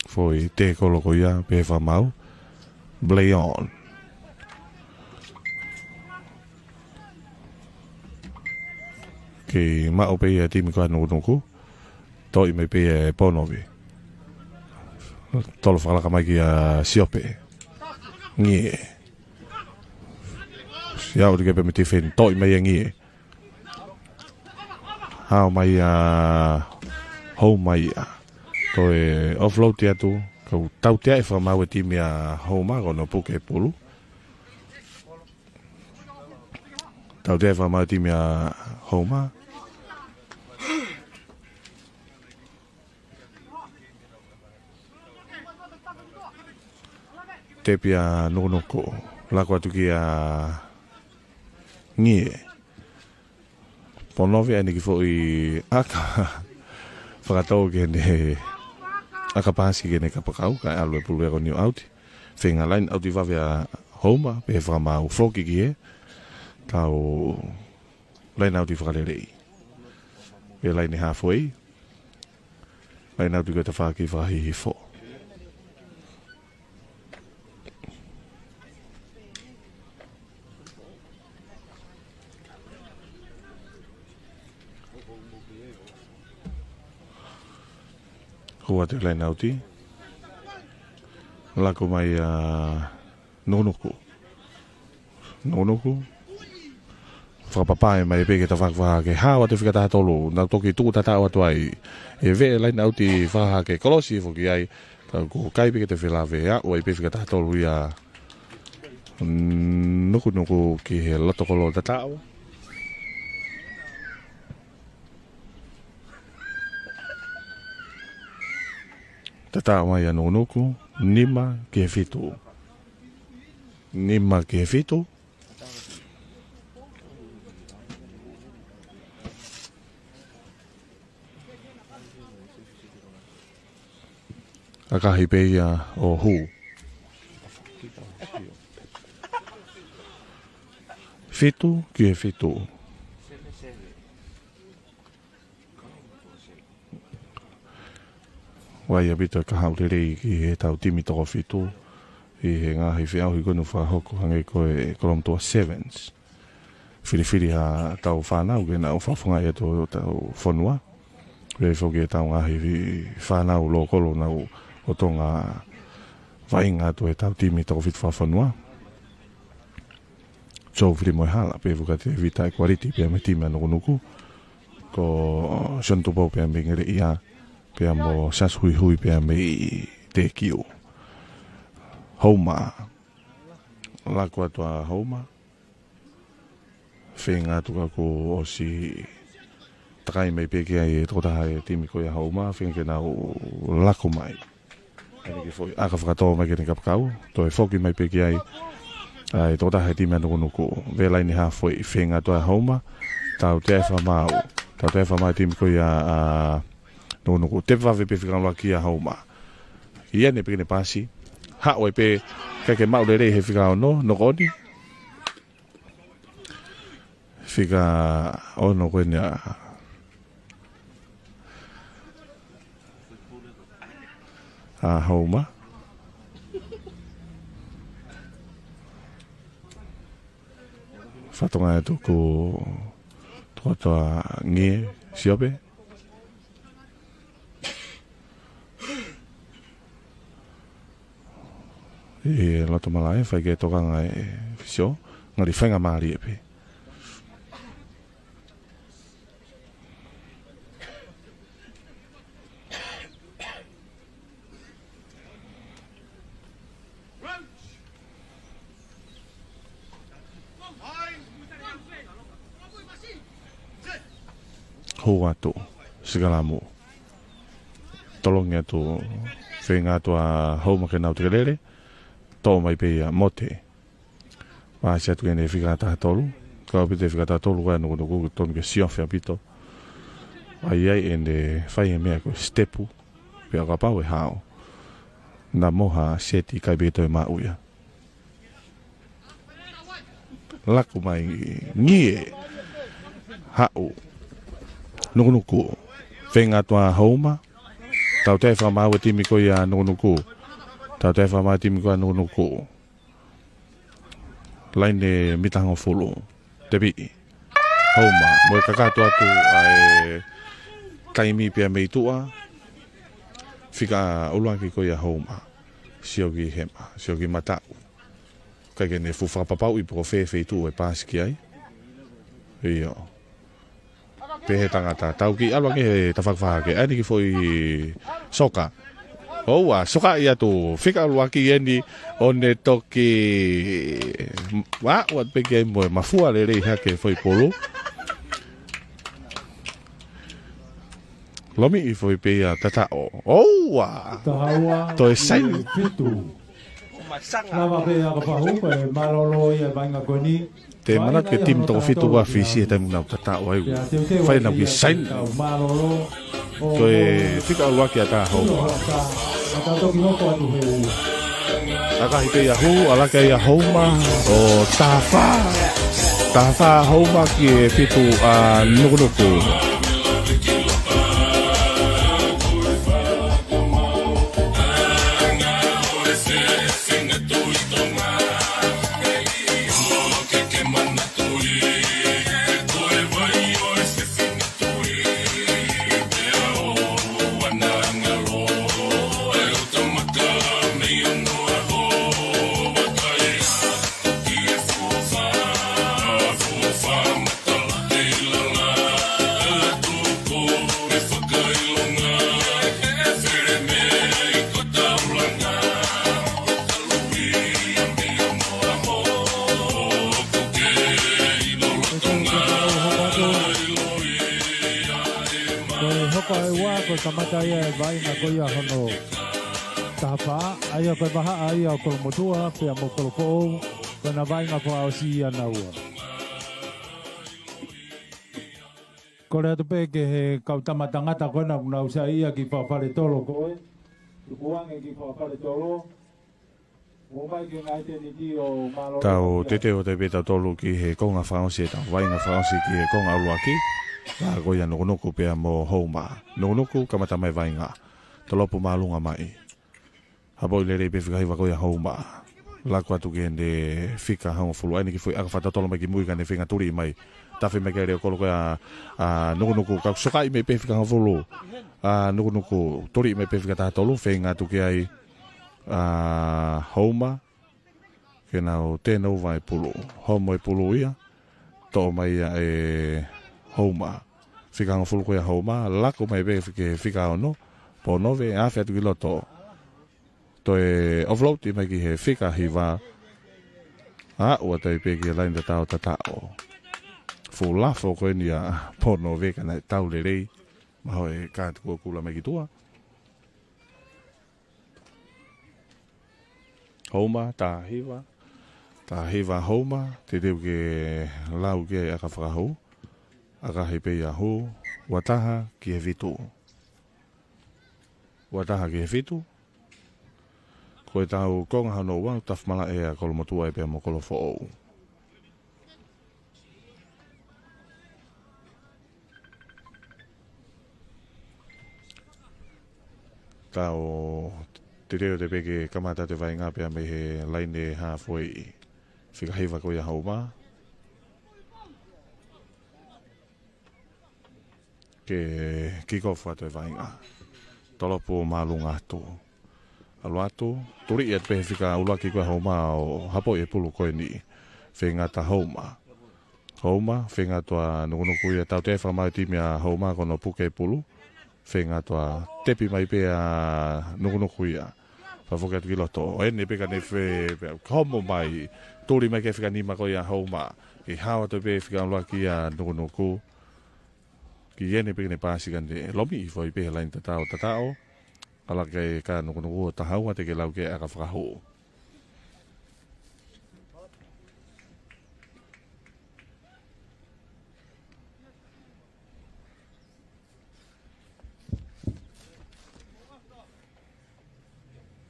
Foʻi tēkolo ko ia pē fakamau. Play on. Kei maʻu pē ia timi ko ia Nukunuku. Toʻi mai pē ia ʻe Ponovi. Tolo fakalaka mai kia Siope. Ngie. Sia uri ke pē miti fen toʻi mai ia Ngie. Hao mai ia Houma ia. Ko e offload ia atu. Kau tautea e fakamau e timi ʻa Houma ko hono puke pulu. Tautea e fakamau e timi ʻa Houma. Tepi ʻa Nukunuku. Lako atu kia Ngie. Ponovi ʻa ʻene kiʻi foʻi ʻaka. Fakatau ke ne ʻaka paasi ke ne kapakau. Kae ʻalu e pulu ia ko e new out. Feinga line out ʻi vave ʻa Houma. Pea fakamau foki ki he. Tau line out ʻi fakalelei. Pea line halfway. Line out ʻi ko e tafaʻaki fakahihifo. Hua te line out ʻi. Lako mai ʻa Nukunuku. Nukunuku. Fakapapae mai pē ke tafaʻaki fakahake. Hao atu fika taha tolu. Nau toki tuku tataʻo atu ai. ʻE veʻe line out ʻi fakahake. Kolosi foki ai. Tau ko kai pē ke te felave. ʻA, ʻoku ʻi ai pē fika taha tolu ia. Nukunuku ki he loto kolo tataʻo. Tataʻo mai ʻa Nukunuku. Nima ki he fitu. Nima ki he fitu. ʻAkahi pē ia ʻo hū. Fitu ki he fitu. Vaʻinga pē ʻa e kahaʻu lelei ki he tau timi toko fitu ʻi he ngaahi feʻauhi ko eni fakahoko hangē ko e Kolomotuʻa Sevens. Filifili ha tau fānau ke nau fakafofongaʻi atu hotau fonua. Pea foki e tau ngaahi fānau lokolo nau ʻo Tonga vaʻinga atu he tau timi toko fitu fakafonua. Joe Filimoehala, pea fuka te vita e kualiti, pea mo e timi ʻa Nukunuku. Ko Sione Tupou pea mei Ngeleʻia, pea mo Sasi Huihui pea mei Tekiu. Houma. Lako atu ʻa Houma. Feinga atu ka kuo ʻosi takai mai pē ki ai e tokotaha e timi ko ia Houma, feinga ke nau lako mai. ʻA ʻene kiʻi foʻi ʻaka fakatō mai ki heʻene kapakau, toe foki mai pē ki ai ʻa e tokotaha e timi ʻa Nukunuku. Veʻe laine halfway, feinga atu ʻa Houma, tautea e fakamau, tautea e fakamau e timi ko ia ʻa Nukunuku. Tepi vave pē fika ʻuluaki ʻa Houma. ʻI heʻene piki ʻene paasi, haʻu ai pē, ʻikai ke maʻu lelei he fika ono, noko ʻoni. Fika ono ko eni ʻa, ʻa Houma. Fatongia atu ko Tokotoa Ngie Siope. ʻI loto malaʻe, fai ke tokanga e fisio, ngali faingamālie pē. Hū atu, Sikalamu. Tolongi atu, feinga atu ʻa Houma ke nau tekelele. Toʻo mai pē ia Mote. Paasi atu ki heʻene fika taha tolu. Kau pē ʻe he fika taha tolu ko ē ʻa Nukunuku, tonu ke siofi ʻaupito. ʻAi ai ʻene fai e meʻa ko e sitepu. Pea kapau ʻe hao, na mo ha seti ʻikai pē toe maʻu ia. Laku mai, ngie, haʻu. Nukunuku. Feinga atu ʻa Houma. Tautea e fakamaau e timi ko ia ʻa Nukunuku. Tautea e fakamaau e timi ko ia ʻa Nukunuku. Laine mita hongofulu. Tepiʻi. Houma. Mo e kakato atu ʻa e taimi pea mei tuʻa. Fika ʻuluaki ko ia ʻa Houma. Sio ki hema. Sio ki mataʻu. ʻIkai ke ne fuʻu fakapapauʻi pe ko fē feituʻu ʻe paasi ki ai. ʻIo. Pehē tangata, tau kiʻi ʻalu ange he tafaʻaki fā hake. ʻAi eni ki he foʻi soka. ʻOua, sokaʻi atu. Fika ʻuluaki eni ʻo ne toki aʻu atu pē ki ai mo e mafua lelei hake foʻi pulu. Lomiʻi foʻi pē ia tataʻo. ʻOua. Taha ua, toe saini. Fitu. Lava pē ʻa Kapahu, ko e mālōlō ia e vaʻinga ko eni. Te manatu ki he timi toko fitu ʻa Fisi he taimi naʻa nau tataʻo ai. Fai ʻenau kiʻi saini. Mālōlō. Ko e fika ʻuluaki ʻa Taha Houma. Aka hifo ia ʻa Hū, ʻalu hake ia ʻa Houma, ʻo taha fā. Taha fā ʻa Houma ki he fitu ʻa Nukunuku. Ko e hoko ʻa e ua, ko e kamata ia e vaʻinga ko ia hono taha fā, ʻa ia ko e vahaʻa ia ʻo Kolomotuʻa, pea mo Kolofoʻou, ko ʻena vaʻinga fakaʻosi ia ʻanaua. Kole atu pē ki he kau tama tangata ko ena ʻoku nau saiʻia ki Fale Tolo ko ē. Tukuange ki Fale Tolo. Mou mai ki he ngaahi tēniti ʻo mālōlō. Tau teuteu atu pē tautolu ki he konga fakaʻosi ʻetau vaʻinga fakaʻosi ki he konga ʻuluaki. Ka ko ia Nukunuku pea mo Houma. Nukunuku kamata mai vaʻinga. Tolopu māʻolunga mai. Hapoʻi lelei pē fika hiva ko ia ʻa Houma. Laku atu ki heʻene fika hongofulu. ʻAi eni ki he foʻi ʻaka fakatotolo mai ki mui kae ne feinga tuli mai. Tafe mai ki ai e leʻo kolo ko ia ʻa, ʻa Nukunuku. Ka ʻoku sokaʻi mai pē fika hongofulu ʻa Nukunuku. Tuli mai pē fika taha tolu. Feinga atu ki ai ʻa Houma. Ke nau turnover e pulu. Homo e pulu ia. Toʻo mai ia ʻe Houma. Fika hongofulu ko ia ʻa Houma. Laku mai pē fika, fika ono. Ponove, afe atu ki loto. Toe offload mai ki he fika hiva. ʻA, ʻoua toe pē ki he laini tataʻo tataʻo. Fuʻu lafo ko eni ʻa Ponove ka naʻe tau lelei. Maho e kāti kuo kula mai ki tuʻa. Houma, taha hiva. Taha hiva Houma, teuteu ke lau ki ai ʻa e ʻaka fakahū. ʻAkahi pē ia ʻa Hū, ua taha ki he fitu. Ua taha ki he fitu. Ko ʻetau konga hono ua, tafa malaʻe ʻa Kolomotuʻa ē pea mo Kolofoʻou. Tau teuteu atu pē ke kamata atu e vaʻinga pea mei he laine hāfoʻi. Fika hiva ko ia ʻa Houma. Ke kick off atu e vaʻinga. Tolopu māʻolunga atu. ʻAlu atu, tuli ia pē he fika ʻuluaki ko ia ʻa Houma ʻo hapoʻi e pulu ko eni. Feinga atu ʻa Houma. Houma, feinga atu ʻa Nukunuku ia, tautea e fakamaau e timi ʻa Houma ko hono puke e pulu. Feinga atu ʻa tepi mai pē ʻa Nukunuku ia. Fakafoki atu ki loto. ʻEne pē ka ne fē, pea homo mai. Tuli mai ki he fika nima ko ia ʻa Houma. ʻI hao atu pē fika ʻuluaki ʻa Nukunuku. Iene pē ke ne paasi kia Lomi, ʻi he foʻi pē he laine tataʻo, tataʻo. ʻAlā ke ka Nukunuku ʻo taha ua, teʻeki ke lau ki he ʻakafakahū.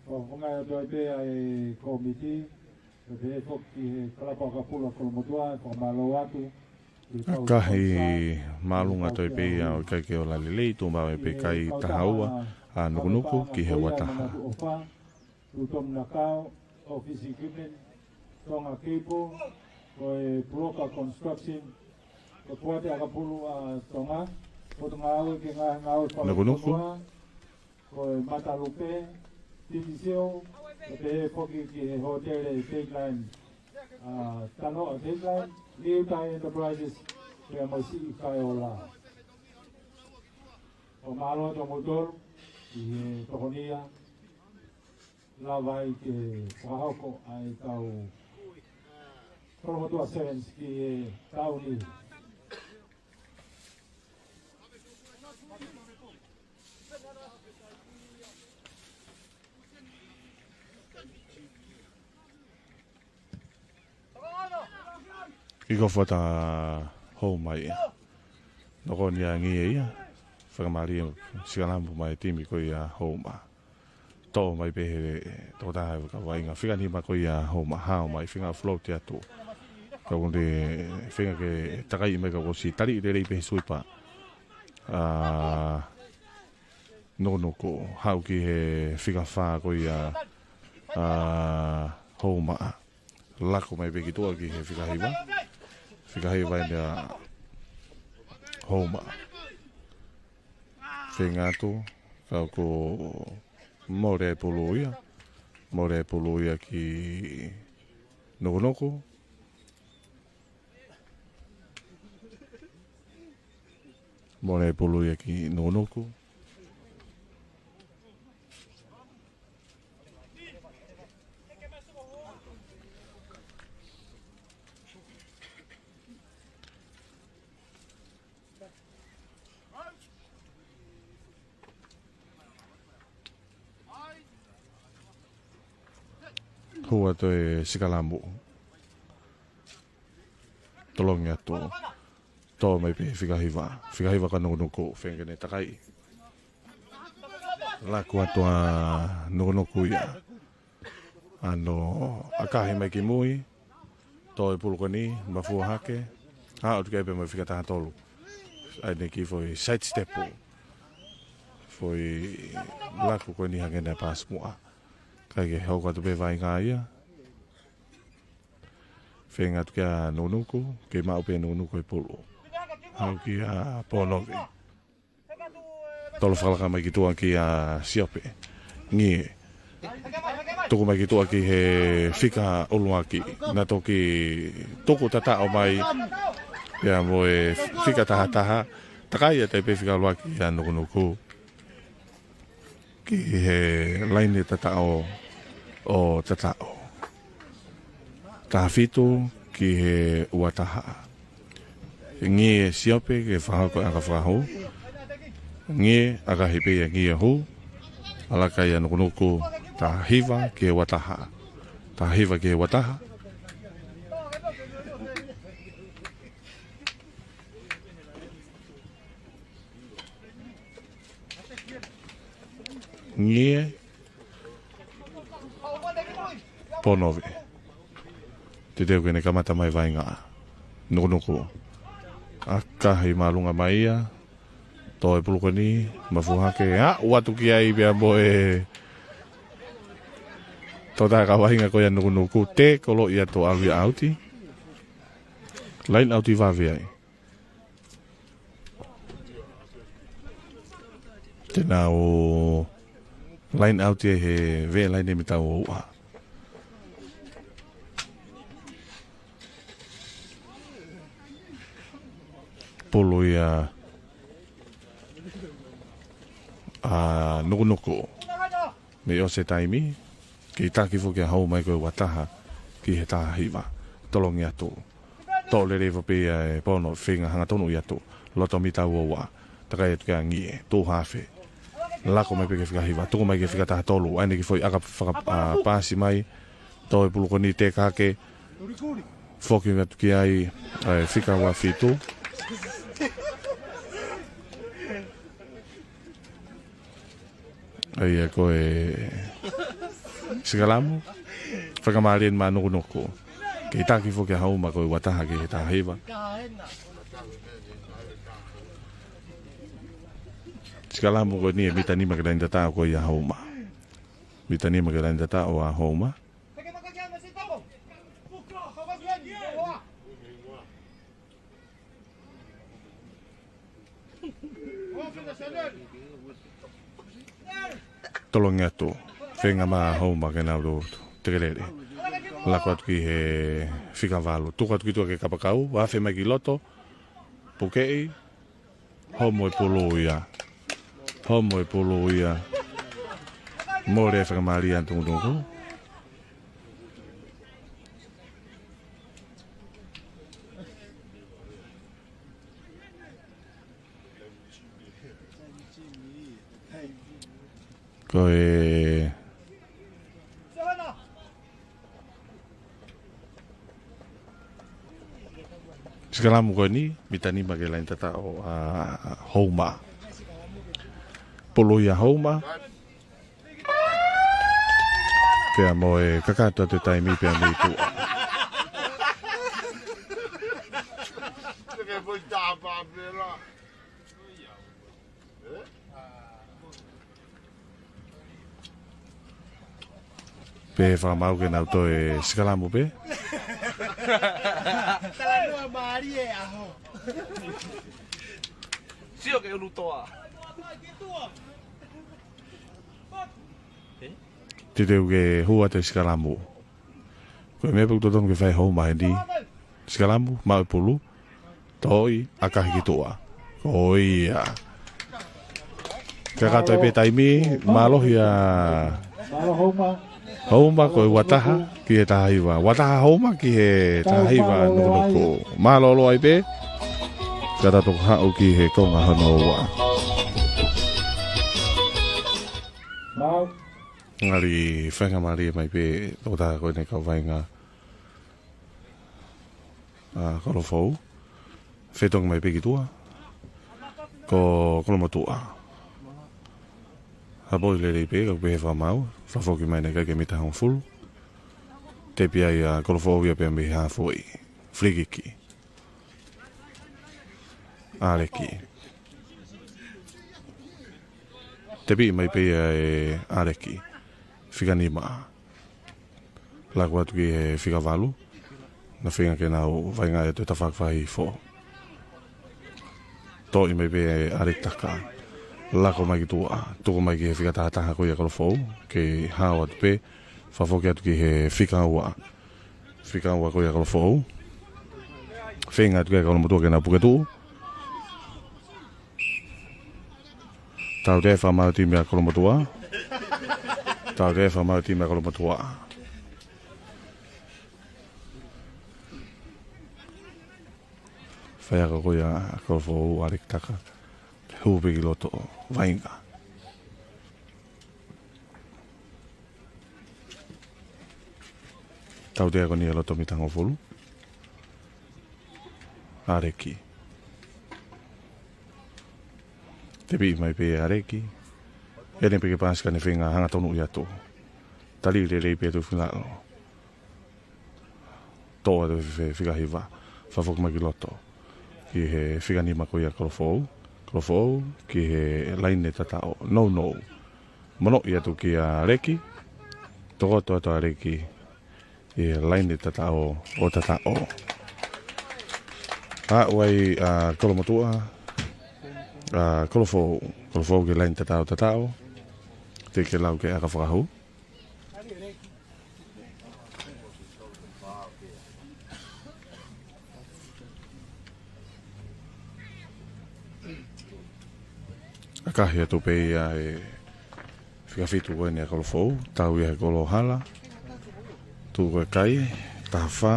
Fakafofongaʻi atu ai pē ʻa e kōmiti, pea pehē foki ki he Kalapu ʻAkapulu ʻa Kolomotuʻa, ʻe fakamālō atu. ʻAkahi māʻolunga atu ai pē ia ʻo ʻikai ke ola lelei, tuʻu maʻu ai pē kai taha ua ʻa Nukunuku ki he ua taha. Tuʻutomu Nakao, Office Equipment, Tonga Cable, ko e Broker Construction, ko e Poate ʻAkapulu ʻa Tonga, Potungāue ki he Ngaahi Ngāue Fakafonua, ko e Matalupe, T V C O, pea pehē foki ki he hōtele Dateline, ʻa Tanoa Dateline, Liutai Enterprises, pea mo Siʻi Kaeola. ʻOku mālō atu kimoutolu ʻi he tokoni ia, lava ai ke fakahoko ʻa e kau Kolomotuʻa Sevens ki he taʻu ni. Kick off atu ʻa Houma ia. Noko ni ʻa Ngie ia. Fakamālie sikalamu mai timi ko ia Houma. Toʻo mai pē he tokotaha ka vaʻinga fika nima ko ia Houma, hao mai feinga float atu. Ka ʻoku ne feinga ke takai mai ka ʻosi tali lelei pē he suipa. ʻA Nukunuku, haʻu ki he fika fā ko ia ʻa Houma. Laku mai pē ki tuʻa ki he fika hiva. Fika hiva ʻeni ʻa Houma. Feinga atu, ka ʻoku mole pulu ia. Mole pulu ia ki Nukunuku. Mole pulu ia ki Nukunuku. Hua toe sikalamu. Tolongi atu. Toʻo mai pē fika hiva. Fika hiva ka Nukunuku. Feinga ke ne takai. Laku atu ʻa Nukunuku ia. ʻAno ʻakahi mai ki mui. Toʻo e pulu ko eni, mafua hake. Aʻu atu ki ai pē mai fika taha tolu. ʻA eni ki foʻi side step. Foʻi laku ko eni hake na pass muʻa. Kae ke hoko atu pē vaʻinga ia. Feinga atu kia Nukunuku, kei maʻu pē Nukunuku e pulu. Haʻu kia Ponove. Tolo fakalaka mai ki tuʻa kia Siope. Ngie. Tuku mai ki tuʻa ki he fika ʻuluaki. Na toki tuku tataʻo mai. Ia mo e fika taha taha. Takai atu ai pē fika ʻuluaki ia Nukunuku. Ki he laine tataʻo ʻo tataʻo. Taha fitu ki he ua taha. Ngie Siope ke fakahoko ʻakafakahū. Ngie ʻakahi pē ia Ngie hū. ʻAlā ka ia Nukunuku taha hiva ki he ua taha. Taha hiva ki he ua taha. Ngie Ponove. Teuteu ke ne kamata mai vaʻinga. Nukunuku. ʻAkahi māʻolunga mai ia. Toʻo e pulu ko eni, mafua hake, aʻu atu ki ai pea mo e tokotaha ka vaʻinga ko ia Nukunuku, te koloʻi atu ʻalu ia ʻauti. Line ʻauti vave ai. Te nau line ʻauti he veʻe laine mita ua ua. Pulu ia ʻa Nukunuku. Mei ʻosi e taimi, kei taki foki ʻa Houma ko e ua taha ki he taha hiva. Tolongi atu. Toʻo lelei foki pē ia ʻe Ponove, feinga hangatonu ia atu. Loto mita ua ua. Takai atu ki he angi e, tuʻu haafe. Lako mai pē ki he fika hiva, tuku mai ki he fika taha tolu. ʻAi eni ki he foʻi ʻaka faka-, ʻa, paasi mai. Toe pulu ko eni teka ke. Foki atu ki ai, ʻa e fika ua fitu. ʻA ia ko e sikalamu, fakamālie eni maʻa Nukunuku. Kei taki foki ʻa Houma ko e ua taha ki he taha hiva. Sikalamu ko eni ʻe mita nima ki he laine tataʻo ko ia ʻa Houma. Mita nima ki he laine tataʻo ʻa Houma. Tolongi atu. Feinga mai ʻa Houma ke nau tō tekelele. Lako atu ki he fika valu. Tuku atu ki tuʻa ki he kapakau. Afe mai ki loto. Pukeʻi. Homo e pulu ia. Homo e pulu ia. Mole e fakamālie ʻa Nukunuku. Ko e sikalamu ko eni, mita nima ki he laine tataʻo ʻa Houma. Pulu ia ʻa Houma. Pea mo e kakato atu e taimi pea mei tuʻa. Pea fakamaau ke nau toe sikalamu pē. Talanoa mālie ʻaho. Sio ke ulu toa. Teuteu ke hū atu e sikalamu. Ko e meʻa pē ʻoku totonu ke fai ʻe Houma heni. Sikalamu, maʻu e pulu. Toʻi, ʻakahi ki tuʻa. Ko ia. Kakato ai pē taimi, mālohi ʻa Houma ko e ua taha ki he taha hiva. Ua taha Houma ki he taha hiva Nukunuku. Mālōlō ai pē. Ka tau toki haʻu ki he konga hono ua. Ngali faingamālie mai pē tokotaha ko eni kau vaʻinga ʻa Kolofou. Fetongi mai pē ki tuʻa. Ko Kolomotuʻa. Hapoʻi lelei pē, ka pehē fakamaau. Fakafoki mai eni ki he mita hongofulu. Tepi ai ʻa Kolofou ia pea mei haafe. Filikiki. ʻAleki. Tepi mai pē ia ʻe ʻAleki. Fika nima. Lako atu ki he fika valu. Na feinga ke nau vaʻinga atu e tafaʻaki fakahihifo. Toʻi mai pē ʻe ʻAleki Taka. Lako mai ki tuʻa. Tuku mai ki he fika taha taha ko ia Kolofou. Kei hao atu pē. Fakafoki atu ki he fika ua. Fika ua ko ia Kolofou. Feinga atu ki ai Kolomotuʻa ke nau puke tuʻu. Tautea e fakamaau e timi ʻa Kolomotuʻa. Tautea e fakamaau e timi ʻa Kolomotuʻa. Faiako ko ia ʻa Kolofou ʻAleki Taka. Hū pē ki loto vaʻinga. Tautea ko eni ʻi loto mita hongofulu. ʻAleki. Tepi mai pē ʻe ʻAleki. ʻEne pē ke paasi ka ne feinga hangatonu ʻi atu. Tali lelei pē atu finalo. Toʻo atu he fika hiva. Fakafoki mai ki loto. Ki he fika nima ko ia Kolofou. Kolofou ki he laine tataʻo. Nounou. Monoʻi atu kia ʻAleki. Tokoto atu ʻAleki. ʻI he laine tataʻo ʻo tataʻo. Aʻu ai ʻa Kolomotuʻa. ʻA Kolofou. Kolofou ki he laine tataʻo tataʻo. Teʻeki ke lau ki he ʻaka fakahū. ʻAkahi atu pē ia e fika fitu ko eni ʻa Kolofou, tau ia he kolo hala, tuʻu ko e kai, taha fā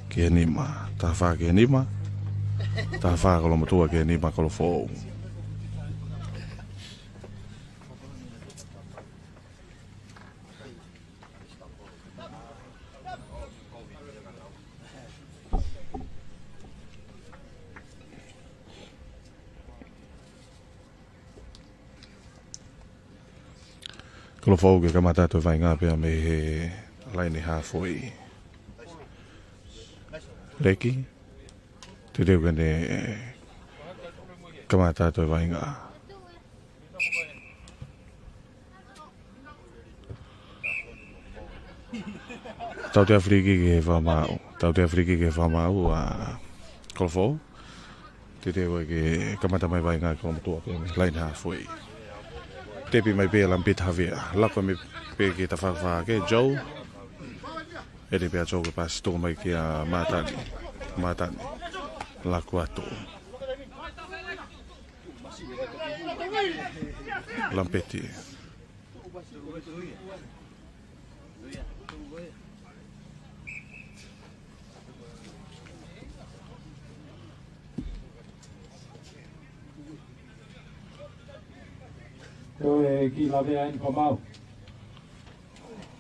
ki he nima, taha fā ki he nima, taha fā Kolomotuʻa ki he nima Kolofou. Kolofoʻou ke kamata atu e vaʻinga pea mei he laine hāfoi. Leki, teuteu ke ne kamata atu e vaʻinga. Tautea free kick ki he Fakamaau. Tautea free kick ki he Fakamaau ʻa Kolofoʻou. Teuteu ke kamata mai vaʻinga ʻa Kolomotuʻa pea mei laine hāfoi. Tepi mai pē ʻa Lampeti Havea. Laku mai pē ki he tafaʻaki fā ʻa Joe. ʻEne pē ʻa Joe ke paasi tuku mai kia Matani. Matani. Laku atu. Lampeti. Toe kiʻi lavea eni Fakamaau.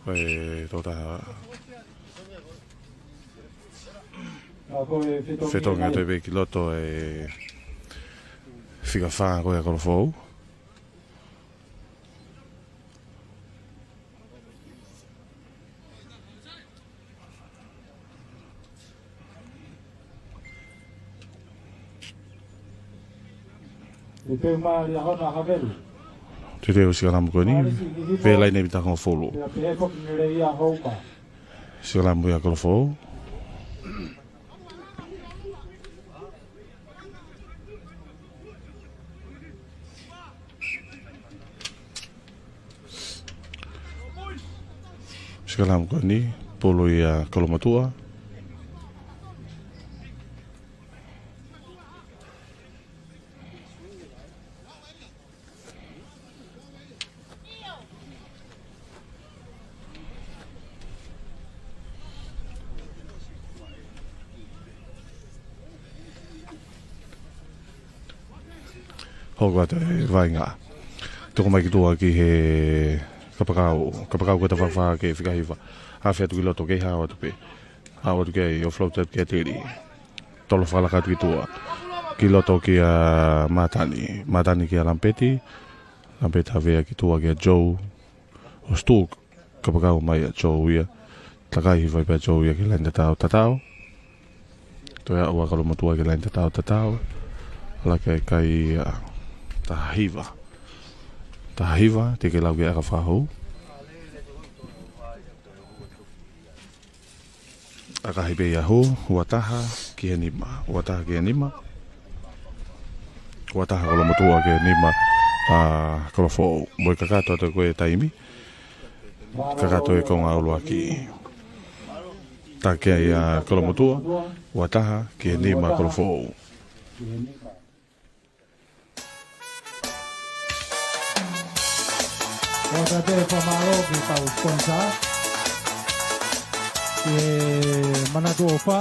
Ko e tokotaha. Ka ko e fetongi fetongi atu pē ki loto e fika fā ko ia ʻa Kolofoʻou. Teuteu mai ʻa Havelu. Teuteu sikalamu ko eni. Pea laine mita hongofulu. Pea pehē foki mei lea ia Houpa. Sikalamu ia Kolofoʻou. Sikalamu ko eni, pulu ia Kolomotuʻa. Hoko atu e vaʻinga. Tuku mai ki tuʻa ki he kapakau. Kapakau ko e tafaʻaki fā ki he fika hiva. Afe atu ki loto kei hao atu pē. Hao atu ki ai, offload atu kia Tili. Tolo fakalaka atu ki tuʻa. Ki loto kia Matani. Matani kia Lampeti. Lampeti Havea ki tuʻa kia Joe. ʻOsi tuʻu kapakau mai ʻa Joe ia. Takai hifo ai pē ʻa Joe ia ki he laine tatau tatau. Toe aʻu ʻa Kolomotuʻa ki he laine tatau tatau. Laka e kai ia taha hiva. Taha hiva, teʻeki lau ki he ʻakafakahou. ʻAkahi pē ia hū, ua taha ki he nima, ua taha ki he nima. Ua taha Kolomotuʻa ki he nima ʻa Kolofoʻou. Mou kakato atu ko e taimi. Kakato e konga ʻuluaki. Takai ia Kolomotuʻa, ua taha ki he nima Kolofoʻou. Ko ia te fakamālō ki he kau sponsor. Ki he Manatu ʻOfa,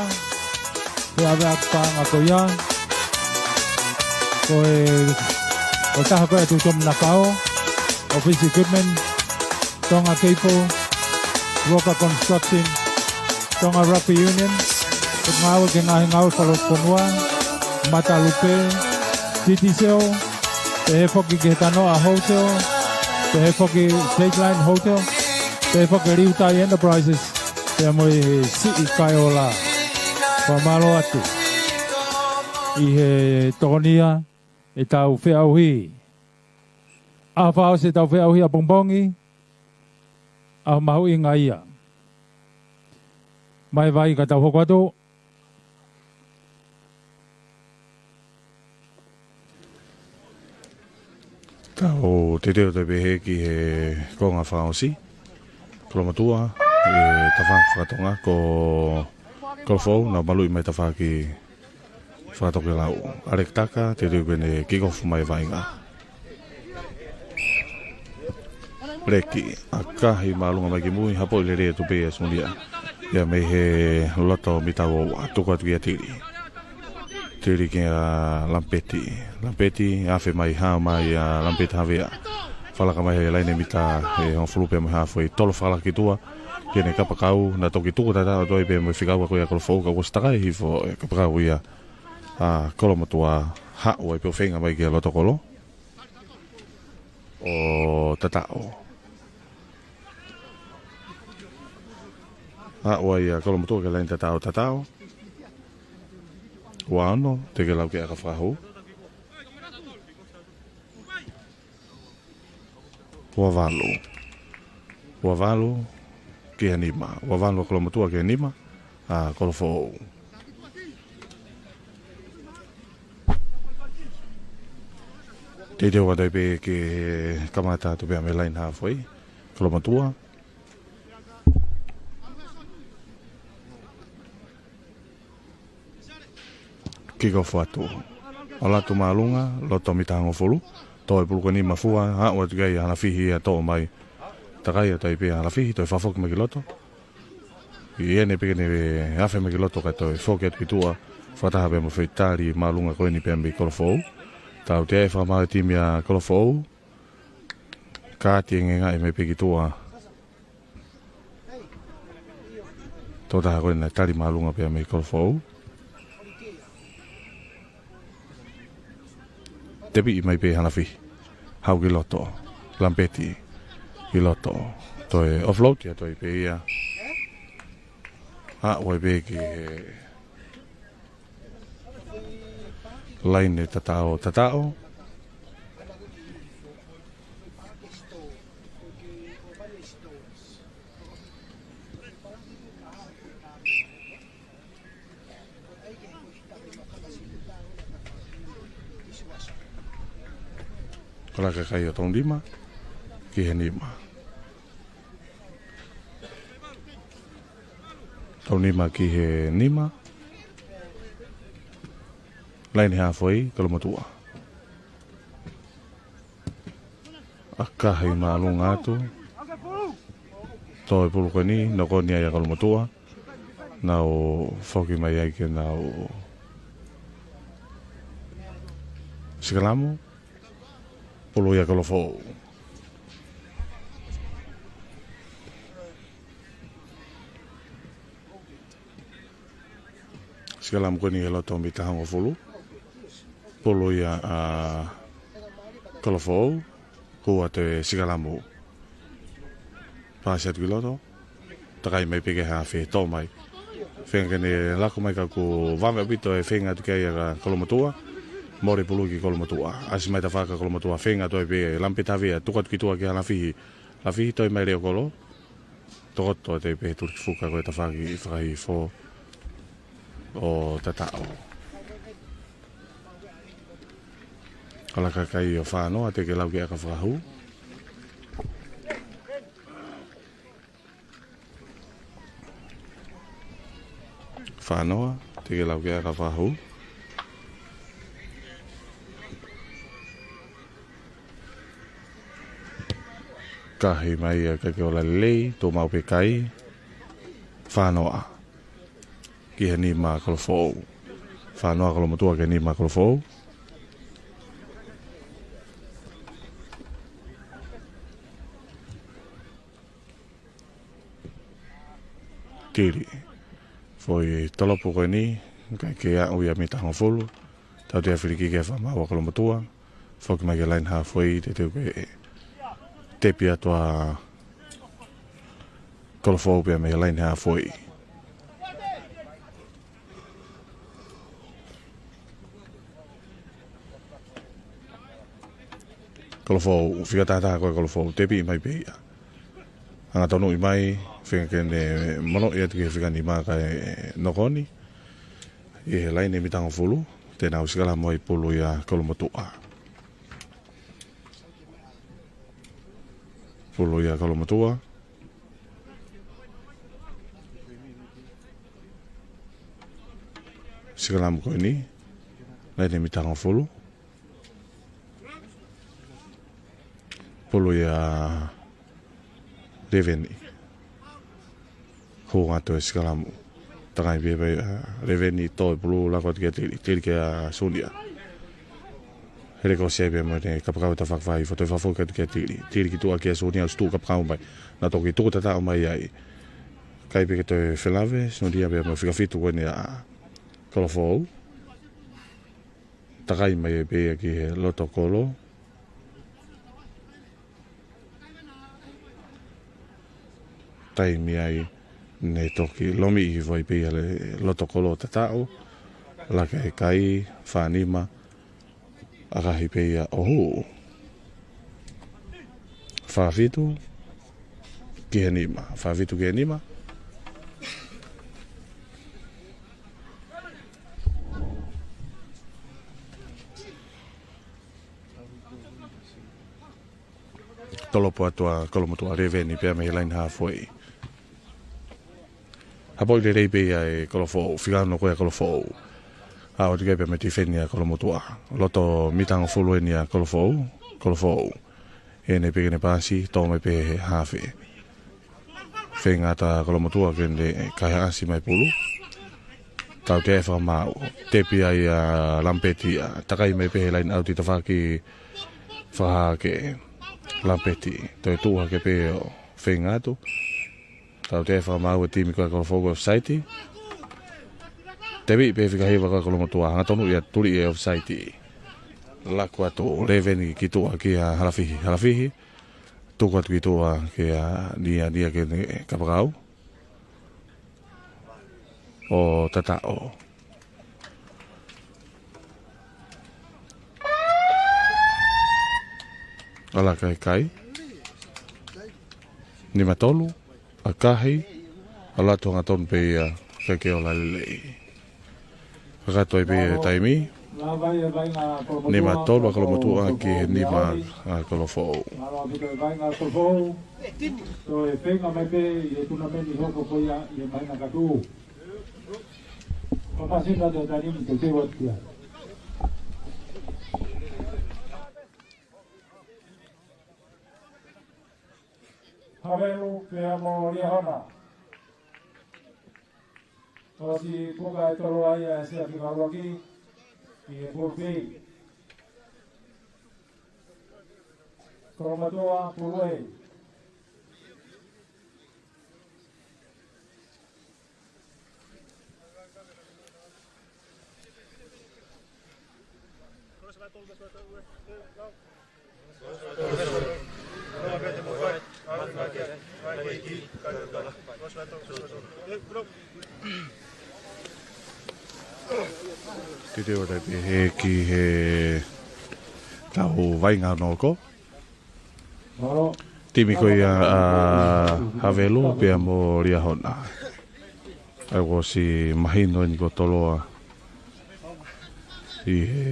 he ʻave ʻa e paʻanga ko ia. Ko e, ko e taha ko ia ʻa Tuʻi Tominakau, Office Equipment, Tonga Cable, Roka Construction, Tonga Rugby Union, ko e ngāue ki he ngaahi ngāue fakafonua, Matalupe, Digicel, pehē foki ki he Tanoa Hotel, pehē foki Dateline Hotel, pehē foki Liutai Enterprises, pea mo e siʻi kaeola. Fakamālō atu ʻi he tokonia ʻetau feʻauhi. ʻAho fakaʻosi ʻetau feʻauhi ʻapongipongi, ʻaho mahuʻinga ia. Mai vai ka tau hoko atu. Tau teuteu atu pē hē ki he konga fakaʻosi. Kolomotuʻa, ʻi he tafaʻaki fakatonga, ko Kolofoʻou, nau maluʻi mai tafaʻaki fakatokelau. ʻAleki Taka, teuteu ke ne kick off mai e vaʻinga. Leki, ʻakahi māʻolunga mai ki mui, hapoʻi lelei atu pē ia Sunia. Ia mei he loto mita ua ua, tuku atu kia Tili. Tili kia Lampeti. Lampeti, afe mai hao mai ʻa Lampeti Havea. Fakalaka mai he laine mita ʻe hongofulu pea mo e hāfoi, tolo fakalaka ki tuʻa. Ki heʻene kapakau, naʻe toki tuku tatau atu ai pē mo e fika ua ko ia Kolofoʻou ka kuo ʻosi takai hifo e kapakau ia ʻa Kolomotuʻa, haʻu ai pē ʻo feinga mai kia Lotokolo. ʻO tataʻo. Aʻu ai ʻa Kolomotuʻa ki he laine tataʻo, tataʻo. Ua ono, teʻeki ke lau ki he ʻaka fakahū. Ua valu. Ua valu ki he nima. Ua valu ʻa Kolomotuʻa ki he nima ʻa Kolofoʻou. Teitei ʻoatu pē ke kamata atu pē mei he laine halfway. Kolomotuʻa. Kick off atu. ʻAlu atu māʻolunga, loto mita hongofulu. Toe pulu ko eni mafua, aʻu atu ki ai ʻa Halafihi ia, toʻo mai. Takai atu ai pē ʻa Halafihi, toe fakafoki mai ki loto. ʻI heʻene pē ke ne afe mai ki loto kae toe foki atu ki tuʻa. Fakataha pē mo e foʻi tali māʻolunga ko eni pē mei Kolofoʻou. Tautea e fakamaau e timi ʻa Kolofoʻou. Kāti e ngaahi mai pē ki tuʻa. Tokotaha ko ē naʻe tali māʻolunga pē mei Kolofoʻou. Tepiʻi mai pē ʻe Halafihi. Haʻu ki loto. Lampeti. Ki loto. Toe offload ia, toe pē ia. Aʻu ai pē ki he laine tataʻo, tataʻo. Kalaka kai ʻo Taunima ki he nima. Taunima ki he nima. Laine halfway, Kolomotuʻa. ʻAkahi māʻolunga atu. Toe pulu ko eni, nokoni ai ʻa Kolomotuʻa. Nau foki mai ai ke nau sikalamu. Pulu ia Kolofoʻou. Sikalamu ko eni he loto mita hongofulu. Pulu ia ʻa Kolofoʻou. Hū atu e sikalamu. Pasi atu ki loto. Takai mai pē ki he hafe, toʻo mai. Feinga ke ne lako mai ka kuo vave ʻaupito e feinga atu ki ai ʻa Kolomotuʻa. Mole pulu ki Kolomotuʻa. ʻAsi mai tafaʻaki ʻa Kolomotuʻa, feinga atu ai pē, Lampeti Havea, tuku atu ki tuʻa ki Halafihi. Halafihi, toe mai leʻo kolo. Tokoto atu ai pē Tulikifuka ko e tafaʻaki fakahihifo ʻo tataʻo. Kalaka kai ʻo Fānoa, teʻeki ke lau ki he ʻaka fakahū. Fānoa, teʻeki ke lau ki he ʻaka fakahū. Kahi mai ia, ʻikai ke ola lelei, tuʻu maʻu pē kai. Fānoa ki he nima Kolofoʻou. Fānoa Kolomotuʻa ki he nima Kolofoʻou. Tili. Foʻi tolopu ko eni, ʻikai ke aʻu ia mita hongofulu. Tautea filikiki ʻe he fakamaau ʻa Kolomotuʻa. Foki mai ki he laine halfway, teuteu ke tepi atu ʻa Kolofoʻou pea mei he laine halfway. Kolofoʻou, fika tahataha ko ē Kolofoʻou, tepiʻi mai pē ia. Angatonuʻi mai, feinga ke ne monoʻi atu ki he fika nima kae nokoni. ʻI he laine mita hongofulu, te nau sikalamu ai, pulu ia Kolomotuʻa. Pulu ia Kolomotuʻa. Sikalamu ko eni, laine mita hongofulu. Pulu ia Leveni. Hū atu e sikalamu. Takai pē pē, ʻa, Leveni, toe pulu, lako atu kia Tili. Tili kia Sunia. Hele ko ē ʻo siʻi pē mo ʻene kapakau tafaʻaki fakahihifo, toe fakafoki atu kia Tili. Tili ki tuʻa kia Sunia, ʻosi tuʻu kapakau mai. Naʻe toki tuku tataʻo mai ai. Kai pē ke toe felāveʻi, Sunia pea mo e fika fitu ko eni ʻa Kolofoʻou. Takai mai ai pē ia ki he loto kolo. Taimi ai Ne toki lomiʻi hifo ai pē ia ʻe he loto kolo ʻo Tataʻo, laka e kai, fā nima, ʻakahi pē ia ʻo hū. Fā fitu ki he nima, fā fitu ki he nima. Tolopo atu ʻa Kolomotuʻa, lēveni pea mei he laine haafe. Hapoʻi lelei pē ia ʻe Kolofoʻou, fika ono ko ia ʻa Kolofoʻou. Aʻu atu ki ai pea mei he tifeni ʻa Kolomotuʻa. Loto mita hongofulu eni ʻa Kolofoʻou, Kolofoʻou. ʻEne pē ke ne paasi, tō mai pē he haafe. Feinga atu ʻa Kolomotuʻa ke ne kaihaʻasi mai pulu. Tautea e fakamaau. Tepi ai ʻa Lampeti ia. Takai mai pē he laine ʻauti tafaʻaki fakahā ʻe Lampeti. Toe tuʻu hake pē ʻo feinga atu. Tautea e fakamaau ʻa e timi ko ia ʻa Kolofoʻou ko e offside. Tepi pē fika hiva ko ia ʻa Kolomotuʻa. Hangatonu ia tuli e offside. Laku atu lēveni ki tuʻa kia Halafihi. Halafihi. Tuku atu ki tuʻa kia Niania ke ne kapakau. ʻO Tataʻo. ʻAla kai kai. Nima tolu, ʻakahi, ʻalu atu hangatonu pē ia, ʻikai ke ola lelei. Kakato ai pē ia e taimi. Nima tolu ʻa Kolomotuʻa ki he nima ʻa Kolofoʻou. Toe feinga mai pē ʻi he tunameni hoko ko ia ʻi he māhina ka tuʻu. Ko e māhina te tani mo te teu atu ia. Havelu pea mo Liahona. ʻOsi puka e tolo ai ʻa e siʻi fika ʻuluaki ʻi he pulu B. Kolomotuʻa pulu A. Titi o tai pē he ki he tau vainga noko. Timi ko ia ʻa Havelu pea mo Liahona. ʻA ia kuo ʻosi mahino eni ko Toloa ʻi he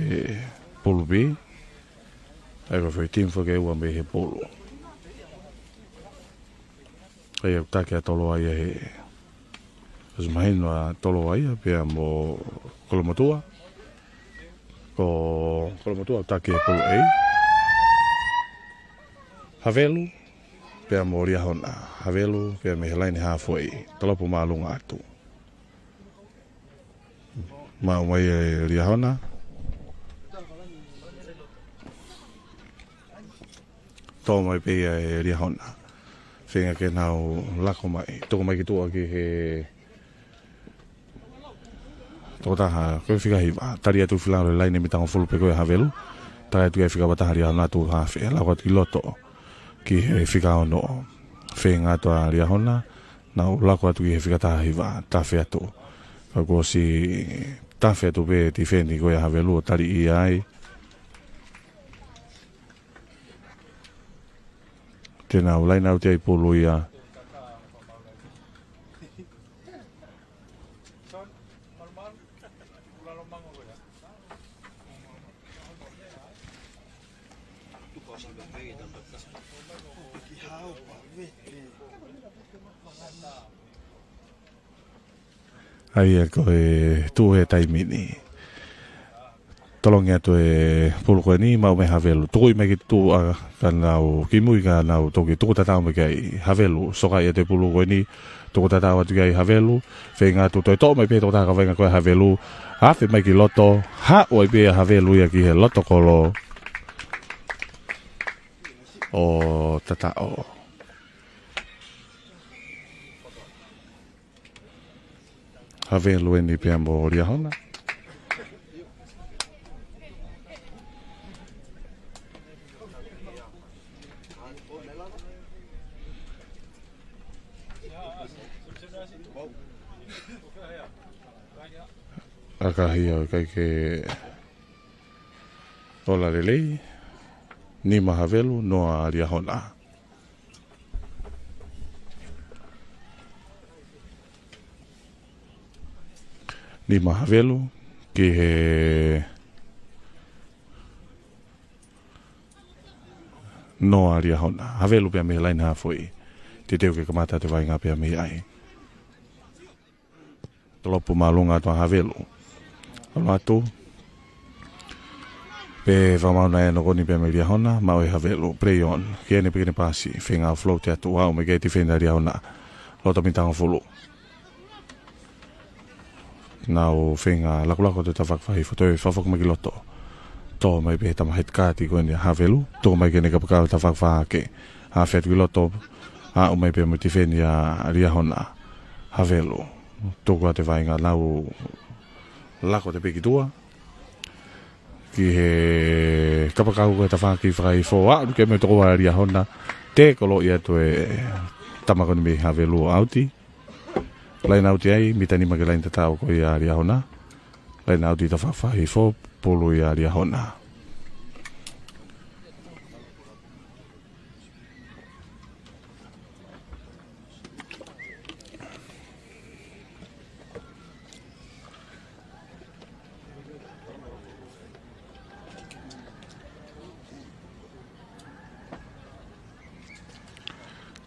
pulu B. ʻA ia ko e foʻi timi foki ʻe ua mei he pulu. ʻA ia ʻoku taki ʻa Toloa ia he ʻosi mahino ʻa Toloa ia pea mo Kolomotuʻa. Ko Kolomotuʻa ʻoku taki he pulu A. Havelu pea mo Liahona. Havelu pea mei he laine haafe. Tolopo māʻolunga atu. Maʻu mai ʻe Liahona. Tō mai pē ia ʻe Liahona. Feinga ke nau lako mai. Tuku mai ki tuʻa ki he tokotaha ko e fika hiva. Tali atu fika ʻuluaki laine mita hongofulu pē ko ia ʻa Havelu. Tali atu ki he fika ua taha Liahona tuʻu haafe. Lako atu ki loto. Ki he fika ono. Feinga atu ʻa Liahona. Nau lako atu ki he fika taha hiva. Tafe atu. Ka kuo ʻosi tafe atu pē tifeni ko ia ʻa Havelu ʻo tali ia ai. Te nau laine ʻauti ai pulu ia. ʻA ia ko e tuʻu he taimi ni. Tolongi atu e pulu ko eni, maʻu mei Havelu. Tukuʻi mai ki tuʻa ka nau kimui ka nau toki tuku tatau mai ki ai. Havelu, sokaʻi atu e pulu ko eni, tuku tatau atu ki ai Havelu. Feinga atu toe toʻo mai pē tokotaha kaveinga ko ia ʻa Havelu. Afe mai ki loto, haʻu ai pē ʻa Havelu ia ki he loto kolo ʻo Tataʻo. Havelu eni pea mo Liahona. ʻAkahi ʻoku ʻikai ke ola lelei. Nima Havelu, noa Liahona. Nima Havelu, ki he noa Liahona. Havelu pea mei he laine hafoʻi. Teuteu ke kamata atu e vaʻinga pea mei ai. Tolopu māʻolunga atu ʻa Havelu. ʻAlu atu. Pea fakamaau ʻa e nokoni pea mei Liahona, maʻu ʻe Havelu. Play on. Ki heʻene piki ʻene paasi. Feinga float atu, aʻu mai ki he tifeni ʻa Liahona. Loto mita hongofulu. Nau feinga lakulako atu he tafaʻaki fakahifo, toe fakafoki mai ki loto. Toʻo mai pē he tama head guard ko eni ʻa Havelu. Tuku mai ki heʻene kapakau he tafaʻaki fakahake. Afe atu ki loto. Aʻu mai pē mo e tifeni ʻa Liahona. Havelu. Tuku atu e vaʻinga, nau lako atu pē ki tuʻa. Ki he kapakau ko ē he tafaʻaki fakahifo, ʻalu ki he meʻa toko ua ʻa Liahona. Tekoloʻi atu e tama ko eni mei Havelu, ʻauti. Laine ʻauti ai, mita nima ki he laine tataʻo ko ia ʻa Liahona. Laine ʻauti tafaʻaki fakahifo, pulu ia ʻa Liahona.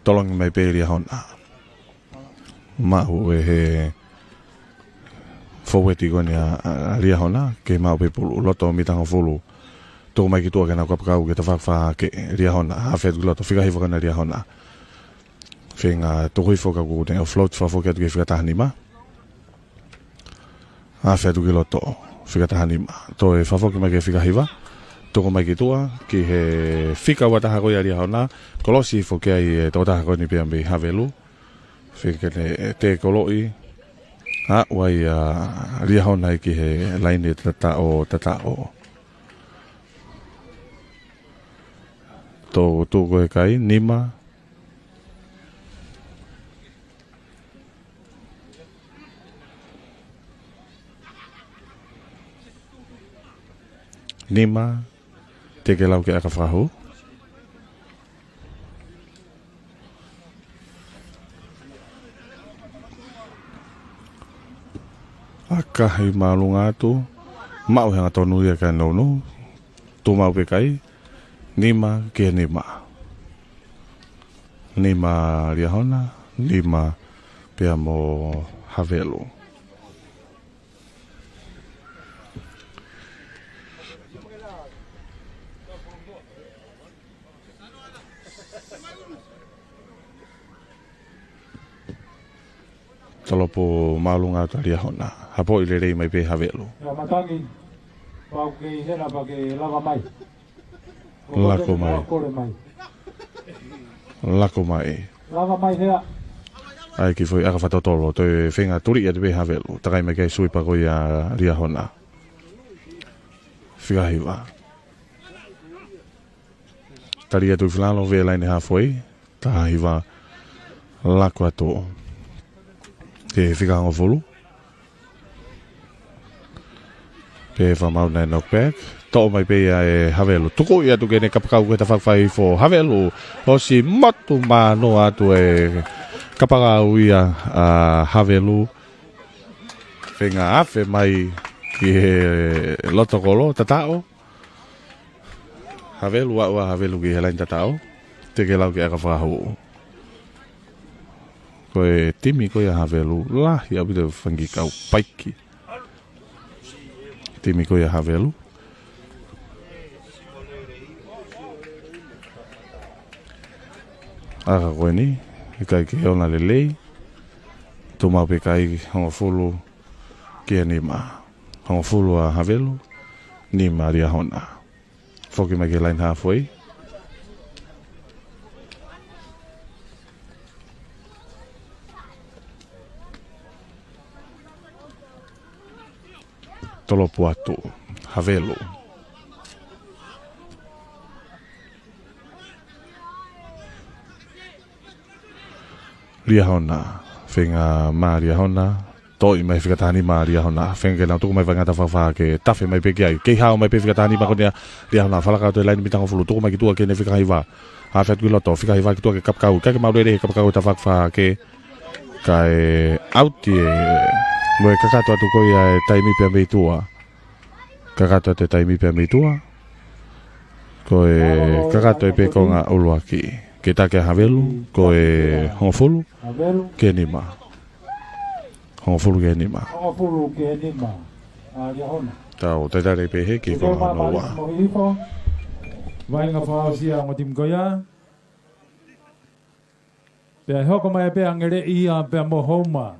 Tolongi mai pē Liahona. Maʻu ʻe he foueti ko eni ʻa, ʻa, ʻa Liahona, ke maʻu pē pulu, loto mita hongofulu. Tuku mai ki tuʻa ke nau kapakau ki he tafaʻaki fakahake, Liahona, afe atu ki loto, fika hifo ko ena ʻa Liahona. Feinga tuku hifo ka kuo ne offload, fakafoki atu ki he fika taha nima. Afe atu ki loto, fika taha nima. Toe fakafoki mai ki he fika hiva. Tuku mai ki tuʻa, ki he fika ua taha ko ia ʻa Liahona. Kolosi foki ai e tokotaha ko eni pea mei Havelu. Fika ke ne tekoloʻi. Aʻu ai ʻa Liahona ki he laine tataʻo, tataʻo. Tō, tō ko e kai, nima. Nima, teke lau ki he ʻaka fakahū. ʻAkahi māʻolunga atu, maʻu he hangatonu ia ka nounou, tuʻu maʻu pē kai, nima ki he nima. Nima Liahona, nima pea mo Havelu. Tolopu māʻolunga atu ʻa Liahona. Hapoʻi lelei mai pē Havelu. Ia matangi, pau ke hena pea ke lava mai. Lako mai. Lako mai. Lava mai hea. ʻAi ki he foʻi ʻaka fakatotolo, toe feinga tuliʻi atu pē Havelu. Takai mai ki he sweeper ko ia ʻa Liahona. Fika hiva. Tali atu ki lalo, veʻe laine hafoʻi. Taha hiva, lako atu. Ki he fika hongofulu. Pea fakamaau ʻa e knockback. Toʻo mai pē ia ʻe Havelu. Tukuʻi atu ki heʻene kapakau ko ē he tafaʻaki fakahifo. Havelu. ʻOsi motu mano atu e kapakau ia ʻa Havelu. Feinga afe mai ki he loto kolo, tataʻo. Havelu, aʻu ʻa Havelu ki he laine tataʻo. Teke lau ki he ʻaka fakahū. Ko e timi ko ia ʻa Havelu, lahi ʻaupito e fanga kiʻi kau paiki. Timi ko ia ʻa Havelu. ʻAka ko eni, ʻikai ke ola lelei. Tuʻu maʻu pē kai, hongofulu ki he nima. Hongofulu ʻa Havelu, nima ʻa Liahona. Foki mai ki he laine hafoʻi. Tolopu atu, Havelu. Liahona, feinga mā Liahona, Toʻo mai fika taha nima Liahona. Feinga ke nau tuku mai vaʻinga tafaʻaki fā ke tafe mai pē ki ai. Kei hao mai pē fika taha nima ko eni ʻa Liahona. Fala ki he laini mitangofulu. Tuku mai ki tuʻa ki heʻene fika hiva. Afe atu ki loto. Fika hiva ki tuʻa ke kapakau. Kae ke maʻu lelei he kapakau tafaʻaki fā ke. Kae ʻauti ē. Mo e kakato atu ko ia e taimi pea mei tuʻa. Kakato atu e taimi pea mei tuʻa. Ko e kakato ē pē konga ʻuluaki. Ke taki ʻa Havelu. Ko e hongofulu. Ki he nima. Hongofulu ki he nima. Hongofulu ki he nima. ʻA Liahona. Tau talitali pē he ki he konga hono ua. Vaʻinga fakaʻosi ʻa e ongo timi ko ia. Pea hoko mai pē ʻa Ngeleʻia pea mo Houma.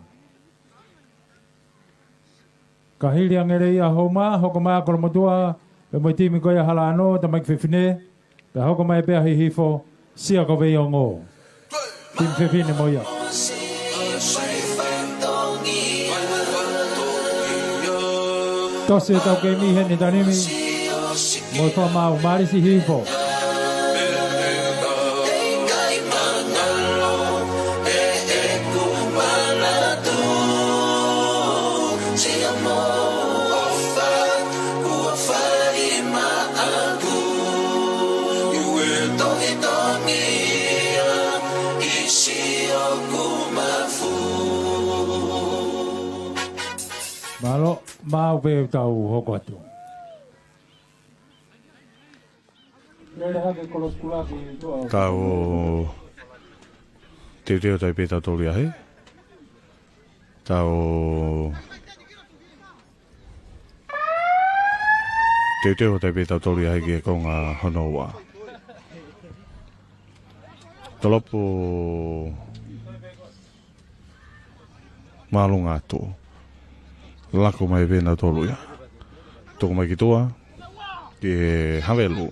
Ka hili ʻa Ngeleʻia Houma, hoko mai ʻa Kolomotuʻa, pea mo e timi ko ia Halaʻano, tamaiki fefine, pea hoko mai pē ʻa Hihifo, Sia ko Veiongo. Timi fefine mo ia. Tosi e tau keimi heni tanimi. Mo e fakamaau, Malisi Hihifo. Mālō, maʻu pē tau hoko atu. Tau teuteu tai pē tau tolu ia he. Tau teuteu tai pē tau tolu ia he ki he konga hono ua. Tolopu māʻolunga atu. Laku mai pē nautolu ia. Tuku mai ki tuʻa. Ki he Havelu.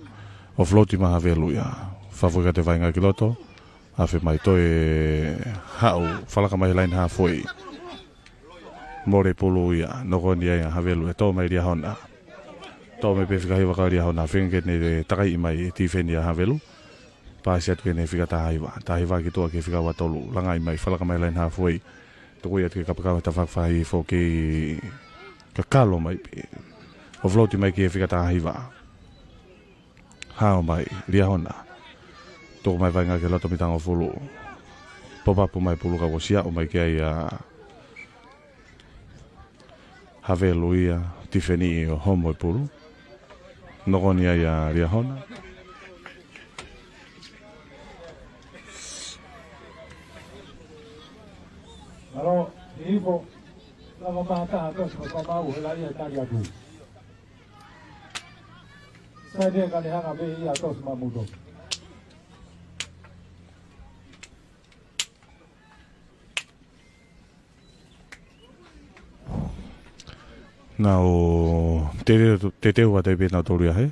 ʻO float mai Havelu ia. Fafui ka te vaʻinga ki loto. Afe mai toe haʻu. Fala ki he laini hāfoi. Mole pulu ia. Noko ni ai ʻa Havelu ʻe toʻo mai Liahona. Toʻo mai pē fika hiva ka Liahona. Feinga ke ne takai mai tifeni ʻa Havelu. Pasi atu ki heʻene fika taha hiva. Taha hiva ki tuʻa ki he fika ua tolu. Langaʻi mai, fala ki he laini hāfoi. Tuku ia atu ki he kapakau he tafaʻaki fā Hihifo kei kakalo mai pē. ʻO float mai ki he fika taha hiva. Hao mai, Liahona. Tuku mai vaʻinga ki loto mitangofulu. Pop up mai pulu ka ʻosi aʻu mai ki ai ʻa Havelu ia, tifeni ʻo homo e pulu. Noko ni ai ʻa Liahona. Mālō, Hihifo, lava mai taha tosi ko e fakamaau he laʻi ia tali atu. Sai pē ka ne hanga pē ia tosi mamuto. Nau teuteu, teuteu atu pē nautolu ia he.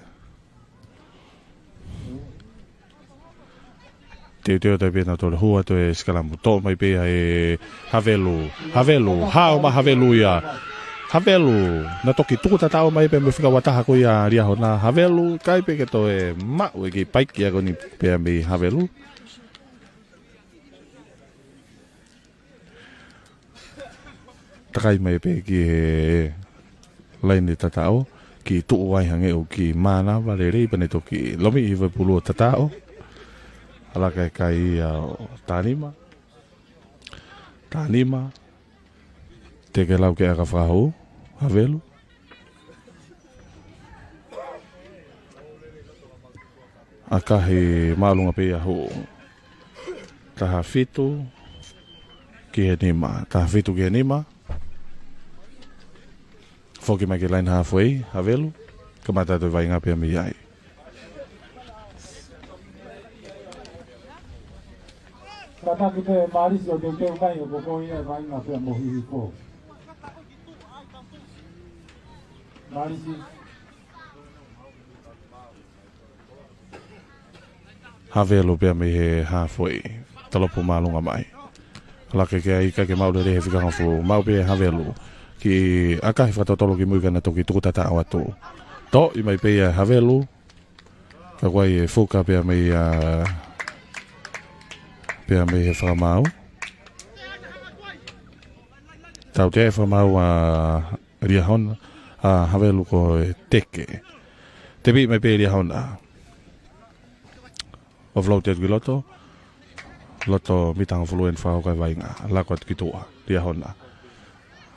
Teuteu atu pē nautolu hū atu e sikalamu. Toʻo mai pē ia ʻe Havelu. Havelu. Hao mai Havelu ia. Havelu. Na toki tuku tataʻo mai pē mei he fika ua taha ko ia Liahona. Havelu. ʻIkai pē ke toe maʻu e kiʻi paiki ia ko eni pea mei Havelu. Takai mai pē ki he laini tataʻo, kiʻi tuʻu ai hangē ʻoku kiʻi mānava lelei pea ne toki lomiʻi e pulu ʻo tataʻo. Ala kai kai ia ʻo taha nima. Taha nima. Teke lau ke ʻaka fakahū, Havelu. ʻAkahi māʻolunga pē ia hū. Taha fitu ki he nima. Taha fitu ki he nima. Foki mai ki he laini hāfoi, Havelu. Kamata atu e vaʻinga pea mei ai. Tataki pē Malisi ʻo teuteu mai ʻo ko ia e vaʻinga pea mo Hihifo. Malisi. Havelu pea mei he hāfoi. Tolopu māʻolunga mai. Laka ke ai ka ke maʻu lelei he fika hongofulu. Maʻu pē Havelu. Kiʻi ʻakahi fakatotolo ki mui ka na toki tuku tataʻo atu. Toʻo mai pē ia Havelu. Ka kuo ʻai e fuka pea mei a, pea mei he fakamaau. Tautea e fakamaau ʻa Liahona, ʻa Havelu ko e teke. Tepi mai pē Liahona. Offload atu ki loto. Loto mita hongofulu ʻeni fakahoko e vaʻinga. Lako atu ki tuʻa. Liahona.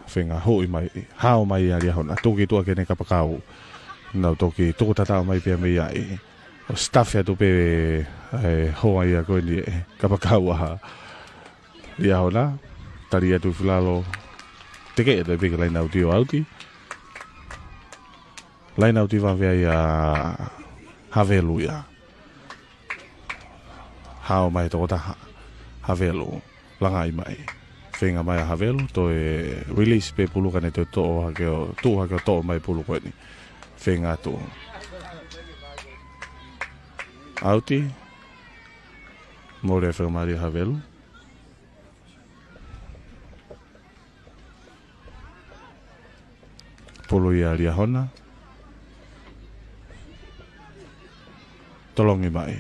Feinga huʻi mai. Hao mai ʻa Liahona. Tuku ki tuʻa ke ne kapakau. Nau toki tuku tataʻo mai pea mei ai. ʻO sitafe atu pē e hoa ia ko eni ʻe kapakau ʻa Liahona. Tali atu filalo. Teke atu pē ki he laine ʻauti ʻo ʻauti. Laine ʻauti vave ai ʻa Havelu ia. Hao mai tokotaha. Havelu. Langaʻi mai. Feinga mai ʻa Havelu. Toe release pē pulu ka ne toe toʻo hake ʻo, tuʻu hake ʻo toʻo mai pulu ko eni. Feinga atu. ʻAuti. Mole e fakamālie ʻa Havelu. Pulu ia Liahona. Tolongi mai.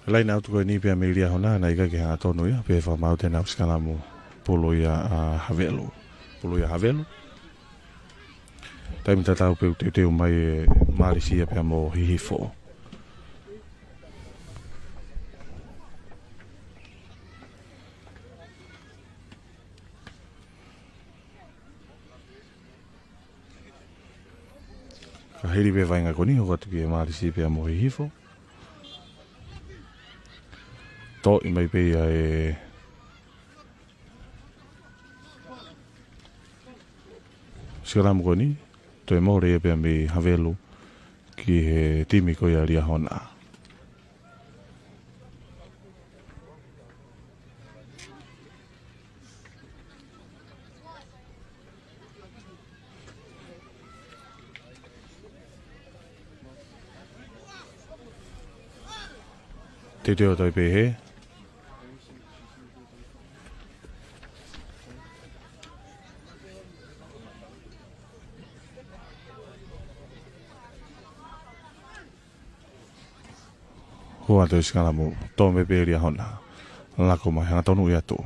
Laine ʻauti ko eni pea mei Liahona, naʻe ʻikai ke hangatonu ia, pea fakamaau te nau sikalamu pulu ia ʻa Havelu. Pulu ia Havelu. Taimi tatau pē ʻoku teuteu mai e Malisi ia pea mo Hihifo. Ka hili pē vaʻinga ko eni, hoko atu ki he Malisi pea mo Hihifo. Toʻi mai pē ia e sikalamu ko eni, toe mole ia pea mei Havelu ki he timi ko ia Liahona. Teuteu atu ai pē he. Hoko atu e sikalamu, tō mai pē Liahona. Lako mai hangatonu ia tuʻu.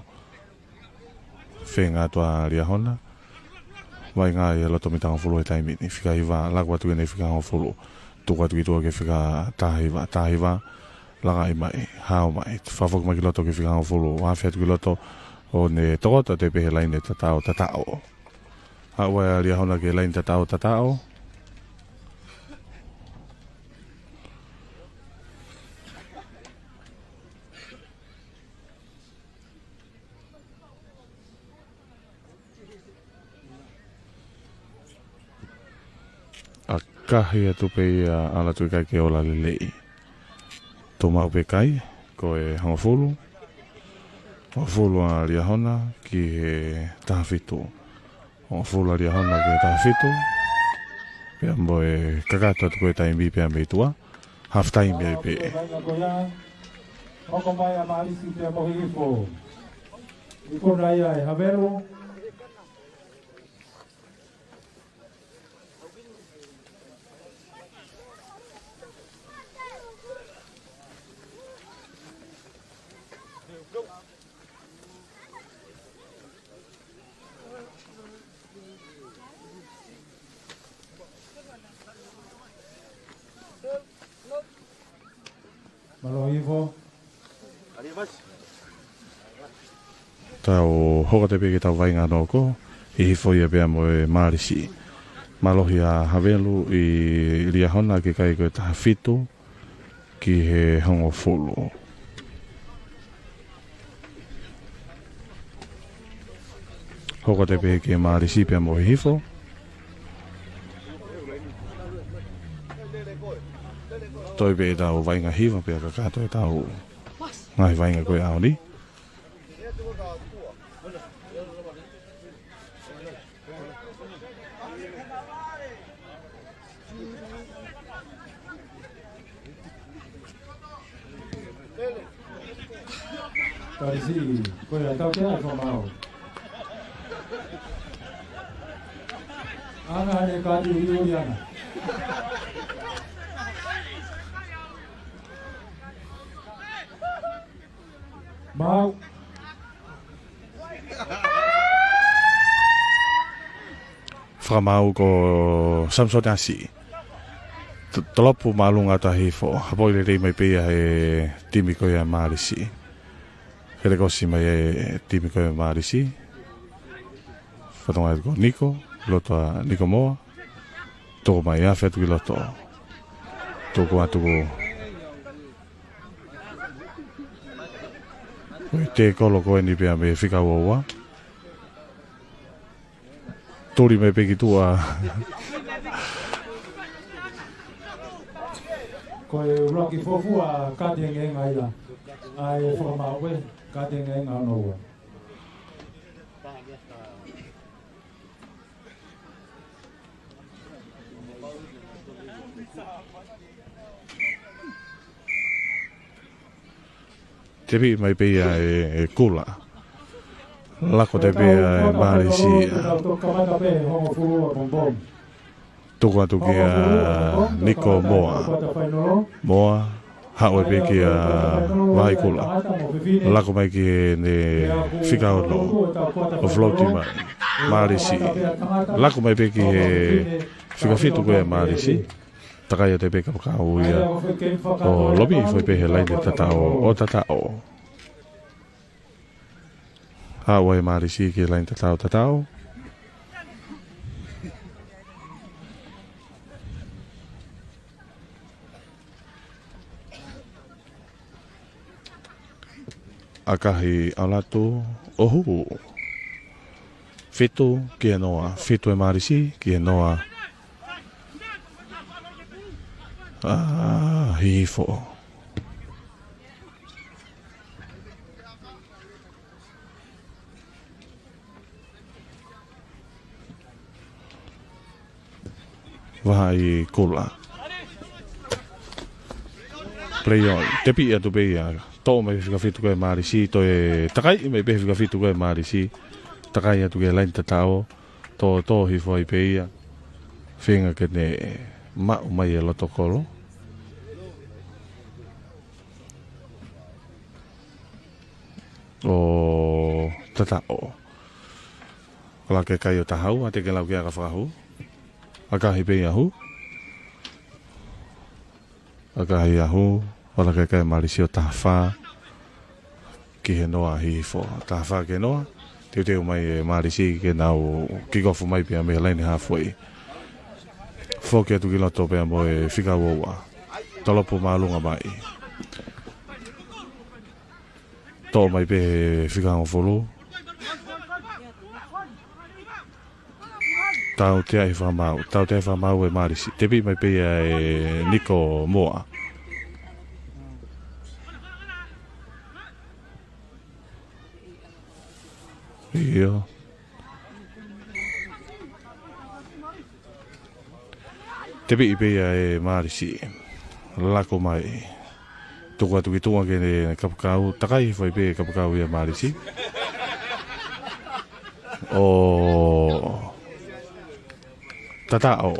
Feinga atu ʻa Liahona. Vaʻinga ia loto mita hongofulu he taimi ni. Fika hiva, lako atu ki he fika hongofulu. Tuku atu ki tuʻa ki he fika taha hiva, taha hiva. Langaʻi mai, hao mai. Fakafoki mai ki loto ki he fika hongofulu. Afe atu ki loto ʻo ne tokoto atu pē he laine tataʻo tataʻo. Haʻu ʻa Liahona ki he laine tataʻo tataʻo. ʻAkahi atu pē ia ʻalu atu ʻikai ke ola lelei. Tō maʻu pē kai, ko e hongofulu. Hongofulu ʻa Liahona ki he taha fitu. Hongofulu ʻa Liahona ki he taha fitu. Pea mo e kakato atu ko e taimi pea mei tuʻa. Half time ai pē. Hoko mai ʻa Malisi pea mo Hihifo. Ikuna ia ʻe Havelu. Mālō Hihifo. Tau hoko atu pē ki heʻetau vaʻinga noko, Hihifo ia pea mo e Malisi. Mālohi ʻa Havelu ʻi Liahona ki he kai ko e taha fitu ki he hongofulu. Hoko atu pē ki he Malisi pea mo Hihifo. Toe pē ʻetau vaʻinga hiva pea kakato ʻetau ngaahi vaʻinga ko ē ʻaho ni. Tau siʻi, ko ia, tau ke ai, Fakamau. Anga ane kati uli uli ana. Mau. Fakamau ko Samson Asi. T-, tolopu māʻolunga atu ʻa Hihifo. Hapoʻi lelei mai pē ia he timi ko ia Mālisi. Felekosi mai e timi ko ia Mālisi. Fatongia ko Niko, loto ʻa Niko Moa. Toko mai afe atu ki loto. Toko atu ko Ko e tēkolo ko eni pea mei he fika ua ua. Tuli mai pē ki tuʻa. Ko e ʻuluaki fuofua kati engeenga ia. ʻA e Fakamau ē, kati engeenga hono ua. Tepi mai pē ia e, e Kula. Lako tepi ia e Mālisi ia. Tuku atu kia Niko Moa. Moa. Haʻu ai pē kia Vahaʻi Kula. Lako mai ki heʻene fika ono. ʻO float mai. Mālisi. Lako mai pē ki he fika fitu ko ia Mālisi. Takai atu pē kapakau ia. ʻO lomi foʻi pē he laine tataʻo. ʻO tataʻo. Haʻu ai Mālisi ki he laine tataʻo tataʻo. ʻAkahi ʻalu atu ʻo hū. Fitu ki he noa. Fitu e Mālisi ki he noa ʻa Hihifo. Vahaʻi Kula. Play on. Tepi atu pē ia. Toʻo mai fika fitu ko ia Mālisi. Toe takai mai pē fika fitu ko ia Mālisi. Takai atu ki he laine tataʻo. Tō, tō Hihifo ai pē ia. Feinga ke ne maʻu mai e loto kolo. ʻO tataʻo. Laka e kai ʻo taha ua, teʻeki ke lau ke aka fakahū. ʻAkahi pē ia hū. ʻAkahi ia hū. Laka e kai Mālisi ʻo taha fā. Ki he noa Hihifo. Taha fā ki he noa. Teuteu mai e Mālisi ke nau kick off mai pea mei he laine halfway. Foki atu ki loto pea mo e fika ua ua. Tolopu māʻolunga mai. Toʻo mai pē he fika hongofulu. Tautea ʻe Fakamau, tautea ʻe Fakamau e Mālisi. Tepi mai pē ia e Niko Moa. ʻIo. Tepi pē ia e Mālisi. Lako mai. Tuku atu ki tuʻa ki heʻene kapakau. Takai foʻi pē kapakau ia Mālisi. ʻO tataʻo.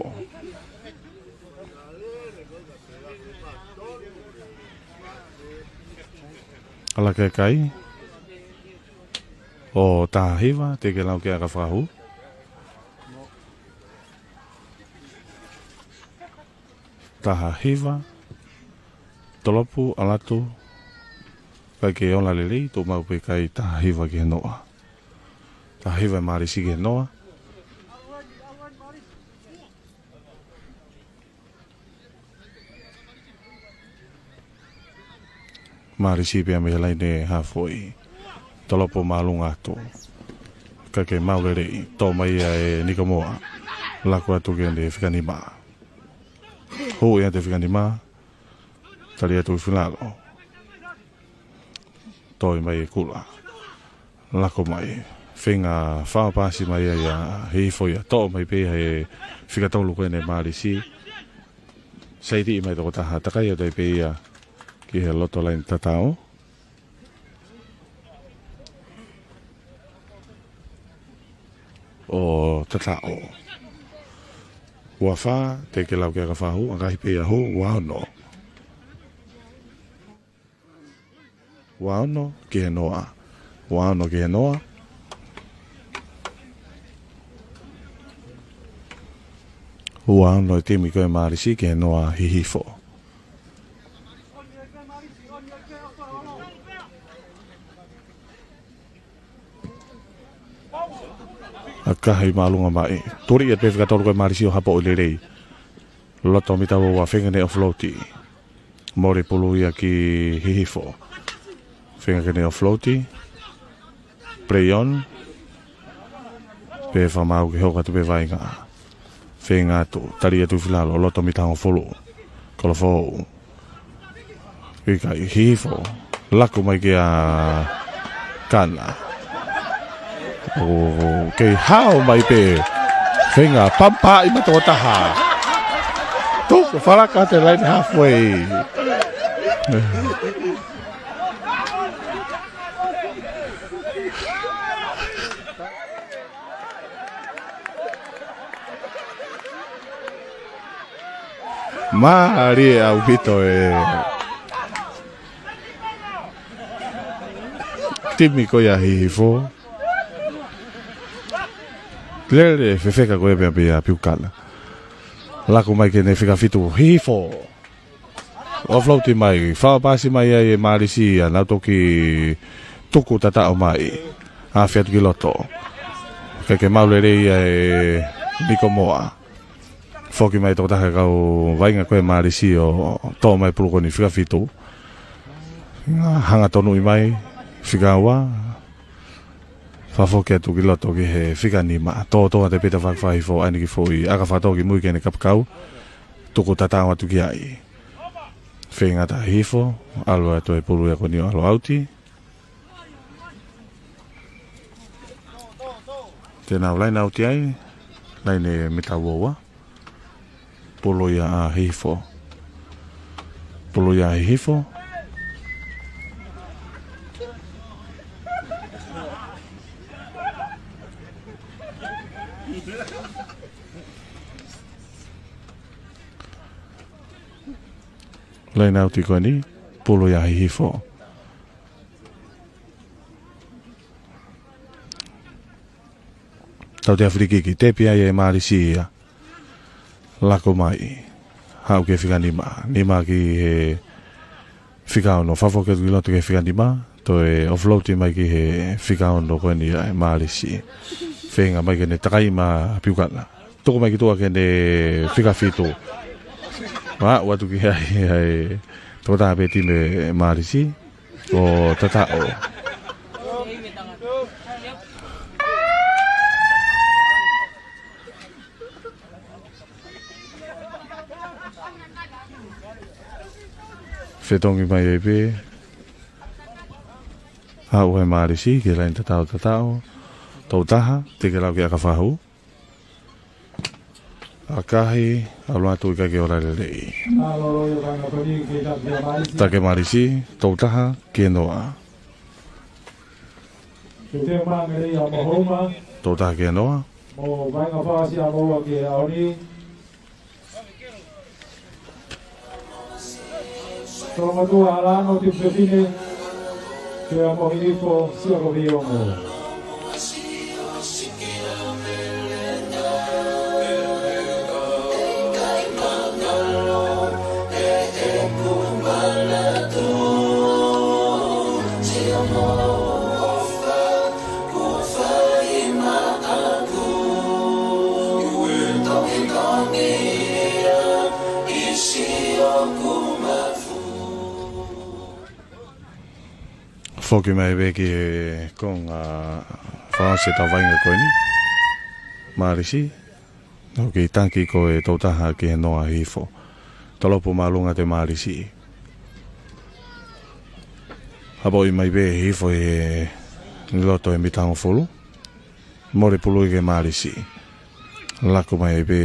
Laka e kai. ʻO taha hiva, teʻeki ke lau ke aka fakahū. Taha hiva, tolopu, ʻalu atu, ʻikai ke ola lelei, tuʻu maʻu pē kai taha hiva ki he noa. Taha hiva e Mālisi ki he noa. Mālisi pea mei he laine halfway. Tolopu māʻolunga atu. ʻIkai ke maʻu lelei. Toʻo mai ia e Niko Moa. Lako atu ki heʻene fika nima. Hū ia ʻi he fika nima. Tali atu ki finalo. Toe mai e kula. Lako mai. Feinga fakapaasi mai ai ʻa Hihifo ia. Toʻo mai pē ia he fika tolu ko eni ʻa Malisi. Saidiʻi mai tokotaha, takai atu ai pē ia ki he loto laine tatau. ʻO tatau. Ua fā, teke lau ki ʻAkafahu, ʻakahi pē ia hū, ua ono. Ua ono ki he noa. Ua ono ki he noa. Ua ono e timi ko ē Malisi ki he noa Hihifo. ʻAkahi māʻolunga mai. Tuli ia pē fika tolu ko ē Malisi ʻo hapo ʻo lelei. Loto mita ua, feinga ke ne offload. Mole pulu ia ki Hihifo. Feinga ke ne offload. Play on. Pea fakamaau ke hoko atu pē vaʻinga. Feinga atu, tali atu filalo, loto mita hongofulu. Kolofoʻou. ʻIkai, Hihifo. Laku mai kia Kana. ʻOku kei hao mai pē. Feinga, pampaʻi mai tokotaha. Tuku, falaka atu e laine halfway. Mālie ʻaupito e timi ko ia Hihifo. Lele fefeka ko ē pea pea Piukana. Laku mai ke ne fika fitu Hihifo. Offload mai, fakapaasi mai ai e Malisi ia, nau toki tuku tataʻo mai. Afe atu ki loto. Ke ke maʻu lelei ia e Nikomoa. Foki mai tokotaha kau vaʻinga ko ē Malisi ʻo toʻo mai pulu ko eni fika fitu. Hanga tonuʻi mai, fika ua. Fakafoki atu ki loto ki he fika nima. Tōtō atu e pita fakafahifo, ʻai eni ki foʻi, ʻAkafahu ki mui ke ne kapakau. Tuku tataʻo atu ki ai. Feinga atu Hihifo, ʻalu atu e pulu ia ko eni ʻo ʻalu ʻauti. Te nau laine ʻauti ai, laine mita ua ua. Pulu ia ʻa Hihifo. Pulu ia ʻa Hihifo. Laine ʻauti ko eni, pulu ia ʻa Hihifo. Tautea filikiki, tepi ai e Malisi ia. Laku mai. Haʻu ki he fika nima. Nima ki he fika ono. Fakafoki atu ki loto ki he fika nima. Toe offload mai ki he fika ono ko eni ʻa e Malisi. Feinga mai ke ne takai mai Piukana. Tuku mai ki tuʻa ke ne fika fitu. Aʻu atu ki ai, ai. Tokotaha pē timi Malisi. ʻO tataʻo. Fetongi mai ai pē. Haʻu e Malisi, ki he laine tataʻo tataʻo. Tokotaha, teke lau ki ʻAkafahu. ʻAkahi, ʻalu atu ʻikai ke ola lelei. Take Malisi, tokotaha, ki he noa. Tokotaha ki he noa. Tolomatua Alano Tipusefine, pea mo Hihifo Siakoviongo. Foki mai pē ki he konga fakaʻosi ʻetau vaʻinga ko eni. Malisi. ʻOku kei taki ko e tokotaha ki he noa Hihifo. Tolopu māʻolunga atu e Malisi. Hapoʻi mai pē Hihifo ʻi he loto ʻo e mita hongofulu. Mole pulu ia ki he Mālisi. Laku mai pē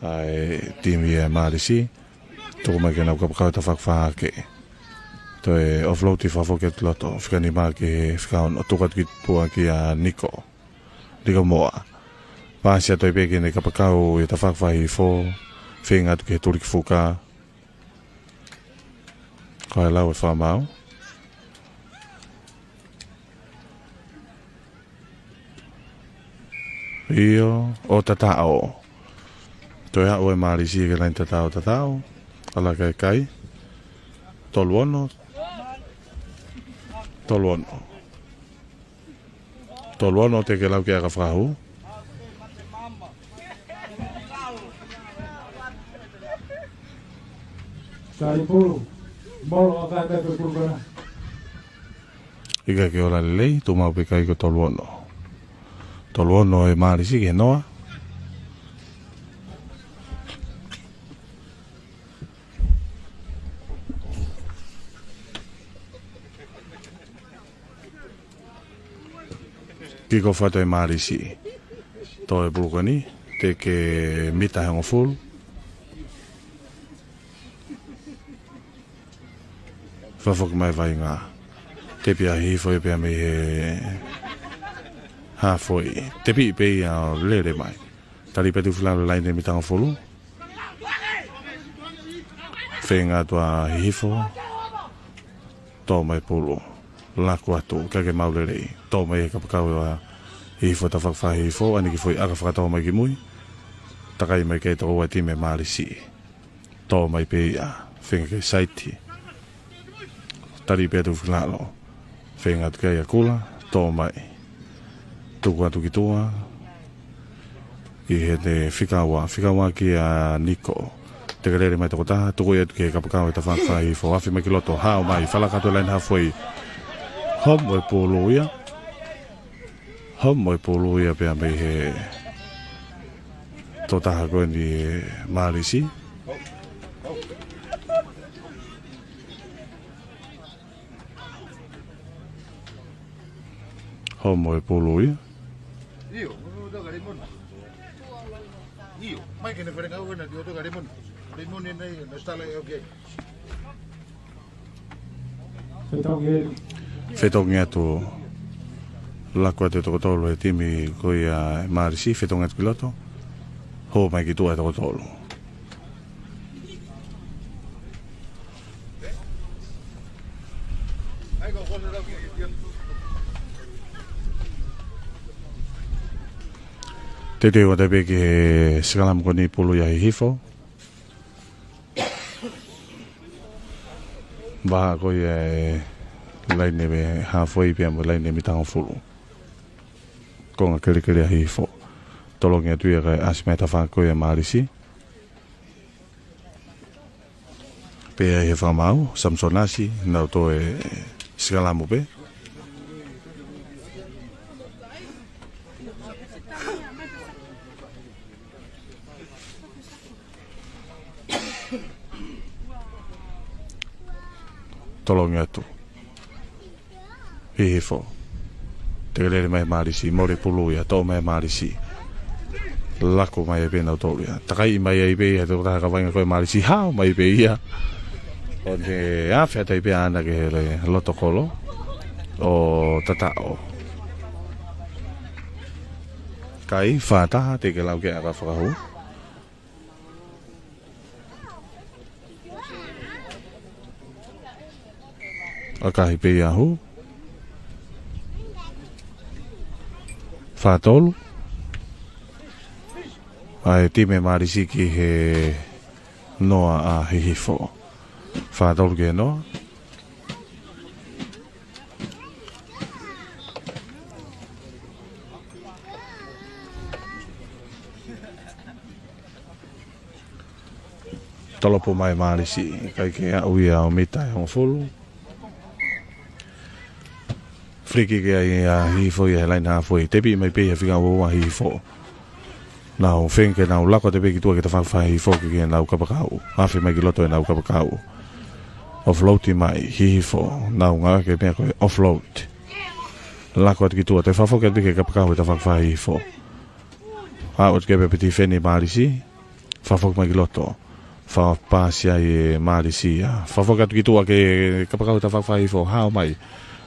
ʻa e timi ʻa e Mālisi. Tuku mai ke nau kapakau e tafaʻaki fā hake. Toe offload ʻi fafo ki loto. Fika nima ki he fika ono. Tuku atu ki tuʻa kia Niko. Niko Moa. Pasi atu ai pē ki heʻene kapakau ʻi he tafaʻaki fā Hihifo. Feinga atu ki he tuli ki fuka. Ko e lau ʻa e fakamaau. ʻIo, ʻo tataʻo. Toe aʻu e Mālisi ki he laine tataʻo, tataʻo. ʻAlu ʻa e kai. Tolu ono. Tolu ono. Tolu ono teʻeki ke lau ki ai ʻa e ʻaka fakahū. Sai pulu. Molo ʻa e kai pē pulu kona. ʻIkai ke ola lelei, tuʻu maʻu pē kai ko e tolu ono. Tolu ono ʻa e Mālisi ki he noa. Kick off atu ʻa e Mālisi. Tō e pulu ko eni, teʻeki ke mita hongofulu. Fakafoki mai vaʻinga. Tepi ʻa Hihifo ia pea mei he halfway. Tepi pē ia ʻo lele mai. Tali pē tuʻu filalo laine mita hongofulu. Feinga atu ʻa Hihifo. Tō mai pulu. Laku atu, ʻikai ke maʻu lelei. Tō mai he kapakau ʻa Hihifo tafaʻaki fā Hihifo, ʻaniki foʻi ʻaka fakatō mai ki mui. Takai mai ki he toko ua timi Mālisi. Tō mai pē ia, feinga ke saiti. Tali pē atu filalo. Feinga atu ki ai ʻa Kula, tō mai. Tuku atu ki tuʻa. ʻI heʻene fika ua, fika ua kia Niko. Tekelele mai tokotaha, tuku ia atu ki he kapakau ʻe tafaʻaki fā Hihifo. Afe mai ki loto, hao mai, falaka atu e laine halfway. Home ʻo e pulu ia. Home ʻo e pulu ia pea mei he tokotaha ko eni ʻa e Mālisi. Home ʻo e pulu ia. ʻIo, no, no, toka limoni. ʻIo, mai ke ne fere ngau ena, dio toka limoni. Limoni nei, no stala, okay. Fetongi atu. Laku atu e toko tolu ʻa e timi ko ia ʻa e Mālisi, fetongi atu ki loto. Hō mai ki tuʻa e toko tolu. Teuteu atu pē ki he sikalamu ko eni pulu ia ʻa Hihifo. Vaha ko ia e laine mei halfway pea mo e laine mita hongofulu. Konga kelekele ʻa Hihifo. Tolongi atu ia kae ʻasi mai tafaʻaki ko ia ʻa e Mālisi. Pea ʻi he fakamaau, Samson ʻAsi, nau toe sikalamu pē. Tolongi atu. Hihifo. Tekelele mai Mālisi, mole pulu ia, tō mai Mālisi. Laku mai pē nautolu ia. Takai mai ai pē ia, tō taha ka vaʻinga ko e Mālisi, hao mai pē ia. ʻO ne afe atu ai pē ʻana ki he loto kolo. ʻO tataʻo. Kai, fā taha, teʻeki ke lau ki ai ʻa e ʻaka fakahū. ʻAkahi pē ia hū. Fā tolu. ʻA e timi Mālisi ki he noa ʻa Hihifo. Fā tolu ki he noa. Tolopo mai Mālisi, ʻikai ke aʻu ia ʻo mita ʻe hongofulu. Free kick ia ʻa Hihifo ia he laine halfway. Tepi mai pē ia fika ua ua ʻa Hihifo. Nau feinga ke nau laku atu pē ki tuʻa ki he tafaʻaki fā Hihifo ke, ke nau kapakau. Afe mai ki loto ʻenau kapakau. Offload mai, Hihifo, nau ngāueʻaki e meʻa ko e offload. Lako atu ki tuʻa, toe fakafoki atu ki he kapakau ʻe taha fakafaʻahi Hihifo. Aʻu atu ki ai pē tifeni Mālisi, fakafoki mai ki loto. Fakapaasi ai ʻe Mālisi ia. Fakafoki atu ki tuʻa ki he kapakau ʻe taha fakafaʻahi Hihifo, hao mai.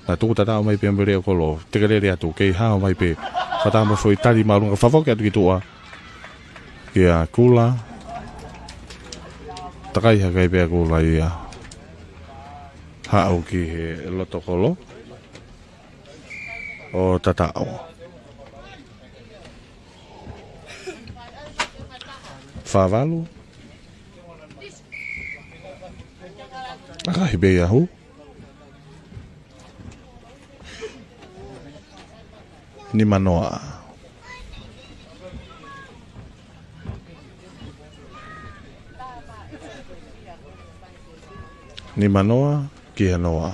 Naʻe tuku tataʻo mai pē mo Leʻo Kolo, tekelele atu, kei hao mai pē. Fakatātā mo e foʻi tali māʻolunga, fakafoki atu ki tuʻa. Kia Kula. Takai hake ai pē ʻa Kula ia. Haʻu ki he loto kolo ʻo Tataʻo. Fā valu. ʻAkahi pē ia hū. Nima noa. Nima noa ki he noa.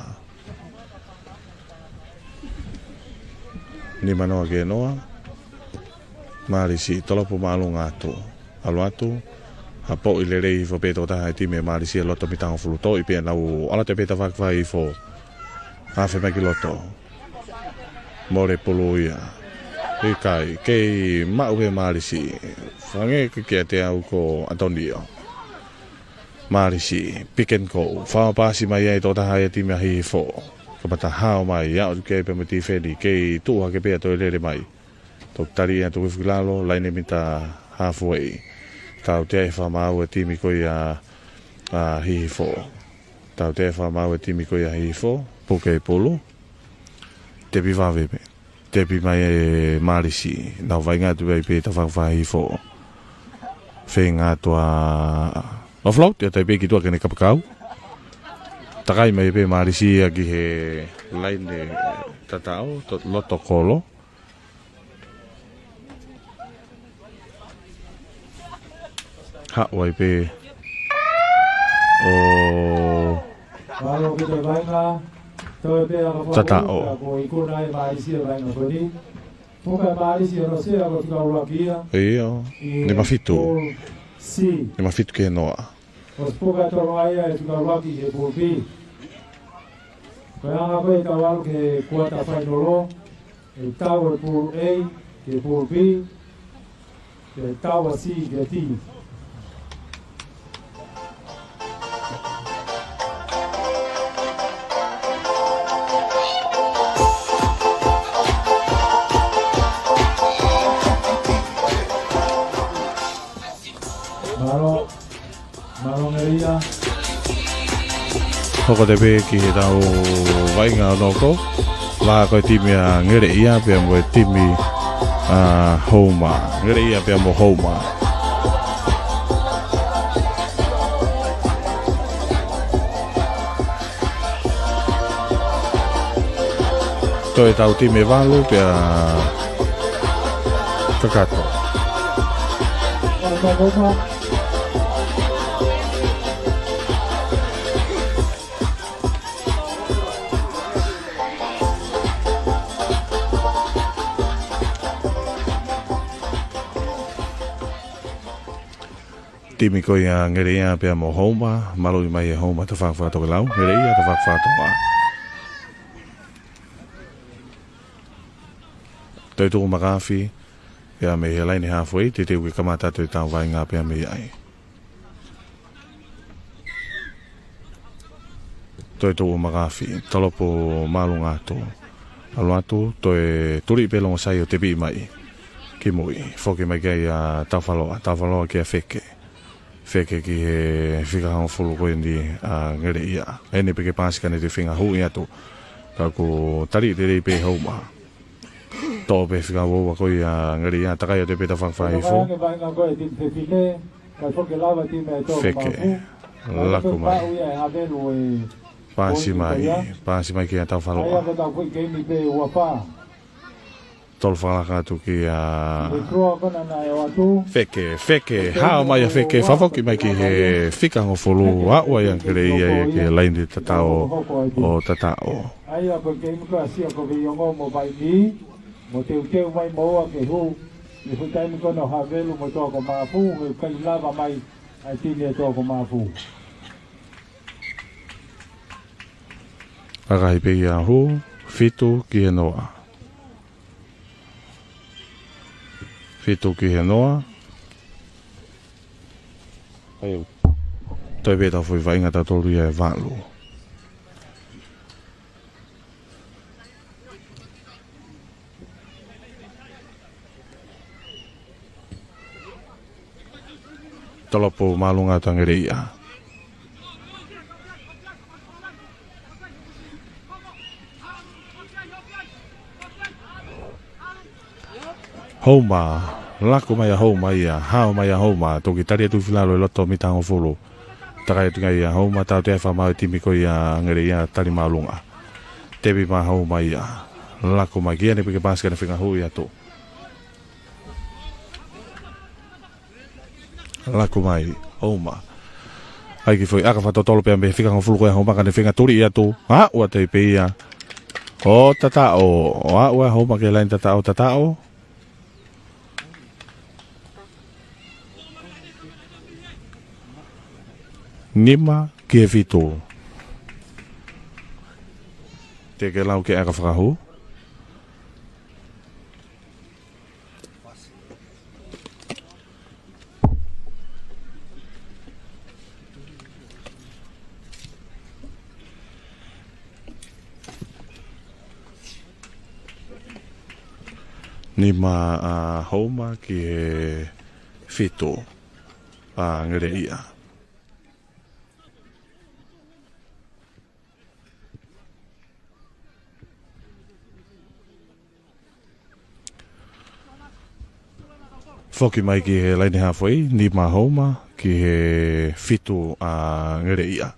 Nima noa ki he noa. Mālisi, tolopu māʻolunga atu. ʻAlu atu. Hapoʻi lelei hifo pē tokotaha e timi ʻa Mālisi he loto mita hongofulu, toʻi pē ʻenau ʻalu atu pē taha fakafaʻahi Hihifo. Afe mai ki loto. Mole pulu ia. ʻIkai, kei maʻu pē Mālisi. Fakaange kiate au ko ʻAtonio. Mālisi, pick and go. Fakapaasi mai ai tokotaha e timi ʻa Hihifo. Kamata hao mai, aʻu ki ai pē mo e tifeni, kei tuʻu hake pē ʻo toe lele mai. Toki tali ia, toki foki ki lalo, laine mita halfway. Tautea e fakamaau e timi ko ia ʻa Hihifo. Tautea e fakamaau e timi ko ia ʻa Hihifo. Puke e pulu. Tepi vave pē. Tepi mai ʻe Mālisi. Nau vaʻinga atu ai pē taha fakafaʻahi Hihifo. Feinga atu ʻa offload, ʻio, toe pē ki tuʻa ki heʻene kapakau. Takai mai pē Mālisi ia ki he laine Tataʻo, to-, loto kolo. Haʻu ai pē ʻo Mālō ki he vaʻinga, toe pē ʻa ka Tataʻo. Ko e ikuna ʻa Mālisi e vaʻinga ko eni. Puka ʻe Mālisi hono sea ko e fika ʻuluaki ia. ʻIo. ʻI he nima fitu. Pool C. Nima fitu ki he noa. ʻOsi puka tolo ai ʻa e fika ʻuluaki he pool B. Ko e anga ko ē ʻetau ʻalu ki he quarter final. ʻE tau e pool A ki he pool B, ʻe tau ʻa C ki he D. Mālō. Mālō Ngeleʻia. Hoko atu pē ki heʻetau vaʻinga ʻo noko. Laka ko e timi ʻa Ngeleʻia pea mo e timi ʻa Houma. Ngeleʻia pea mo Houma. Toe tau timi ʻe valu pea kakato. Timi ko ia Ngeleʻia pea mo Houma, maluʻi mai ʻe Houma tafaʻaki fakatokelau, Ngeleʻia tafaʻaki fakatonga. Toe tuku makafi, ia mei he laine halfway, teuteu ke kamata atu ʻetau vaʻinga pea mei ai. Toe tuku makafi, tolopo māʻolunga atu. ʻAlu atu, toe tuli pē longo sai ʻo tepi mai. Ki mui, foki mai ki ai ʻa Taufaloa, Taufaloa kia Feke. Feke ki he fika hongofulu ko eni ʻa Ngeleʻia. ʻEne pē ke paasi ka ne toe feinga huʻi atu. Ka kuo tali lelei pē Houma. Toʻo pē fika uaua ko ia Ngeleʻia, takai atu pē tafaʻaki fakafaʻahi Hihifo. Feke. Laku mai. Paasi mai. Paasi mai kia Taufaloa. Tolu fakalaka atu kia Feke. Feke. Hao mai ʻa Feke. Fakafoki mai ki he fika hongofulu. Aʻu ai ʻa Ngeleʻia ia ki he laine tatau ʻo Tataʻo. ʻA ia ko e keimi ko ē ʻa Siakoveiongo mo Vaini, mo teuteu mai moua ke hū, ʻi he fuʻu taimi ko ena ʻo Havelu mo Toakomafu, he ʻikai lava mai ʻa e timi ʻa Toakomafu. Akahi pē ia ʻo hū, fitu ki he noa. Fitu ki he noa. ʻAi, toe pē ʻetau foʻi vaʻinga, tautolu ia ʻe valu. Tolopu māʻolunga atu ʻa Ngeleʻia. Houma, laku mai ʻa Houma ia, hao mai ʻa Houma, toki tali atu filalo ʻi loto mita hongofulu. Takai atu ngai ʻa Houma, tautea e fakamaau ʻa e timi ko ia ʻa Ngeleʻia, tali māʻolunga. Tepi mai ʻa Houma ia, laku mai ki ai, ne piki pasi ka ne feinga huʻi atu. Laku mai Houma. ʻAi ki he foʻi ʻaka fakatotolo pea mei he fika hongofulu ko ia ʻa Houma, ka ne feinga tuli atu. ʻA, ʻoua toe pē ia. ʻO tataʻo, ʻo aʻu ʻa Houma ki he laine tataʻo, tataʻo. Nima ki he fitu. Teʻeki ke lau ki he ʻaka fakahū. Nima ʻa Houma ki he fitu ʻa Ngeleʻia. Foki mai ki he laine hafoʻi, nima ʻa Houma ki he fitu ʻa Ngeleʻia.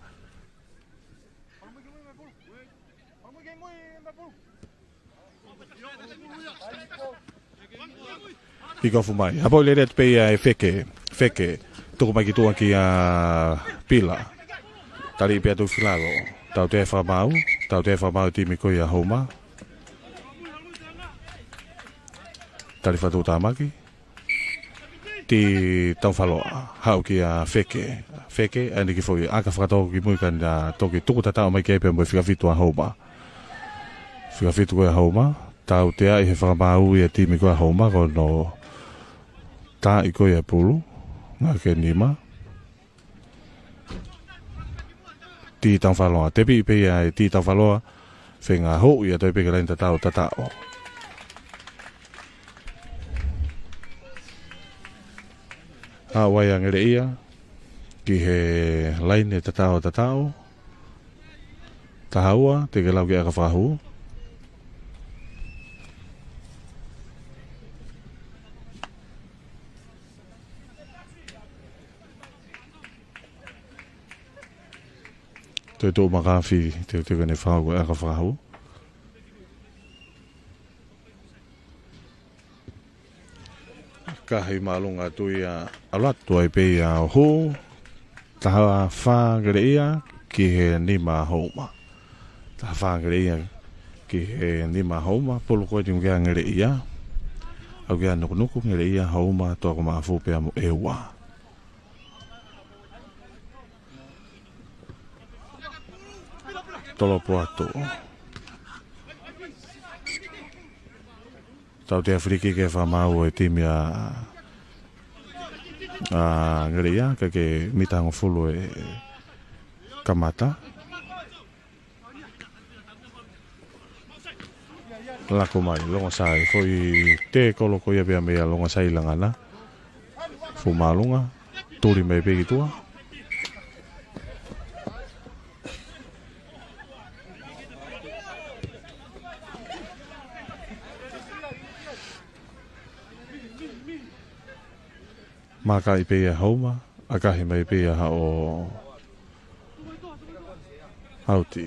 Kikofu mai. Hapo lele atu pē ia ʻe Feke. Feke. Tuku mai ki tuʻa kia Pila. Tali pē atu filalo. Tautea e fakamaau. Tautea e fakamaau ʻa e timi ko ia ʻa Houma. Tali fakatuʻutāmaki. Ti Taufaloa. Haʻu kia Feke. Feke, ʻai ki he foʻi ʻaka fakatō ki mui ka na toki tuku tataʻo mai ki ai pea mo e fika fitu ʻa Houma. Fika fitu ko ia ʻa Houma. Tauteaʻi he fakamaau ia ʻa e timi ko ia ʻa Houma, ko hono taaʻi ko ia e pulu. Ngāue ke nima. Ti Taufaloa. Tepi pē ia ʻe Ti Taufaloa. Feinga huʻi atu ai pē ki he laine tataʻo, tataʻo. ʻAʻu ai ʻa Ngeleʻia ki he laine tataʻo, tataʻo. Taha ua, teʻeki ke lau ki he ʻaka fakahū. Toe tuʻu makafi, teuteu ke ne fakahū ko e ʻaka fakahū. Akahi māʻolunga atu ia, ʻalu atu ai pē ia ʻo hū. Taha fā Ngeleʻia ki he nima Houma. Taha fā Ngeleʻia ki he nima Houma, pulu ko eni kia Ngeleʻia. ʻAlu kia nukunuku Ngeleʻia, Houma, toʻa ko maʻafu pea mo e ua. Tolopu atu. Tautea free kick e fakamaau ʻa e timi ʻa, ʻa Ngeleʻia, ka ke mita hongofulu e kamata. Laku mai, Longosai, foʻi tēkolo ko ia pea mei a Longosai Langana. Fuʻu māʻolunga, tuli mai pē ki tuʻa. Makaʻi pē ia Houma, akahi mai pē ia haʻo ʻauti.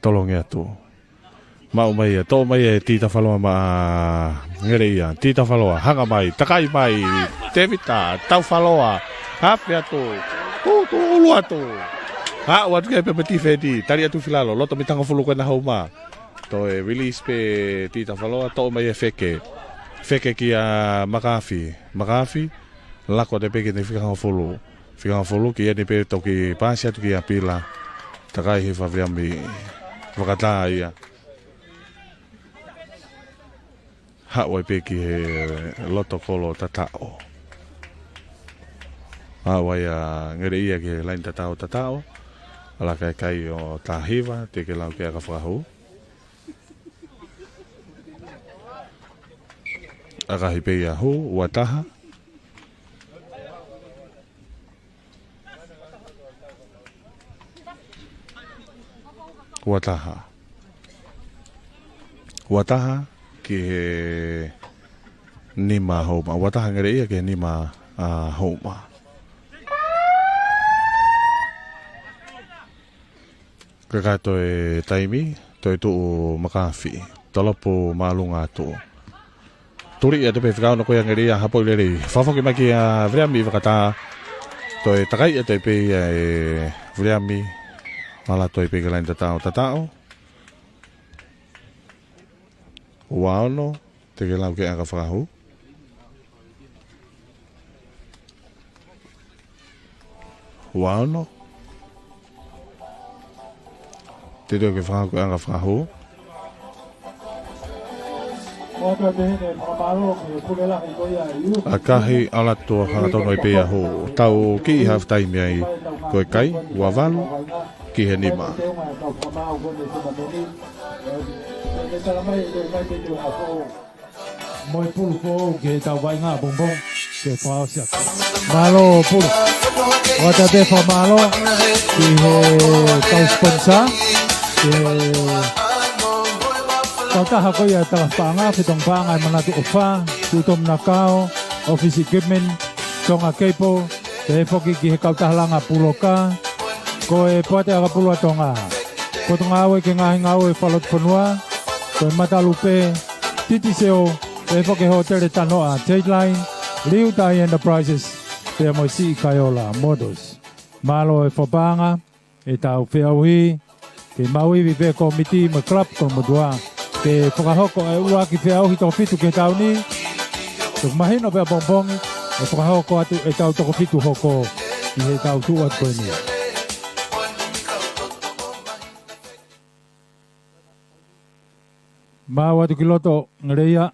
Tolongi atu. Maʻu mai ia, toʻo mai ia ʻe Ti Taufaloa maʻa Ngeleʻia. Ti Taufaloa, hanga mai, takai mai, Tevita, Taufaloa, afe atu. Tulu atu. Haʻu atu ki ai pē mo e tifeni. Tali atu Filalo. Loto mita hongofulu ko ena Houma. Toe release pē Tita Faloa. Toʻo mai e feke. Feke kia Makafi. Makafi. Lako atu pē ki he fika hongofulu. Fika hongofulu ki eni pē toki paasi atu kia Pila. Takai he Viliami. Fakatā ia. Haʻu ai pē ki he loto kolo tataʻo. Haʻu ai ʻa Ngeleia ki he laini tataʻo tataʻo. ʻAlu ʻa e kakai ʻo taha hiva, teʻeki lau ke ʻaka fakahū. ʻAkahi pē ia hū, ua taha. Ua taha. Ua taha ki he nima Houma. Ua taha Ngeleia ki he nima ʻa Houma. Kae toe taimi, toe tuʻu Makafi. Tolopu māʻolunga atu. Tuli ia te pē fika ono ko ia Ngeleia, hapo i lelei. Fakafoki mai kia Viliami fakatā. Toe takai ia te pē ia ʻe Viliami. Mala toe pē ki he laini tataʻo tataʻo. Ua ono, teʻeki lau ke ʻaka fakahū. Ua ono. Teʻeki ke fakahū, ke ʻaka fakahū. ʻAkahi ʻalu atu hangatonu ai pē ia hū. Tau kiʻi half time ai ko e kai, ua valu ki he nima. Mo e pulu foʻou ke tau vaʻinga pongipongi ke fakaʻosi atu. Mālō pulu. Ota te fakamālō ki he kau sponsor. Ki he kautaha ko ia Talafaʻanga, Fetongi Paʻanga ʻi Manatu ʻOfa, Tuʻutomu Nakao, Office Equipment, Tonga Cable, pehē foki ki he kautaha langa Puloka, ko e Poate ʻAkapulu ʻa Tonga. Potungāue ki he ngaahi ngāue fakalotofonua, ko e Matalupe, Titiseo, pehē foki ki he Hōtele Tanoa, Dateline, Liutai Enterprises, pea mo e Siʻi Kaiola Motors. Mālō e fakapaʻanga, ʻetau feʻauhi, ke maʻu ivi pē kōmiti mo e club Kolomotuʻa, ke fakahoko e ʻuluaki feʻauhi toko fitu ki he taʻu ni, toki mahino pē ʻapongipongi, ʻe fakahoko atu ʻetau toko fitu hoko, ʻi he taʻu tuʻu atu ko eni. Maʻu atu ki loto, Ngeleia.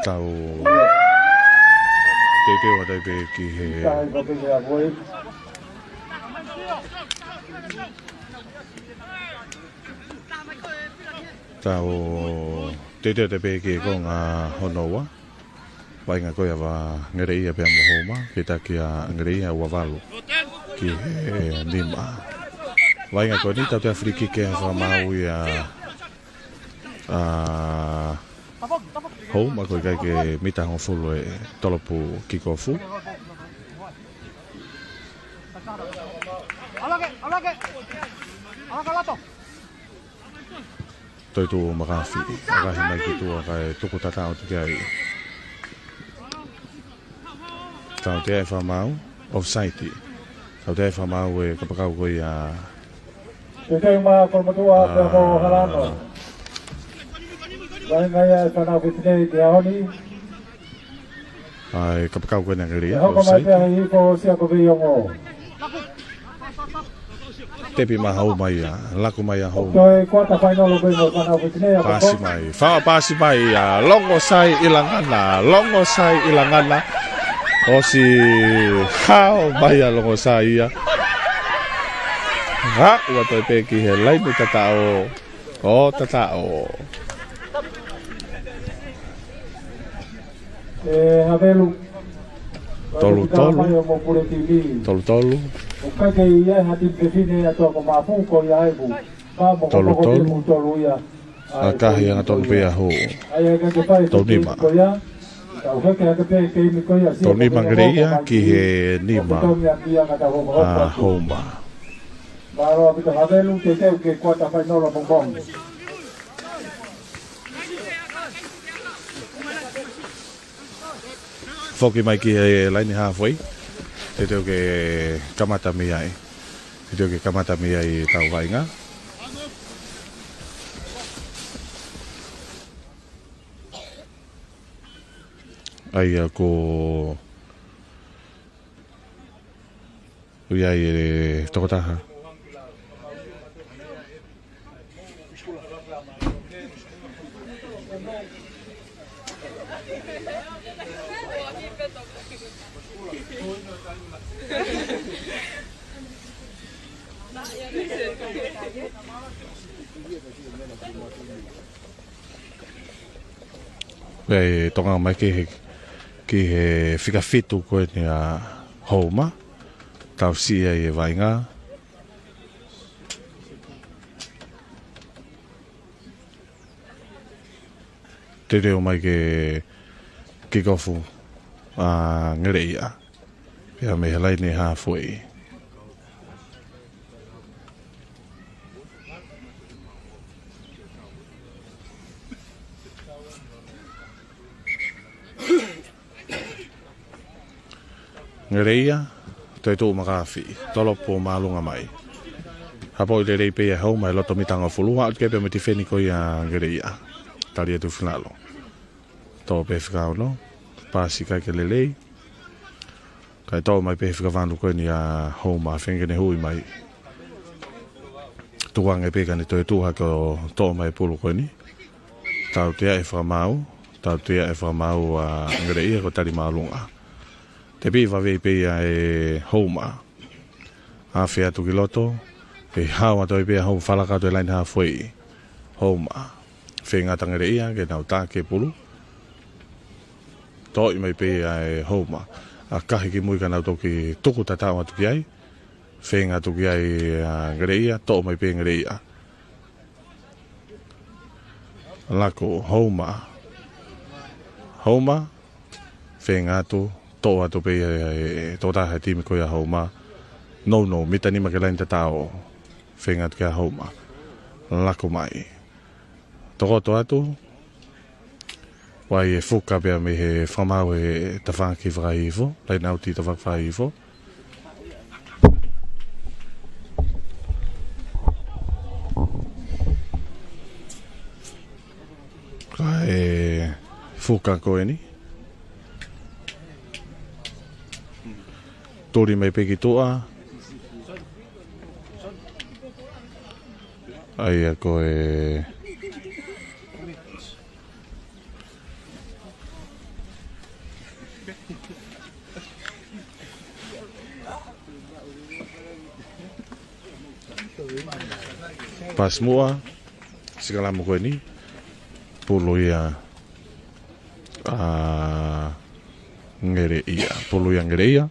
Tau teuteu atu ai pē ki he Tau teuteu atu ai pē ki he konga hono ua. Vaʻinga ko ia ʻa Ngeleia pea mo Houma, ke taki ʻa Ngeleia ua valu ki he nima. Vaʻinga ko eni tau te afiliki ke fakamaau ia ʻa Houma ko e ʻikai ke mita hongofulu e tolopu kikofu. Toe tuʻu Makafi, ʻakahi mai ki tuʻa kae tuku tataʻo atu ki ai. Tau te ʻai fakamaau, offside. Tau te ʻai fakamaau e kapakau ko ia. Teuteu mai Kolomotuʻa pea mo Halano. Vaʻinga ia e fānau fefine ki he ʻaho ni. ʻAi, kapakau ko ena Ngeleia, offside. Tepi mai Houma ia, laku mai ʻa Houma. Paasi mai, fakapaasi mai ʻa Longosai ʻi Langana, Longosai ʻi Langana. ʻOsi hao mai ʻa Longosai ia. Haʻu atu ai pē ki he laini tataʻo. ʻO tataʻo. ʻE Havelu. Tolu tolu. Tolu tolu. ʻOku ʻikai ke ʻi ai ha timi fefine ʻa Tonga ko Mapu ko ia ai ku. Tolu tolu. ʻAkahi hangatonu pē ʻa Houma. Tolu nima. Tolu nima Ngeleia ki he nima ʻa Houma. Mālō ʻaupito Havelu, teuteu ke kuata fainolo pongipongi. Foki mai ki he laine halfway. Teuteu ke kamata mei ai. Teuteu ke kamata mei ai ʻetau vaʻinga. ʻA ia ko ʻOku ʻi ai e tokotaha. ʻE tonga mai ki he, ki he fika fitu ko eni ʻa Houma. Tau sio ai e vaʻinga. Teuteu mai ke kick off ʻa Ngeleʻia. Pea mei he laine halfway. Ngeleʻia, toe tuʻu makafi, tolopo māʻolunga mai. Hapoʻi lelei pē ʻe Houma e loto mita hongofulu, aʻu ki ai pē mo e tifeni ko ia ʻa Ngeleʻia. Tali atu finalo. Toʻo pē fika ono, pasi ʻikai ke lelei. Kae toʻo mai pē fika valu ko eni ʻa Houma, feinga ke ne hui mai. Tukuange pē ka ne toe tuʻu hake ʻo toʻo mai pulu ko eni. Tautea e fakamaau, tautea e fakamaau ʻa Ngeleʻia ko e tali māʻolunga. Tepi vave pē ia ʻe Houma. Afe atu ki loto, ʻe hao atu ai pē ʻa Houma, falaka atu e laine halfway. Houma. Feinga atu ʻa Ngeleʻia ke nau tā ki he pulu. Toʻo mai pē ia ʻe Houma. ʻAkahi ki mui ka nau toki tuku tataʻo atu ki ai. Feinga atu ki ai ʻa Ngeleʻia, toʻo mai pē Ngeleʻia. Laku, Houma. Houma, feinga atu, toʻo atu pē ia ʻe, ʻe, tokotaha he timi ko ia Houma. Nounou, mita nima ki he laine tataʻo. Feinga atu ki ai Houma. Laku mai. Tokoto atu, ʻOku ʻi ai e fuka pea mei he fakamaau e tafaʻaki fakahihifo, laine ʻauti tafaʻaki fakahihifo. Kae fuka ko eni. Tuli mai pē ki tuʻa. ʻA ia ko e Pasi muʻa, sikalamu ko eni, pulu ia ʻa Ngeleʻia, pulu ia Ngeleʻia.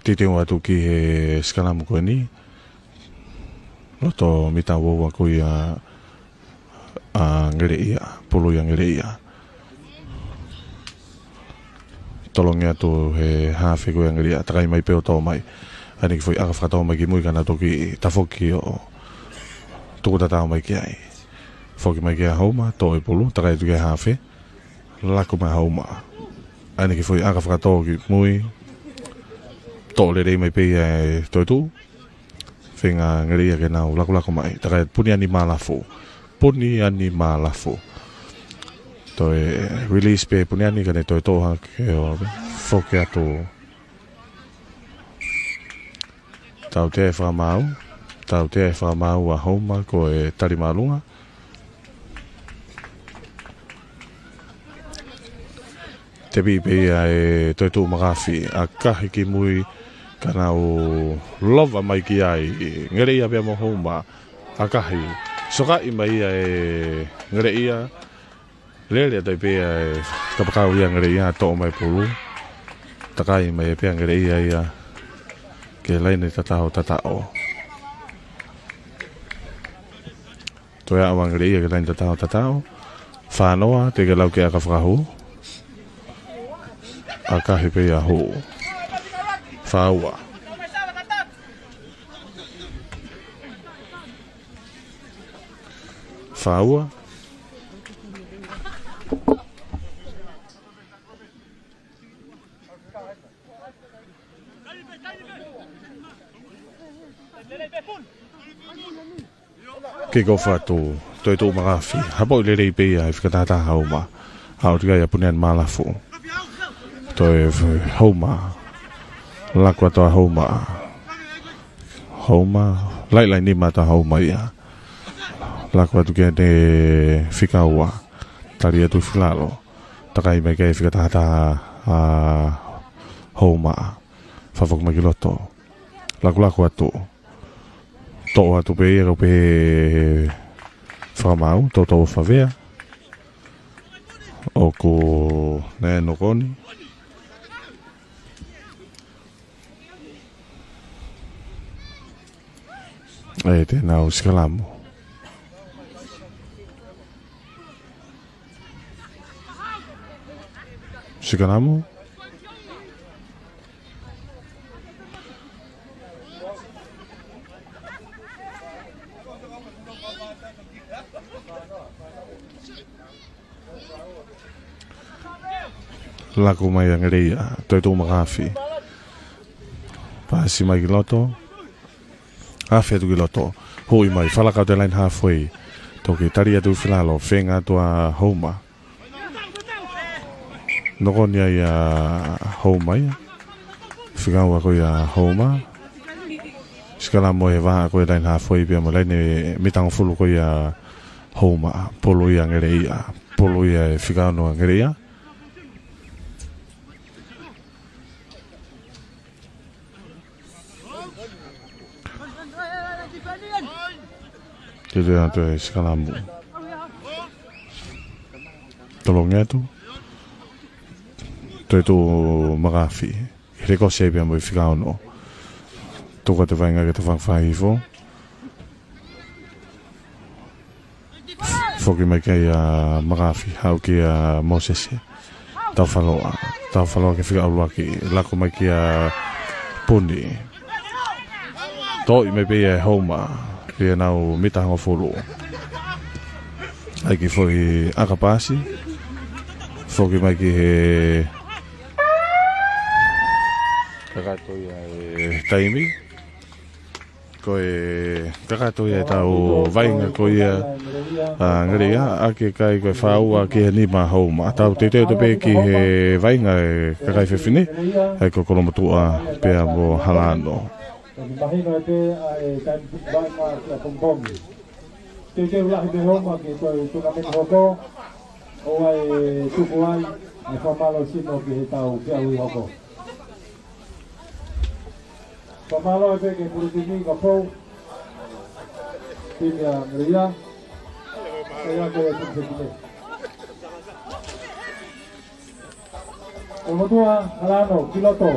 Titeu atu ki he sikalamu ko eni. Loto mita ua ua ko ia ʻa Ngeleʻia, pulu ia Ngeleʻia. Tolongi atu he hafe ko ia Ngeleʻia, takai mai pē ʻo toʻo mai. ʻAi ʻene kiʻi foʻi ʻaka fakatō mai ki mui ka na toki tafoki ʻo tuku tatau mai ki ai. Foki mai ki ai Houma, toʻo e pulu, takai atu ki he hafe. Laku mai Houma. ʻAi ʻene kiʻi foʻi ʻaka fakatō ki mui. Toʻo lelei mai pē ia e toetuʻu. Feinga Ngeleʻia ke nau lakulaku mai. Takai puni ʻa Nimalafu. Puni ʻa Nimalafu. Toe release pē puni ʻa Ni ka ne toe toʻo hake ʻo foki atu. Tautea e fakamaau. Tautea e fakamaau ʻa Houma ko e tali māʻolunga. Tepi pē ia e toetuʻu makafi, ʻakahi ki mui ka nau lova mai ki ai, Ngeleʻia pea mo Houma, ʻakahi, sokaʻi mai ia e Ngeleʻia, lele atu ai pē ia e kapakau ia Ngeleʻia, toʻo mai pulu, takai mai pē ia Ngeleʻia ia, ki he laine tataʻo tataʻo. Toe aʻu ʻa Ngeleʻia ki he laine tataʻo tataʻo. Fānoa, teʻeki lau ke ʻaka fakahū. ʻAkahi pē ia ʻo hū. Fā ua. Fā ua. Kick off atu, toe tuʻu makafi. Hapoʻi lelei pē ia ʻe he fika tahataha Houma. Aʻu atu ki ai ʻa Puniani Malafu. Toe f-, Houma. Laku atu ʻa Houma. Houma. Laʻilaʻi nima atu ʻa Houma ia. Laku atu ki heʻene fika ua. Tali atu fakilalo. Takai mai ki ai ʻa e fika tahataha ʻa Houma. Fakafoki mai ki loto. Lakulaku atu. Toʻo atu pē ia ka pē fakamaau, toʻotoʻo ʻo Favea. ʻOku ne nokoni. ʻE, te nau sikalamu. Sikalamu. Laku mai ʻa Ngeleia, toe tuʻu makafi. Pasi mai ki loto. Afe atu ki loto. Hui mai, falaka atu e laine halfway. Toki tali atu fakilalo, feinga atu ʻa Houma. Nokoni ai ʻa Houma ia. Fika ua ko ia ʻa Houma. Sikalamu ʻi he vahaʻa ko ia laine halfway pea mo e laine mita hongofulu ko ia ʻa Houma. Pulu ia ʻa Ngeleia. Pulu ia ʻe he fika ono ʻa Ngeleia. Toe atu e sikalamu. Tolongi atu. Toe tuʻu makafi. He ko e save ia mo e fika ono. Tuku atu e vaʻinga ke tau fakafaifo. Foki mai ki ai ʻa Makafi, haʻu kia Mōsese. Taufaloa, Taufaloa ki he fika ʻuluaki, laku mai kia Puni. Toʻi mai pē ia ʻe Houma, ʻi heʻenau mita hongofulu. ʻAi ki foʻi ʻakapasi. Foki mai ki he kakato ia e taimi. Ko e kakato ia ʻetau vaʻinga ko ia ʻa Ngeleia, ʻa e kakai ko e fā ua ki he nima Houma. Tau teuteu atu pē ki he vaʻinga e kakai fefine, ʻa ia ko Kolomotuʻa pea mo Halaano. Toki mahino ē pē ʻa e taimi vaʻinga kia pongipongi. Teuteu lahi pē Houma ke toe tuʻunga mei hoko, ʻo ʻai tuku ai ʻa e fakamālō sino ki heʻetau feʻauhi hoko. Fakamālō ē pē ki he pulu timi ka pou. Timi ʻa Ngeleia. Ngeleia ko e timi fefine. Kolomotuʻa, Halaano, ki loto.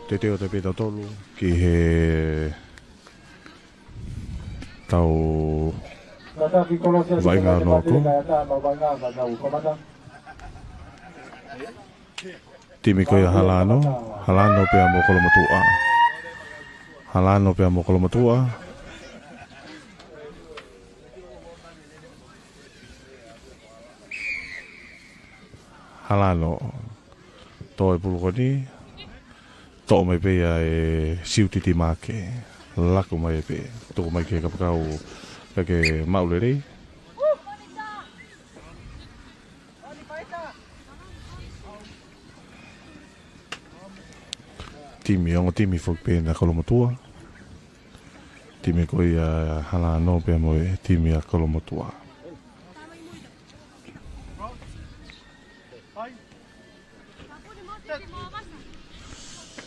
Teuteu atu pē tautolu ki heʻetau vaʻinga ʻo e ʻaho ko eni. Timi ko ia ʻa Halaano, Halaano pea mo Kolomotuʻa. Halaano pea mo Kolomotuʻa. Halaano. Toʻo e pulu ko eni. Toʻo mai pē ia ʻe Siutiti Maake. Laku mai pē. Tuku mai ki he kapakau. Kae ke maʻu lelei. Timi, ongo timi foki pē ʻa Kolomotuʻa. Timi ko ia ʻa Halaano pea mo e timi ʻa Kolomotuʻa.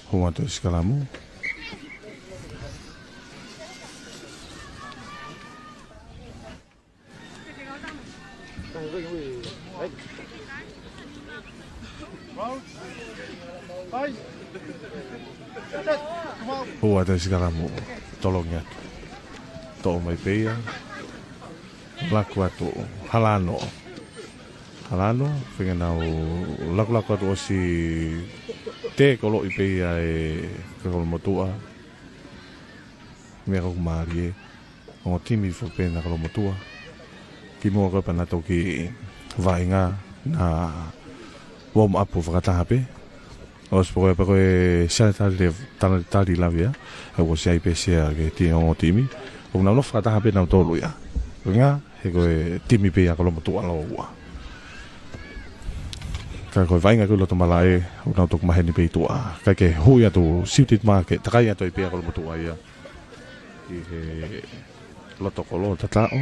Hū atu e sikalamu. Ua te sikalamu tolongi atu. Toʻo mai pē ia. Laku atu. Halano. Halano, feinga nau lakulaku atu ʻosi te koloʻi pē ia ʻe Kolomotuʻa. Meʻa ʻoku mālie. Ongo timi foki pē ʻa Kolomotuʻa. Kimuʻa ko ē pea na toki vaʻinga na warm up fakataha pē. ʻOsi pē ko ē pea ko e sea tali le-, tali, tali lave ia. ʻOku ʻosi ʻi ai pē sea ki he ongo timi. ʻOku nau nofo fakataha pē nautolu ia. Ko e ʻuhinga, he ko e timi pē ia Kolomotuʻa lōua. Ka ko e vaʻinga ko ē ʻi loto malaʻe, ʻoku nau toki maheni pē ʻi tuʻa. Ka ke hui atu, siuti mai ke takai atu ai pē ia Kolomotuʻa ia. ʻI he loto kolo tataʻo.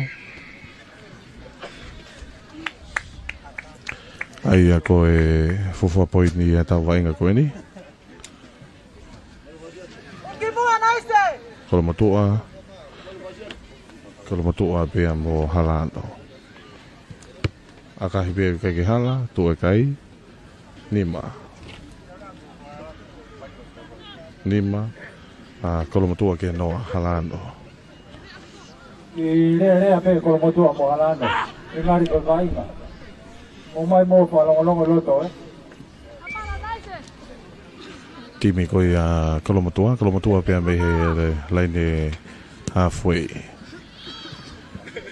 ʻA ia ko e fuofua poini ia ʻetau vaʻinga ko eni. Kolomotuʻa. Kolomotuʻa pea mo Halano. ʻAkahi pē ʻikai ke hala, tuʻu ʻikai. Nima. Nima. ʻA Kolomotuʻa ki he noa, Halano. ʻI lelea pē Kolomotuʻa mo Halano. ʻI ngari ko vaʻinga. Mo mai mo fakalongolongo loto, ē. Timi ko ia Kolomotuʻa, Kolomotuʻa pea mei he laine halfway.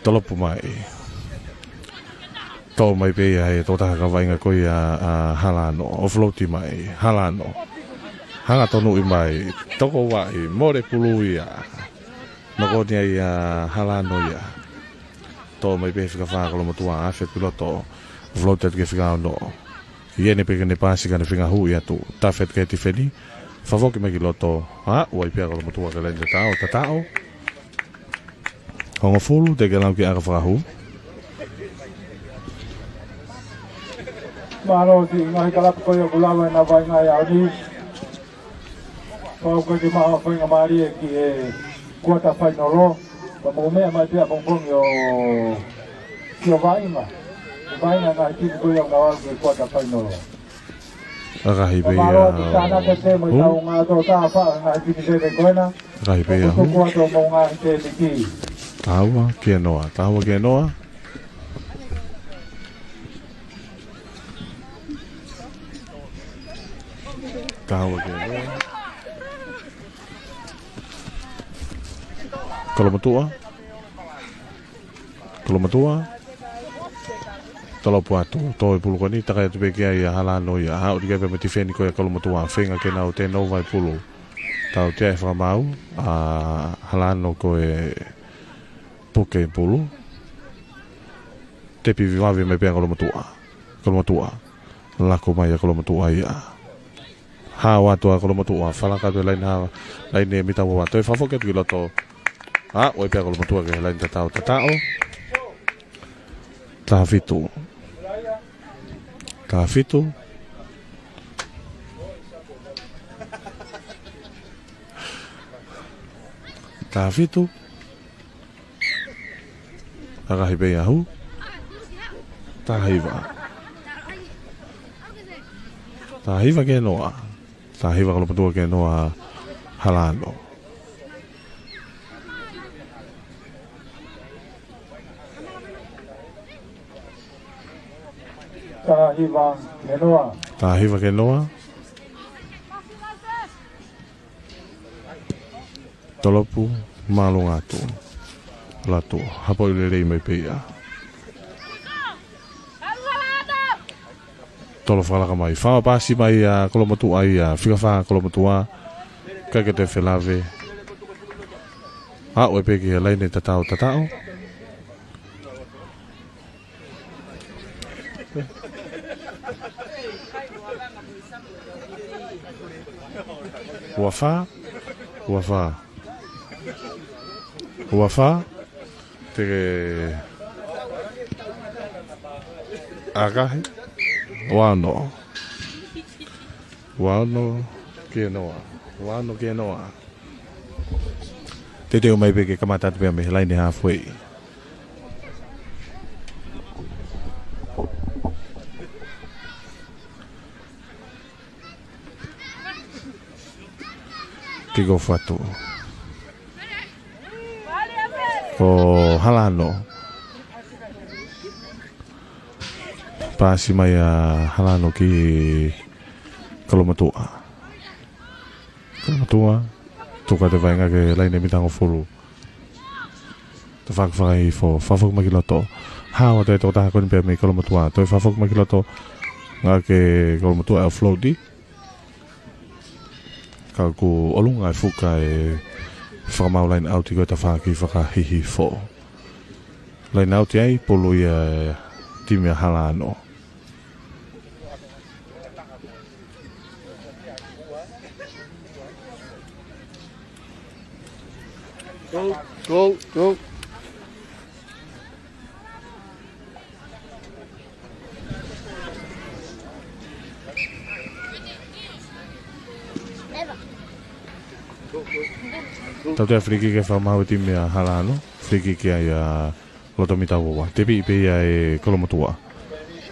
Tolopu mai. Toʻo mai pē ia he tokotaha ka vaʻinga ko ia ʻa Halano. Offload mai. Halano. Hanga tonuʻi mai. Toko vaʻi. Mole pulu ia. Noko ni ai ʻa Halano ia. Toʻo mai pē he fika fā Kolomotuʻa, afe ki loto. Offload atu ki he fika ono. ʻI ai pē ke ne paasi ka ne feinga huʻi atu. Tafe atu ki he tifeni. Fakafoki mai ki loto. ʻA, ʻoku ʻi ai pē ʻa Kolomotuʻa ki he laine tataʻo, tataʻo. Hongofulu, te ke lau ki ʻaka fakahū. Mālō siʻi ngaahi kalapu ko ia ʻoku lava ʻenau vaʻinga ʻi he ʻaho ni. Pau ko e ke maʻu ha faingamālie ki he quarter final. Ka mou meʻa mai pē ʻapongipongi ʻo sio vaʻinga. Ko e vaʻinga ngaahi timi ko ia ʻoku nau ʻalu ki he quarter final. ʻAkahi pē ia. Mālō atu tānaki atu mo e tau ngā tō tā faʻa ngaahi timi veve ko ena. ʻAkahi pē ia. Ko tuku atu mo ngaahi tēmiki. Taha ua ki he noa, taha ua ki he noa. Taha ua ki he noa. Kolomotuʻa. Kolomotuʻa. Tolopu atu, tō e pulu ko eni, takai atu pē ki ai ʻa Halano ia. Haʻu atu ki ai pē mo e tifeni ko ia Kolomotuʻa. Feinga ke nau turnover e pulu. Tautea e fakamaau, ʻa Halano ko e puke pulu. Tepi vivave mai pē ʻa Kolomotuʻa. Kolomotuʻa. Laku mai ʻa Kolomotuʻa ia. Hao atu ʻa Kolomotuʻa, falaka atu e laine hao, laine mita ua ua. Toe fakafoki atu ki loto. ʻA, ʻoku ʻi ai pē ʻa Kolomotuʻa ki he laine tataʻo, tataʻo. Taha fitu. Taha fitu. Taha fitu. ʻAkahi pē ia hū. Taha hiva. Taha hiva ki he noa. Taha hiva Kolomotuʻa ki he noa Halano. Taha hiva ki he noa. Taha hiva ki he noa. Tolopu, mālō atu. Latu, hapo ʻi lelei mai pē ia. Tolo fakalaka mai. Fakapaasi mai ʻa Kolomotuʻa ia. Fika fā Kolomotuʻa. Kae ke te felave. ʻA, ʻoku ʻi ai pē ki he laine tataʻo, tataʻo. Ua fā, ua fā. Ua fā. Te ke ʻakahi. Ua ono. Ua ono ki he noa. Ua ono ki he noa. Teuteu mai pē ke kamata atu pē mei he laine halfway. Kick off atu. Ko Halano. Paasi mai ʻa Halano ki Kolomotuʻa. Kolomotuʻa. Tuku atu e vaʻinga ki he laine mitangofulu. Tafaʻaki fakahihifo, fakafoki mai ki loto. Hao atu e tokotaha ko eni pea mei Kolomotuʻa. Toe fakafoki mai ki loto. Ngāueʻaki ʻe Kolomotuʻa e float. Ka ʻoku ʻolunga e fuka e fakamaau line out ko e tafaʻaki fakahihifo. Line out ai, pulu ia e timi ʻa Halano. Go, go, go. Tau toe free kick e fakamaau e timi ʻa Halano. Free kick ia ʻi he loto mita ua ua. Tepiʻi pē ia ʻe Kolomotuʻa.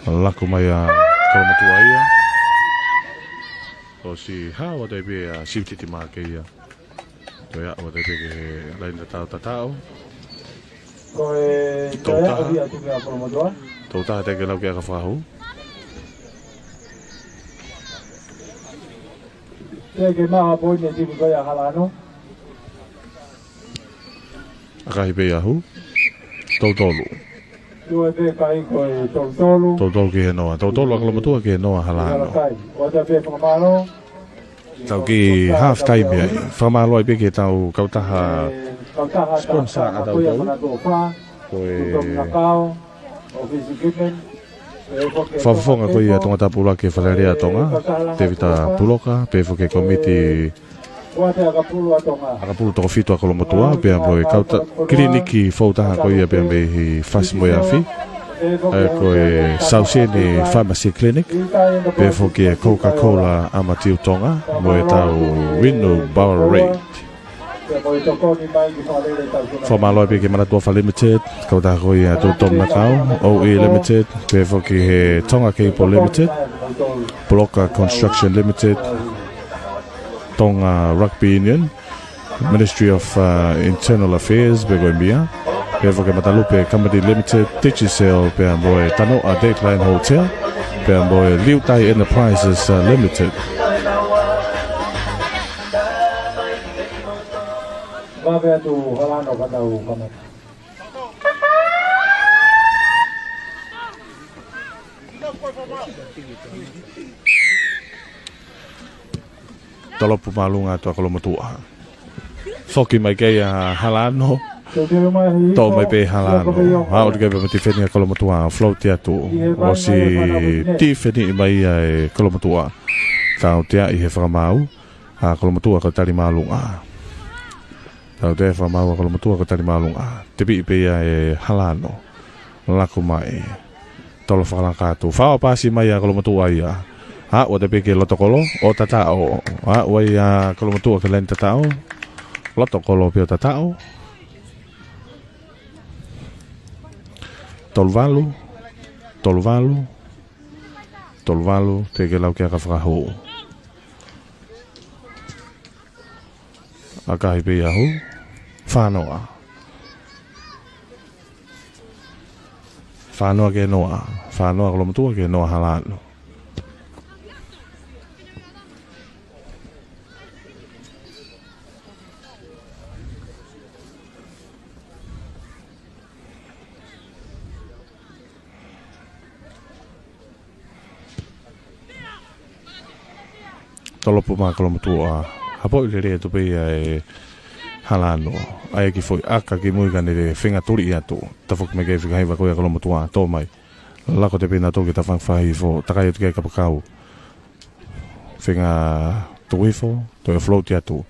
Laku mai ʻa Kolomotuʻa ia. ʻOsi hao atu ai pē ʻa Sivititi Maake ia. Toe aʻu atu ai pē ki he laine tataʻo tataʻo. Ko e toe aʻu ia timi ʻa Kolomotuʻa. Tau taha teʻeki ke lau ke ʻaka fakahū. Teʻeki maha poini e timi ko ia ʻa Halano. ʻAkahi pē ia hū. Tolu tolu. Tolu tolu ki he noa. Tolu tolu ʻa Kolomotuʻa ki he noa ʻa Halano. Tau ki half time ai. Fakamālō ai pē ki he tau kautaha sponsor ʻa tautolu. Ko e fakafofonga ko ia Tonga Tapulaki e Fale Alea ʻa Tonga, Tevita Puloka, pea foki e komiti ʻakapulu toko fitu ʻa Kolomotuʻa, pea mo e kauta kiliniki fou taha ko ia pea mei he fasi mo e afi. ʻA ia ko e Sauseni Pharmacy Clinic, pea foki e Coca-Cola ʻa Matiu Tonga, mo e tau inu Powerade. Fakamālō ai pē ki he Manatuofa Limited, kautaha ko ia Tolu Tolu Nakau, O E Limited, pea foki he Tonga Cable Limited, Puloka Construction Limited, Tonga Rugby Union, Ministry of, uh, Internal Affairs, pea ko e M I A, pea foki e Matalupe Company Limited, Digicel, pea mo e Tanoa Deadline Hotel, pea mo e Liutai Enterprises, uh, Limited. Vave atu Halano ka tau kamata. Tolopu māʻolunga atu ʻa Kolomotuʻa. Foki mai ki ai ʻa Halano. Toʻo mai pē ʻe Halano. Aʻu atu ki ai pea mo e tifeni ʻa Kolomotuʻa. Float atu. ʻOsi tifeni mai ia ʻe Kolomotuʻa. Tautea ʻi he fakamaau ʻa Kolomotuʻa ko e tali māʻolunga. Tautea e fakamaau ʻa Kolomotuʻa ko e tali māʻolunga. Tepiʻi pē ia ʻe Halano. Laku mai. Tolo fakalaka atu. Fao paasi mai ʻa Kolomotuʻa ia. Aʻu atu pē ki he loto kolo ʻo tataʻo. Aʻu ai ʻa Kolomotuʻa ki he laine tataʻo. Loto kolo pē ʻo tataʻo. Tolu valu. Tolu valu. Tolu valu. Teʻeki ke lau ke ʻaka fakahū. ʻAkahi pē ia hū. Fā noa. Fā noa ki he noa. Fā noa Kolomotuʻa ki he noa Halano. Tolopu mai ʻa Kolomotuʻa, hapoʻi lelei atu pē ia ʻe Halano. ʻAi e kiʻi foʻi ʻaka ki mui ka ne feinga tuli atu. Tafoki mai ki he fika hiva ko ia ʻa Kolomotuʻa, tō mai. Lako atu pē nautolu ki he tafaʻaki fakahihifo, takai atu ki ai e kapakau. Feinga tuku hifo, toe float atu.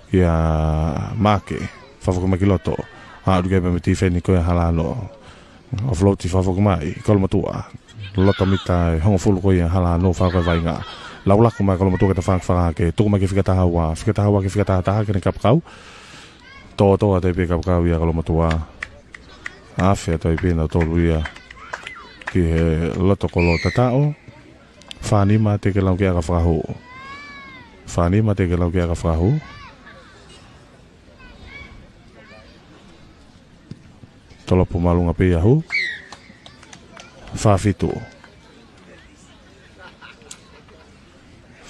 Kia Maake, fakafoki mai ki loto. Aʻu ki ai pea mo e tifeni ko ia ʻa Halano. ʻO float fakafoki mai, Kolomotuʻa. Loto mita ʻe hongofulu ko ia ʻa Halano, fakafoki mai e vaʻinga. Laulaku mai Kolomotuʻa ki he tafaʻaki fakahake, tuku mai ki he fika taha ua, fika taha ua ki he fika taha taha ki heʻene kapakau. Tōtō atu pē kapakau ia ʻa Kolomotuʻa. Afe atu ai pē nautolu ia ki he loto kolo tataʻo. Fā nima teʻeki ke lau ke ʻaka fakahū. Fā nima teʻeki ke lau ke ʻaka fakahū. Tolopu māʻolunga pē ia, hū. Fā fitu.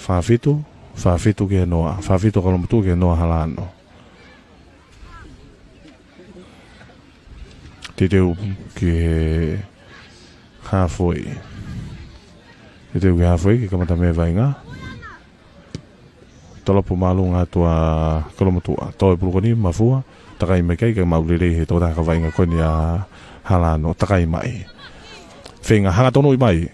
Fā fitu, fā fitu ki he noa. Fā fitu Kolomotuʻa ki he noa Halaano. Teuteu ki he halfway. Teuteu ki he halfway, ke kamata mei he vaʻinga. Tolopu māʻolunga atu ʻa Kolomotuʻa. Tō e pulu ko eni, mafua, takai mai ki ai, kae maʻu lelei ʻe he tokotaha vaʻinga ko eni ʻa Halaano, takai mai. Feinga, hangatonu mai.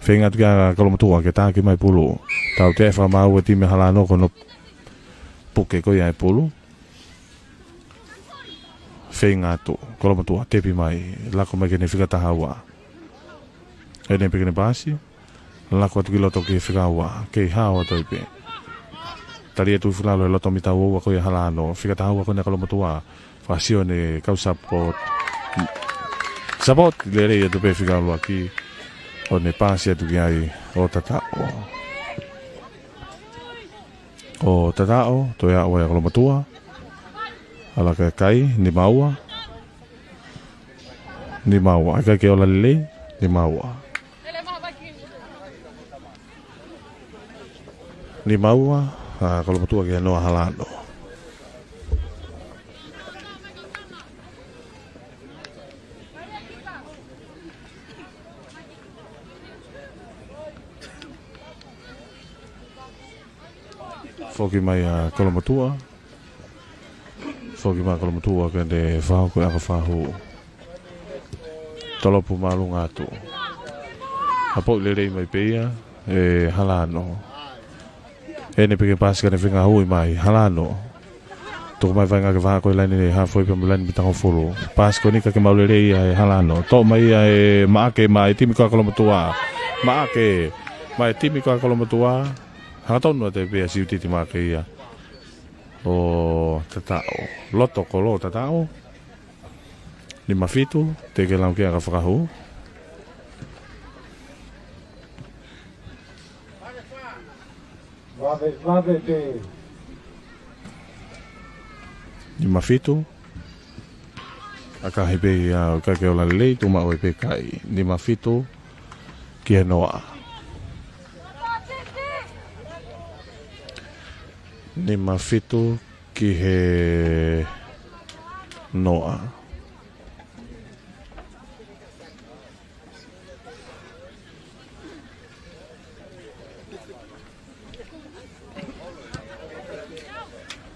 Feinga atu kia Kolomotuʻa, ke taki mai pulu. Tautea e fakamaau ʻa e timi Halaano, ko hono puke ko ia e pulu. Feinga atu, Kolomotuʻa, tepi mai, lako mai ki heʻene fika taha ua. ʻEne pē ke ne paasi, lako atu ki loto ki he fika ua, kei hao atu ai pē. Tali atu ʻi he fulalo ʻi loto mita ua ua ko ia Halaano, fika taha ua ko ena Kolomotuʻa, fakasio ʻene kau support. Support, lelei atu pē fika ʻuluaki, ʻo ne paasi atu ki ai ʻo Tataʻo. ʻO Tataʻo, toe aʻu ai ʻa Kolomotuʻa. ʻAlu ki he kai, nima ua. Nima ua, ʻikai ke ola lelei, nima ua. Nima ua, ʻa Kolomotuʻa ki he noa Halaano. Foki mai ʻa Kolomotuʻa. Foki mai ʻa Kolomotuʻa ke ne fakahoko e ʻakafakahū. Tolopu māʻolunga atu. Hapoʻi lelei mai pē ia ʻe Halaano. ʻEne pē ke paasi kae ne feinga hui mai, Halaano. Tuku mai vaʻinga ke fakahoko e laine halfway pea mo e laine mita hongofulu. Paasi ko eni kae maʻu lelei ia ʻe Halaano. Toʻo mai ia ʻe Maʻake maʻa e timi ko ia Kolomotuʻa. Maʻake maʻa e timi ko ia Kolomotuʻa. Hangatonu atu pē ia siutiti Maʻake ia. ʻO Tataʻo. Loto kolo Tataʻo. Nima fitu, teʻeki lau ki he ʻakafakahū. Vave, vave pē. Nima fitu. ʻAkahi pē ia ʻoku ʻikai ke ola lelei, tuʻu maʻu ai pē kai. Nima fitu ki he noa. Nima fitu ki he noa.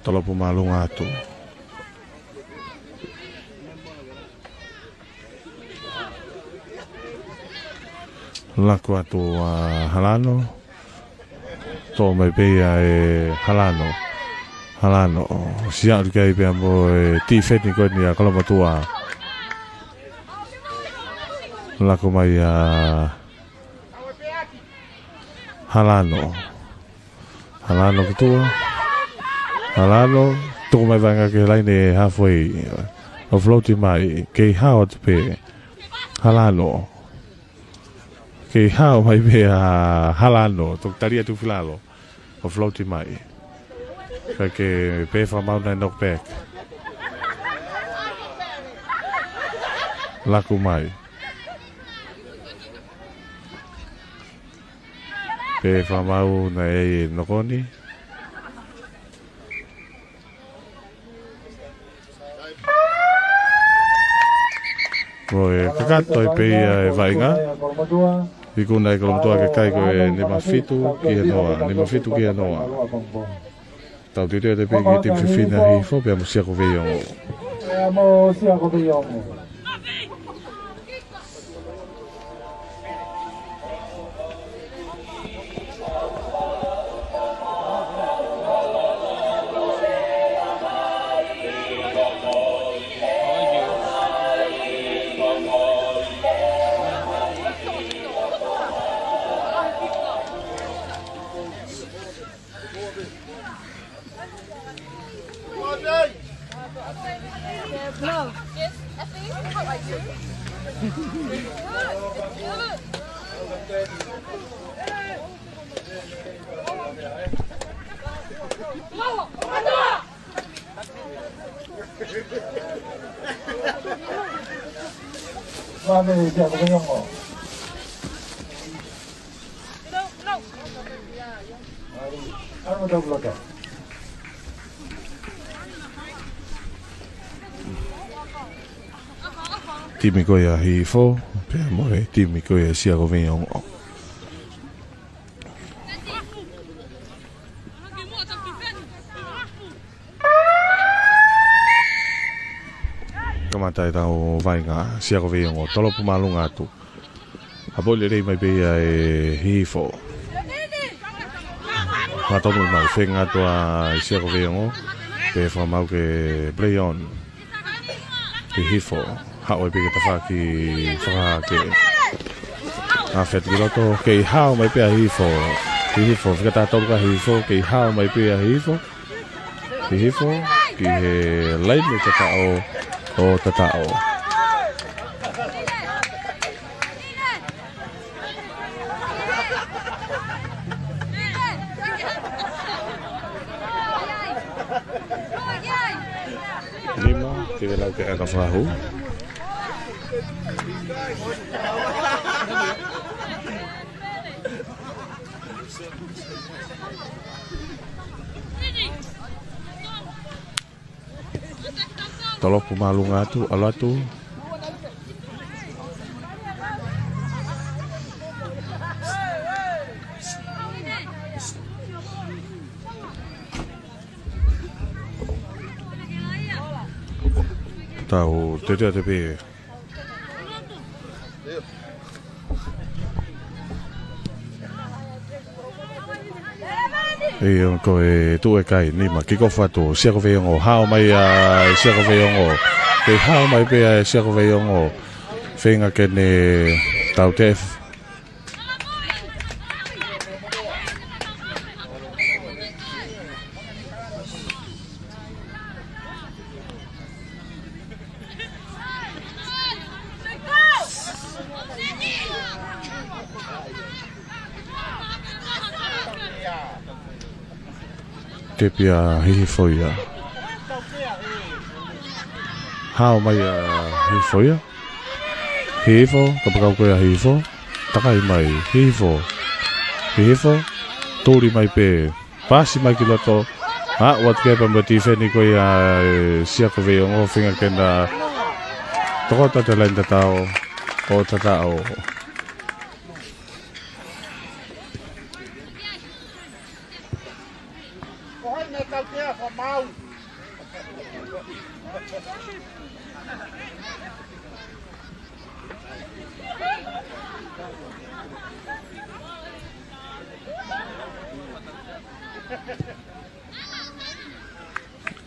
Tolopu māʻolunga atu. Lako atu ʻa Halaano. Toʻo mai pē ia ʻe Halaano. Halaano. Siaʻu ki ai pea mo e tifeni ko eni ʻa Kolomotuʻa. Lako mai ʻa Halaano. Halaano ki tuʻa. Halaano. Tuku mai vaʻinga ki he laine halfway. ʻO float mai. Kei hao atu pē. Halaano. Kei hao mai pē ʻa Halaano. Toki tali atu fulalo. ʻO float mai. Kae ke pē fakamaau naʻe knock back. Laku mai. Pē fakamaau naʻe ʻi ai e nokoni. Ko e kakato ai pē ia e vaʻinga. Ikuna ʻe Kolomotuʻa ke kai ko e nima fitu ki he noa, nima fitu ki he noa. Tau tui tui atu pē ki he timi fefine ʻa Hihifo pea mo Siakoveiongo. Pea mo Siakoveiongo. Ane, Siako Veiongo. Timi ko ia Hihifo, pea mo e timi ko ia Siako Veiongo. Kamata ʻetau vaʻinga, Siako Veiongo, tolopu māʻolunga atu. Haʻu lelei mai pē ia ʻe Hihifo. Mātonu mai feinga atu ʻa Siako Veiongo. Pea fakamaau ke play on. Hihifo. Haʻu ai pē ki he tafaʻaki fakahake. ʻA fetiki loto, kei hao mai pē ʻa Hihifo. Hihifo, fika tā tolu ka Hihifo, kei hao mai pē ʻa Hihifo. Hihifo, ki he laine tataʻo, ʻo tataʻo. Nima, ki he lau ke aka fahu. Tolopu māʻolunga atu, ʻalu atu. Tau, te te te pē. ʻIo, ko e tuʻu e kai, nima, kick off atu, Siako Veiongo, hao mai ʻa Siako Veiongo. Kei hao mai pē ʻa Siako Veiongo. Feinga ke ne tauteʻi. Tepi ʻa Hihifo ia. Hao mai ʻa Hihifo ia. Hihifo, kapakau ko ia Hihifo. Takai mai, Hihifo. Hihifo, tuli mai pē. Pasi mai ki loto. ʻA, ʻoatu ki ai pea mo e tifeni ko ia ʻa Siako Veiongo, feinga ke na tokoto atu he laine tataʻo, ʻo tataʻo.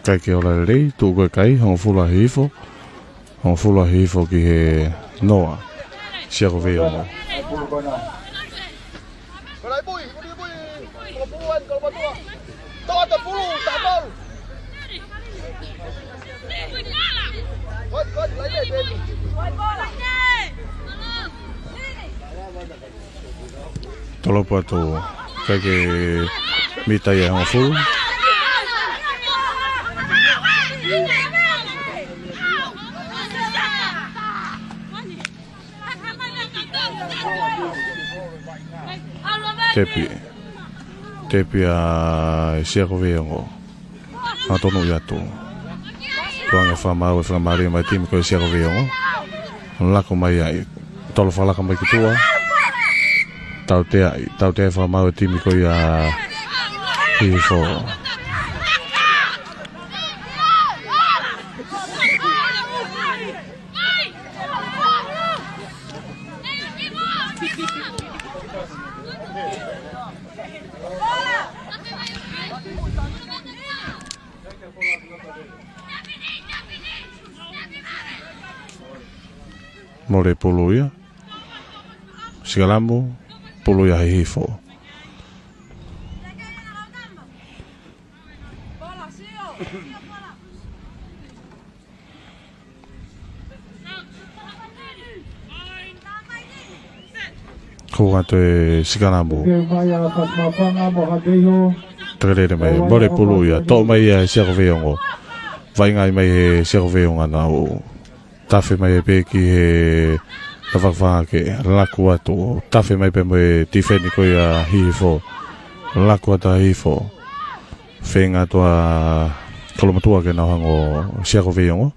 Kai ke ola lelei, tuʻu ko e kai, hongofulu ʻa Hihifo. Hongofulu ʻa Hihifo ki he noa. Siako Veiongo. Tolopu atu, kai ke mita ia hongofulu. Tepi. Tepi ʻa Siako Veiongo. Mātonu ia atu. Tuʻunga fakamaau e fakamālie mai timi ko e Siako Veiongo. Lako mai ai. Tolo fakalaka mai ki tuʻa. Tauteaʻi. Tauteaʻi fakamaau e timi ko ia Hihifo. Mole pulu ia. Sikalamu, pulu ia Hihifo. Ko atu e sikalamu. Takalele mai, mole pulu ia, toʻo mai ia he Siako Veiongo. Vaʻinga mai he Siako Veiongo ʻa nau. Tafe mai pē ki he Fakafā ke laku atu, tafe mai pē mo e tifeni ko ia Hihifo. Laku atu ʻa Hihifo. Feinga atu ʻa Kolomotuʻa ke nau hanga ʻo Siakoveiongo.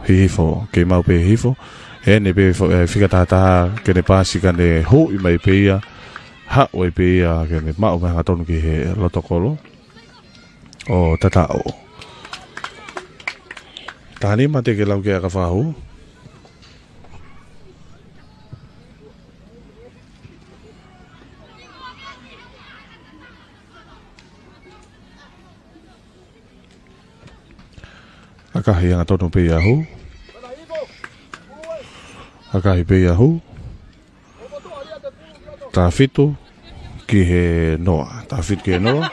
Hihifo, kei maʻu pē Hihifo. ʻEne pē fo-, ē, fika tahataha ke ne paasi ka ne huʻi mai pē ia. Haʻu ai pē ia ke ne maʻu mai hangatonu ki he loto kolo. ʻO tataʻo. Taha nima te ke lau ke aka fahu. ʻAkahi hangatonu pē ia hū. ʻAkahi pē ia hū. Taha fitu ki he noa. Taha fitu ki he noa.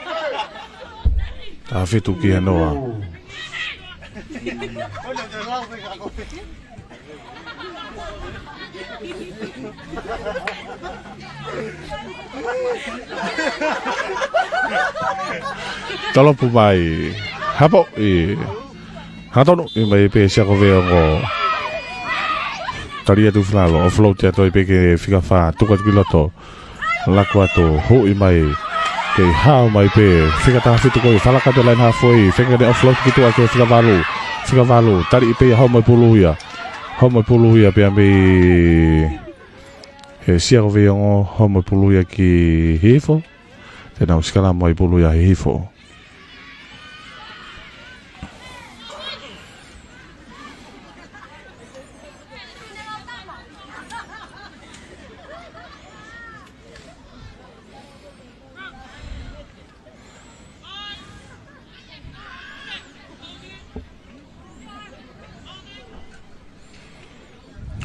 Taha fitu ki he noa. Talopu mai. Hapo i. Hangatonu ʻi mai pē Siakoveiongo. Tali atu finalo, offload atu ai pē ki he fika fā, tuku atu ki loto. Laku atu, huʻi mai. Kei hao mai pē, fika taha fitu ko ia, falaka atu ʻa e laine halfway, feinga ke ne offload ki tuʻa ki he fika valu. Fika valu, tali pē ia, hao mai pulu ia. Hao mai pulu ia pea mei he Siakoveiongo, hao mai pulu ia ki Hihifo. Te nau sikalamu ai pulu ia Hihifo.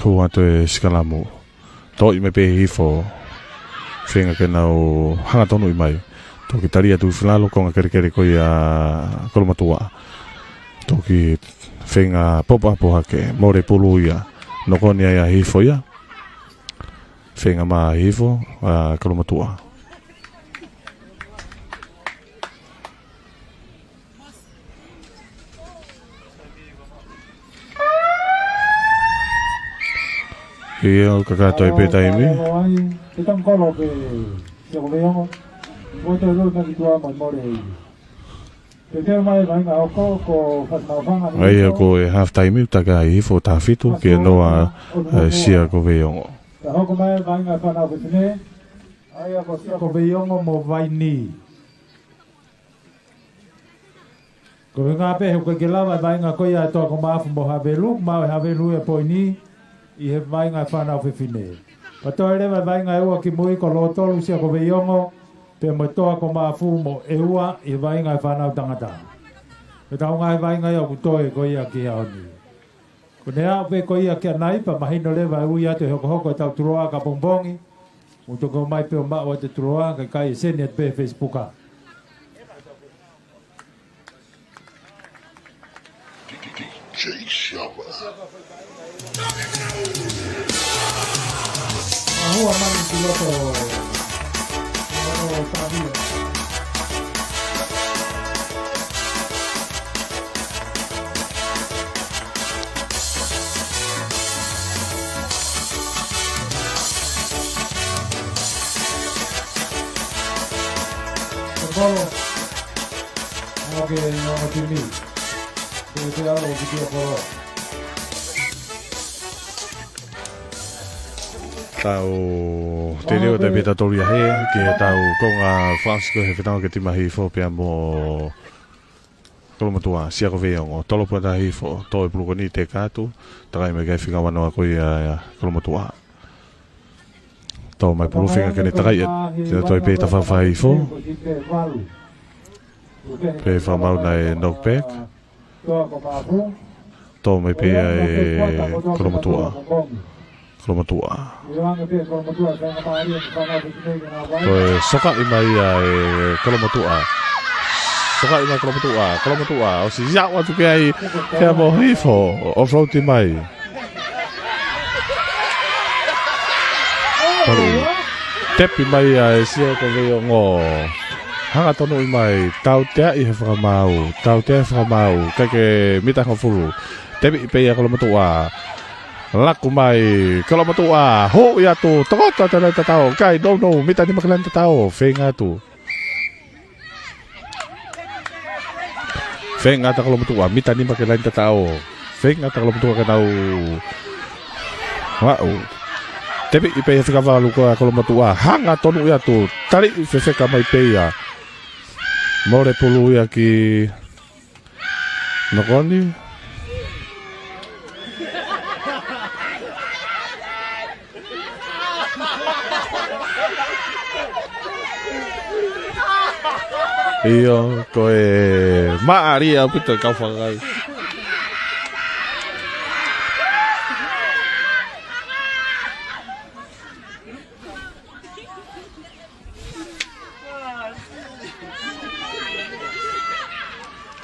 Hū atu e sikalamu. Toʻi mai pē Hihifo. Feinga ke nau hangatonu ʻi mai. Toki tali atu finalo konga kelekele ko ia Kolomotuʻa. Toki feinga popa po hake. Mole pulu ia. Nokoni ai ʻa Hihifo ia. Feinga mai Hihifo, ʻa Kolomotuʻa. ʻIo, kakato ai pē taimi. Te tau kolo pē Siakoveiongo. Mo te lua na ki tuʻa mai mole. Te teu mai vainga ʻoku ko Fasinau Fanga. ʻA ia ko e half time, taka ai Hihifo taha fitu ki he noa, ʻa Siakoveiongo. Ta hoko mai vainga fānau fefine. ʻA ia ko Siakoveiongo mo Vaini. Ko e ngā pē he ʻoku ʻikai ke lava e vainga ko ia ʻa Toa ko Maʻafu mo Havelu, maʻu ʻe Havelu e poini ʻi he vainga e fānau fefine. Pea toe leva e vainga ʻe ua ki mui ko Lotolu Siakoveiongo, pea mo Toa ko Maʻafu mo ʻEua ʻi he vainga e fānau tangata. Pea tau ngaahi vainga ia ʻoku toe ko ia ki he ʻaho ni. Ko ʻene aʻu pē ko ia ki ʻanai pea mahino leva e ui atu e hokohoko e tau tuloa ka pongipongi. Mou toki ō mai pē ʻo maʻu atu e tuloa, kae ʻikai e send atu pē he Facebook. ʻAhua manu ki loto. ʻO, ʻo, ʻo, Tavio. Kolo. ʻOkei, ʻo timi. Te te alo ki tia kolo. Tau te leo te pita tolu ia he, ki he tau konga fasi ko he fenau ke tima Hihifo pea mo Kolomotuʻa, Siakoveiongo, tolo puata Hihifo, toe pulu ko eni te katu, takai mai kai fika wanoa ko ia Kolomotuʻa. Tau mai pulu fika ke ne takai e, te toe pē tafafai Hihifo. Pē fakamau na e knockback. Tau mai pē ia e Kolomotuʻa. Kolomotuʻa. Ko e sokaʻi mai ia e Kolomotuʻa. Sokaʻi mai Kolomotuʻa. Kolomotuʻa. ʻOsi ia atu ki ai. Ke mo Hihifo. Offload mai. Tepi mai ia e Siakoveiongo. Hangatonu mai. Tauteaʻi he fakamau. Tauteaʻi he fakamau. Kae ke mita hongofulu. Tepi pē ia Kolomotuʻa. Laku mai, Kolomotuʻa, hū ia atu, tokoto atu laine tatau, kai nounou, mita nima ki he laine tatau, feinga atu. Feinga atu Kolomotuʻa, mita nima ki he laine tatau. Feinga atu Kolomotuʻa ke nau. Aʻu. Tepi ʻi pē ia fika valu ko ia Kolomotuʻa, hanga tonu ia atu, tali fefeka mai pē ia. Mole pulu ia ki Nokoni. ʻIo, ko e mālie ʻaupito e kau fakakai.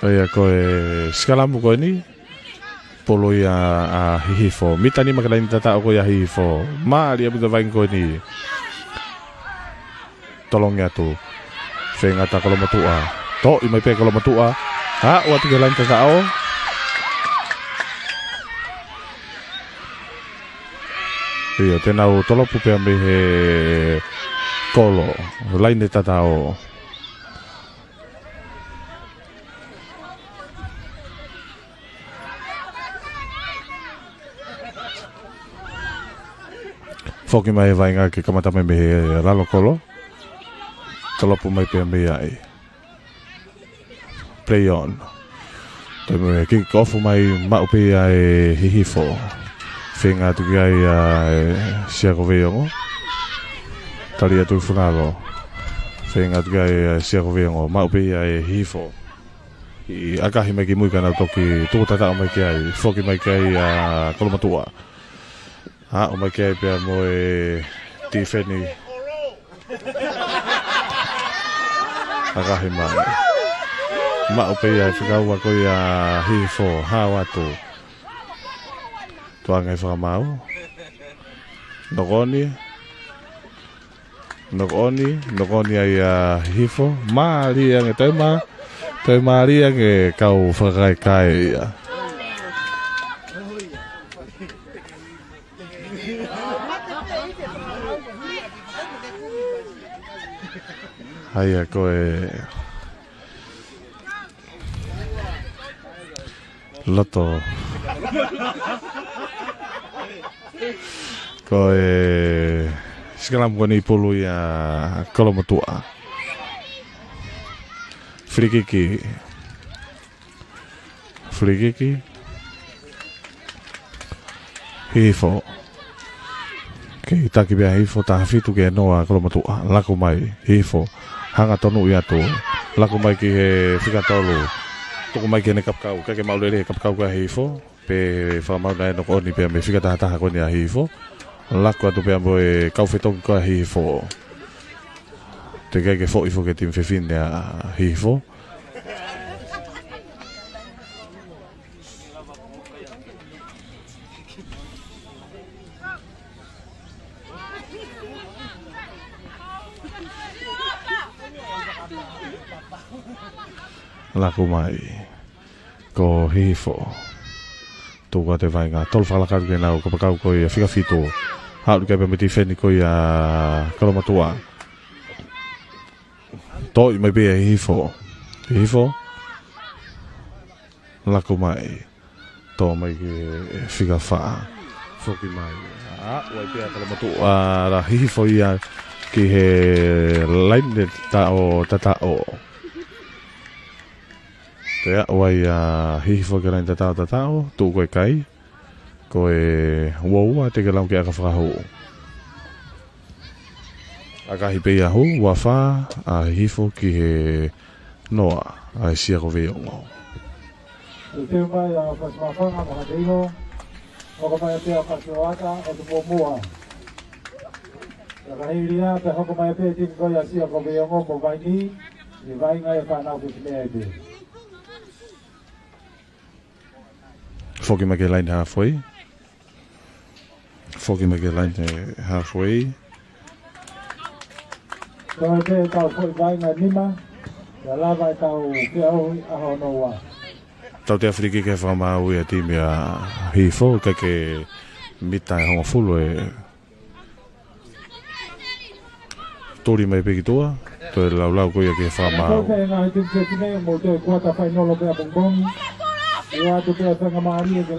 ʻA ia ko e sikalamu ko eni, pulu ia ʻa Hihifo. Mita nima ki he laine tatau ko ia Hihifo. Mālie ʻaupito e vaʻinga ko eni. Tolongi atu. Feinga atu Kolomotuʻa. Toʻi mai pē Kolomotuʻa. Aʻu atu ki he laine tatau. ʻIo, te nau tolopu pē ia mei he kolo. Laine tatau. Foki mai e vaʻinga ke kamata mai mei he lalo kolo. Tolopu mai pē ia mei ai. Play on. Toe mo e kick off mai maʻu pē ia ʻe Hihifo. Feinga atu ki ai ʻa e Siakoveiongo. Tali atu ki Funalo. Feinga atu ki ai ʻa e Siakoveiongo. Maʻu pē ia ʻe Hihifo. ʻI ʻakahi mai ki mui ka nau toki tuku tataʻo mai ki ai. Foki mai ki ai ʻa Kolomotuʻa. Aʻu mai ki ai pea mo e tifeni. ʻAkahi mai. Maʻu pē ia e fika ua ko ia Hihifo, hao atu. Tuʻu ange fakamaau. Nokoni. Nokoni, nokoni ai ʻa Hihifo. Mālie ange toe mā-, toe mālie ange kau fakakai ia. ʻA ia ko e loto. Ko e sikalamu ko eni pulu ia Kolomotuʻa. Filikiki. Filikiki. Hihifo. Kei taki pē ʻa Hihifo, taha fitu ki he noa Kolomotuʻa. Laku mai. Hihifo. Hanga tonu ia atu. Laku mai ki he fika tolu. Tuku mai ki heʻene kapakau. Kae ke maʻu lelei e kapakau ko ia Hihifo. Pea fakamaau naʻe nokoni pē ia mei he fika taha taha ko eni ʻa Hihifo. Laku atu pē ia mo e kau fetongi ko ia Hihifo. Teʻeki ai ke foʻi foki e timi fefine ʻa Hihifo. Laku mai. Ko Hihifo. Tuku atu e vaʻinga. Tolu fakalaka atu ke nau kapakau ko ia fika fitu. Haʻu ki ai pē mei he tifeni ko ia Kolomotuʻa. Toʻi mai pē ia Hihifo. Hihifo. Laku mai. Tō mai ki he fika fā. Foki mai. Aʻu ai pē ʻa Kolomotuʻa, ʻa Hihifo ia ki he laine tataʻo, tataʻo. Toe aʻu ai ʻa Hihifo ki he laine tataʻo, tataʻo, tuʻu ko e kai. Ko e ua ua te ke lau ke ʻaka fakahū. ʻAkahi pē ia hū, ua fā, ʻa Hihifo ki he noa, ʻa e Siakoveiongo. Teu mai ʻa Fasi Mafanga mo Hakeino, hoko mai pē ʻa Fasi Oata, ʻo Tupou Mua. ʻAkahi lia, pea hoko mai pē timi ko ia Siakoveiongo mo Vaini, ʻi he vaʻinga ʻa e fānau fefine ai pē. Foki mai ki he laine halfway. Foki mai ki he laine halfway. Toe pē tau foʻi vaʻinga nima. Ia lava e tau pea hui ʻaho noa. Tau te filikiki ke fakamaau ia timi ʻa Hihifo, kae ke Mita ʻe hongofulu ʻe tuli mai pē ki tuʻa. Toe laulau ko ia ki he fakamaau.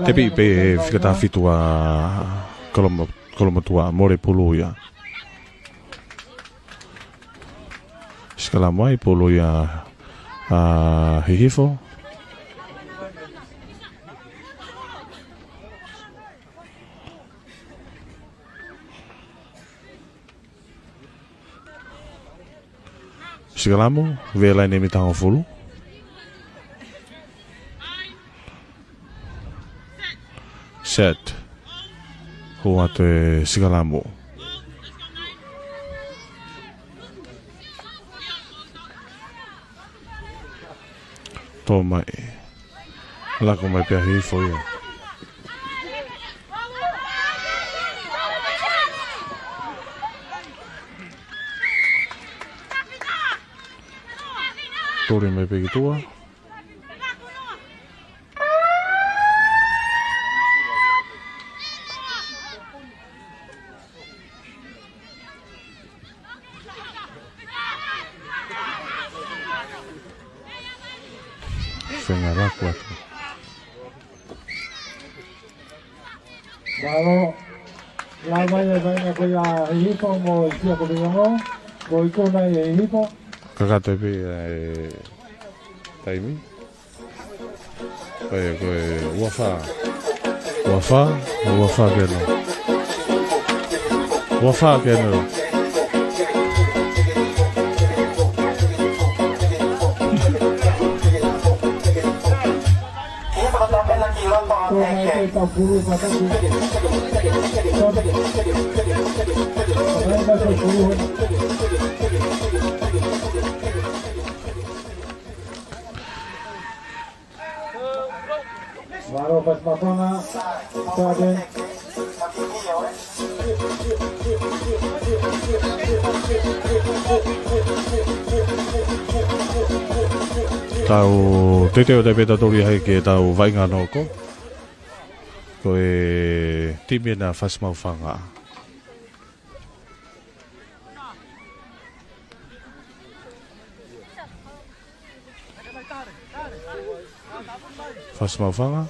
Tepi pē ʻe fika taha fitu ʻa Kolomo-, Kolomotuʻa, mole pulu ia. Sikalamo ai, pulu ia ʻa Hihifo. Sikalamo, vela ʻene mita hongofulu. Set. Hū atu e sikalamo. Tō mai. Laku mai pē ʻa Hihifo ia. Tuli mai pē ki tuʻa. Feinga laku atu. Mālō. Lava ia e vaʻinga ko ia ʻa Hihifo mo e sia ko Viongo. Ko ikuna ia ʻa Hihifo. Kakato pē ʻa e taimi. Ko e, ko e, ua fā. Ua fā, ua fā ke nau. Ua fā ke nau. Mālō Fasi Maʻufanga, Sipate. Tau teuteu atu pē tautolu ia hai ke tau vaʻinga noko. Ko e timi ena Fasi Maʻufanga. Fasi Maʻufanga.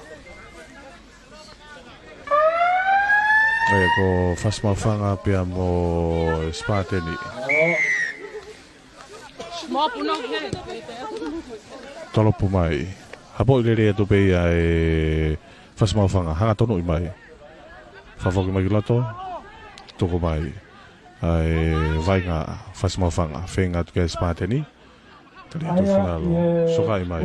ʻE, ko Fasi Maʻufanga pea mo Sipateni. Tolopu mai. Hapoʻi lelei atu pē ia ʻe Fasi Maʻufanga. Hanga tonuʻi mai. Fakafoki mai ki loto. Tuku mai. ʻA e vaʻinga Fasi Maʻufanga. Feinga atu kia Sipateni. Tali atu finalo. Sokaʻi mai.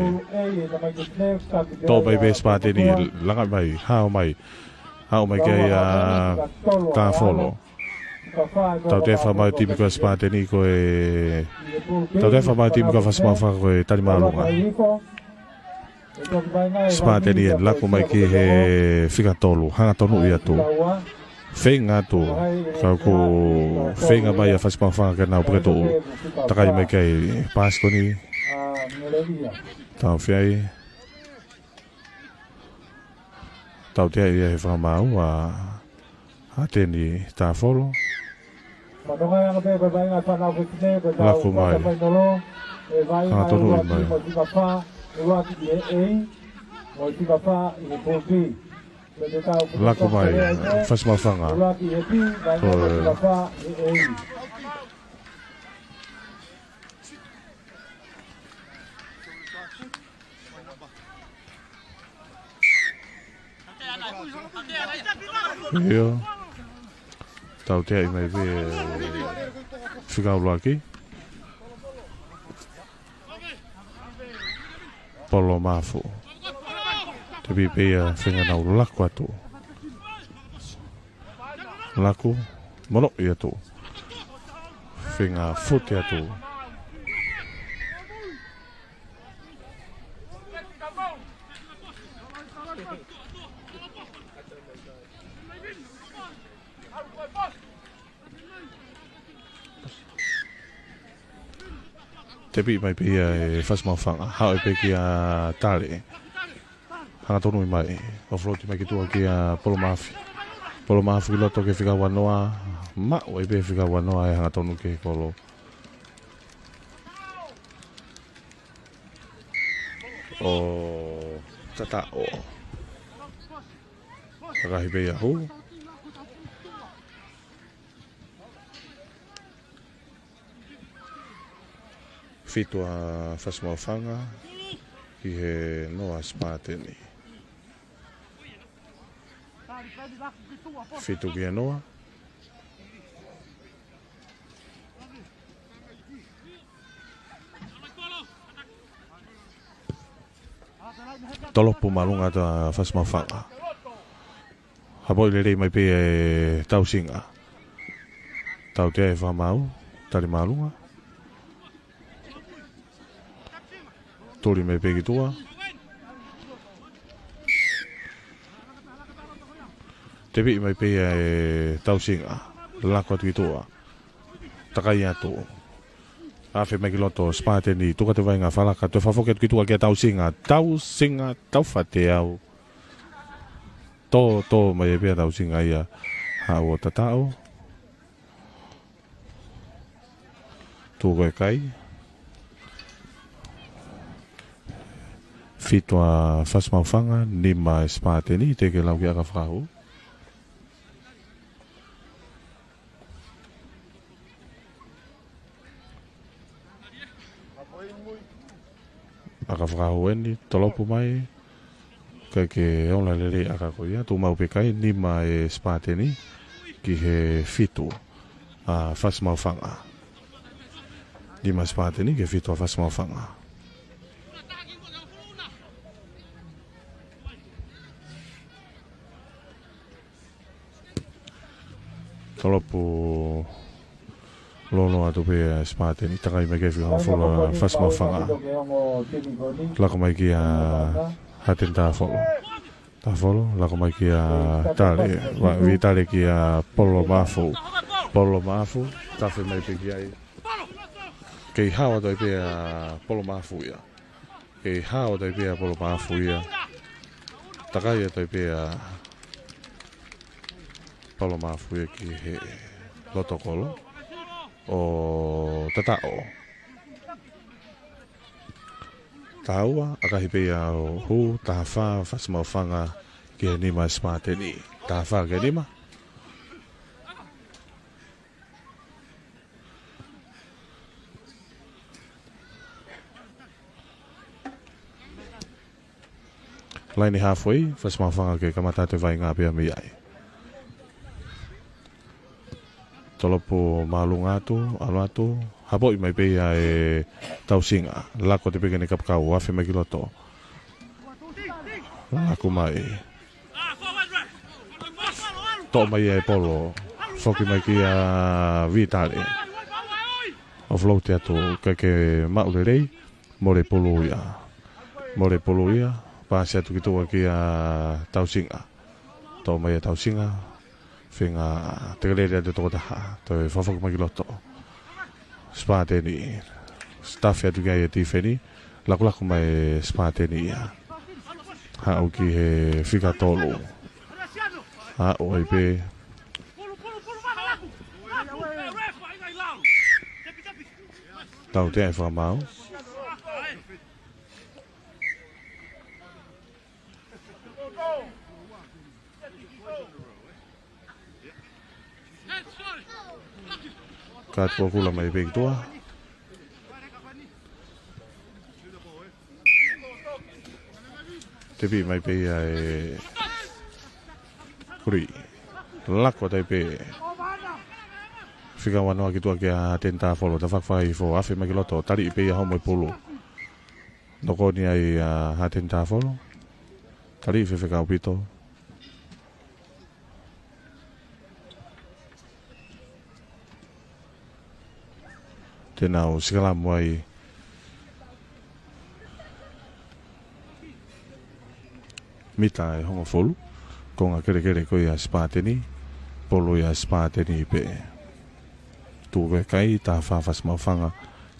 Tō mai pē Sipateni. Langa mai. Hao mai. Hao mai kia Tāfolo. Tautea fakamāu e timi ko Sipateni ko e. Tautea fakamāu e timi ko Fasi Maʻufanga ko e tali māʻolunga. Sipateni ʻe laku mai ki he fika tolu, hanga tonuʻi atu. Feinga atu, ka ʻoku feinga mai ʻa Fasi Maʻufanga ke nau puke tuʻu. Takai mai ki ai, pasi ko eni. Tau fiai. Tautea ia he fakamāu ʻa Hateni Tāfolo. Laku mai. Hanga tonuʻi mai. Laku mai. Fasi Maʻufanga. Ko e. ʻIo. Tauteaʻi mai pē fika ʻuluaki. Polo Mafu. Tepi pē ia feinga nau laku atu. Laku, monoʻi atu. Feinga fute atu. Tepi mai pē ia ʻe Fasi Maʻufanga. Haʻu pē kia Tale. Hanga tonuʻi mai, offload mai ki tuʻa kia Polo Mafu. Polo Maʻafu ki loto ki he fika uanoa, maʻu ai pē fika uanoa ʻe hangatonu ki he kolo ʻo Tataʻo. ʻAkahi pē ia hū. Fitu ʻa Fasi Maʻufanga ki he noa ʻa Sipateni. Fitu ki he noa. Tolopu māʻolunga atu ʻa Fasi Maʻufanga. Hapoʻi lelei mai pē ʻe Tausinga. Tautea ʻe fakamaau, tali māʻolunga. Tuli mai pē ki tuʻa. Tepiʻi mai pē ʻe Tausinga. Lako atu ki tuʻa. Takai atu. Afe mai ki loto, Sipateni, tuku atu e vaʻinga, fakalaka, toe fakafoki atu ki tuʻa kia Tausinga. Tausinga, taufateau. Tō, tō mai pē ʻa Tausinga ia. Haʻu ʻo Tataʻo. Tuku e kai. Fitu ʻa Fasi Maʻufanga, nima ʻa Sipateni, teʻeki lau ki he ʻakafakahū. ʻAkafakahū eni, tolopu mai. Kae ʻikai ke ola lelei ʻa e ʻaka ko ia, tuʻu maʻu pē kai, nima ʻa Sipateni ki he fitu ʻa Fasi Maʻufanga. Nima ʻa Sipateni ki he fitu ʻa Fasi Maʻufanga. Tolopu lolo atu pē ʻa Sipateni, takai mai ki he fika hongofulu ʻa Fasi Maʻufanga. Lako mai kia Hateni Tafolo. Tafolo, lako mai kia Tale, va-, Vitale kia Polo Maʻafu. Polo Maʻafu, tafe mai pē ki ai. Kei hao atu ai pē ʻa Polo Maʻafu ia. Kei hao atu ai pē ʻa Polo Maʻafu ia. Takai atu ai pē ʻa Polo Maʻafu ia ki he loto kolo ʻo Tataʻo. Taha ua, ʻakahi pē ia ʻo hū, taha fā, Fasi Maʻufanga ki he nima ʻa Sipateni. Taha fā ki he nima. Laine halfway, Fasi Maʻufanga ke kamata atu e vaʻinga pea mei ai. Tolopu māʻolunga atu, ʻalu atu, hapoʻi mai pē ia ʻe Tausinga, lako atu pē ki heʻene kapakau, afe mai ki loto. Lako mai. Toʻo mai ʻe Polo. Foki mai kia Vitale. Offload atu, ʻikai ke maʻu lelei. Mole pulu ia. Mole pulu ia. Pasi atu ki tuʻa kia Tausinga. Toʻo mai ʻe Tausinga. Feinga tekelele atu tokotaha. Toe fakafoki mai ki loto. Sipateni. Tafe atu ki ai e tifeni. Lakulaku mai Sipateni ia. Haʻu ki he fika tolu. Haʻu ai pē. Tautea ʻe fakamaau. Kaatu ʻo kula mai pē ki tuʻa. Tepi mai pē ia ʻe Kuri. Lako atu ai pē. Fika uanoa ki tuʻa kia Hateni Tafolo, tafaʻaki fakaifo, afe mai ki loto, taliʻi pē ia homo e pulu. Nokoni ai ʻa Hateni Tafolo. Taliʻi fefeka ʻaupito. Te nau sikalamu ai mita ʻe hongofulu, konga kelekele ko ia Sipateni, pulu ia Sipateni pē. Tuku e kai, taha fā Fasi Maʻufanga,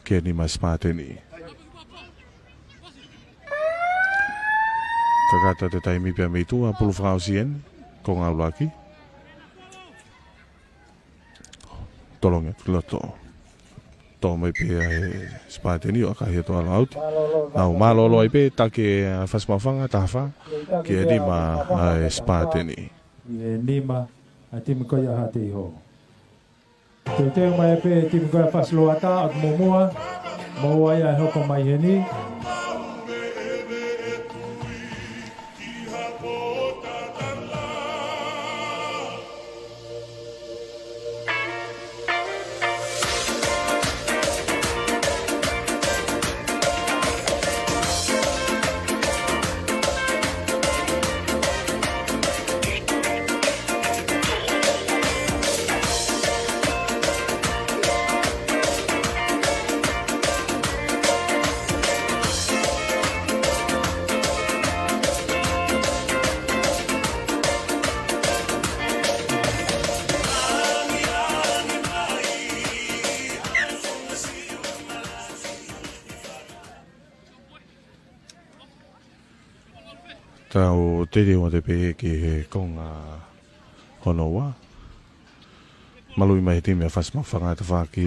ki he nima Sipateni. Kakato atu e taimi pea mei tuʻa, pulu fakaʻosi eni, konga ʻuluaki. Tolongi atu ki loto. Toʻo mai pē ʻe he Sipateni ʻo ʻakahi atu ʻalu ʻauti. Nau mālōlō ai pē, taki ʻa Fasi Maʻufanga, taha fā ki he nima ʻa e Sipateni. ʻI he nima ʻa e timi ko ia ʻa Haʻateiho. Teuteu mai pē timi ko ia ʻa Fasi Loata, ʻoku muʻomuʻa, mo ua ia ʻe hoko mai heni. Tau teli ua te pē ki he konga hono ua. Maluʻi mai he timi ʻa Fasi Maʻufanga, tafaʻaki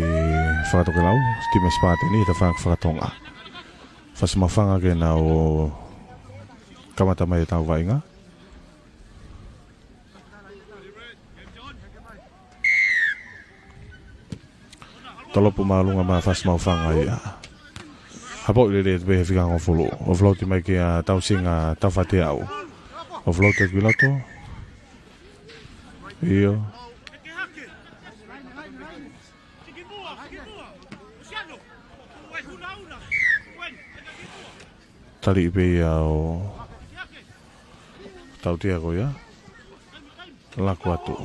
fakatokelau, timi ʻa Sipateni, tafaʻaki fakatonga. Fasi Maʻufanga ke nau kamata mai ʻetau vaʻinga. Tolopu māʻolunga mai ʻa Fasi Maʻufanga ia. Hapoʻi lelei pē he fika hongofulu. Offload mai kia Tausinga Taufateau. Offload ki loto. ʻIo. Tali pē ia ʻo tautea ko ia. Laku atu.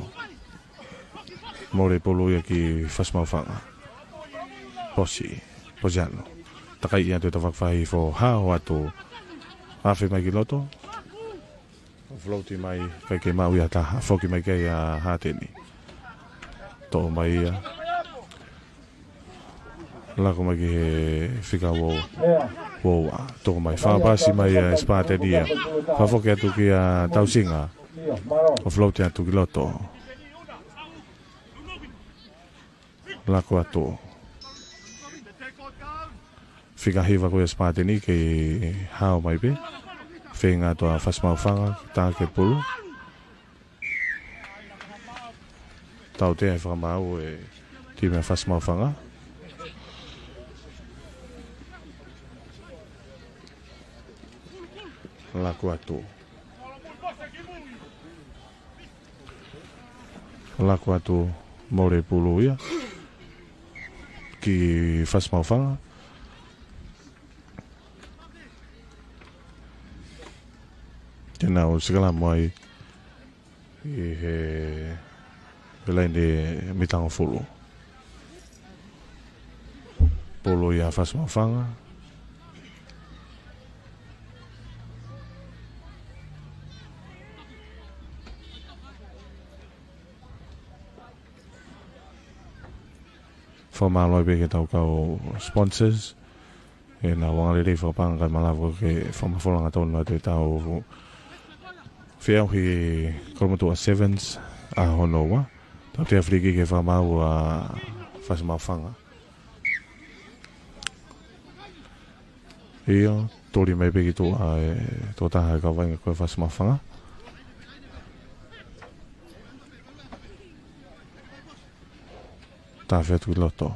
Mole pulu ia ki Fasi Maʻufanga. Posi. Posiano. Takai ia te tafak fahi fo hao atu. Afe mai ki loto. Float mai, ʻikai ke maʻu ia ha taha, foki mai ki ai ʻa Hateni. Toʻo mai ia. Laku mai ki he fika uo, uo ua. Toʻo mai, fakapasi mai ʻa Sipateni ia. Fakafoki atu kia Tausinga. ʻO float atu ki loto. Laku atu. Fika hiva ko ia Sipateni kei hao mai pē. Feinga atu ʻa Fasi Maʻufanga, tā ke pulu. Tautea e fakamaau e timi ʻa Fasi Maʻufanga. Laku atu. Laku atu mole pulu ia ki Fasi Maʻufanga. Te nau sikalamu ai ʻi he laine mita hongofulu. Pulu ia Fasi Maʻufanga. Fakamālō pē ki he tau kau sponsors. ʻEnau angalelei fakapaʻanga kae malava ke fakamafola angatonu atu ʻetau feʻauhi Kolomotuʻa Sevens ʻaho hono ua. Tautea free kick ke fakamaau ʻa Fasi Maʻufanga. ʻIo, tuli mai pē ki tuʻa e tokotaha e kau vaʻinga ko e Fasi Maʻufanga. Tafe atu ki loto.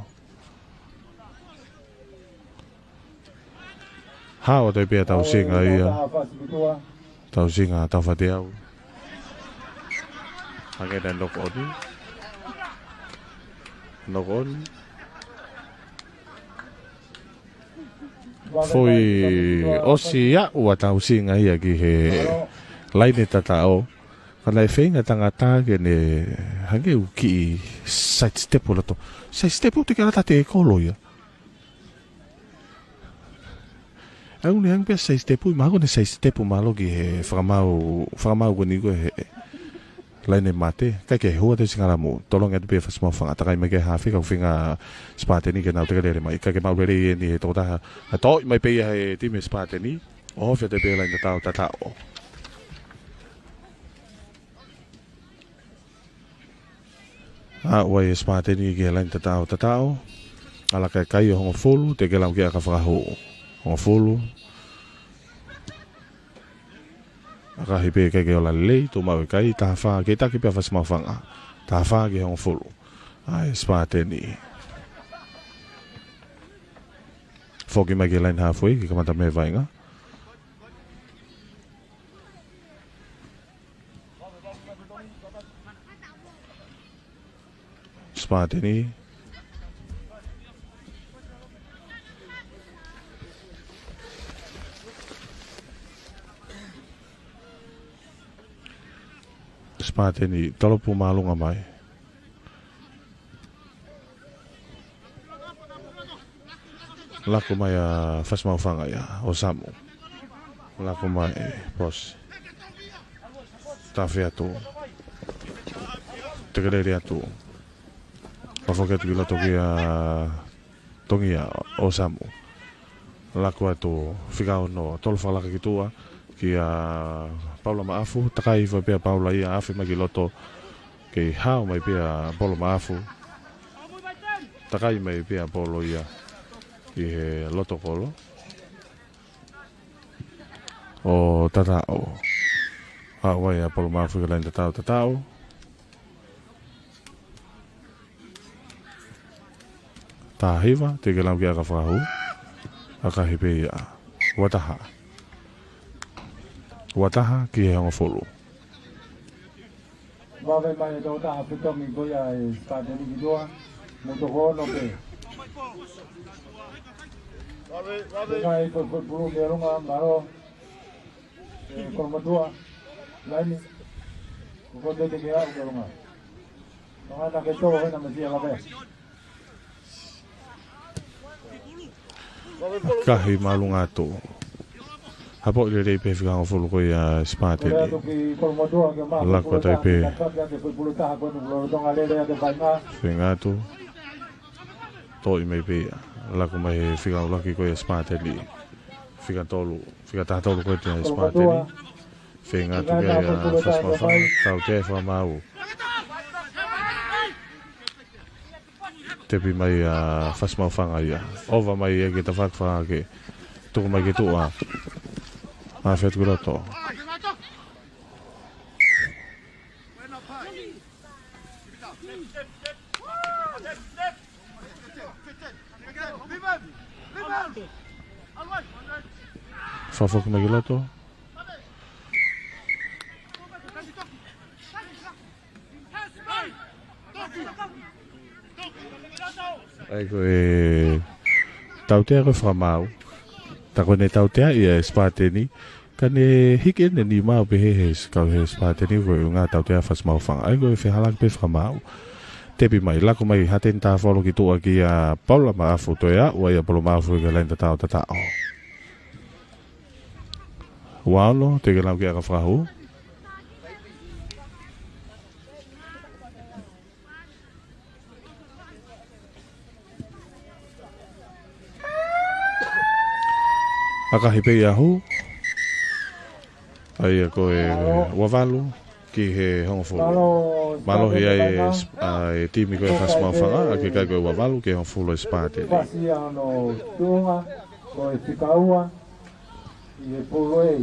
Hao atu pē ʻa Tausinga ia. Tausinga Taufateau. Hangē naʻe knock on. Knock on. Foʻi ʻosi aʻu ʻa Tausinga ia ki he laine tataʻo. Ka naʻe feinga tangata ke ne hangē ʻoku kiʻi side step ʻo loto. Side step ʻo te ke lata te kolo ia. ʻOku ne hangē pē side step, mahalo ko ʻene side step mahalo ki he fakamaau, fakamaau ko eni ko e laine mate, ʻikai ke hua te sikalamu, tolongi atu pē Fasi Maʻufanga, takai mai ki he hafe, kau feinga Sipateni ke nau teke lele mai, ʻikai ke maʻu lelei eni he tokotaha, ʻa toʻo mai pē ia he timi Sipateni, ʻo ofi atu pē laine tataʻo, tataʻo. ʻAʻu ai e Sipateni ki he laini tataʻo tataʻo. ʻAlu ʻo kai ʻo hongofulu, teʻeki lau ki he ʻaka fakahū. Hongofulu. ʻAkahi pē ʻikai ke ola lelei, tuʻu maʻu e kai, taha fā, kei taki pē ʻa Fasi Maʻufanga. Taha fā ki he hongofulu. ʻA e Sipateni. Foki mai ki he laini hāfuei, ke kamata mei he vaʻinga. Sipateni. Sipateni, tolopu māʻolunga mai. Laku mai ʻa Fasi Maʻufanga ia, ʻo Samu. Laku mai, Posi. Tafe atu. Tekelele atu. Fafoke atu ki loto kia Tongia ʻo Samu. Laku atu fika ono, tolo fakalaka ki tuʻa, kia Paula Maʻafu, takai hifo pē ʻa Paula ia, afe mai ki loto, kei hao mai pē ʻa Polo Maʻafu. Takai mai pē ʻa Polo ia, ki he loto kolo. ʻO tataʻo. ʻAʻu ai ʻa Polo Maʻafu ki he laini tataʻo tataʻo. Taha hiva, teʻeki lau ki he ʻaka fakahū. ʻAkahi pē ia. Ua taha. Ua taha ki he hongofulu. Vave mai e toko taha fetongi ko ia e Sipateni ki tuʻa. Mo toko ono pē. Vave, vave. Mai ko, ko pulu mei ʻolunga, mālō. E, Kolomotuʻa. Laini. Ko, ko tete ke aʻu ki ʻolunga. Tongana ke tō hena mesia lave. ʻAkahi māʻolunga atu. Hapoʻi lelei pē fika hongofulu ko ia Sipateni. Laku atu ai pē. Feinga atu. Toʻi mai pē ia. Laku mai he fika ʻuluaki ko ia Sipateni. Fika tolu, fika taha tolu ko ia Sipateni. Feinga atu ki ai ʻa Fasi Maʻufanga, tautea e fakamaau. Tepi mai ʻa Fasi Maʻufanga ia. ʻOva mai ia ki he tafaʻaki fakahake. Tuku mai ki tuʻa. Afe atu ki loto. Fafoki mai ki loto. ʻA ia ko e tautea ko e fakamaau. Tā ko ʻene tautea ia e Sipateni. Ka ne hiki ʻene nima ʻo pehē he s-, kau he Sipateni ko e ʻuhinga tautea Fasi Maʻufanga. ʻA ia ko e fehālaaki pē fakamaau. Tepi mai, laku mai, hateni taha folo ki tuʻa kia Paula Maʻafu, toe aʻu ai ʻa Paula Maʻafu ki he laini tataʻo tataʻo. Ua ono, teʻeki lau ki he ʻaka fakahū. ʻAkahi pē ia hū. ʻA ia ko e ua valu ki he hongofulu. Mālohi ai e s-, ʻa e timi ko e Fasi Maʻufanga, ʻa ia ke kai ko e ua valu ki he hongofulu e Sipateni. Fasi ia hono tuʻunga, ko e fika ua. ʻI he pulu A.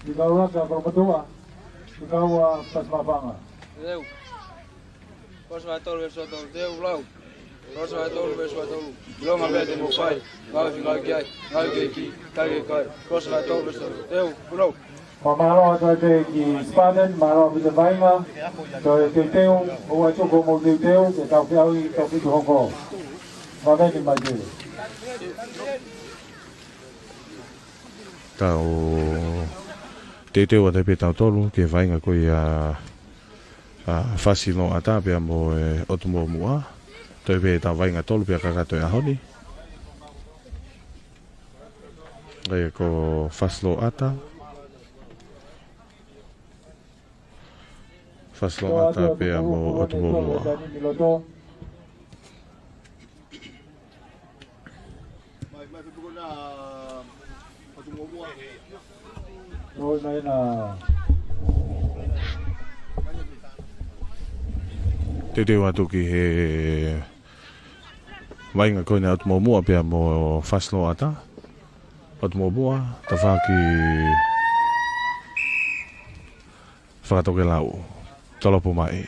Fika ua kia Kolomotuʻa, fika ua Fasi Maʻufanga. Teu. Kolosi vahe tolu veesi tolu, teu lau. Kolosi vahe tolu veesi tolu. ʻIlonga meʻa te mou fai. Ngāue fika ngāue ki ai. Ngāue ki he ʻEiki. Kai ki he kai. Kolosi vahe tolu veesi tolu. Teu, lau. Fakamālō atu ai pē ki Spartan, mālō ʻaupito e vaʻinga, toe teuteu, ʻoua ʻe tuku hoʻomou teuteu, ke tau feʻauhi ʻi he toko fitu hoko. Vaveni mai pē. Tau teuteu atu ai pē tautolu, ki he vaʻinga ko ia ʻa Fasi Loʻata pea mo e ʻOtu Muʻomuʻa. Toe pē tau vaʻinga tolu pē kakato e ʻaho ni. ʻA ia ko Fasi Loʻata. Fasi Loʻata pea mo ʻOtu Muʻomuʻa. Loi mai na Teuteu atu ki he vaʻinga ko eni ʻa ʻOtu Moʻomuʻa pea mo Fasiloata. ʻOtu Moʻomuʻa, tafaʻaki fakatokelau, tolopu mai.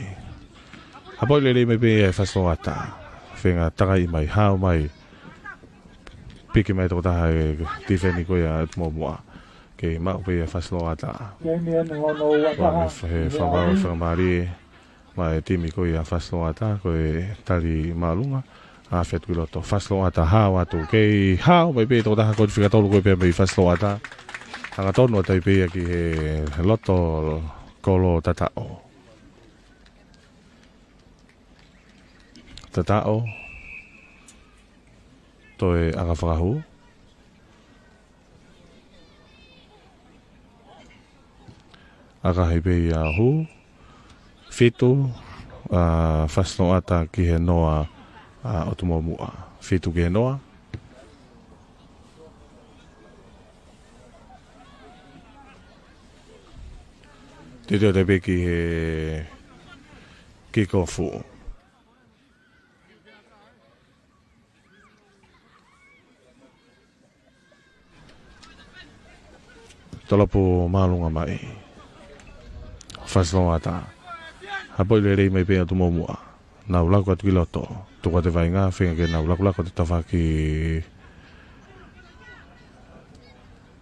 Hapoʻi lelei mai pē ia ʻe Fasiloata. Feinga takai mai, hao mai. Piki mai tokotaha e tifeni ko ia ʻa ʻOtu Moʻomuʻa. Kei maʻu pē ia ʻe Fasiloata. Kemi ʻeni hono ua taha. He fakamālō, fakamālie mai e timi ko ia Fasiloata, ko e tali māʻolunga. Afe atu ki loto, Fasiloata hao atu. Kei hao mai pē tokotaha ko eni fika tolu ko ē pea mei Fasiloata. Hangatonu atu ai pē ia ki he loto kolo Tataʻo. Tataʻo. Toe ʻaka fakahū. ʻAkahi pē ia hū. Fitu, ʻa Fasiloata ki he noa ʻa ʻOtu Moʻomuʻa. Fitu ki he noa. Teuteu atu ai pē ki he kikofu. Tolopu māʻolunga mai. Fasiloata. Hapoʻi lelei mai pē ʻOtu Moʻomuʻa. Nau laku atu ki loto. Tuku atu e vaʻinga, feinga ke nau lakulaku atu tafaʻaki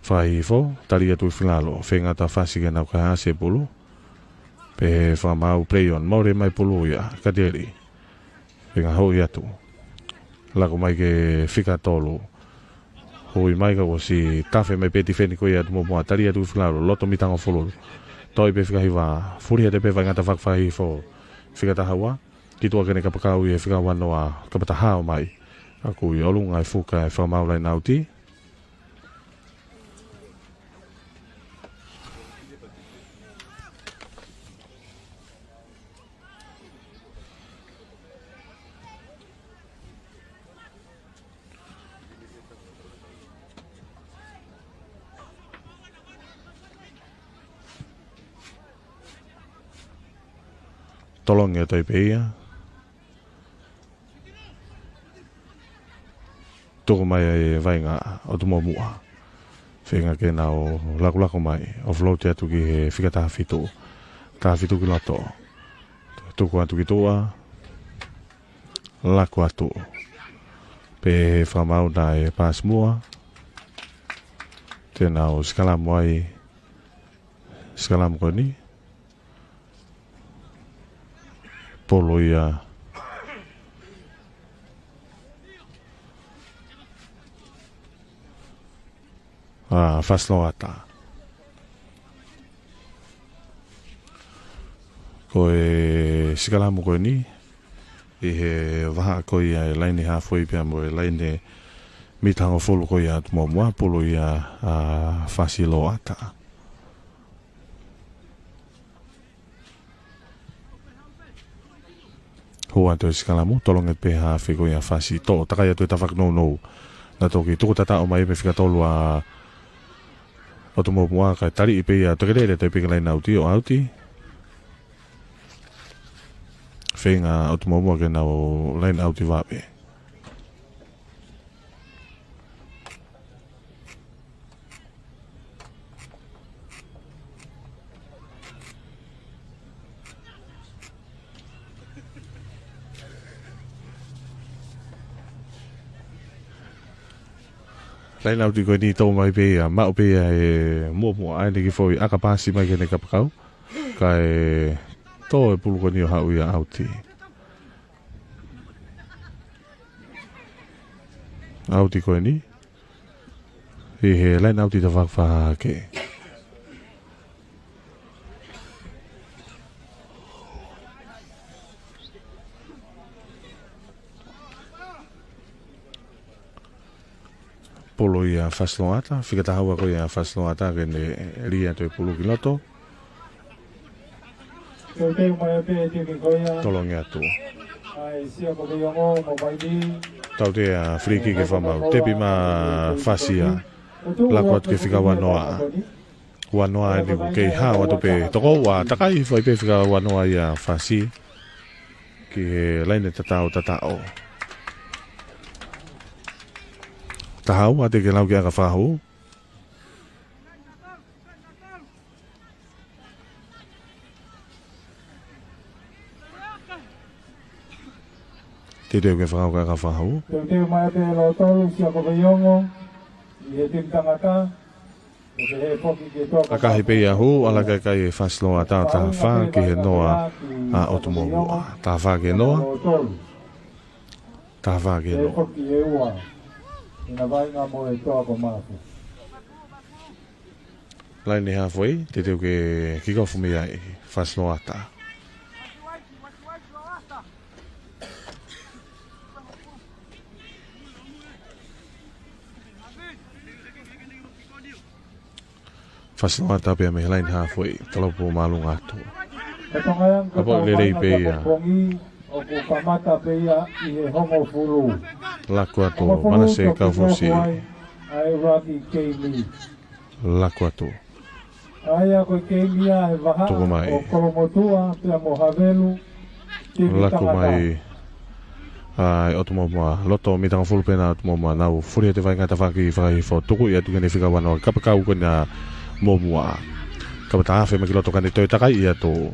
fakahihifo, tali atu ki lalo, feinga atu ʻa Fasi ke nau kaihaʻasi e pulu. Pehē fakamaau, play on, mole mai pulu ia, Kateli. Feinga hoʻi atu. Laku mai ki he fika tolu. Hui mai ka ʻosi tafe mai pē tifeni ko ia ʻa ʻOtu Moʻomuʻa, tali atu ki lalo, loto mita hongofulu. Toʻi pē fika hiva, fulihi atu pē vaʻinga tafaʻaki fakahihifo. Fika taha ua, ki tuʻa ki heʻene kapakau ʻi he fika ua noa, kapau te hao mai. Ka ʻoku ʻi ʻolunga e fuka e fakamaau laine ʻauti. Tolongi atu ai pē ia. Tuku mai e vaʻinga ʻOtu Moʻomuʻa. Feinga ke nau lakulaku mai, offload atu ki he fika taha fitu. Taha fitu ki loto. Tuku atu ki tuʻa. Laku atu. Pehē fakamaau naʻe paasi muʻa. Te nau sikalamu ai. Sikalamu ko eni. Pulu ia ʻa Fasiloata. Ko e sikalamu ko eni, ʻi he vahaʻa ko ia e laine halfway pea mo e laine mita hongofulu ko ia ʻa ʻOtu Moʻomuʻa, pulu ia ʻa Fasiloata. Hū atu e sikalamu, tolongi pē hafe ko ia Fasi, toʻo, takai atu e tafaʻaki nounou. Naʻe toki tuku tataʻo mai pē fika tolu ʻa ʻOtu Moʻomuʻa kae taliʻi pē ia, toki lele atu pē ki he laine ʻauti ʻo ʻauti. Feinga ʻOtu Moʻomuʻa ke nau laine ʻauti vave. Laine ʻauti ko eni tō mai pē ia, maʻu pē ia ʻe Moʻomoʻa ʻa ʻene kiʻi foʻi ʻaka paasi mai ki heʻene kapakau. Kae tō e pulu ko eni ʻo haʻu ia ʻauti. ʻAuti ko eni. ʻI he laine ʻauti tafaʻaki fakahahake. Pulu ia Fasiloata, fika taha ua ko ia Fasiloata ke ne lī atu e pulu ki loto. Tolongi atu. Tautea free kick ke fakamaau. Tepi mai Fasi ia. Laku atu ki he fika ua noa. Ua noa eni ʻoku kei hao atu pē. Toko ua, takai fai pē fika ua noa ia Fasi. ʻI he laine tataʻo tataʻo. Taha ua, teʻeki ke lau ki he ʻakafakahū. Teuteu ke fakahū ki he ʻakafakahū. Teuteu mai pē ʻe Lotolu, Siakoveiongo, ʻi he timi tangata. Takahi pē ia hū, ala kakai ʻe Fasiloa Ata, taha fā ki he noa ʻa ʻOtu Moʻomuʻa. Taha fā ki he noa. Taha fā ki he noa. Laine halfway, teuteu ke kick off mei ai, Fasiloa Ata. Fasiloa Ata pea mei he laine halfway, talopu māʻolunga atu. Kapo lelei pē ia. Laku atu, Manase Kaufusi. Laku atu. Tuku mai. Laku mai. ʻA e ʻOtu Moʻomuʻa, loto mitangofulu pē ʻa ʻOtu Moʻomuʻa, nau fuli ʻa e vaʻinga tafaʻaki fakahihifo, tuku ia atu ki he fika ua noa, kapakau ko ena Moʻomuʻa. Kapa tafe mai ki loto ka ne toe takai ia atu.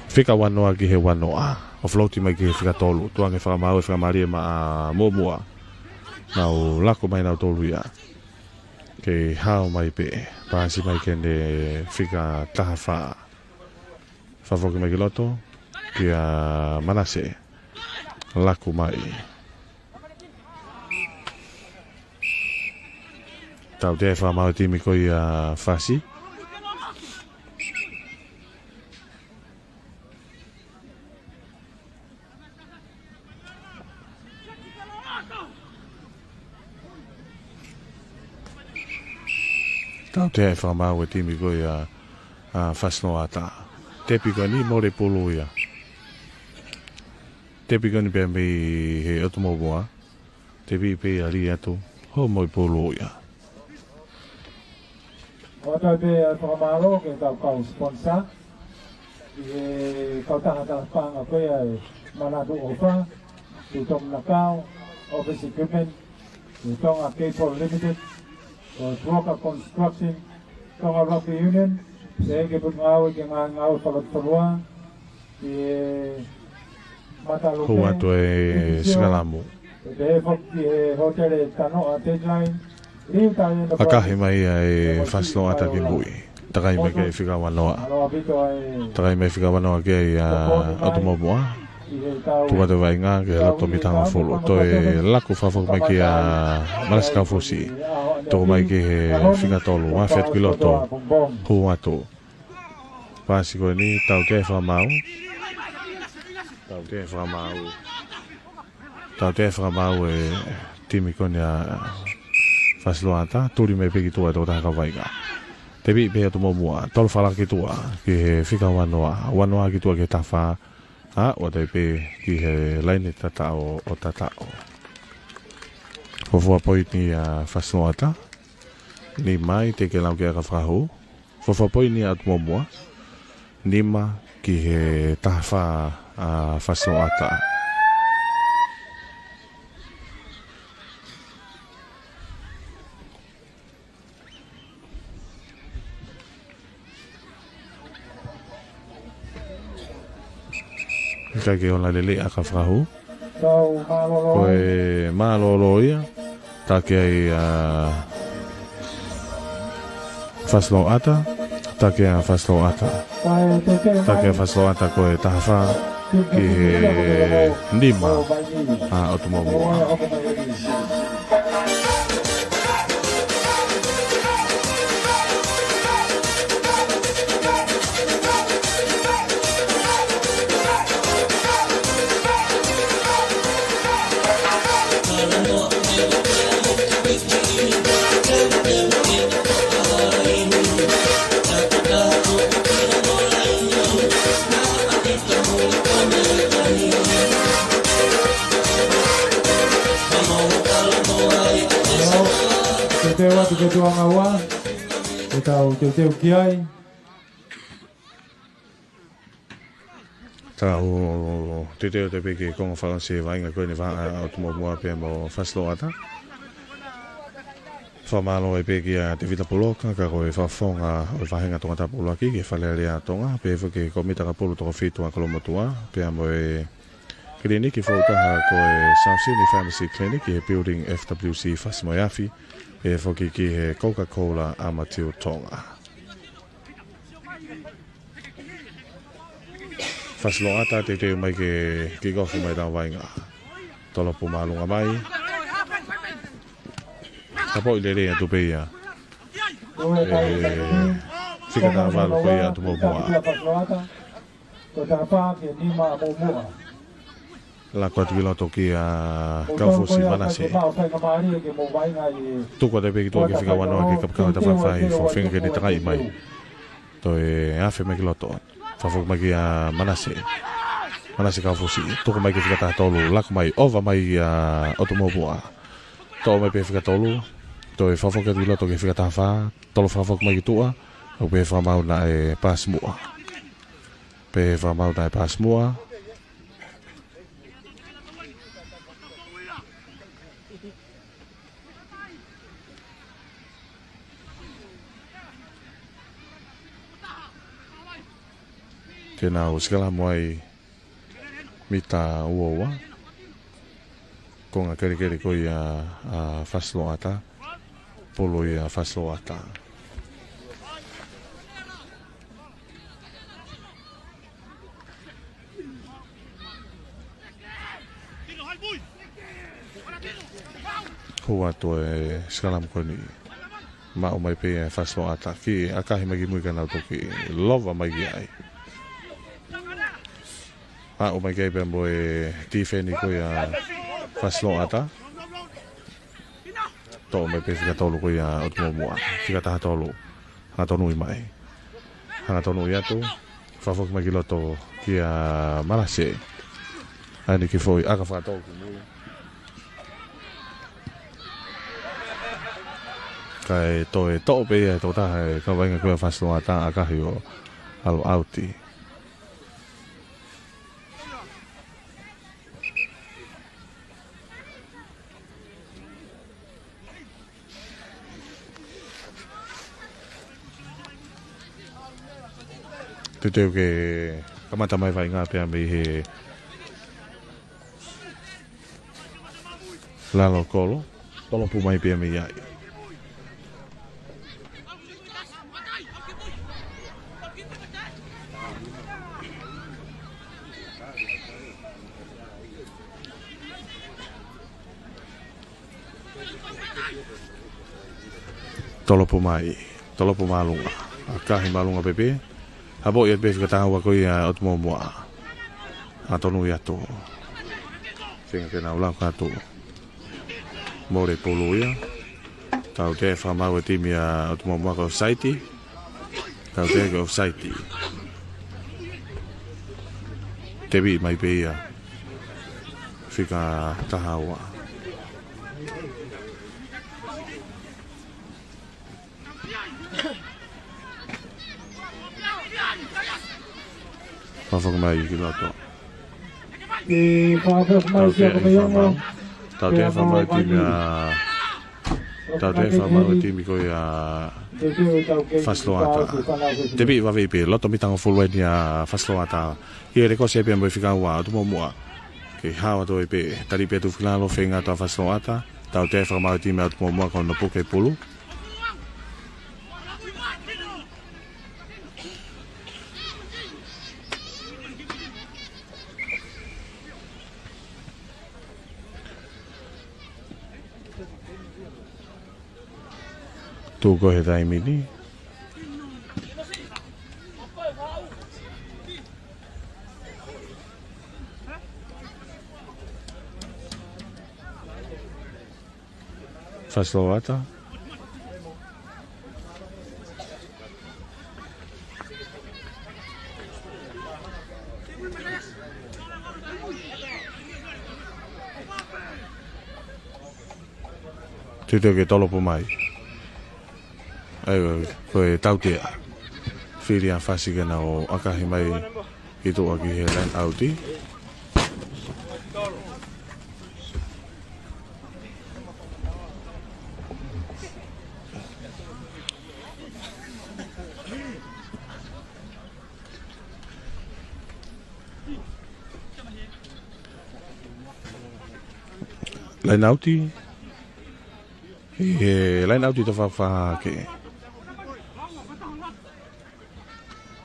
Fika ua noa ki he ua noa. ʻO float mai ki he fika tolu. Tukuange fakamaau e fakamālie maʻa Moʻomuʻa. Nau laku mai nautolu ia. Kei hao mai pē. Pasi mai ki he fika taha fā. Fakafoki mai ki loto, kia Manase. Laku mai. Tautea e fakamaau e timi ko ia Fasi. Tautea e fakamaau e timi ko ia, ʻa, Fasiloa Ata. Tepi ko eni mole pulu ia. Tepi ko eni pea mei he ʻOtu Moʻomuʻa. Tepi pē ia lī atu. Homo e pulu ia. ʻOatu pē ʻa e fakamālō ki he kau sponsor. ʻI he kautaha talapaʻanga ko ia ʻa e Manatu ʻOfa, ʻa e Tonga Nakao, Office Equipment, ʻa e Tonga Cable Limited, ʻa e Tuaka Construction, Tonga Rugby Union, ʻa e Potungāue ki he Ngaahi Ngāue Fakalotofonua, ʻa e Matalupe, Hou atu e Singalamu. Pea foki ki he hōtele Tanoa Deadline. Fakahi mai ia ʻe Fasiloa Ata ki mui. Takai mai ki he fika ua noa. Takai mai fika ua noa ki ai ʻa ʻOtu Moʻomuʻa. Tuku atu e vaʻinga ki he loto mitangofulu. Toe laku fakafoki mai kia Manase Kaufusi. Tuku mai ki he fika tolu. Afe atu ki loto. Hū atu. Pasi ko eni, tautea e fakamaau. Tautea e fakamaau. Tautea e fakamaau e timi ko eni ʻa Fasiloa Ata, tuli mai pē ki tuʻa e tokotaha kau vaʻinga. Tepi pē ʻa ʻOtu Moʻomuʻa, tolu fala ki tuʻa, ki he fika ua noa, ua noa ki tuʻa ki he taha fā, ʻa, ʻoatu ai pē ki he laine tataʻo ʻo tataʻo. Fuofua poini ʻa Fasiloa Ata, nima ai teʻeki lau ki he ʻakafakahū. Fuofua poini ʻa ʻOtu Moʻomuʻa. Nima ki he taha fā ʻa Fasiloa Ata. Ka ke ola lelei ʻakafakahū. Ko e mālōlō ia. Takia ʻa Fasiloa Ata. Takia ʻa Fasiloa Ata. Takia ʻa Fasiloa Ata ko e taha fā ki he nima ʻa ʻOtu Moʻomuʻa. Teuteu atu ki he tuʻunga ua, ʻe tau teuteu ki ai. Tau teuteu atu pē ki he konga fakaʻosi e vaʻinga ko eni ʻa e vahaʻa ʻOtu Muʻomuʻa pea mo Fasiloʻata. Fakamālō ai pē kia Tevita Puloka, ka ko e fakafofonga ʻo e vāhenga Tongatapu ʻUluaki ki he Fale Alea ʻa Tonga, pehē foki ki he Kōmiti Takapulu toko fitu ʻa Kolomotuʻa, pea mo e kiliniki foʻou taha ko e South Sydney Pharmacy Clinic ʻi he building F W C Fasi mo e Afi, pehē foki ki he Coca-Cola ʻa Matiu Tonga. Fasiloʻata teuteu mai ke kick off mai ʻetau vaʻinga. Tolopu māʻolunga mai. Tapoʻi lelei atu pē ia. E, fika taha valu ko ia ʻa ʻOtu Muʻomuʻa. Laka atu ki loto kia Kaufusi Manase. Tuku atu pē ki tuʻa ki he fika ua noa ki he kapakau ʻa e tafaʻaki, fo fenga ke ne takaʻi mai. Toe afe mai ki loto. Fakafoki mai kia Manase. Manase Kaufusi. Tuku mai ki he fika taha tolu. Laka mai. ʻOva mai ʻa ʻOtu Muʻomuʻa. Toʻo mai pē fika tolu. Toe fakafoki atu ki loto ki he fika taha fā. Tolo fakafoki mai ki tuʻa. ʻOku pehē fakamaau naʻe paasi muʻa. Pehē fakamaau naʻe paasi muʻa. Te nau sikalamu ai mita ua ua. Konga kelekele ko ia ʻa Fasiloʻata. Pulu ia ʻa Fasiloʻata. Hū atu e sikalamu ko eni. Maʻu mai pē ʻa Fasiloʻata, kiʻi ʻakahi mai ki mui ka nau toki lova mai ki ai. Maʻu mai ki ai pea mo e tifeni ko ia ʻa Fasiloʻata. Toʻo mai pē fika tolu ko ia ʻa ʻOtu Muʻomuʻa. Fika taha tolu. Hanga tonuʻi mai. Hanga tonuʻi atu. Fakafoki mai ki loto kia Manase. ʻAi ni ki foʻi ʻaka fakatō ki mui. Kae toe toʻo pē ia ʻe he tokotaha ʻo e kau vaʻinga ko ia ʻa Fasiloʻata, ʻakahi ʻo ʻalu ʻauti. Teuteu ke kamata mai vaʻinga pea mei he lalo kolo. Tolopu mai pea mei ai. Tolopu mai, tolopu māʻolunga. ʻAkahi māʻolunga pē pē. Hapoʻi atu pē fika taha ua ko ia ʻa ʻOtu Muʻomuʻa. Hanga tonuʻi atu. Feinga ke nau lau kātoa. Mole pulu ia. Tautea fakamaau e timi ʻa ʻOtu Muʻomuʻa ko e offside. Tautea ko e offside. Teviʻi mai pē ia. Fika taha ua. Fakafoki mai ki loto. Tautea fakamaau. Tautea fakamaau e timi ʻa, tautea fakamaau e timi ko ia ʻa Fasiloʻata. Teviʻi vave pē, loto mita hongofulu eni ʻa Fasiloʻata. ʻI he lekosi pē mo e fika ua ʻa ʻOtu Muʻomuʻa. Kei hao atu ai pē, tali pē atu ki lalo, feinga atu ʻa Fasiloʻata. Tautea fakamaau e timi ʻa ʻOtu Muʻomuʻa ko hono puke pulu. Tuku he taimi ni. Fasiloʻata. Teuteu ke tolopu mai. ʻAi, ko e tautea. Fili ʻa Fasi ke nau ʻakahi mai Ki tuʻa ki he laine ʻauti. Laine ʻauti. ʻI he laine ʻauti tafaʻaki.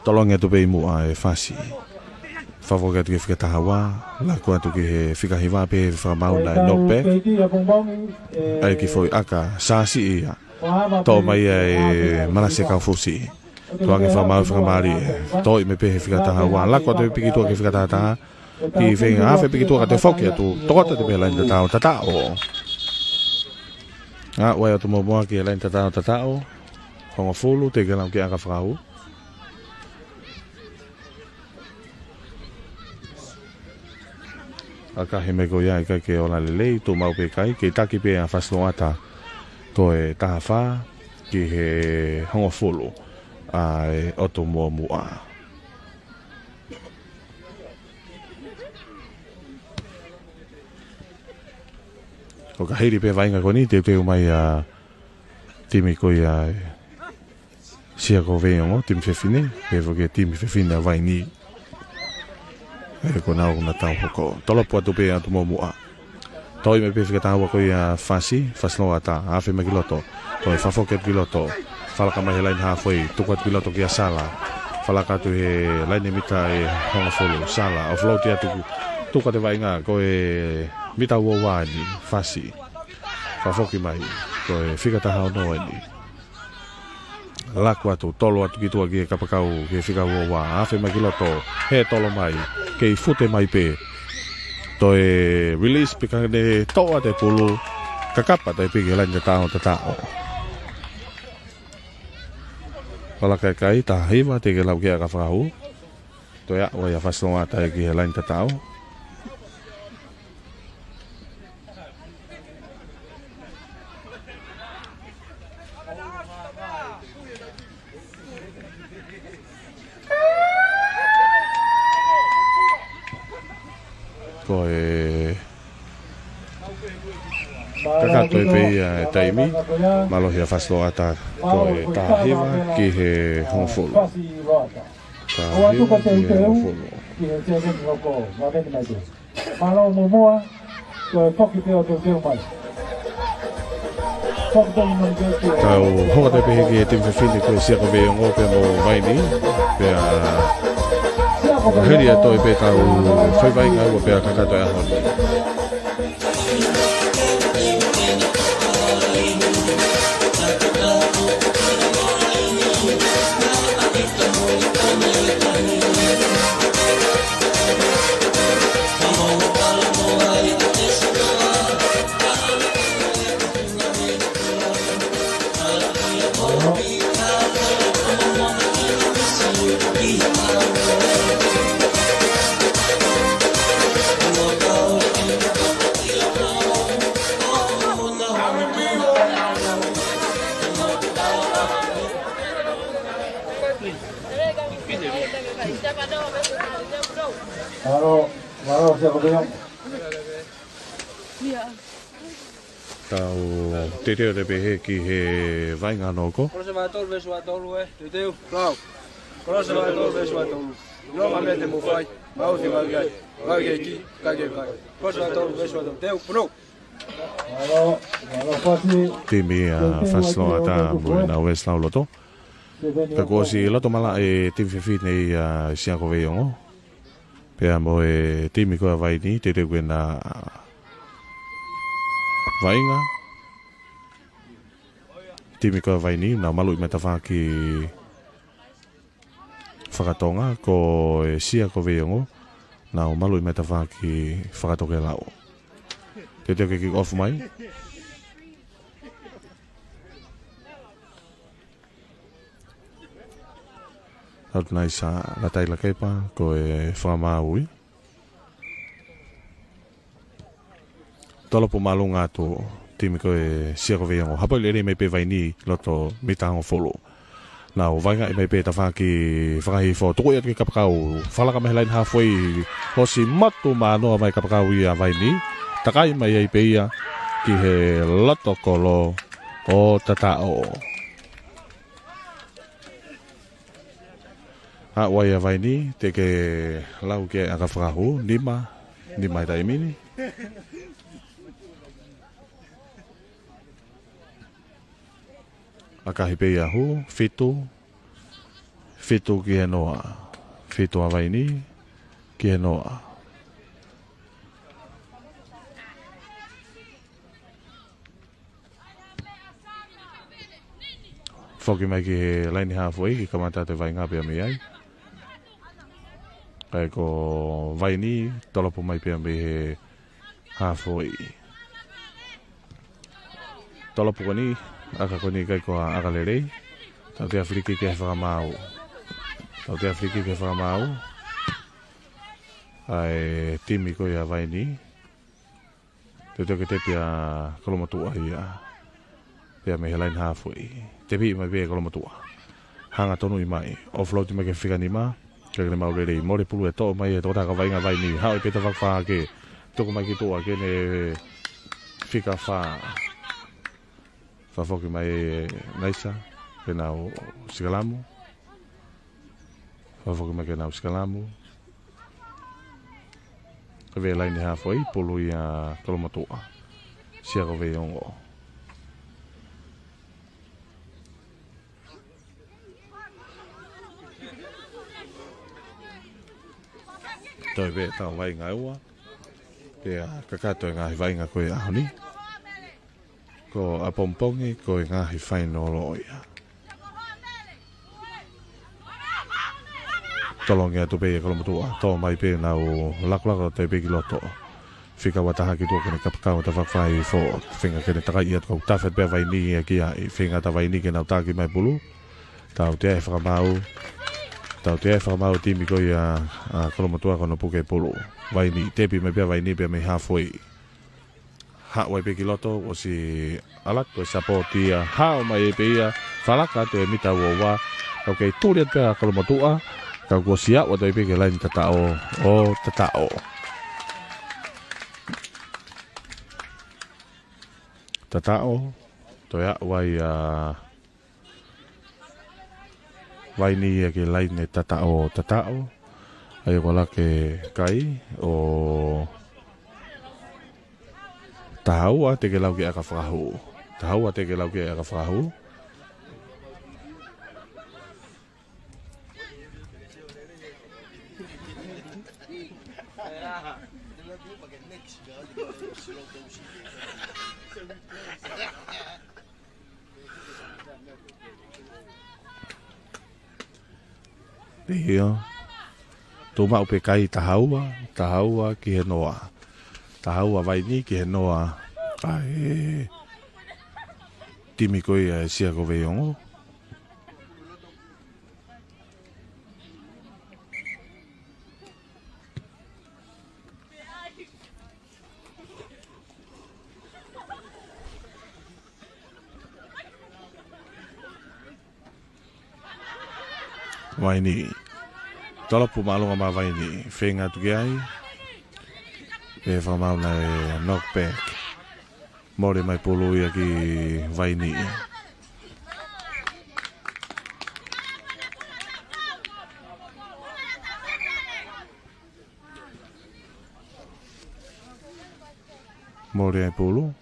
Tolongi atu pē ʻi muʻa ʻe Fasi. Fakafoki atu ki he fika taha ua, laku atu ki he fika hiva pē he fakamaau naʻe knock back. ʻAi ki foʻi ʻaka, sāsiʻi ia. Toʻo mai ia ʻe Manase Kaufusi. Tuʻu ange fakamaau fakamālie. Toʻo mai pē he fika taha ua, laku atu pē ki tuʻa ki he fika taha taha. Ki he feinga afe pē ki tuʻa ka toe foki atu. Toʻo atu pē laine tatau, tatau. ʻA, ʻoku ʻi ai ʻOtu Muʻomuʻa ki he laine tatau, tatau. Hongofulu, teʻeki ke lau ki he ʻaka fakahū. ʻAkahi mai ko ia ʻikai ke ola lelei, tuʻu maʻu pē kai, kei taki pē ʻa Fasi Loata. Ko e taha fā, ki he hongofulu, ʻa e ʻOtu Muʻomuʻa. ʻO ka hili pē vaʻinga ko eni, teuteu mai ʻa timi ko ia ʻa e Sia ko Veiongo, timi fefine, pea foki e timi fefine ʻa Vaini. ʻE ko nau na tau hoko. Tolopu atu pē ʻa ʻOtu Muʻomuʻa. Toʻo mai pē fika taha ua ko ia ʻa Fasi, Fasi Loata, afe mai ki loto. Ko e fakafoki atu ki loto. Fakalaka mai he laine halfway, tuku atu ki loto kia Sala. Fakalaka atu he laine mita ʻe hongofulu, Sala. Offload atu, tuku atu e vaʻinga, ko e mita ua ua eni, Fasi. Fakafoki mai, ko e fika taha ono eni. Laku atu, tolo atu ki tuʻa ki he kapakau, ki he fika ua ua, afe mai ki loto, he tolo mai, kei fute mai pē. Toe release pē ka ne toʻo atu e pulu, kakapa toe piki he laine tatau, tatau. Fakalaka e kai, taha hiva, teʻeki ke lau ki he ʻaka fakahū. Toe aʻu ai ʻa Fasi Loata ki he laine tatau. Ko e kakato ē pē ia e taimi, mālohi ʻa Fasi Loata, ko e taha hiva ki he hongofulu. Taha hiva ki he hongofulu. Mālō Muʻomuʻa, ko e foki pē ʻo teuteu mai. Foki pē ʻi nongi pē ki he Tau hoko atu pē ki he timi fefine ko e Sia ko Veiongo pea mo Vaini. Pea heli atu pē tau fai vaʻinga ua pea kakato e ʻaho ni. Mālō, mālō, Sia ko Veiongo. Tau teuteu atu pē ki he vaʻinga noko. Kolose vahe tolu veesi ua tolu ē, teuteu, lau. Kolose vahe tolu veesi ua tolu. ʻIlonga meʻa te mou fai, maʻu te maʻu ai. Maʻu ke ki, ka ke kai. Kolose vahe tolu veesi ua tolu, teu, punou. Timi ʻa Fasi Loata mo ʻEna Uesi Lauloto. Ka kuo ʻosi loto malaʻe e timi fefine ʻa Sia ko Veiongo. Pea mo e timi ko ia ʻa Vaini, teuteu ke na vaʻinga. Timi ko ia ʻa Vaini, nau maluʻi mei he tafaʻaki fakatonga, ko e Sia ko Veiongo, nau maluʻi mei he tafaʻaki fakatokelau. Teuteu ke kick off mai. Haʻu atu nai Sa Lataila Kepa, ko e fakamaau ia. Tolopu māʻolunga atu timi ko e Sia ko Veiongo. Hapai lelei mai pē Vaini loto mita hongofulu. Nau vaingaʻi mai pē tafaʻaki fakahihifo, tuku ia ki he kapakau. Fakalaka mei he laine hafoʻi, ʻosi motu manoa mai kapakau ia Vaini. Takai mai ai pē ia ki he loto kolo ʻo Tataʻo. Haʻu ai ʻa Vaini, teʻeki lau ki he ʻakafakahū, nima, nima he taimi ni. ʻAkahi pē ia hū, fitu, fitu ki he noa, fitu ʻa Vaini, ki he noa. Foki mai ki he laine hafoʻi, ke kamata atu e vaʻinga pea mei ai. Kae ko Vaini, tolopu mai pea mei he hafoʻi. Tolopu ko eni, ʻaka ko eni ʻikai ko ha ʻaka lelei. Tautea filikiki he fakamaau. Tautea filikiki he fakamaau. ʻA e timi ko ia Vaini. Teuteu ke tepi ʻa Kolomotuʻa ia. Pea mei he laine hafoʻi. Tepi mai pē Kolomotuʻa. Hangatonu mai. Offload mai ki he fika nima. Kae kei maʻu lelei. Mole pulu e toʻo mai e tokotaha kau vaʻinga Vaini. Haʻu ai pē tafaʻaki fā ke tuku mai ki tuʻa ke ne fika fā. Fakafoki mai ʻe Naisa. Ke nau sikalamu. Fakafoki mai ke nau sikalamu. Kaveinga laine hafoʻi, pulu ia Kolomotuʻa. Siako Veiongo. Toe pē tau vaʻinga ua. Pea kakato e ngaahi vaʻinga ko e ʻaho ni. Ko ʻapongipongi, ko e ngaahi fainolo ia. Tolongi atu pē ia Kolomotuʻa. Tō mai pē nau lakolako atu pē ki loto. Fika ua taha ki tuʻa ki he kapakau tafaʻaki fō. Feinga ke ne takai atu kau tafe pē Vaini ia ki ai. Feinga ʻa Vaini ke nau taki mai pulu. Tautea e fakamaau. Tautea e fakamaau timi ko ia ʻa Kolomotuʻa ko hono puke pulu. Vaini, tepi mai pē Vaini pea mei hafoʻi. Haʻu ai pē ki loto, ʻosi ʻalu atu e sapoti ia, hao mai ai pē ia, fakalaka atu e mita ua ua, kau kei tuli atu pē ʻa Kolomotuʻa, kau kuo ʻosi aʻu atu ai pē ki he laine tataʻo, ʻo Tataʻo. Tataʻo, toe aʻu ai ʻa Vaini ia ki he laine tataʻo, Tataʻo. ʻA ia ko Lake Kai ʻo Tahaua teʻeki lau ki he ʻakafakahū. Tahaua teʻeki lau ki he ʻakafakahū. ʻIo. Tuʻu maʻu pē Kai, Tahaua, Tahaua ki he noa. Tahaua Vaini ki he noa. ʻA e timi ko ia ʻa e Siako Veiongo. Vaini. Tolopu māʻolunga mai Vaini. Feinga atu ki ai. Pea fakamaau naʻe knockback. Mole mai pulu ia ki Vaini. Mole ai pulu.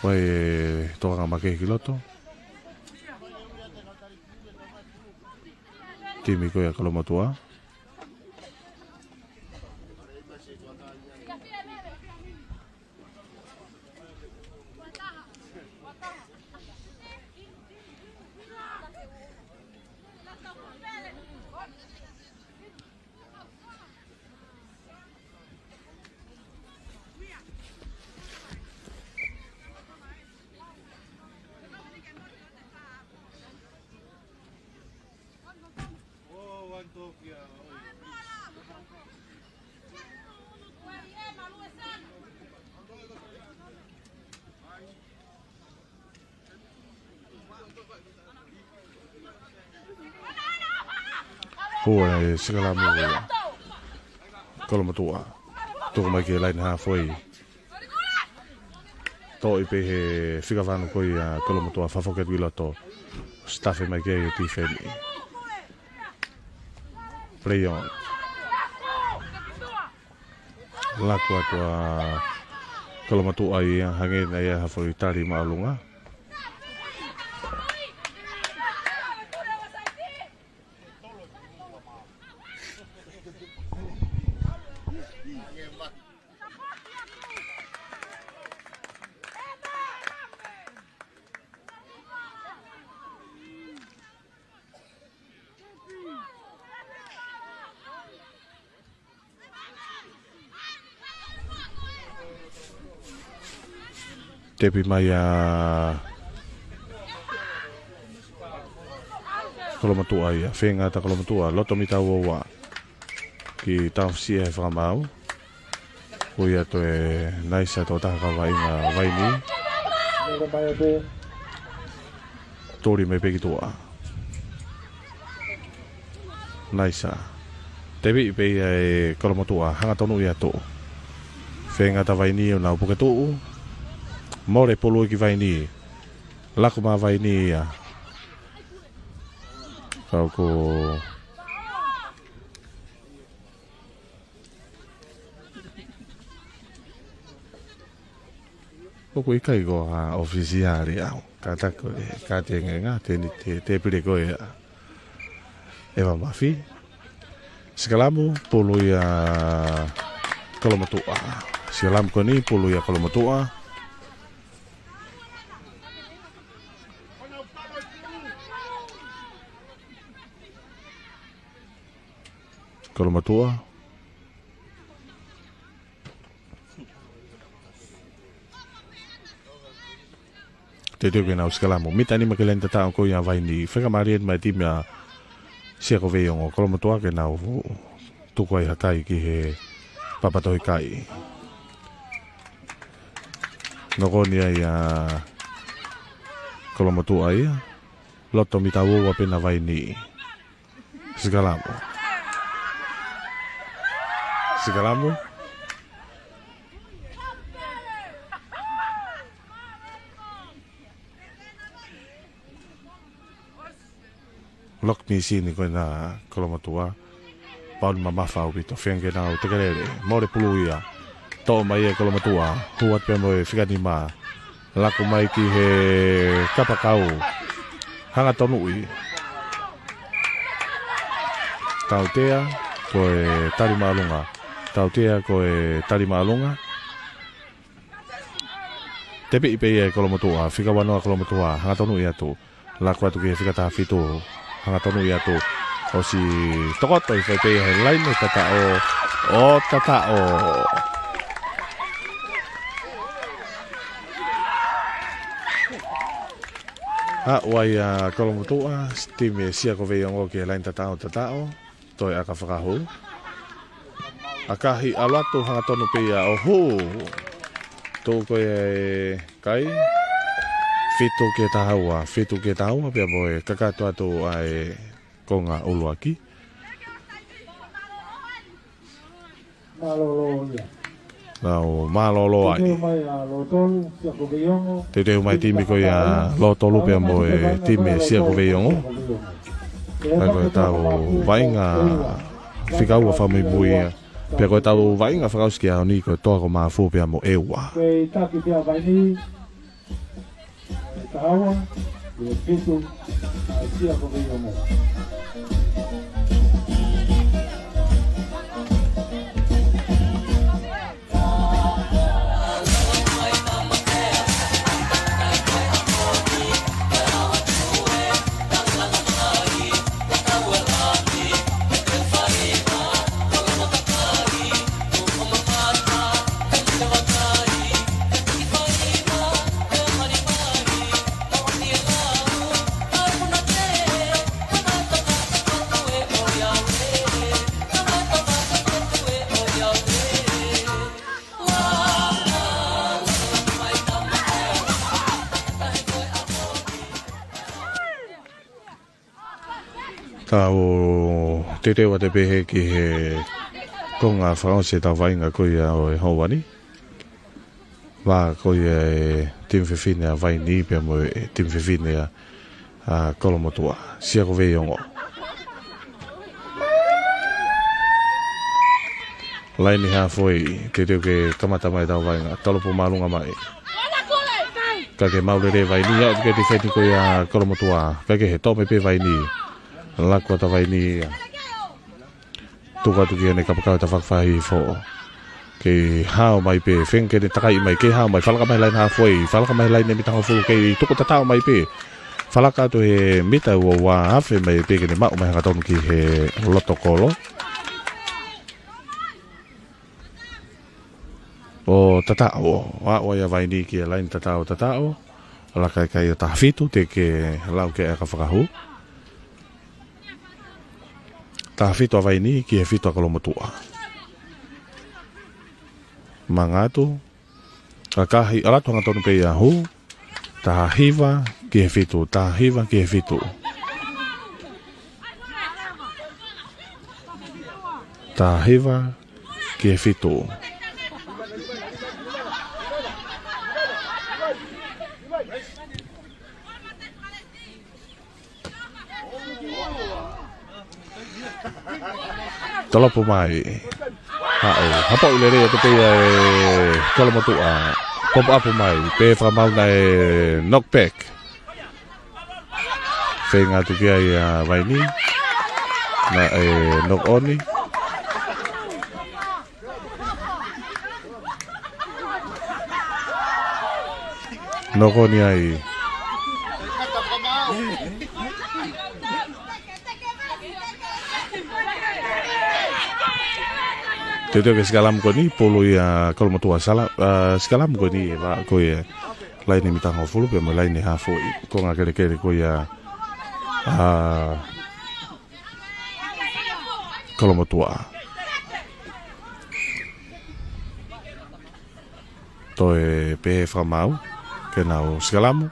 Ko e tokanga makehe ki loto. Timi ko ia Kolomotuʻa. Pule, sikalamu ia. Kolomotuʻa. Tuku mai ki he laine haafe. Toʻo pē he fika vanu ko ia ʻa Kolomotuʻa, fakafoki atu ki loto. Sitafe mai ki ai e tifeni. Play on. Laku atu ʻa Kolomotuʻa ia, hangē naʻe ʻi ai ha foʻi tali māʻolunga. Tepi mai ʻa Kolomotuʻa ia, feinga ʻa Kolomotuʻa, loto mita ua ua. Ki tausia he fakamaau. Ui atu e Naisa, tokotaha kau vaʻinga Vaini. Tuli mai pē ki tuʻa. Naisa. Tepi pē ia ʻe Kolomotuʻa, hanga tonu ia atu. Feinga ʻa Vaini ʻo nau puke tuʻu. Mole pulu ki Vaini. Laku mai Vaini ia. Kau ko ʻOku ʻikai ko ha ʻofisiale au. Ka taku e, ka te ngenga, te ni, te, te pile ko e, ʻEva Mafi. Sikalamu, pulu ia Kolomotuʻa. Sikalamu ko eni, pulu ia Kolomotuʻa. Kolomotuʻa. Teuteu ke nau sikalamu. Mita nima ki he laine tataʻo ko ia ʻa Vaini. Fakamalieʻi mai e timi ʻa Siakoveiongo. Kolomotuʻa ke nau tuku ai ha kai ki he papatoʻi kai. Nokoni ai ʻa Kolomotuʻa ia. Loto mita ua ua pē ʻa Vaini. Sikalamu. Sikalamu. Lock machine ko ena Kolomotuʻa. Pauni mamafa ʻaupito, feinga ke nau tekelele. Mole pulu ia. Toʻo mai ʻe Kolomotuʻa. Hū atu pē mo e fika nima. Laku mai ki he kapakau. Hanga tonuʻi. Tautea, ko e tali māʻolunga. Tautea, ko e tali māʻolunga. Tepi pē ia ʻe Kolomotuʻa, fika ua noa Kolomotuʻa, hanga tonuʻi atu. Laku atu ki he fika taha fitu, hanga tonuʻi atu. ʻOsi tokoto hifo pē ia he laine tataʻo, ʻo tataʻo. Haʻu ai ʻa Kolomotuʻa, timi ʻa Siakoveiongo ki he laine tataʻo, tataʻo. Toe ʻaka fakahū. ʻAkahi ʻalu atu, hanga tonu pē ia ʻo hū. Tuku ko e kai. Fitu ki he taha ua, fitu ki he taha ua, pea mo e kakato atu ʻa e konga ʻuluaki. Mālōlō ia. Nau mālōlō ai. Teuteu mai ʻa Lotolu, Siakoveiongo. Teuteu mai timi ko ia Lotolu pea mo e timi Siakoveiongo. Ka ko e tau vaʻinga fika ua fakamuimui ia. Pea ko e tau vaʻinga fakaʻosi ki he ʻaho ni ko e toa ko Mafu pea mo ʻEua. Ko e taki pea Vaini. Taha ua, ʻe fitu, ʻa Siakoveiongo. Tau teuteu atu pē heni ki he konga fakaʻosi ʻetau vaʻinga ko ia ʻo e houa ni. Vā ko ia e timi fefine ʻa Vainī pea mo e timi fefine ʻa, ʻa Kolomotuʻa. Siakoveiongo. Laine hāfoʻi, teuteu ke kamata mai ʻetau vaʻinga. Tolopu māʻolunga mai. Kae ke maʻu lelei Vainī, aʻu ki he tifeni ko ia ʻa Kolomotuʻa. Kae kehe, toʻo mai pē Vainī. Laku atu Vainī ia. Tuku atu ki heʻene kapakau ʻa e tafaʻaki fakahihifo. Kei hao mai pē, feinga ke ne takai mai, kei hao mai, falaka mai laine hāfoʻi, falaka mai laine mita hongofulu, kei tuku tataʻo mai pē. Falaka atu he mita ua ua, afe mai pē ke ne maʻu mai hangatonu ki he loto kolo. ʻO tataʻo, ʻa ʻo ia Vainī ki he laine tataʻo, tataʻo. Laka ʻi he kai ʻo taha fitu, teʻeki ke lau ke ʻai ha fakahū. Taha fitu ʻa Vainī ki he fitu ʻa Kolomotuʻa. Mangatu. Kakahi, ʻalu atu hangatonu pē ia hū. Taha hiva ki he fitu, taha hiva ki he fitu. Taha hiva ki he fitu. Tolopu mai. Haʻu, hapoʻi lelei atu pē ia ʻe Kolomotuʻa. Popo ʻapu mai, pē fakamauna ʻe knockback. Feinga atu ki ai ʻa Vainī. Naʻe knock on. Knock on ai. Teuteu ke sikalamu ko eni, pulu ia Kolomotuʻa sala, ʻa, sikalamu ko eni, ʻa, ko ia. Laine mita hongofulu, pea mo e laine hāfoʻi, konga kelekele ko ia, ʻa, Kolomotuʻa. Toe pehē fakamaau, ke nau sikalamu.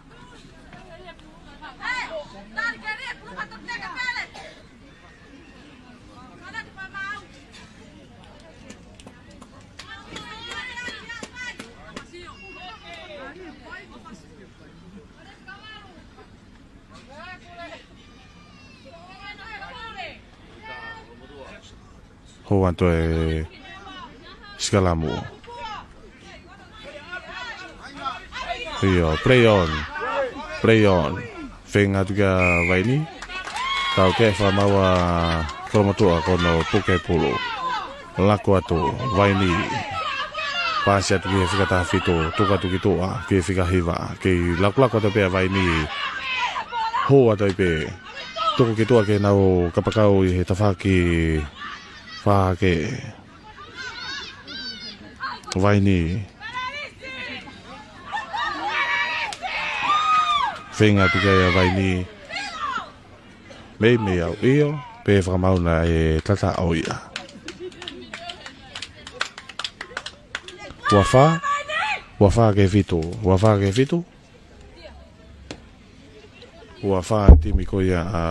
Hou anto e sikalamu. ʻIo, play on. Play on. Feinga atu kia Vainī. Tau ke fakamaua Kolomotuʻa ko hono puke pulu. Laku atu, Vainī. Pasi atu ki he fika taha fitu, tuku atu ki tuʻa, ki he fika hiva. Kei lakulaku atu pē ʻa Vainī. Hou atu pē. Tuku ki tuʻa ke nau kapakau ʻi he tafaʻaki fakahake. Vainī. Feinga atu ki ai ʻa Vainī. Meimei au ʻio, pē fakamauna e tata ʻo ia. Ua fā, ua fā ki he fitu, ua fā ki he fitu. Ua fā timi ko ia ʻa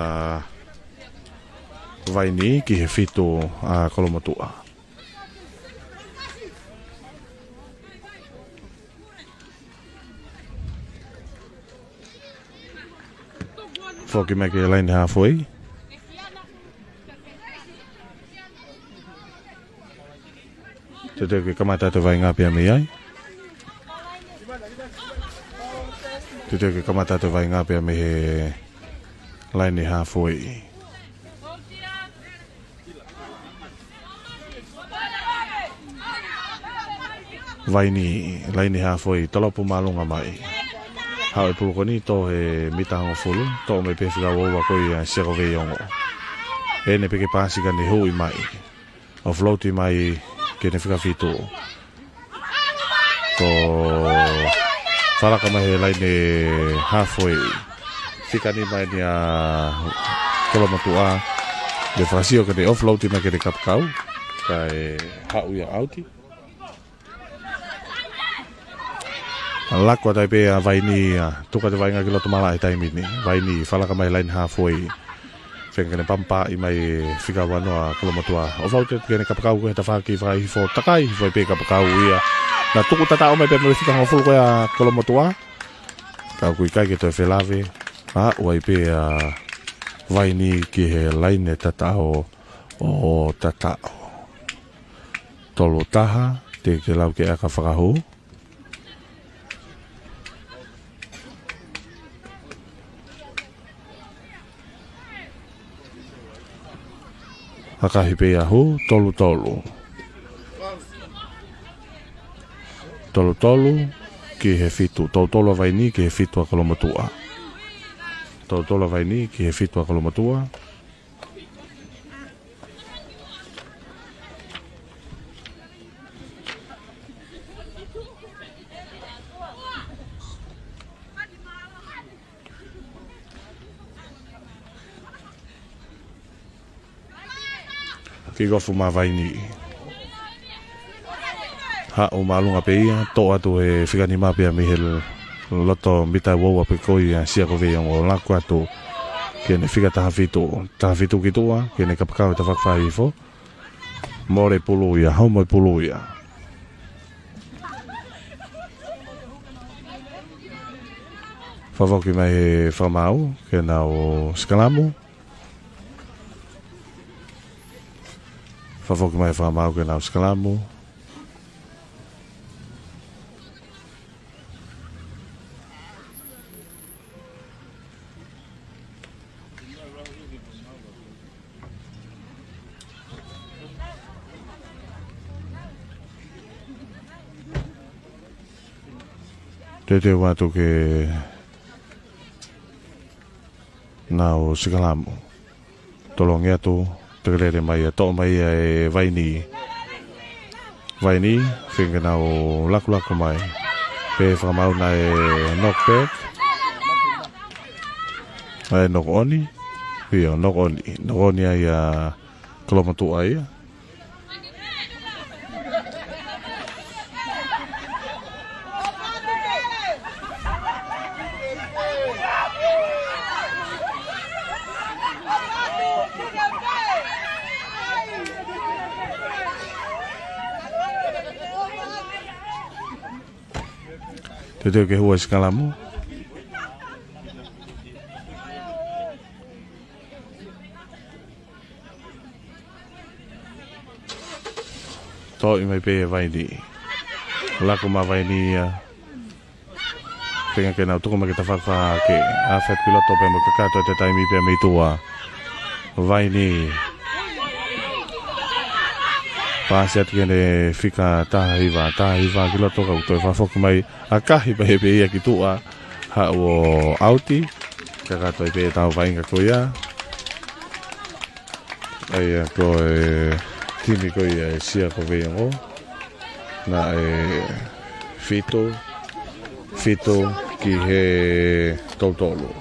Vainī ki he fitu ʻa Kolomotuʻa. Foki mai ki he laine hāfoʻi. Teuteu ke kamata atu e vaʻinga pea mei ai. Teuteu ke kamata atu e vaʻinga pea mei he laine hāfoʻi. Vainī, laine hāfoʻi, tolopu māʻolunga mai. Haʻu e pulu ko eni, toʻo he mita hongofulu, toʻo mai pē fika ua ua ko ia Siakoveiongo. ʻEne pē ke pasi kae ne huʻi mai. Offload mai ki heʻene fika fitu. Ko e falaka mai he laine hāfoʻi. Fika nima eni ʻa Kolomotuʻa. Naʻe fakasio ke ne offload mai ki heʻene kapakau. Kae haʻu ia ʻauti. Laku atu ai pē ʻa Vainī ia. Tuku atu e vaʻinga ki loto malaʻe he taimi ni. Vainī, falaka mai he laine hāfoʻi. Feinga ke ne pampa ʻi mai e fika ua noa Kolomotuʻa. ʻO fau te ke ne kapakau ko e tafaʻaki fakaʻi hifo takai, hifo ai pē kapakau ia. Naʻe tuku tataʻo mai pē mo e fika hongofulu ko ia Kolomotuʻa. Ka ʻoku ʻikai ke toe felave. ʻA, ʻoku ʻi ai pē ʻa Vaini ki he laine tataʻo ʻo tataʻo. Tolu taha, te ke lau ke ʻaka fakahū. ʻAkahi pē ia hū, tolu tolu. Tolu tolu ki he fitu. Tolu tolu ʻa Vaini ki he fitu ʻa Kolomotuʻa. Tolu tolu ʻa Vaini ki he fitu ʻa Kolomotuʻa. Kick off maʻa Vaini. Haʻu māʻolunga pē ia, toʻo atu he fika nima pea mei he loto mita ua ua pē ko ia Siakoveiongo, laku atu ki heʻene fika taha fitu, taha fitu ki tuʻa, ki heʻene kapakau he tafaʻaki fakaʻi hifo. Mole pulu ia, homo e pulu ia. Fakafoki mai he fakamaau ke nau sikalamu. Fakafoki mai he fakamaau ke nau sikalamu. Teuteu atu ke nau sikalamu. Tolongi atu, tekelele mai ia, toʻo mai ia ʻe Vaini. Vaini, feinga ke nau lakulaku mai. Pea fakamaau naʻe knock back. ʻAi knock on. ʻIo, knock on. Knock on ia ʻa Kolomotuʻa ia. Teuteu ke hū e sikalamu. Toʻo mai pē ʻe Vaini. Laku maʻa Vaini ia. Feinga ke nau tuku mai ki he tafaʻaki fakahake. ʻAfet ki loto pea mo kakato ʻi he taimi pea mei tuʻa. Vaini. Paasi atu ki heʻene fika taha hiva, taha hiva ki loto ka ʻoku toe fakafoki mai. ʻAkahi pē ia ki tuʻa. Haʻu ʻo ʻauti. Kakato ai pē ʻetau vaʻinga ko ia. ʻA ia ko e timi ko ia ʻa Siakoveiongo. Naʻe fitu, fitu ki he tolu tolu.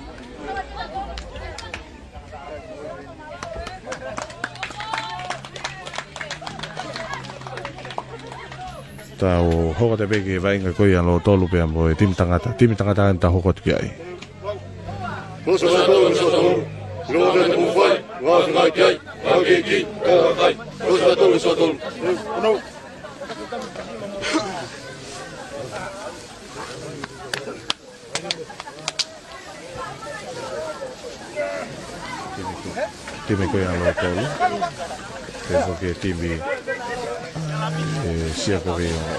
Tau hoko atu pē ki he vaʻinga ko ia ʻa Lotolu pea mo e timi tangata. Timi tangata eni tau hoko atu ki ai. Timi ko ia ʻa Lotolu. Pea foki e timi ʻa Siakoveiongo.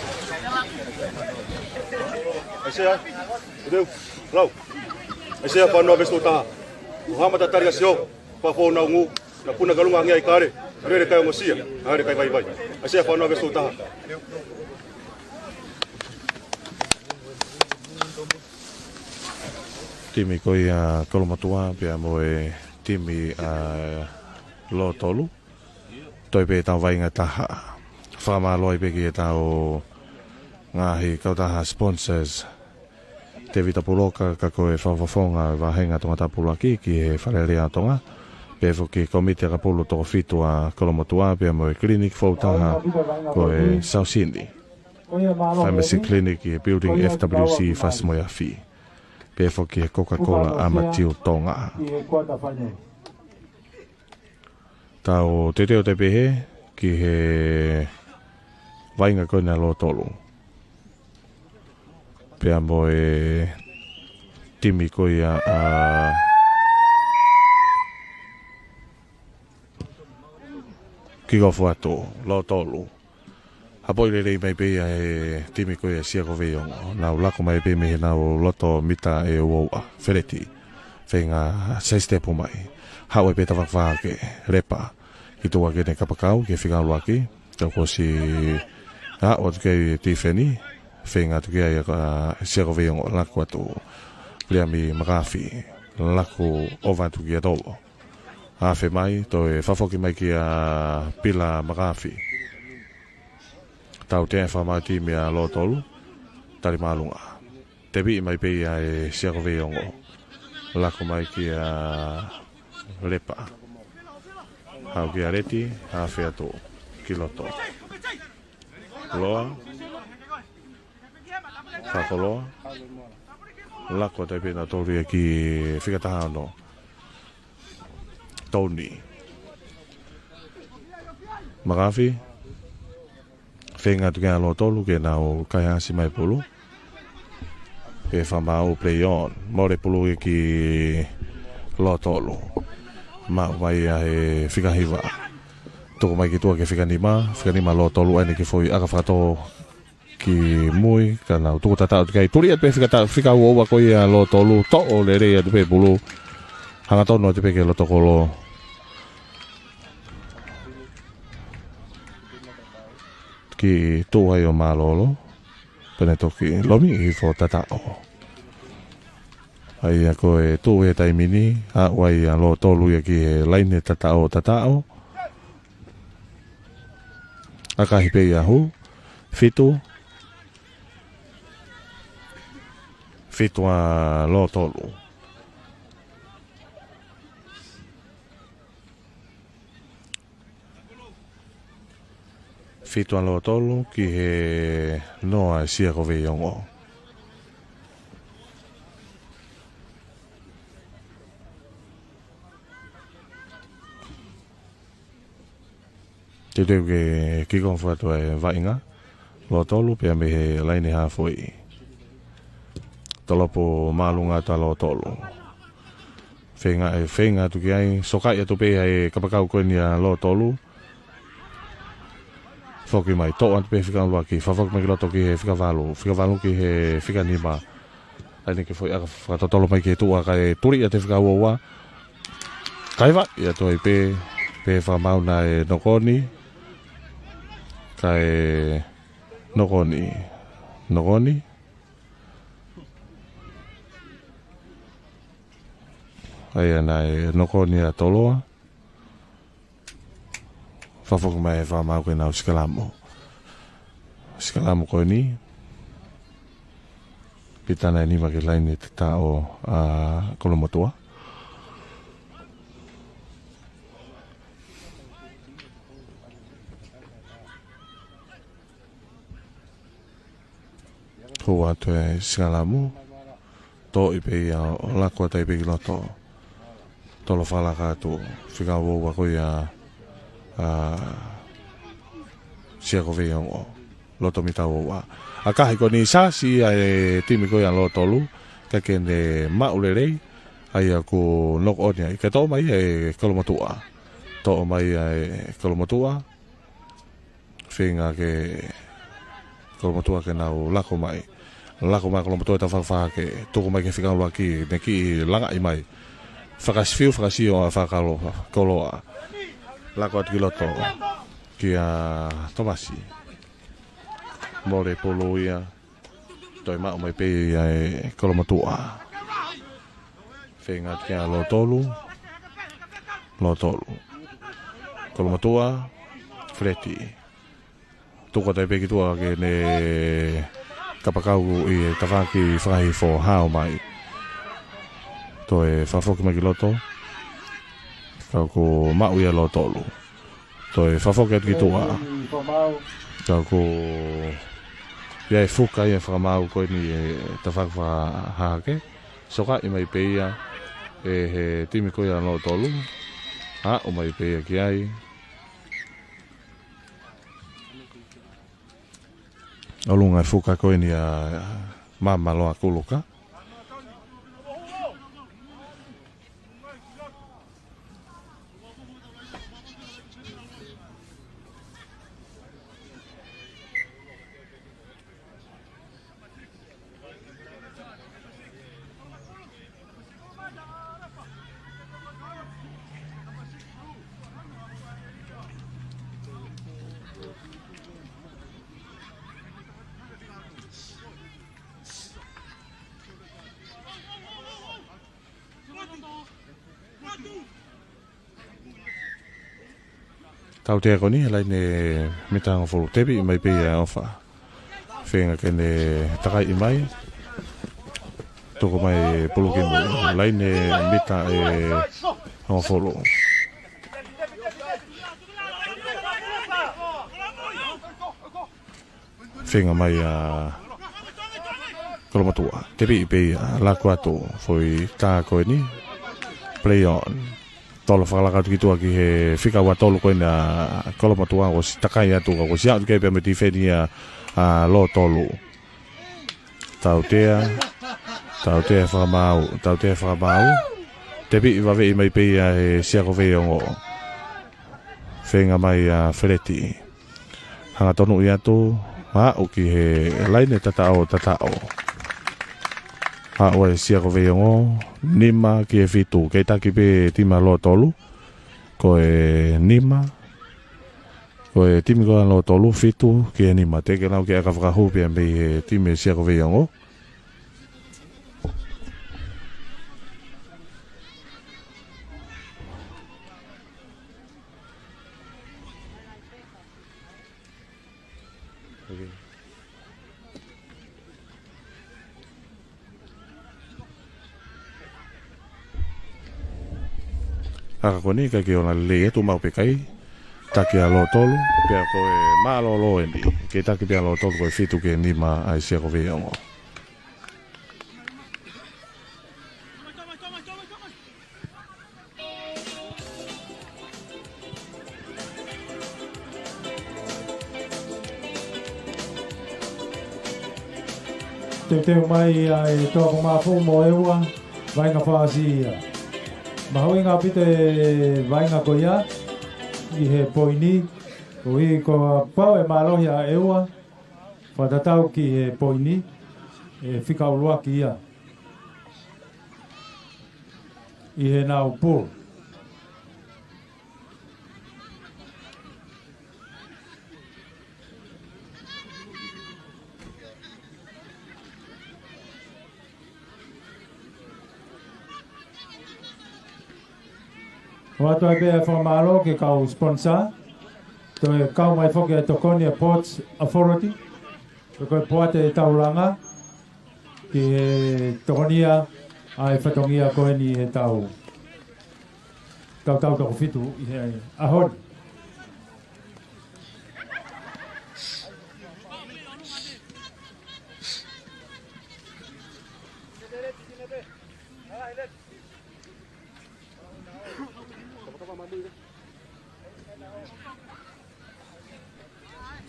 ʻAisea, ʻEleu, lau. ʻAisea fā noa veesi tolu taha. ʻO hama tatali ʻa Sio, fā fō naungu, naʻa puna kalunga ange ai kale, lele kai ongosia, ʻa lele kai vaivai. ʻAisea fā noa veesi tolu taha. Timi ko ia ʻa Kolomotuʻa pea mo e timi ʻa Lotolu. Toe pē ʻetau vaʻinga taha. Fakamālō ai pē ki heʻetau ngaahi kautaha sponsors. Tēvita Puloka ka ko e fakafofonga ʻo e vāhenga Tongatapu ʻUluaki ki he Fale Alea ʻo Tonga. Pea foki Komiti ʻAkapulu toko fitu ʻa Kolomotuʻa pea mo e clinic fou taha ko e Sausini Pharmacy Clinic ʻi he building F W C Fasi mo e Afi. Pea foki he Coca-Cola ʻa Matiu Tonga. ʻI he quarter final. Tau teuteu atu pē hē ki he vaʻinga ko ena ʻa Lotolu. Pea mo e timi ko ia ʻa Kikofuatu, Lotolu. Hapoʻi lelei mai pē ia he timi ko ia Siakoveiongo. Nau lako mai pē mei heʻenau loto mita ʻe uaua. Feleti. Feinga sai sitepu mai. Haʻu ai pē Tavakafahake. Lepa. Ki tuʻa ki heʻene kapakau, ki he fika ʻuluaki. Ka kuo ʻosi haʻu atu ki ai e tifeni. Feinga atu ki ai ʻa Siakoveiongo, lako atu. Liami Makafi. Lako ʻova atu kia Tolo. Afe mai, toe fakafoki mai kia Pila Makafi. Tautea e fakamaau timi ʻa Lotolu. Tali māʻolunga. Tepiʻi mai pē ia ʻe Siakoveiongo. Lako mai kia Lepa. Haʻu kia Leti, afe atu ki loto. Loa. Fakaloa. Lako atu ai pē nautolu ia ki he fika taha ono. Tony. Makafi. Feinga atu kia Lotolu ke nau kaihaʻasi mai pulu. He fakamaau play on. Mole pulu ia ki Lotolu. Maʻu mai ia he fika hiva. Tuku mai ki tuʻa ki he fika nima. Fika nima Lotolu ʻa eni ke foʻi ʻaka fakatō ki mui, ka nau tuku tataʻo atu ki ai. Tuli atu pē fika ta-, fika uaua ko ia Lotolu, toʻo lelei atu pē pulu. Hangatonu atu pē ki loto kolo. Ki tuʻu ai ʻo mālōlō. Pea ne toki lomi hifo tataʻo. ʻA ia ko e tuʻu he taimi ni, aʻu ai ʻa Lotolu ia ki he laine tataʻo, tataʻo. ʻAkahi pē ia hū. Fitu. Fitu ʻa Lotolu. Fitu ʻa Lotolu ki he noa ʻa Siakoveiongo. Teuteu ke kick off atu e vaʻinga. Lotolu pea mei he laine haafe. Tolopo māʻolunga atu ʻa Lotolu. Feinga, feinga atu ki ai, sokaʻi atu pē ʻe he kapakau ko eni ʻa Lotolu. Foki mai, toʻo atu pē fika ʻuluaki, fakafoki mai ki loto ki he fika valu, fika valu ki he fika nima. ʻA eni ke foʻi ʻaka fakatotolo mai ki tuʻa kae tuli atu e fika uaua. Kae vaʻi atu ai pē, pea fakamaau naʻe nokoni. Kae nokoni, nokoni. ʻA ia naʻe nokoni ʻa Toloa. Fakafoki mai e fakamaau ke nau sikalamu. Sikalamu ko eni. Pita naʻe nima ki he laine tataʻo ʻa Kolomotuʻa. Hū atu e sikalamu. Toʻo pē ia ʻo lako atu ai pē ki loto. Tolo fakalaka atu. Fika uaua ko ia ʻa Siakoveiongo. Loto mita uaua. ʻAkahi ko eni sasi ia e timi ko ia Lotolu. Ka ke ne maʻu lelei. ʻA ia kuo noko ʻoni ai. Ke toʻo mai e Kolomotuʻa. Toʻo mai e Kolomotuʻa. Feinga ke Kolomotuʻa ke nau lako mai. Lako mai Kolomotuʻa ʻi he tafaʻaki fā ke tuku mai ki he fika ʻuluaki, ne kiʻi langaʻi mai. Fakasifiu, fakasio ʻa Fakakoloa. Lako atu ki loto. Kia Tomasi. Mole pulu ia. Toe maʻu mai pē ia e Kolomotuʻa. Feinga atu kia Lotolu. Lotolu. Kolomotuʻa. Feleti. Tuku atu ai pē ki tuʻa ke ne kapakau ʻi he tafaʻaki fakahifo hao mai. Toe fakafoki mai ki loto. Ka kuo maʻu ia Lotolu. Toe fakafoki atu ki tuʻa. Ka kuo ʻi ai e fuka ia fakamaau ko eni ʻi he tafaʻaki fakahahake. Sokaʻi mai pē ia ʻe he timi ko ia Lotolu. Aʻu mai pē ia ki ai. ʻOlunga e fuka ko eni ʻa Mama Loa Kuluka. Tautea ko eni, laine mita hongofulu, tepi mai pē ia ʻofa. Feinga ke ne takai mai. Tuku mai pulu ki mui. Laine mita ʻe hongofulu. Feinga mai ʻa Kolomotuʻa. Tepi pē ia, laku atu, foʻi tā ko eni. Play on. Tolo fakalaka atu ki tuʻa ki he fika ua tolu ko ena ʻa Kolomotuʻa, kuo ʻosi takai atu, kuo ʻosi aʻu ki ai pea mo e tifeni ia ʻa Lotolu. Tautea, tautea fakamaau, tautea fakamaau. Tepi vaveʻi mai pē ia ʻe Siako Veiongo. Feinga mai ʻa Feleti. Hanga tonuʻi atu, aʻu ki he laine tataʻo, tataʻo. Aʻu ʻa Siako Veiongo, nima ki he fitu. Kei taki pē timi ʻa Lotolu, ko e nima. Ko e timi ko ē ʻa Lotolu, fitu ki he nima. Teʻeki ke lau ke ʻaka fakahū pea mei he timi ʻa Siako Veiongo. ʻAka ko eni ka ke ona lelei atu mau pē kai. Taki ʻa Lotolu, pea ko e mālōlō eni. Kei taki pē ʻa Lotolu ko e fitu ki he nima ʻa Siako Veiongo. Teuteu mai ʻa e Toa ko Mafu mo ʻEua, vaʻinga fasi ia. Mahuʻinga ʻaupito e vaʻinga ko ia, ʻi he poini, koeʻuhi ko e pau e mālohi ʻa ʻEua, fakatatau ki he poini, ʻe fika ʻuluaki ia. ʻI heʻenau pool. ʻOatu ai pē ʻa e fakamālō ki he kau sponsor. Toe kau mai foki e tokoni ʻa e Ports Authority. Ko e poate taulanga. Ki he tokonia ʻa e fatongia ko eni he tau. Tau tau toko fitu ʻi he ʻaho ni.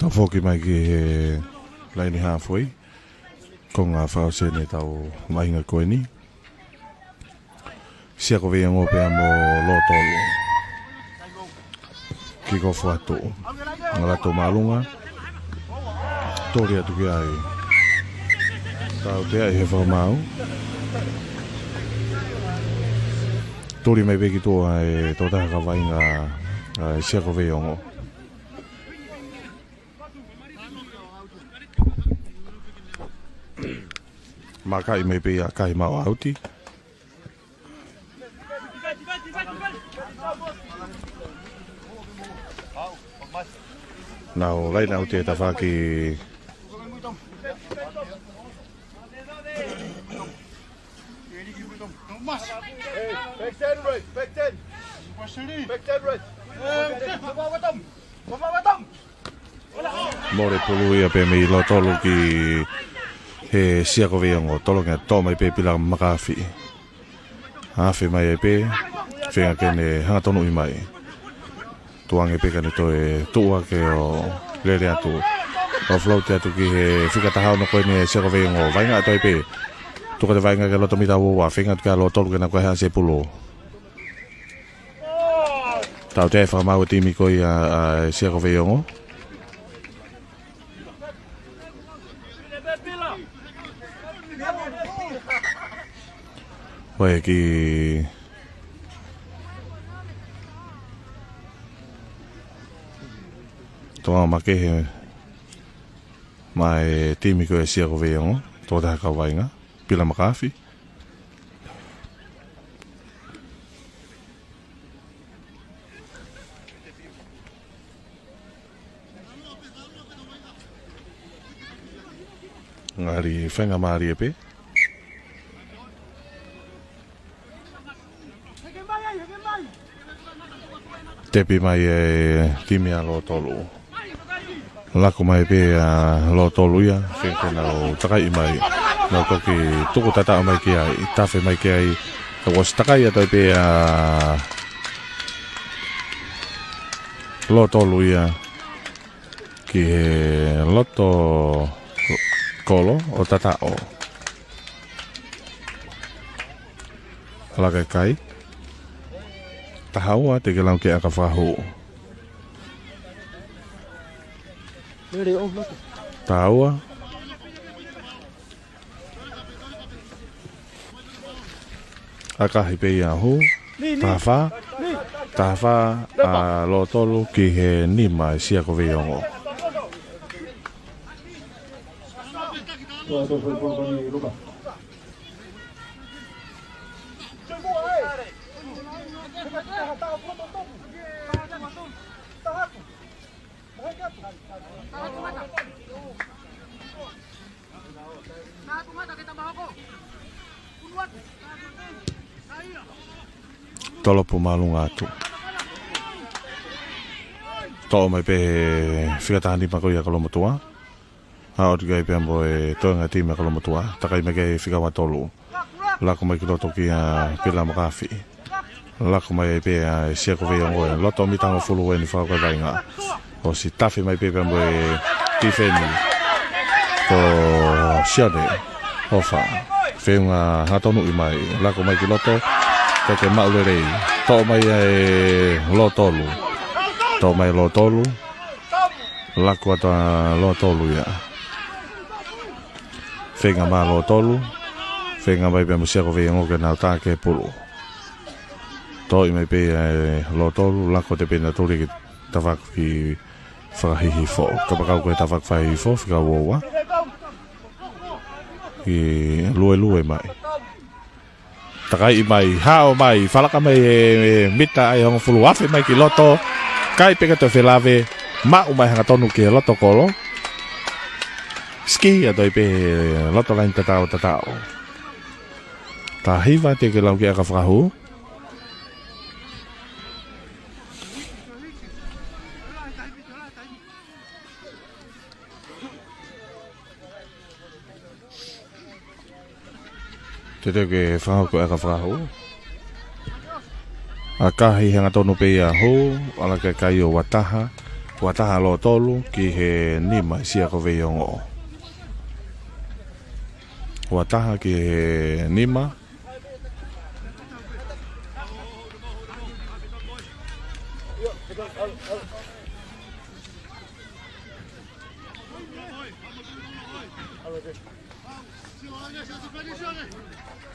Tau foki mai ki he laini halfway. Konga fakaʻosi eni ʻetau vaʻinga ko eni. Siako Veiongo pea mo Lotolu. Kick off atu. Ngalato māʻolunga. Toli atu ki ai. Tautea ʻi he fakamaau. Toli mai pē ki tuʻa e tokotaha kau vaʻinga ʻa Siako Veiongo. Makaʻi mai pē ia kae maʻu ʻauti. Nau laine ʻauti e tafaʻaki. Back ten, right, back ten. Back ten, right. Mole pulu ia pē mei Lotolu ki he Siako Veiongo, tolongi ʻa Toma i pē pila makafi. Afe mai ai pē. Feinga ke ne hanga tonuʻi mai. Tuʻu ange pē ka ne toe tuʻu hake ʻo lele atu. ʻO float atu ki he fika taha ono ko eni ʻa e Sia ko Veiongo. Vaʻinga atu ai pē. Tuku atu e vaʻinga ki loto mita ua ua. Feinga atu kia Lotolu ke na ko e haʻa se pulu. Tautea e fakamaau e timi ko ia ʻa e Sia ko Veiongo. Ko e kiʻi toʻa makehe maʻa e timi ko e Sia ko Veiongo, tokotaha kau vaʻinga, Pila Makafi. Ngali faingamālie pē. Tepi mai e timi ʻa Lotolu. Laku mai pē ʻa Lotolu ia, feinga ke nau takai mai. Nau toki tuku tataʻo mai ki ai, tafe mai ki ai. Ka kuo ʻosi takai atu ai pē ʻa Lotolu ia ki he loto kolo ʻo tataʻo. Laka e kai. Taha ua, teʻeki ke lau ki he ʻakafakahū. Taha ua. ʻAkahi pē ia hū. Taha fā. Taha fā ʻa Lotolu ki he nima ʻa e Sia ko Veiongo. Tolopu māʻolunga atu. Toʻo mai pē he fika taha nima ko ia Kolomotuʻa. Haʻu atu ki ai pea mo e toenga timi ʻa Kolomotuʻa. Takai mai ki he fika ua tolu. Laku mai ki loto kia Pila Makafi. Laku mai pē ʻa e Sia ko Veiongo ʻi he loto mita hongofulu ʻeni fakakaukau vaʻinga. ʻOsi tafe mai pē pea mo e tifeni ko Sione ʻOfa. Feinga hanga tonuʻi mai. Laku mai ki loto. Teʻeki ke maʻu lelei. Toʻo mai ʻa e Lotolu. Toʻo mai Lotolu. Laku atu ʻa Lotolu ia. Feinga mai Lotolu. Feinga mai pē mo Sia ko Veiongo ke nau tā ki he pulu. Toʻo mai pē ʻa e Lotolu, laku atu pē ʻa Natuli ki he tafaʻaki fakahihifo. Kapakau ko e tafaʻaki fakahihifo, fika ua ua. ʻI luelue mai. Takai mai, haʻu mai, falaka mai e, e mita ʻe hongofulu, afe mai ki loto. Kai pē ka toe felave, maʻu mai hanga tonu ki he loto kolo. Ski atu ai pē loto laini tataʻo tataʻo. Taha hiva, teʻeki ke lau ki he ʻakafakahū. Teuteu ke fakahoko e ʻakafakahū. ʻAkahi hanga tonu pē ia hū, ʻalu ki he kai ʻo ua taha, ua taha Lotolu, ki he nima Sia ko Veiongo. Ua taha ki he nima.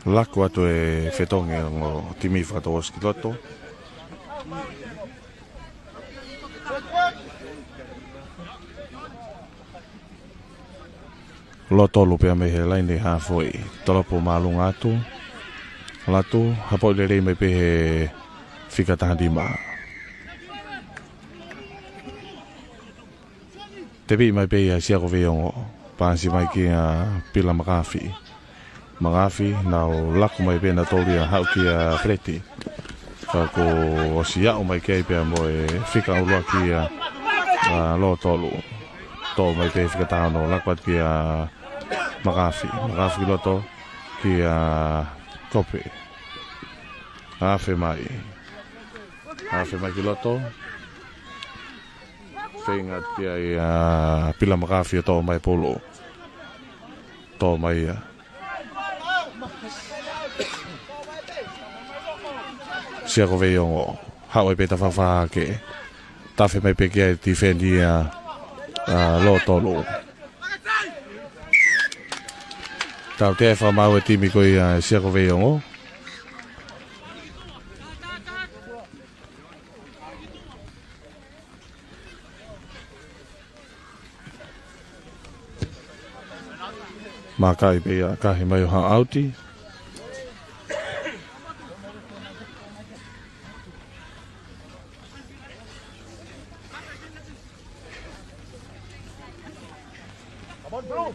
Laku atu e fetongi ʻo e ongo timi fakatouʻosi ki loto. Lotolu pea mei he laini hāfoʻi. Tolopu māʻolunga atu. Latu, hapoʻi lelei mai pē he fika taha nima. Tepi mai pē ia Sia ko Veiongo. Pasi mai kia Pila Makafi. Makafi, nau laku mai pē ʻa Natuli ia haʻu kia Peleti. Ka kuo ʻosi aʻu mai ki ai pea mo e fika ʻuluaki ʻa, ʻa Lotolu. Toʻo mai pē fika taha ono, laku atu kia Makafi. Makafi ki loto kia Kope. Afe mai. Afe mai ki loto. Feinga ki ai ʻa Pila Makafi ʻo toʻo mai pulu. Toʻo mai ia. Siakoveiongo. Haʻu ai pē tafaʻaki. Tafe mai pē ki ai tifeni ʻa, ʻa Lotolu. Tautea e fakamaau e timi ko ia ʻa Siakoveiongo. Makaʻi pē ia, kahi mai ʻo haʻu ʻauti.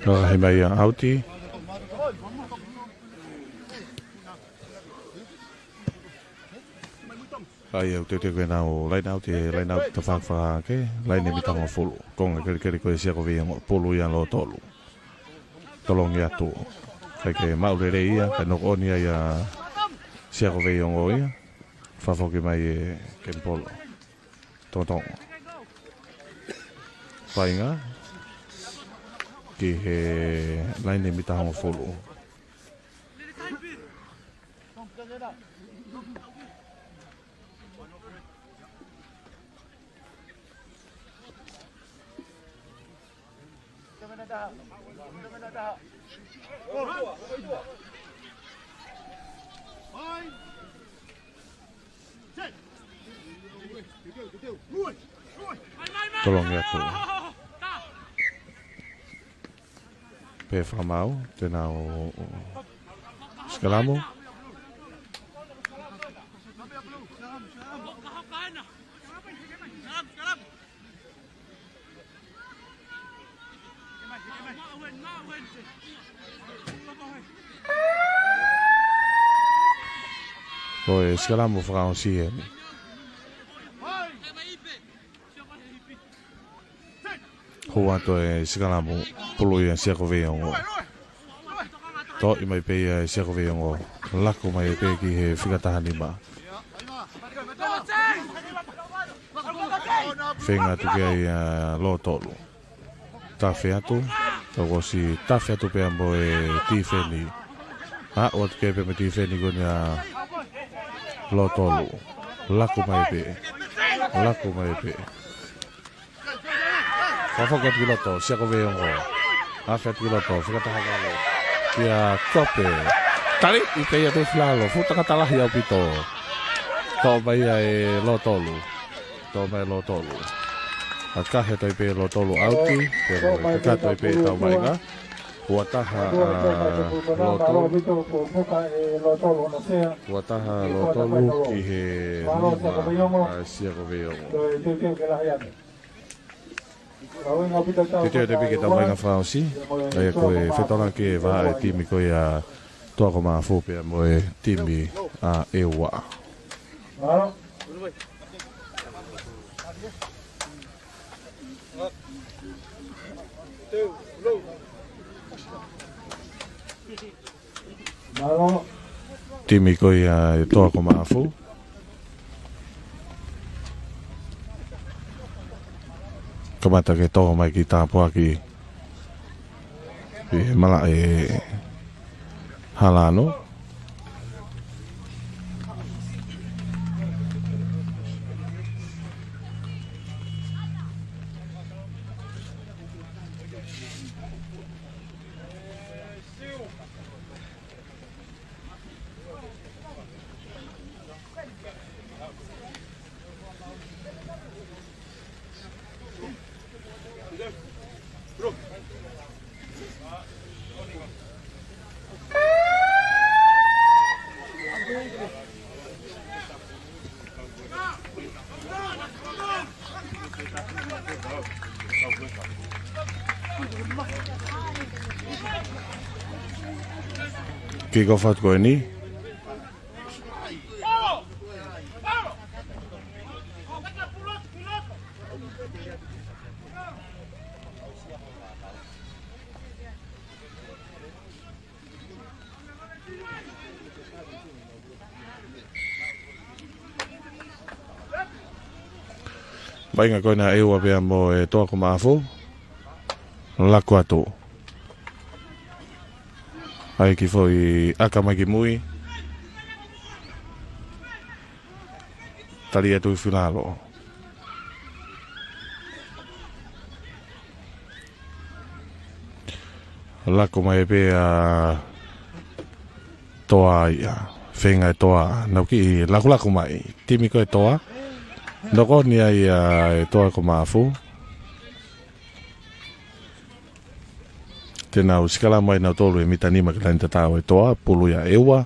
Kahi mai ia ʻauti. ʻAi ʻe he teuteu ke nau laine ʻauti, laine ʻauti tafaʻaki fakahake, laine mita hongofulu. Konga kelekele ko e Siakoveiongo, pulu ia ʻa Lotolu. Tolongi atu. ʻIkai ke maʻu lelei ia, kae knock on ia ʻa Siakoveiongo ia. Fakafoki mai ʻe Kenipolo. Tongotongo. Feinga. Ki he laine mita hongofulu. Tolongi atu. Pea fakamaau, te nau sikalamu. Ko e sikalamu fakaʻosi eni. Hū atu e sikalamu, pulu ia ʻa Siakoveiongo. Toʻo mai pē ia ʻe Siakoveiongo. Laku mai pē ki he fika taha nima. Feinga atu ki ai ʻa Lotolu. Tafe atu. Tau ʻosi tafe atu pea mo e tifeni. Aʻu atu ki ai pē mo e tifeni ko eni ʻa Lotolu. Laku mai pē. Laku mai pē. Fakafoki atu ki loto, Siakoveiongo. Afe atu ki loto, fika taha valu. Kia Kope. Tali, ʻi te ia te filalo, fuʻu tangata lahi ʻaupito. Toʻo mai ia ʻe Lotolu. Toʻo mai Lotolu. ʻA kahe toi pē Lotolu ʻauti, pea mo e kakato pē tau mai ka. Ua taha ʻa Lotolu. Ua taha Lotolu ki he nima ʻa Siakoveiongo. Teuteu te piki tau mai ka fakaʻosi. ʻA ia ko e fetolaki e vahaʻa e timi ko ia Toa ko Maʻafu pea mo e timi ʻa ʻEua. Timi ko ia ʻa Toa ko Maʻafu. Kamata ke tō mai ki tāpuaki. ʻI he malaʻe hala ʻana. Kick off atu ko eni. Vaʻinga ko ena ʻa ʻEua pea mo e Toa ko Maʻafu. Laku atu. ʻAi ki foʻi ʻaka mai ki mui. Tali atu ki finalo. Laku mai pē ʻa Toa ia. Feinga ʻe Toa. Nau kiʻi lakulaku mai. Timi ko e Toa. Nokoni ai ʻa e Toa ko Maʻafu. Te nau sikalamu ai nautolu ʻe mita nima ki he laine tataʻo ʻa e Toa. Pulu ia ʻa ʻEua.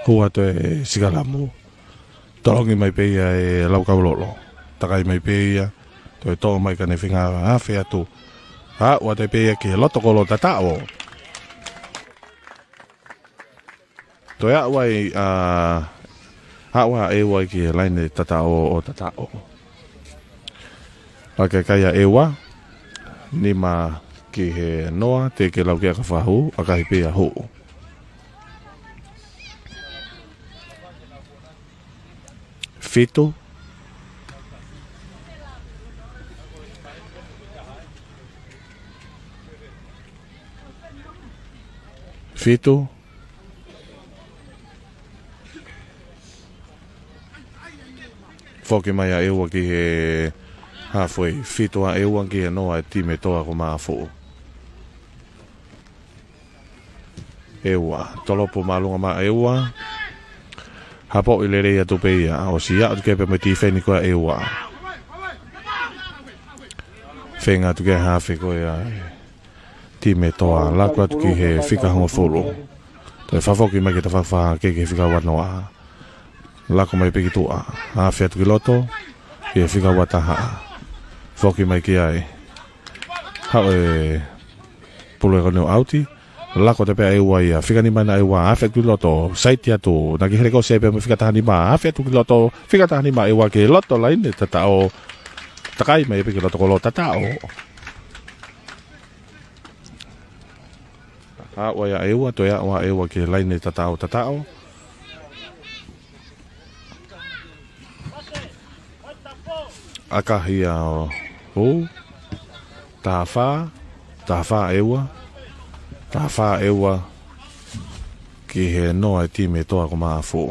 Hua toe sikalamu. Tolongi mai pē ia ʻe Laukau Lolo. Takai mai pē ia. Toe tō mai ka ne feinga afe atu. Aʻu atu pē ia ki he loto kolo tataʻo. Toe aʻu ai ʻa, aʻu ʻa ʻEua ki he laine tataʻo ʻo tataʻo. ʻAkakai ʻa ʻEua, nima ki he noa, teʻeki ke lau ke ʻaka fahu, ʻakahi pē ia huʻu. Fitu. Fitu. Foki mai ʻa ʻEua ki he halfway. Fitu ʻa ʻEua ki he noa ʻa e timi Toa ko Maʻafu. ʻEua, tolopu māʻolunga mai ʻa ʻEua. Hapoʻi lelei atu pē ia, ʻosi aʻu atu ki ai pē mo e tifeni ko ia ʻa ʻEua. Feinga atu ki ai hafe ko ia ʻa e timi Toa, laku atu ki he fika hongofulu. Toe fafoki mai ki he tafaʻaki fā, ki he fika ua noa. Laku mai pē ki tuʻa. Afe atu ki loto. Ki he fika ua taha. Foki mai ki ai. Haʻu e pulu ʻe koni ʻo ʻauti. Laku atu pē ʻa ʻEua ia. Fika nima ʻa ʻEua. Afe atu ki loto. Saiti atu. Naʻe kiʻi hele kosi ai pē mo e fika taha nima. Afe atu ki loto. Fika taha nima ʻa ʻEua ki he loto laine tataʻo. Takai mai pē ki he loto kolo tataʻo. Aʻu ai ʻa ʻEua, toe aʻu ʻa ʻEua ki he laine tataʻo, tataʻo. ʻAkahi ʻa ʻEua. Taha fā, taha fā ʻa ʻEua. Taha fā ʻa ʻEua. Ki he noa ʻa e timi Toa ko Maʻafu.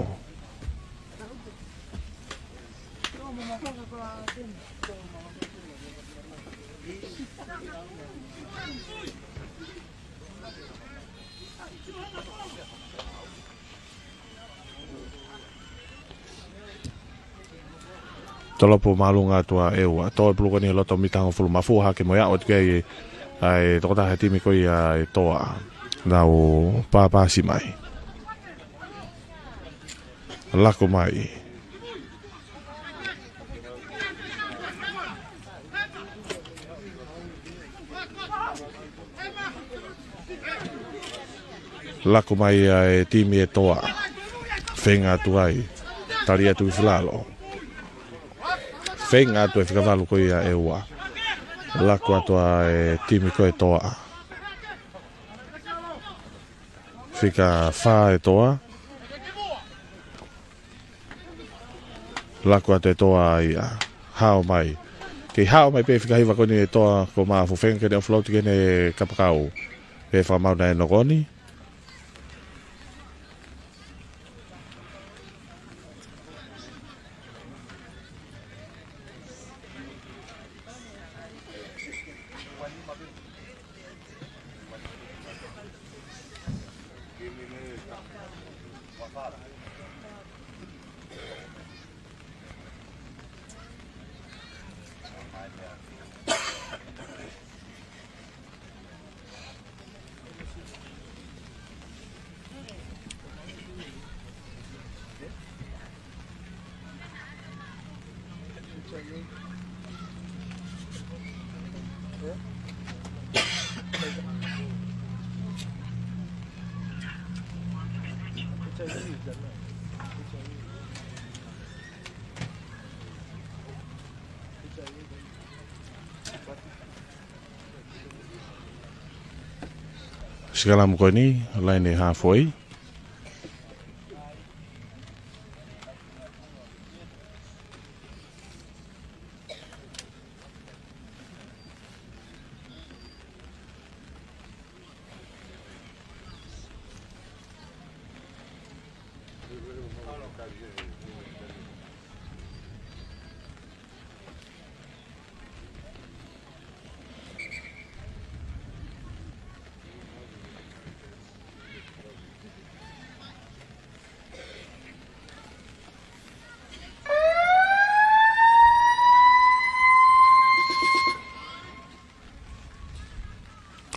Tolopu māʻolunga atu ʻa ʻEua. Tō e pulu ko eni he loto mita hongofulu, mafua hake mo e aʻu atu ki ai ʻa e tokotaha he timi ko ia ʻa e Toa. Nau pāpāsi mai. Laku mai. Laku mai ʻa e timi ʻa e Toa. Feinga atu ai. Tali atu ki finalo. Feinga atu e fika valu ko ia ʻa ʻEua. Laku atu ʻa e timi ko e Toa. Fika fā ʻa e Toa. Laku atu e Toa ia. Hao mai. Kei hao mai pē fika hiva ko eni ʻa e Toa ko Maʻafu, feinga ke ne offload ki heʻene kapakau. Pea fakamau naʻe nokoni. Sikalamu ko eni, laine halfway.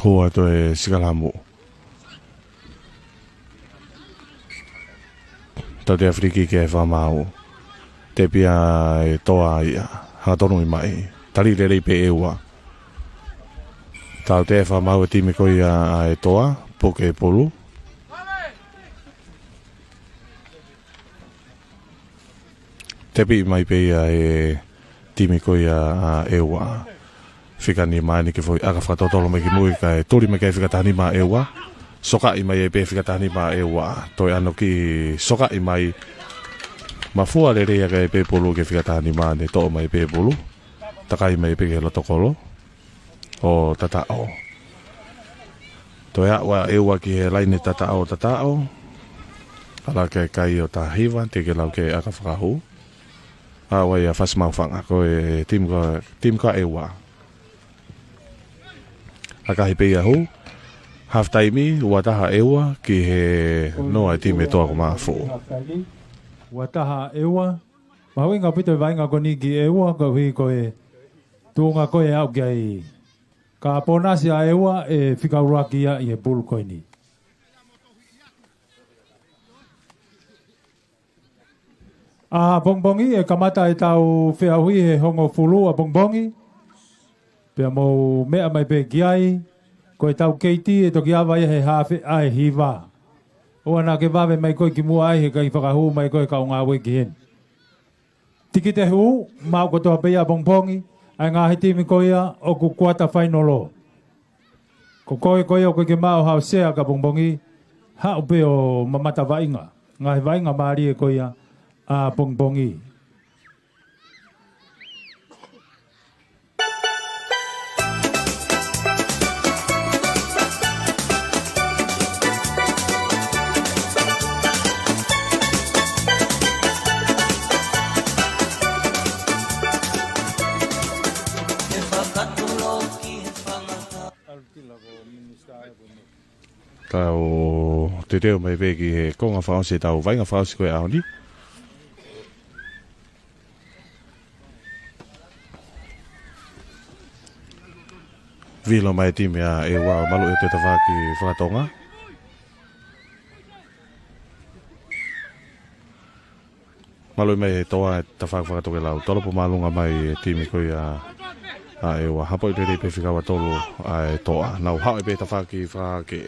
Hoa toe sikalamu. Tautea free kick ʻe fakamaau. Tepi ʻa e Toa ia. Hakatonu mai. Tali lelei pē ʻe ʻEua. Tautea fakamaau ʻe he timi ko ia ʻa e Toa. Puke pulu. Tepi mai pē ia ʻe he timi ko ia ʻa ʻEua. Fika nima eni ke foʻi ʻaka fakatotolo mai ki mui kae tuli mai ki he fika taha nima ʻa ʻEua. Sokaʻi mai ai pē fika taha nima ʻa ʻEua. Toe ʻano kiʻi sokaʻi mai. Mafua lelei ʻaki ai pē pulu ki he fika taha nima ne toʻo mai pē pulu. Takai mai pē ki he loto kolo ʻo tataʻo. Toe aʻu ʻa ʻEua ki he laine tataʻo, tataʻo. Ala ke kai ʻo taha hiva, teʻeki lau ke ʻaka fakahū. Aʻu ai ʻa Fasi Maufanga, ko e timi ko, timi ko ʻEua. ʻAkahi pē ia hū. Half time, ua taha ʻEua, ki he noa ʻa e timi ʻa e Toa ko Maʻafu. Ua taha ʻEua. Mahuʻinga ʻaupito e vaʻinga ko eni ki ʻEua, koeʻuhi ko e tuʻunga ko ē ʻe aʻu ki ai. Ka ponasi ʻa ʻEua ʻe fika ʻuluaki ia ʻi he pulu ko eni. ʻApongipongi ʻe kamata ʻetau feʻauhi he hongofulu ʻapongipongi. Pea mou meʻa mai pē ki ai, ko ʻetau keiti ʻe toki ava ia he hafe ʻa e hiva. ʻOua naʻa ke vave mai koe ki muʻa ai he ʻikai fakahū mai koe kau ngāue ki heni. Tikite hū, maʻu kotoa pē ia ʻapongipongi, ʻa e ngaahi timi ko ia ʻoku kuata fainolo. Ko koe ko ia ʻoku ʻikai ke maʻu haʻo sea ki ʻapongipongi, haʻu pē ʻo mamata vaʻinga, ngaahi vaʻinga mālie ko ia ʻapongipongi. Tau teuteu mai pē ki he konga fakaʻosi ʻetau vaʻinga fakaʻosi ko e ʻaho ni. Vilo mai e timi ʻa ʻEua, maluʻi e tafaʻaki fakatonga. Maluʻi mai e Toa e tafaʻaki fakatokelau. Tolopo māʻolunga mai e timi ko ia ʻa ʻEua. Hapoʻi lelei pē fika ua tolu ʻa e Toa. Nau haʻu pē tafaʻaki fakake.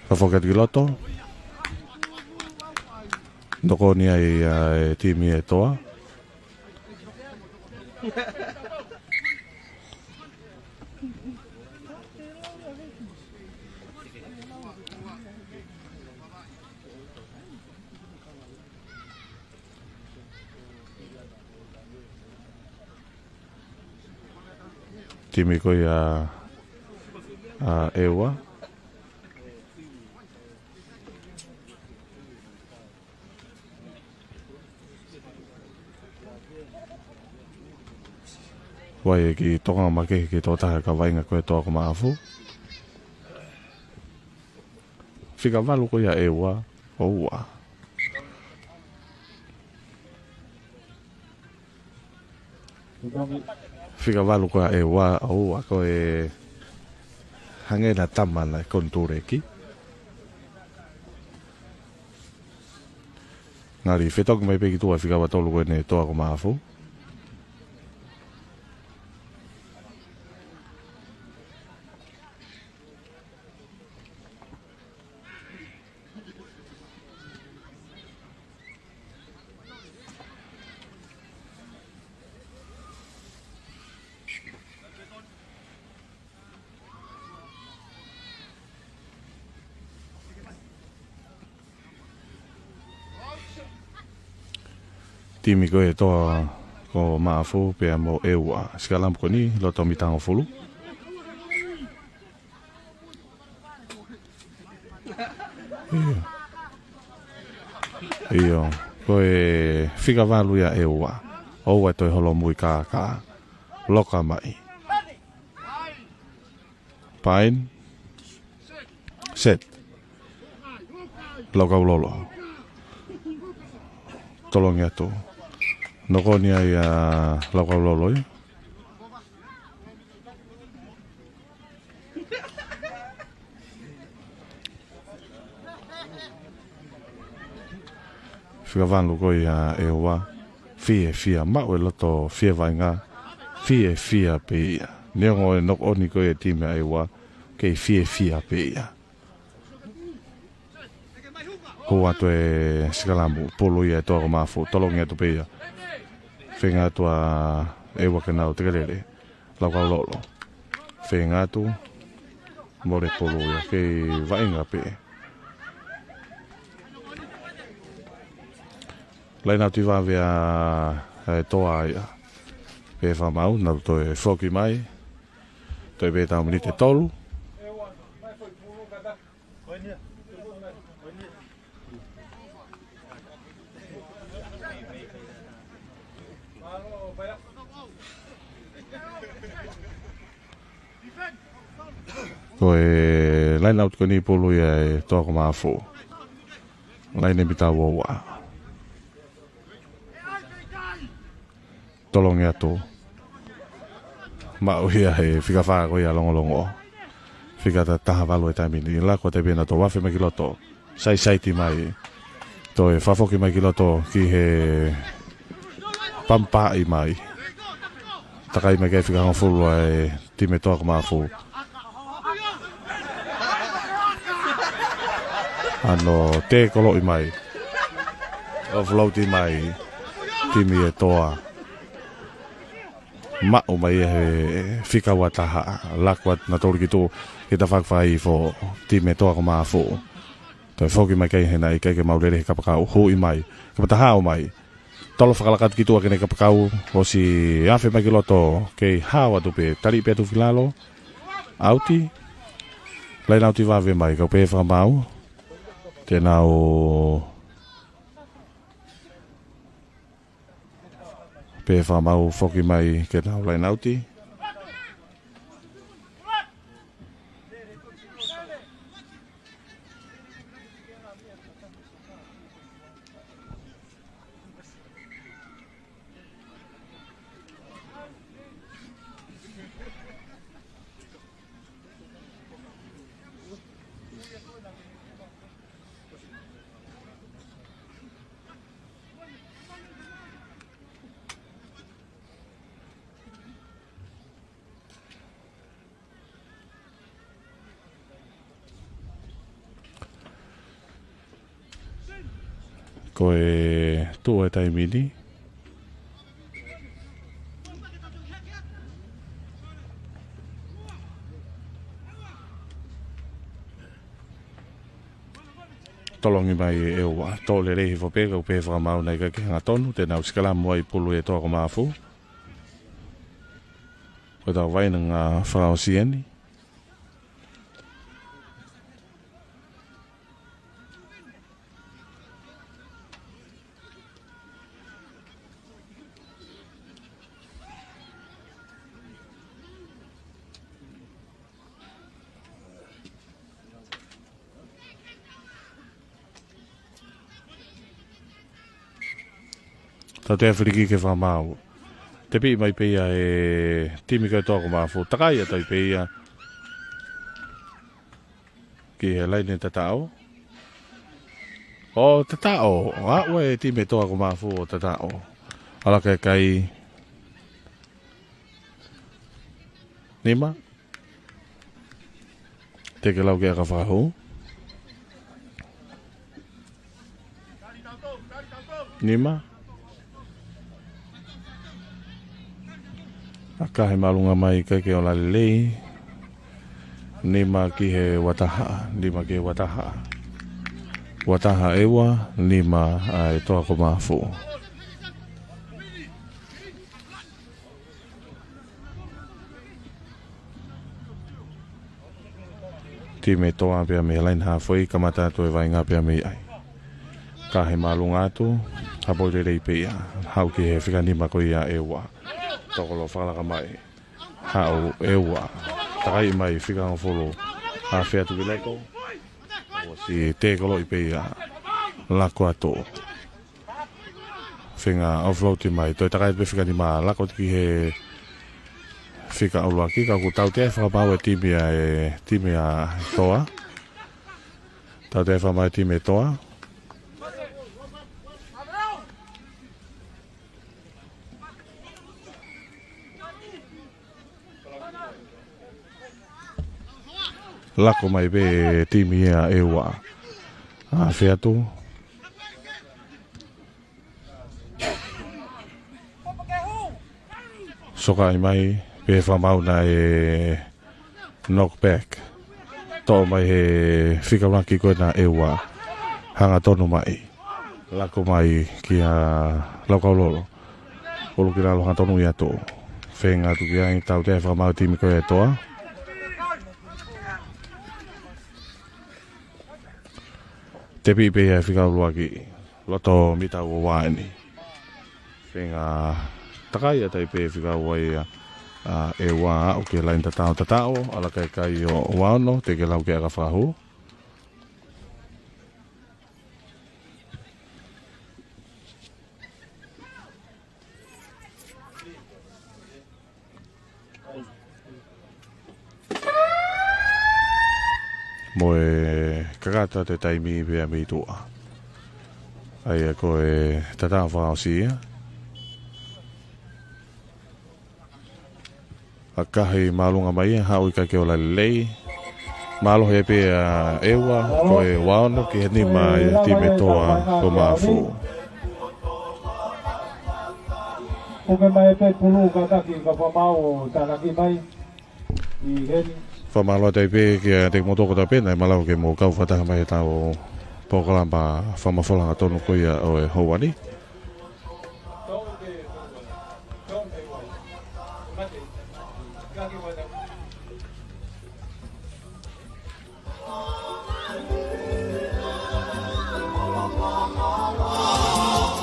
Ka foki atu ki loto. Noko ni ai ʻa e timi ʻa e Toa. Timi ko ia ʻa ʻEua. Vai e ki Tonga Makehe ki he tokotaha ka vaʻinga ko e Toa ko Maʻafu. Fika valu ko ia ʻEua, ʻo ua. Fika valu ko ia ʻEua, ʻo ua ko e hangē na tama na e konituleki. Ngali fetoki mai pē ki tuʻa fika ua tolu ko eni Toa ko Maʻafu. timi ko ē Toa ko Maʻafu pea mo ʻEua. Sikalamu ko eni, loto mita hongofulu. ʻIo. ʻIo. Ko e fika valu ia ʻEua. ʻOua toe holomui kākā. Loka mai. Pain. Set. Laukau Lolo. Tolongi atu. Nokoni ai ʻa Laukau Lolo ia. Fika valu ko ia ʻEua. Fiefia, maʻu e loto fie vaʻinga. Fiefia pē ia. Neongo e nokoni ko ia e timi ʻa ʻEua, kei fiefia pē ia. Hū atu e sikalamu, pulu ia e Toa ko Maʻafu, tolongi atu pē ia. Feinga atu ʻa ʻEua ke nau tekelele. Laukau Lolo. Feinga atu. Mole pulu ia, kei vaʻinga pē. Laine ʻauti vave ʻa e Toa ia. Pehē fakamaau, nau toe foki mai. Toe pē tau miniti ʻe tolu. Ko e laine ʻauti ko eni, pulu ia e Toa ko Maʻafu. Laine mita ua ua. Tolongi atu. Maʻu ia he fika fā ko ia Longolongo. Fika ta-, taha valu e taimi ni. Laku atu pē ʻa e Toa, afe mai ki loto. Saisaiti mai. Toe fakafoki mai ki loto ki he pampaʻi mai. Takai mai ki he fika hongofulu ʻa e timi Toa ko Maʻafu. ʻAno tēkoloʻi mai. Offload mai. Timi e Toa. Maʻu mai ia he fika ua taha. Laku atu nautolu ki tuʻa. Kita fakafai fo timi e Toa ko Maʻafu. Toe foki mai ki ai he naʻe ʻikai ke maʻu lelei he kapakau. Huʻi mai. Kamata hao mai. Tolo fakalaka atu ki tuʻa ke ne kapakau, ʻosi afe mai ki loto, kei hao atu pē, tali pē atu ki lalo, ʻauti, laine ʻauti vave mai, kau pehē fakamaau, te nau pehē fakamaau foki mai ke nau laine ʻauti. Ko e tuʻu e taimi ni. Tolongi mai ʻEua, tō lelei hifo pē, kau pehē fakamaau naʻe ʻikai ke hangatonu, te nau sikalamu ai pulu e Toa ko Maʻafu. Ko e tau vaʻinga fakaʻosi eni. Tau toe fili ki he fakamaau. Tepiʻi mai pē ia e timi ko e Toa ko Maʻafu. Takai atu ai pē ia ki he laine tataʻo. ʻO tataʻo, ʻa ʻoua e timi Toa ko Maʻafu ʻo tataʻo. ʻAlaka e kai. Nima. Teke lau ke aka fakahū. Nima. ʻAka he māʻolunga mai ʻikai ke ola lelei. Nima ki he ua taha, nima ki he ua taha. Ua taha ʻEua, nima ʻa e Toa ko Maʻafu. timi ʻa e Toa pea mei he laine haafe, kamata atu e vaʻinga pea mei ai. Ka he māʻolunga atu, hapoi lelei pē ia. Haʻu ki he fika nima ko ia ʻa ʻEua. Tokolo fakalaka mai. Haʻu ʻEua. Takai mai fika hongofulu. Haafe atu ki Leko. ʻOsi tēkoloʻi pē ia. Lako atu. Feinga offload mai, toe takai pē fika nima, lako ki he fika ʻuluaki, ka kuo tautea e fakamaau ʻa e timi ʻa e, timi ʻa e Toa. Tautea e fakamaau ʻa e timi ʻa e Toa. Lako mai pē timi ia ʻa ʻEua. Haafe atu. Sokaʻi mai pē fakamaau naʻe knockback. Toʻo mai he fika ʻuluaki ko ena ʻa ʻEua. Hangatonu mai. Lako mai kia Laukaulolo. ʻUlu ki lalo, hangatonu ia ʻo toʻo. Feinga atu ki ai, tautea e fakamaau ʻa e timi ko ia ʻa e Toa. Tepi pē ia he fika ʻuluaki. Loto mita ua ua eni. Feinga takai atu ai pē fika ua ia ʻa ʻEua, aʻu ki he laine tatau, tatau, ala kai kai ʻo ua ono, teʻeki lau ke ʻaka fakahū. Mo e kakato atu e taimi pea mei tuʻa. ʻA ia ko e tatau fakaʻosi ia. ʻAkahi māʻolunga mai ia, haʻu ʻikai ke ola lelei. Mālohi pē ʻa ʻEua, ko e ua ono ki he nima ʻa e timi ʻa e Toa ko Mafu. Puke mai pē pulu kātaki ka fakamaau ʻo tānaki mai ʻi heni. Fakamālō atu ai pē kiate kimoutolu kotoa pē naʻe malava ke mou kau fakataha mai heʻetau polokalama fakamafola hangatonu ko ia ʻo e houa ni.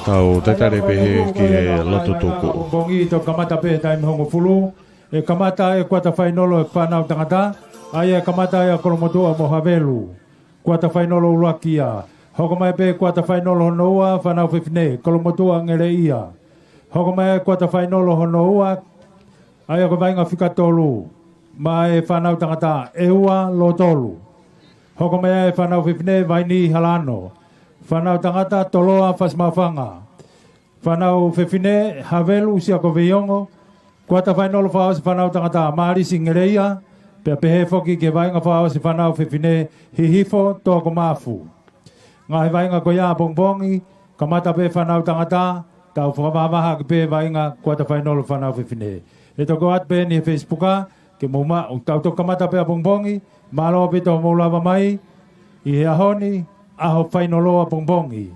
Tau tatali pē ki he lotu tuku. Pongipongi, toki kamata pē taimi hongofulu. ʻE kamata e kuata fainolo ʻa e fānau tangata. ʻA ia ʻe kamata ai ʻa Kolomotuʻa mo Havelu. Kuata fainolo ʻuluaki ia. Hoko mai pē kuata fainolo hono ua, fānau fefine, Kolomotuʻa Ngeleʻia. Hoko mai e kuata fainolo hono ua, ʻa ia ko e vaʻinga fika tolu, maʻa e fānau tangata, ʻEua Lotolu. Hoko mai e fānau fefine, Vaini Halano. Fānau tangata, Toloa Fasimafanga. Fānau fefine, Havelu Siakoveiongo. Kuata fainolo fakaʻosi fānau tangata, Malisi Ngeleʻia. Pea pehē foki ki he vaʻinga fakaʻosi fānau fefine, Hihifo Toakomafu. Ngaahi vaʻinga ko ia ʻapongipongi, kamata pē fānau tangata, tau fakavahavahaʻaki pē vaʻinga kuata fainolo fānau fefine. ʻE toki ʻoatu pē eni he Facebook, ke mou maʻu, tau toki kamata pē ʻapongipongi, mālō ʻaupito hoʻomou lava mai ʻi he ʻaho ni, ʻaho fainolo ʻapongipongi.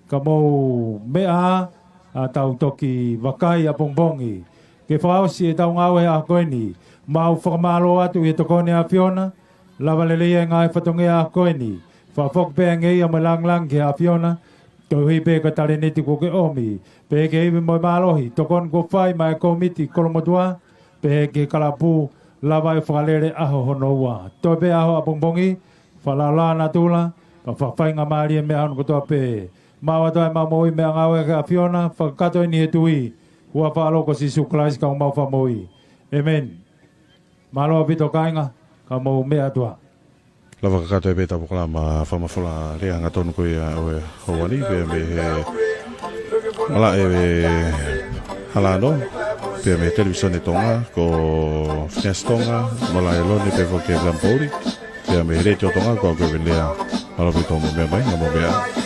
Ka mou meʻa ā, ʻa tau toki vakai ʻapongipongi. Ke fakaʻosi ʻetau ngāue he ʻaho ko eni, mau fakamālō atu ʻi he tokoni ʻa e ʻAfiona, lava lelei e ngaahi fatongia ʻo e ʻaho ko eni. Fakafoki pē ʻa e ngeia mo e lāngilangi ki he ʻAfiona, koeʻuhi pē ko e talēniti kuo ke ʻomi. Pehē ki he ivi mo e mālohi, tokoni kuo fai maʻa e kōmiti Kolomotuʻa, pehē ki he kalapu, lava e fakalele ʻaho hono ua. Toe pē ʻaho ʻapongipongi, falala natula, pea fakafaingamālie meʻa hono kotoa pē. Maʻu atu ai ʻemau moʻui meʻangāue ki he ʻAfiona, fakakakato eni he tui, huafa ʻo e ʻAlo ko Sīsū Kalaisi ko homau Fakamoʻui. ʻĒmeni. Mālō ʻaupito kāinga, ka mou meʻa atu ā. Lava kakato ai pē ʻetau polokalama fakamafola lea hangatonu ko ia ʻo e houa ni, pea mei he malaʻe ʻa Halano, pea mei he Televīsone Tonga, ko Phineas Tonga, malaʻe Loni, pea foki Lampouri, pea mei he Letiō Tonga, ko au Kevin Lea, mālō ʻaupito hoʻomou meʻa mai, ka mou meʻa ā.